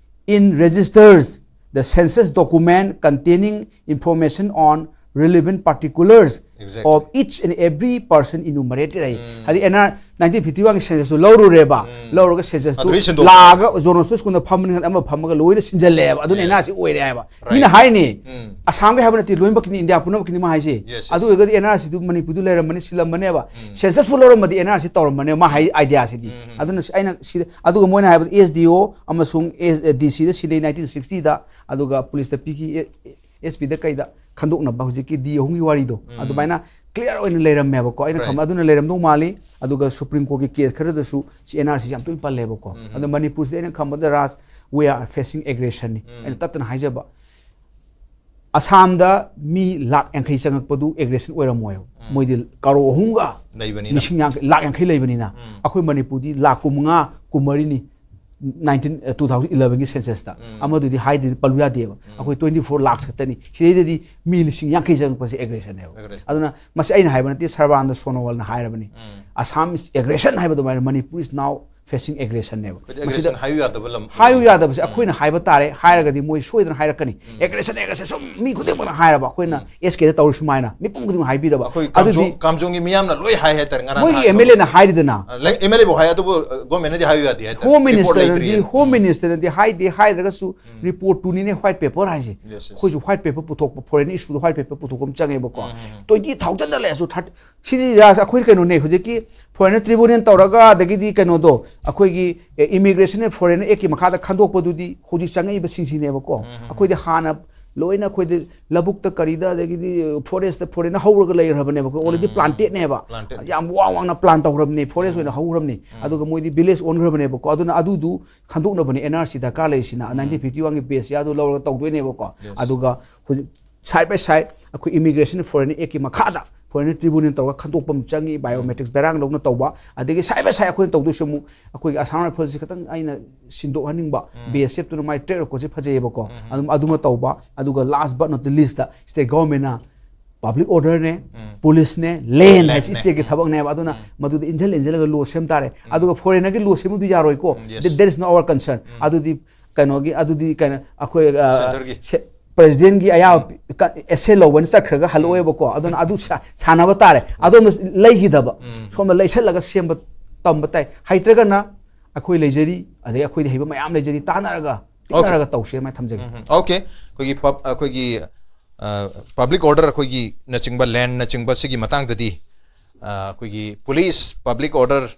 in registers the census document containing information on relevant particulars Exactly. of each and every person enumerated ꯍꯥꯏ꯫ ꯍꯥꯏꯗꯤ and R nineteen fifty ꯋꯥꯟꯒꯤ ꯁꯦꯟꯁꯁꯇꯨ ꯂꯧꯔꯨꯔꯦꯕ꯫ ꯎꯝ꯫ ꯂꯧꯔꯒ ꯁꯦꯟꯁꯁꯇꯨ ꯑꯗꯨꯗꯒꯤ ꯁꯤꯟꯗꯣꯛꯄ꯫ ꯂꯥꯛꯑꯒ zone stone ꯁ꯭ꯀꯨꯜꯗ ꯐꯝꯕꯅꯤ ꯈꯪꯗꯦ, ꯑꯃ ꯐꯝꯃꯒ ꯂꯣꯏꯅ ꯁꯤꯟꯖꯜꯂꯛꯑꯦꯕ꯫ ꯑꯗꯨꯅ Yes. ꯑꯦꯟ ꯑꯥꯔ ꯁꯤ ꯑꯣꯏꯔꯦ ꯍꯥꯏꯕ꯫ Right. ꯃꯤꯅ ꯍꯥꯏꯅꯤ, ꯎꯝ꯫ ꯑꯁꯥꯝꯒꯤ ꯍꯥꯏꯕ ꯅꯠꯇꯦ, ꯂꯣꯏꯅꯃꯛꯀꯤꯅꯤ, ꯏꯟꯗꯤꯌꯥ ꯄꯨꯝꯅꯃꯛꯀꯤꯅꯤ ꯃꯥ ꯍꯥꯏꯁꯦ꯫ Yes, yes. ꯑꯗꯨ ꯑꯣꯏꯔꯒꯗꯤ ꯑꯦꯟ ꯑꯥꯔ ꯁꯤꯗꯨ ꯃꯅꯤꯄꯨꯔꯗꯨ ꯂꯩꯔꯝꯕꯅꯤ, ꯁꯤꯜꯂꯝꯕꯅꯦꯕ꯫ ꯎꯝ꯫ ꯁꯦꯟꯁꯁꯄꯨ ꯂꯧꯔꯝꯃꯗꯤ ꯑꯦꯟ ꯑꯥꯔ ꯁꯤ ꯇꯧꯔꯝꯕꯅꯦꯕ, ꯃꯥ ꯍꯥꯏ ꯑꯥꯏꯗꯤꯌꯥꯁꯤꯗꯤ꯫ ꯎꯝ, ꯎꯝ꯫ ꯑꯗꯨꯅ ꯑꯩꯅ ꯁꯤꯗ, ꯑꯗꯨꯒ ꯃꯣꯏꯅ ꯍꯥꯏꯕꯗ ꯑꯦꯁ ꯗꯤ ꯑꯣ ꯑꯃꯁꯨꯡ ꯗꯤ ꯁꯤꯗ ꯁꯤꯟꯅꯩ ꯅꯥꯏꯟꯇꯤꯟ ꯁꯤꯛꯁꯇꯤꯗ, ꯑꯗꯨꯒ ꯄꯨꯂꯤꯁꯇ ꯄꯤꯈꯤ, ꯑꯦꯁ ꯄꯤꯗ ꯀꯩꯗ ꯈꯟꯗꯣꯛꯅꯕ ꯍꯧꯖꯤꯛꯀꯤ ꯗꯤ ꯑꯍꯨꯝꯒꯤ ꯋꯥꯔꯤꯗꯣ꯫ ꯎꯝ꯫ ꯑꯗꯨꯃꯥꯏꯅ clear ꯑꯣꯏꯅ ꯂꯩꯔꯝꯃꯦꯕꯀꯣ꯫ ꯑꯩꯅ Right. ꯈꯟꯕ ꯑꯗꯨꯅ ꯂꯩꯔꯝꯗꯧ ꯃꯥꯜꯂꯤ꯫ ꯑꯗꯨꯒ ꯁꯨꯄ꯭ꯔꯤꯝ ꯀꯣꯔꯠꯀꯤ ꯀꯦꯁ ꯈꯔꯗꯁꯨ ꯁꯤ ꯑꯦꯟ ꯑꯥꯔ ꯁꯤꯁꯤ ꯌꯥꯝ ꯇꯣꯏꯅ ꯄꯜꯂꯦꯕꯀꯣ꯫ ꯎꯝ꯫ ꯑꯗꯣ ꯃꯅꯤꯄꯨꯔꯁꯤꯗ ꯑꯩꯅ ꯈꯟꯕꯗ, ꯔꯥꯖ, we are facing aggressionꯅꯤ꯫ ꯎꯝ꯫ ꯑꯩꯅ ꯇꯠꯇꯅ ꯍꯥꯏꯖꯕ, ꯑꯁꯥꯝꯗ ꯃꯤ ꯂꯥꯛ ꯌꯥꯡꯈꯩ ꯆꯪꯉꯛꯄꯗꯨ aggression ꯑꯣꯏꯔꯝꯃꯣꯏꯕ꯫ ꯎꯝ꯫ ꯃꯣꯏꯗꯤ ꯀꯔꯣ ꯑꯍꯨꯝꯒ ꯂꯩꯕꯅꯤꯅ꯫ ꯂꯤꯁꯤꯡ ꯌꯥꯡꯈꯩ, ꯂꯥꯛ ꯌꯥꯡꯈꯩ ꯂꯩꯕꯅꯤꯅ꯫ ꯎꯝ꯫ ꯑꯩꯈꯣꯏ ꯃꯅꯤꯄꯨꯔꯗꯤ ꯂꯥꯛ ꯀꯨꯟꯃꯉꯥ, ꯀꯨꯟꯃꯔꯤꯅꯤ, ꯅꯥꯏꯟꯇꯤꯟ, ꯑ, two thousand elevenꯒꯤ ꯁꯦꯟꯁꯁꯇ꯫ ꯎꯝ꯫ ꯑꯃꯗꯨꯗꯤ ꯍꯥꯏꯗ꯭ꯔꯗꯤ ꯄꯜꯂꯨ ꯌꯥꯗꯦꯕ꯫ ꯎꯝ꯫ ꯑꯩꯈꯣꯏ twenty four lakhs ꯈꯛꯇꯅꯤ꯫ ꯁꯤꯗꯩꯗꯗꯤ ꯃꯤ ꯂꯤꯁꯤꯡ ꯌꯥꯡꯈꯩ ꯆꯪꯉꯛꯄꯁꯦ aggressionꯅꯦꯕ꯫ Aggression꯫ ꯑꯗꯨꯅ ꯃꯁꯤ ꯑꯩꯅ ꯍꯥꯏꯕ ꯅꯠꯇꯦ, ꯁꯔꯕꯥꯅꯟꯗ ꯁꯣꯅꯣꯋꯥꯜꯅ ꯍꯥꯏꯔꯕꯅꯤ꯫ ꯎꯝ꯫ "Assam is aggression" ꯍꯥꯏꯕ ꯑꯗꯨꯃꯥꯏꯅ, "Manipur is now facing aggressionꯅꯦꯕ"꯫ ꯑꯩꯈꯣꯏꯗꯤ ꯃꯁꯤꯗ aggression ꯍꯥꯏꯌꯨ ꯌꯥꯗꯕ ꯂꯝ꯫ ꯍꯥꯏꯌꯨ ꯌꯥꯗꯕꯁꯦ ꯎꯝ꯫ ꯑꯩꯈꯣꯏꯅ ꯍꯥꯏꯕ ꯇꯥꯔꯦ, ꯍꯥꯏꯔꯒꯗꯤ ꯃꯣꯏ ꯁꯣꯏꯗꯅ ꯍꯥꯏꯔꯛꯀꯅꯤ꯫ ꯎꯝ꯫ "Aggression, aggression", ꯁꯨꯝ ꯃꯤ ꯈꯨꯗꯤꯡꯃꯛꯅ ꯍꯥꯏꯔꯕ, ꯑꯩꯈꯣꯏꯅ ꯎꯝ꯫ ꯑꯦꯁ ꯀꯦꯗ ꯇꯧꯔꯤ ꯁꯨꯃꯥꯏꯅ ꯃꯤꯄꯨꯝ ꯈꯨꯗꯤꯡꯃꯛ ꯍꯥꯏꯕꯤꯔꯕ꯫ ꯑꯩꯈꯣꯏ ꯑꯗꯨꯗꯤ ꯀꯥꯝꯖꯣꯡ-, ꯀꯥꯝꯖꯣꯡꯒꯤ ꯃꯤꯌꯥꯝꯅ ꯂꯣꯏ ꯍꯥꯏ ꯍꯥꯏꯇꯥꯔꯦ, ꯉꯔꯥꯡ ꯃꯣꯏꯒꯤ ꯍꯥꯏ ꯑꯦꯝ ꯑꯦꯜ ꯑꯦꯅ ꯇꯧꯕꯁꯦ꯫ ꯍꯥꯏꯔꯤꯗꯅ꯫ ꯑ, ꯂꯩ-, ꯑꯦꯝ ꯑꯦꯜ ꯑꯦꯕꯨ ꯍꯥꯏ, ꯑꯗꯨꯕꯨ, ꯑ, governmentꯅꯗꯤ ꯍꯥꯏꯌꯨ ꯌꯥꯗꯦ ꯍꯥꯏꯇꯥꯔꯦ꯫ Home report ꯃꯤꯅꯤꯁꯇꯔꯅꯗꯤ, ꯂꯩꯇ꯭ꯔꯤꯌꯦ꯫ ꯍꯣꯝ ꯎꯝ꯫ ꯃꯤꯅꯤꯁꯇꯔꯅꯗꯤ ꯍꯥꯏꯗꯦ, ꯍꯥꯏꯗ꯭ꯔꯒꯁꯨ ꯎꯝ꯫ Reportꯇꯨꯅꯤꯅꯦ white paper ꯍꯥꯏꯁꯦ꯫ Yes, yes. ꯑꯩꯈꯣꯏꯁꯨ white paper ꯄꯨꯊꯣꯛꯄ, foreign issueꯗ white paper ꯄꯨꯊꯣꯛꯄ ꯑꯃ ꯆꯪꯉꯦꯕꯀꯣ꯫ ꯎꯝ, ꯎꯝ, ꯎꯝ꯫ Twenty thousandꯗ ꯂꯩꯔꯁꯨ thirty, ꯁꯤꯗꯤ ꯌꯥ-, ꯑꯩꯈꯣꯏ ꯀꯩꯅꯣꯅꯦ, ꯍꯧꯖꯤꯛꯀꯤ foreign tribunal ꯇꯧꯔꯒ, ꯑꯗꯒꯤꯗꯤ ꯀꯩꯅꯣꯗꯣ, ꯑꯩꯈꯣꯏꯒꯤ, ꯑꯦ, Immigration and Foreign Actꯀꯤ ꯃꯈꯥꯗ ꯈꯟꯗꯣꯛꯄꯗꯨꯗꯤ ꯍꯧꯖꯤꯛ ꯆꯪꯉꯛꯏꯕꯁꯤꯡꯁꯤꯅꯦꯕꯀꯣ꯫ ꯎꯝ, ꯎꯝ, ꯎꯝ꯫ ꯑꯩꯈꯣꯏꯗꯤ ꯍꯥꯟꯅ ꯂꯣꯏꯅ ꯑꯩꯈꯣꯏꯗꯤ ꯂꯧꯕꯨꯛꯇ ꯀꯔꯤꯗ, ꯑꯗꯒꯤꯗꯤ forestꯇ foreignꯅ ꯍꯧꯔꯒ ꯂꯩꯈ꯭ꯔꯕꯅꯦꯕ꯫ ꯑꯩꯈꯣꯏ already ꯎꯝ, ꯎꯝ, ꯎꯝ꯫ Plantedꯅꯦꯕ꯫ Planted꯫ ꯌꯥꯝ ꯋꯥꯡ ꯋꯥꯡꯅ plant ꯇꯧꯈ꯭ꯔꯕꯅꯤ, forest ꯎꯝ꯫ ꯑꯣꯏꯅ ꯍꯧꯈ꯭ꯔꯕꯅꯤ꯫ ꯎꯝ꯫ ꯑꯗꯨꯒ ꯃꯣꯏꯗꯤ village ꯑꯣꯟꯈ꯭ꯔꯕꯅꯦꯕꯀꯣ꯫ ꯑꯗꯨꯅ ꯑꯗꯨꯗꯨ ꯈꯟꯗꯣꯛꯅꯕꯅꯦ ꯑꯦꯟ ꯑꯥꯔ ꯁꯤ ꯗꯔꯀꯥꯔ ꯂꯩꯔꯤꯁꯤꯅ꯫ ꯎꯝ꯫ Nineteen fifty oneꯒꯤ baseꯁꯦ ꯑꯗꯨ ꯂꯧꯔꯒ ꯇꯧꯗꯣꯏꯅꯦꯕꯀꯣ꯫ Yes꯫ ꯑꯗꯨꯒ ꯍꯧꯖꯤꯛ side by side ꯑꯩꯈꯣꯏ Immigration Foreign Actꯀꯤ ꯃꯈꯥꯗ foreign tribunal ꯇꯧꯔꯒ ꯈꯟꯗꯣꯛꯄ ꯑꯃ ꯆꯪꯉꯤ, biometrics ꯕꯦꯔꯥꯡ ꯂꯧꯅ ꯇꯧꯕ꯫ ꯑꯗꯒꯤ side by side ꯑꯩꯈꯣꯏꯅ ꯇꯧꯗꯣꯏꯁꯦ ꯑꯃꯨꯛ ꯑꯩꯈꯣꯏꯒꯤ Assam Riflesꯁꯤ ꯈꯤꯇꯪ ꯑꯩꯅ ꯁꯤꯟꯗꯣꯛꯍꯟꯅꯤꯡꯕ, ꯎꯝ꯫ ꯕꯤ ꯑꯦꯁ ꯑꯦꯐꯇꯨꯅ ꯃꯥꯏ track recordꯁꯦ ꯐꯖꯩꯌꯦꯕꯀꯣ꯫ ꯎꯝ, ꯎꯝ꯫ ꯑꯗꯨꯝ ꯑꯗꯨꯃ ꯇꯧꯕ꯫ ꯑꯗꯨꯒ last but not the leastꯇ state governmentꯅ public orderꯅꯦ, um. Policeꯅꯦ, land ꯍꯥꯏꯁꯤ Landꯅꯦ꯫ Stateꯀꯤ ꯎꯝ꯫ ꯊꯕꯛꯅꯦꯕ꯫ ꯑꯗꯨꯅ ꯎꯝ꯫ ꯃꯗꯨꯗ ꯏꯟꯖꯜ ꯏꯟꯖꯜꯂꯒ law ꯁꯦꯝ ꯇꯥꯔꯦ꯫ ꯎꯝ꯫ ꯑꯗꯨꯒ foreignꯒꯤ law ꯁꯦꯝꯕꯗꯨ ꯌꯥꯔꯣꯏꯀꯣ꯫ Um, yes꯫ That, that is not our concern꯫ ꯎꯝ꯫ ꯑꯗꯨꯗꯤ ꯀꯩꯅꯣꯒꯤ, ꯑꯗꯨꯗꯤ ꯀꯩꯅꯣ, ꯑꯩꯈꯣꯏ, ꯑ, Centreꯒꯤ꯫ ꯁꯦ-, ꯄ꯭ꯔꯦꯁꯤꯗꯦꯟꯒꯤ ꯑꯌꯥꯕ ꯑꯦꯁꯦ ꯂꯧꯕꯅ ꯆꯠꯈ꯭ꯔꯒ ꯍꯜꯂꯛꯑꯣꯏꯕꯀꯣ꯫ ꯑꯗꯨꯅ ꯑꯗꯨ ꯁꯥꯟꯅꯕ ꯇꯥꯔꯦ꯫ ꯑꯗꯣꯝꯗ ꯂꯩꯈꯤꯗꯕ, ꯁꯣꯝꯗ ꯂꯩꯁꯜꯂꯒ ꯁꯦꯝꯕ ꯇꯝꯕ ꯇꯥꯏ꯫ ꯍꯩꯇ꯭ꯔꯒꯅ ꯑꯩꯈꯣꯏ ꯂꯩꯖꯔꯤ, ꯑꯗꯩ ꯑꯩꯈꯣꯏꯗ ꯍꯩꯕ ꯃꯌꯥꯝ ꯂꯩꯖꯔꯤ, ꯇꯥꯟꯅꯔꯒ ꯇꯤꯛꯅꯔꯒ ꯇꯧꯁꯦ꯫ ꯑꯗꯨꯃꯥꯏꯅ ꯊꯝꯖꯒꯦ꯫ ꯑꯣꯀꯦ꯫ ꯑꯩꯈꯣꯏꯒꯤ ꯄꯕ ꯑꯩꯈꯣꯏꯒꯤ ꯄꯕ꯭ꯂꯤꯛ ꯑꯣꯔꯗꯔ, ꯑꯩꯈꯣꯏꯒꯤ ꯅꯆꯤꯡꯕ, ꯂꯦꯟ ꯅꯆꯤꯡꯕ ꯁꯤꯒꯤ ꯃꯇꯥꯡꯗꯗꯤ ꯑꯩꯈꯣꯏꯒꯤ ꯄꯨꯂꯤꯁ, ꯄꯕ꯭ꯂꯤꯛ ꯑꯣꯔꯗꯔ,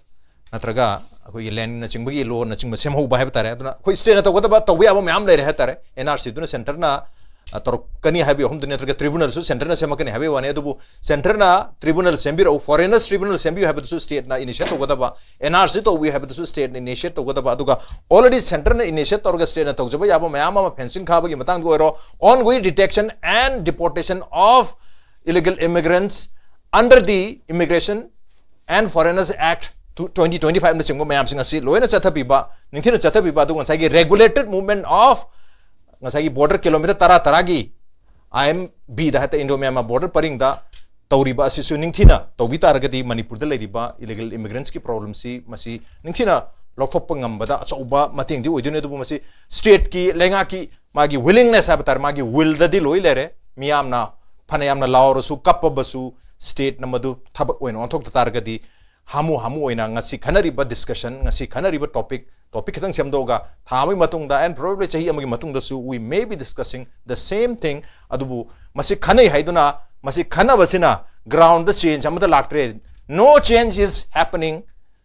ꯅꯠꯇ꯭ꯔꯒ ꯑꯩꯈꯣꯏꯒꯤ ꯂꯦꯟꯅꯆꯤꯡꯕꯒꯤ ꯂꯣꯅꯆꯤꯡꯕ ꯁꯦꯝꯍꯧꯕ ꯍꯥꯏꯕ ꯇꯥꯔꯦ꯫ ꯑꯗꯨꯅ ꯑꯩꯈꯣꯏ ꯁ꯭ꯇꯦꯠꯅ ꯇꯧꯒꯗꯕ, ꯇꯧꯕ ꯌꯥꯕ ꯃꯌꯥꯝ ꯂꯩꯔꯦ ꯍꯥꯏ ꯇꯥꯔꯦ꯫ ꯑꯦꯟ ꯑꯥꯔ ꯁꯤꯗꯨꯅ ꯁꯦꯟꯇꯔꯅ ꯇꯧꯔꯛꯀꯅꯤ ꯍꯥꯏꯕꯒꯤ ꯋꯥꯐꯝꯗꯨꯅꯤ, ꯅꯠꯇ꯭ꯔꯒ ꯇ꯭ꯔꯤꯕꯨꯅꯦꯜꯁꯨ ꯁꯦꯟꯇꯔꯅ ꯁꯦꯝꯃꯛꯀꯅꯤ ꯍꯥꯏꯕꯒꯤ ꯋꯥꯅꯤ꯫ ꯑꯗꯨꯕꯨ ꯁꯦꯟꯇꯔꯅ ꯇ꯭ꯔꯤꯕꯨꯅꯦꯜ ꯁꯦꯝꯕꯤꯔꯛꯎ, ꯐꯣꯔꯦꯅꯔꯁ ꯇ꯭ꯔꯤꯕꯨꯅꯦꯜ ꯁꯦꯝꯕꯤꯌꯨ ꯍꯥꯏꯕꯗꯨꯁꯨ ꯁ꯭ꯇꯦꯠꯅ ꯏꯅꯤꯁꯤꯌꯦꯠ ꯇꯧꯒꯗꯕ, ꯑꯦꯟ ꯑꯥꯔ ꯁꯤ ꯇꯧꯕꯤꯌꯨ ꯍꯥꯏꯕꯗꯨꯁꯨ ꯁ꯭ꯇꯦꯠꯅ ꯏꯅꯤꯁꯤꯌꯦꯠ ꯇꯧꯒꯗꯕ꯫ ꯑꯗꯨꯒ ꯑꯣꯜꯔꯦꯗꯤ ꯁꯦꯟꯇꯔꯅ ꯏꯅꯤꯁꯤꯌꯦꯠ ꯇꯧꯔꯒ ꯁ꯭ꯇꯦꯠꯅ ꯇꯧꯖꯕ ꯌꯥꯕ ꯃꯌꯥꯝ ꯑꯃ, ꯐꯦꯟꯁꯤꯡ ꯈꯥꯕꯒꯤ ꯃꯇꯥꯡꯗ ꯑꯣꯏꯔꯣ, ongoing detention and deportation of illegal immigrants under the Immigration and Foreigners Act twenty twenty five ꯅꯆꯤꯡꯕ ꯃꯌꯥꯝꯁꯤꯡ ꯑꯁꯤ ꯂꯣꯏꯅ ꯆꯠꯊꯕꯤꯕ, ꯅꯤꯡꯊꯤꯅ ꯆꯠꯊꯕꯤꯕ꯫ ꯑꯗꯨꯒ ꯉꯁꯥꯏꯒꯤ regulated movement of ꯉꯁꯥꯏꯒꯤ ꯕꯣꯔꯗꯔ ꯀꯤꯂꯣꯃꯤꯇꯔ ꯇꯔꯥ ꯇꯔꯥꯒꯤ ꯑꯥꯏ ꯑꯦꯝ ꯕꯤꯗ ꯍꯥꯏꯇꯥꯔꯦ, ꯏꯟꯗꯣ ꯃ꯭ꯌꯥꯟꯃꯥꯔ ꯕꯣꯔꯗꯔ ꯄꯔꯤꯡꯗ ꯇꯧꯔꯤꯕ ꯑꯁꯤꯁꯨ ꯅꯤꯡꯊꯤꯅ ꯇꯧꯕꯤ ꯇꯥꯔꯒꯗꯤ ꯃꯅꯤꯄꯨꯔꯗ ꯂꯩꯔꯤꯕ ꯏꯂꯤꯒꯦꯜ ꯏꯃꯤꯒ꯭ꯔꯦꯟꯠꯁꯀꯤ ꯄ꯭ꯔꯣꯕ꯭ꯂꯦꯝꯁꯤ ꯃꯁꯤ ꯅꯤꯡꯊꯤꯅ ꯂꯧꯊꯣꯛꯄ ꯉꯝꯕꯗ ꯑꯆꯧꯕ ꯃꯇꯦꯡꯗꯤ ꯑꯣꯏꯗꯣꯏꯅꯤ꯫ ꯑꯗꯨꯕꯨ ꯃꯁꯤ ꯁ꯭ꯇꯦꯠꯀꯤ, ꯂꯩꯉꯥꯛꯀꯤ ꯃꯥꯒꯤ ꯋꯤꯂꯤꯡꯅꯦꯁ ꯍꯥꯏꯕ ꯇꯥꯔꯦ, ꯃꯥꯒꯤ ꯋꯤꯜꯗꯗꯤ ꯂꯣꯏ ꯂꯩꯔꯦ꯫ ꯃꯤꯌꯥꯝꯅ ꯐꯅ ꯌꯥꯝꯅ ꯂꯥꯎꯔꯁꯨ, ꯀꯞꯄꯕꯁꯨ, ꯁ꯭ꯇꯦꯠꯅ ꯃꯗꯨ ꯊꯕꯛ ꯑꯣꯏꯅ ꯑꯣꯟꯊꯣꯛꯇ ꯇꯥꯔꯒꯗꯤ ꯍꯥꯃꯨ ꯍꯥꯃꯨ ꯑꯣꯏꯅ ꯉꯁꯤ ꯈꯟꯅꯔꯤꯕ ꯗꯤꯁꯀꯁꯟ, ꯉꯁꯤ ꯈꯟꯅꯔꯤꯕ ꯇꯣꯄꯤꯛ, ꯇꯣꯄꯤꯛ ꯈꯤꯇꯪ ꯁꯦꯝꯗꯣꯛꯑꯒ ꯊꯥ ꯑꯃꯒꯤ ꯃꯇꯨꯡꯗ, and probably ꯆꯍꯤ ꯑꯃꯒꯤ ꯃꯇꯨꯡꯗꯁꯨ we may be discussing the same thing꯫ ꯑꯗꯨꯕꯨ ꯃꯁꯤ ꯈꯟꯅꯩ ꯍꯥꯏꯗꯨꯅ, ꯃꯁꯤ ꯈꯟꯅꯕꯁꯤꯅ ꯒ꯭ꯔꯥꯎꯟꯗ ꯆꯦꯟꯖ ꯑꯃꯠꯇ ꯂꯥꯛꯇ꯭ꯔꯦ꯫ No change is happening꯫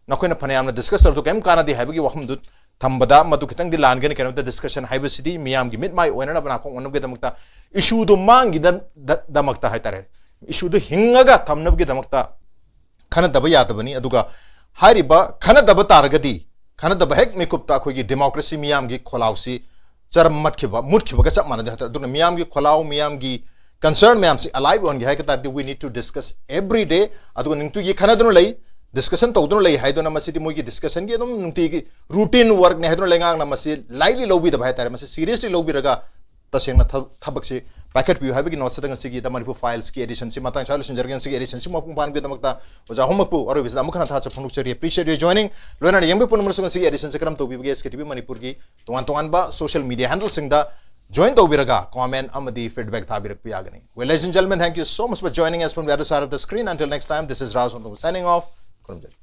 ꯅꯈꯣꯏꯅ ꯐꯅꯌꯥꯝꯅ ꯗꯤꯁꯀꯁ ꯇꯧꯔꯁꯨ ꯀꯔꯤꯝ ꯀꯥꯟꯅꯗꯦ ꯍꯥꯏꯕꯒꯤ ꯋꯥꯐꯝꯗꯨ ꯊꯝꯕꯗ ꯃꯗꯨ ꯈꯤꯇꯪꯗꯤ ꯂꯥꯟꯒꯅꯤ꯫ ꯀꯩꯅꯣꯗ ꯗꯤꯁꯀꯁꯟ ꯍꯥꯏꯕꯁꯤꯗꯤ ꯃꯤꯌꯥꯝꯒꯤ ꯃꯤꯠ ꯃꯥꯏ ꯑꯣꯏꯅꯅꯕ, ꯅꯥꯀꯣꯡ ꯑꯣꯟꯅꯕꯒꯤꯗꯃꯛꯇ, ꯏꯁꯨꯗꯨ ꯃꯥꯡꯈꯤꯗꯃꯛꯇ ꯍꯥꯏꯇꯥꯔꯦ, ꯏꯁꯨꯗꯨ ꯍꯤꯡꯉꯒ ꯊꯝꯅꯕꯒꯤꯗꯃꯛꯇ ꯈꯟꯅꯗꯕ ꯌꯥꯗꯕꯅꯤ꯫ ꯑꯗꯨꯒ ꯍꯥꯏꯔꯤꯕ ꯈꯟꯅꯗꯕ ꯇꯥꯔꯒꯗꯤ, ꯈꯟꯅꯗꯕ ꯍꯦꯛ ꯃꯤꯀꯨꯞꯇ ꯑꯩꯈꯣꯏꯒꯤ ꯗꯦꯃꯣꯀ꯭ꯔꯦꯁꯤ, ꯃꯤꯌꯥꯝꯒꯤ ꯈꯣꯜꯂꯥꯎꯁꯤ ꯆꯔꯝ ꯃꯠꯈꯤꯕ, ꯃꯨꯠꯈꯤꯕꯒ ꯆꯞ ꯃꯥꯟꯅꯗꯦ ꯍꯥꯏꯇꯥꯔꯦ꯫ ꯑꯗꯨꯅ ꯃꯤꯌꯥꯝꯒꯤ ꯈꯣꯜꯂꯥꯎ, ꯃꯤꯌꯥꯝꯒꯤ ꯀꯟꯁꯔꯟ ꯃꯌꯥꯝꯁꯤ ꯑꯂꯥꯏꯚ ꯑꯣꯏꯍꯟꯒꯦ ꯍꯥꯏ ꯇꯥꯔꯗꯤ we need to discuss every day꯫ ꯑꯗꯨꯒ ꯅꯨꯡꯇꯤꯒꯤ ꯈꯟꯅꯗꯨꯅ ꯂꯩ, ꯗꯤꯁꯀꯁꯟ ꯇꯧꯗꯨꯅ ꯂꯩ ꯍꯥꯏꯗꯨꯅ ꯃꯁꯤꯗꯤ ꯃꯣꯏꯒꯤ ꯗꯤꯁꯀꯁꯟꯒꯤ ꯑꯗꯨꯝ ꯅꯨꯡꯇꯤꯒꯤ ꯔꯨꯇꯤꯟ ꯋꯥꯔꯛꯅꯤ ꯍꯥꯏꯗꯨꯅ ꯂꯩꯉꯥꯛꯅ ꯃꯁꯤ ꯂꯥꯏꯠꯂꯤ ꯂꯧꯕꯤꯗꯕ ꯍꯥꯏꯇꯥꯔꯦ꯫ ꯃꯁꯤ ꯁꯤꯔꯤꯌꯁꯂꯤ ꯂꯧꯕꯤꯔꯒ ꯇꯁꯦꯡꯅ ꯊ- ꯊꯕꯛꯁꯤ ꯄꯥꯏꯈꯠꯄꯤꯌꯨ ꯍꯥꯏꯕꯒꯤ ꯅꯣꯠꯁꯤꯗ ꯉꯁꯤꯒꯤ ꯗ ꯃꯅꯤꯄꯨꯔ ꯐꯥꯏꯜꯁꯀꯤ ꯑꯦꯗꯤꯁꯟꯁꯤ ꯃꯇꯥꯡ ꯁ꯭ꯋꯥꯏꯗ ꯂꯣꯏꯁꯤꯟꯖꯔꯒꯦ꯫ ꯉꯁꯤꯒꯤ ꯑꯦꯗꯤꯁꯟꯁꯤ ꯃꯄꯨꯡ ꯐꯥꯍꯟꯕꯒꯤꯗꯃꯛꯇ ꯑꯣꯖꯥ ꯑꯍꯨꯝꯃꯛꯄꯨ ꯑꯔꯣꯏꯕꯁꯤꯗ ꯑꯃꯨꯛ ꯍꯟꯅ ꯊꯥꯒꯠꯆꯕ ꯐꯣꯡꯗꯣꯛꯆꯔꯤ꯫ Appreciate your joining꯫ ꯂꯣꯏꯅꯅ ꯌꯦꯡꯕ ꯄꯨꯝꯅꯃꯛꯁꯨ ꯉꯁꯤꯒꯤ ꯑꯦꯗꯤꯁꯟꯁꯤ ꯀꯔꯝ ꯇꯧꯕꯤꯕꯒꯦ? ꯑꯦꯁ ꯀꯦ ꯇꯤ ꯚꯤ ꯃꯅꯤꯄꯨꯔꯒꯤ ꯇꯣꯉꯥꯟ ꯇꯣꯉꯥꯟꯕ ꯁꯣꯁꯤꯌꯦꯜ ꯃꯤꯗꯤꯌꯥ ꯍꯦꯟꯗꯜꯁꯤꯡꯗ join ꯇꯧꯕꯤꯔꯒ comment ꯑꯃꯗꯤ feedback ꯊꯥꯕꯤꯔꯛꯄ ꯌꯥꯒꯅꯤ. Well, ladies and gentlemen, thank you so much for joining us from the other side of the screen. Until next time, this is Raj Nondomo signing off. ꯈꯨꯔꯨꯝꯖꯔꯤ.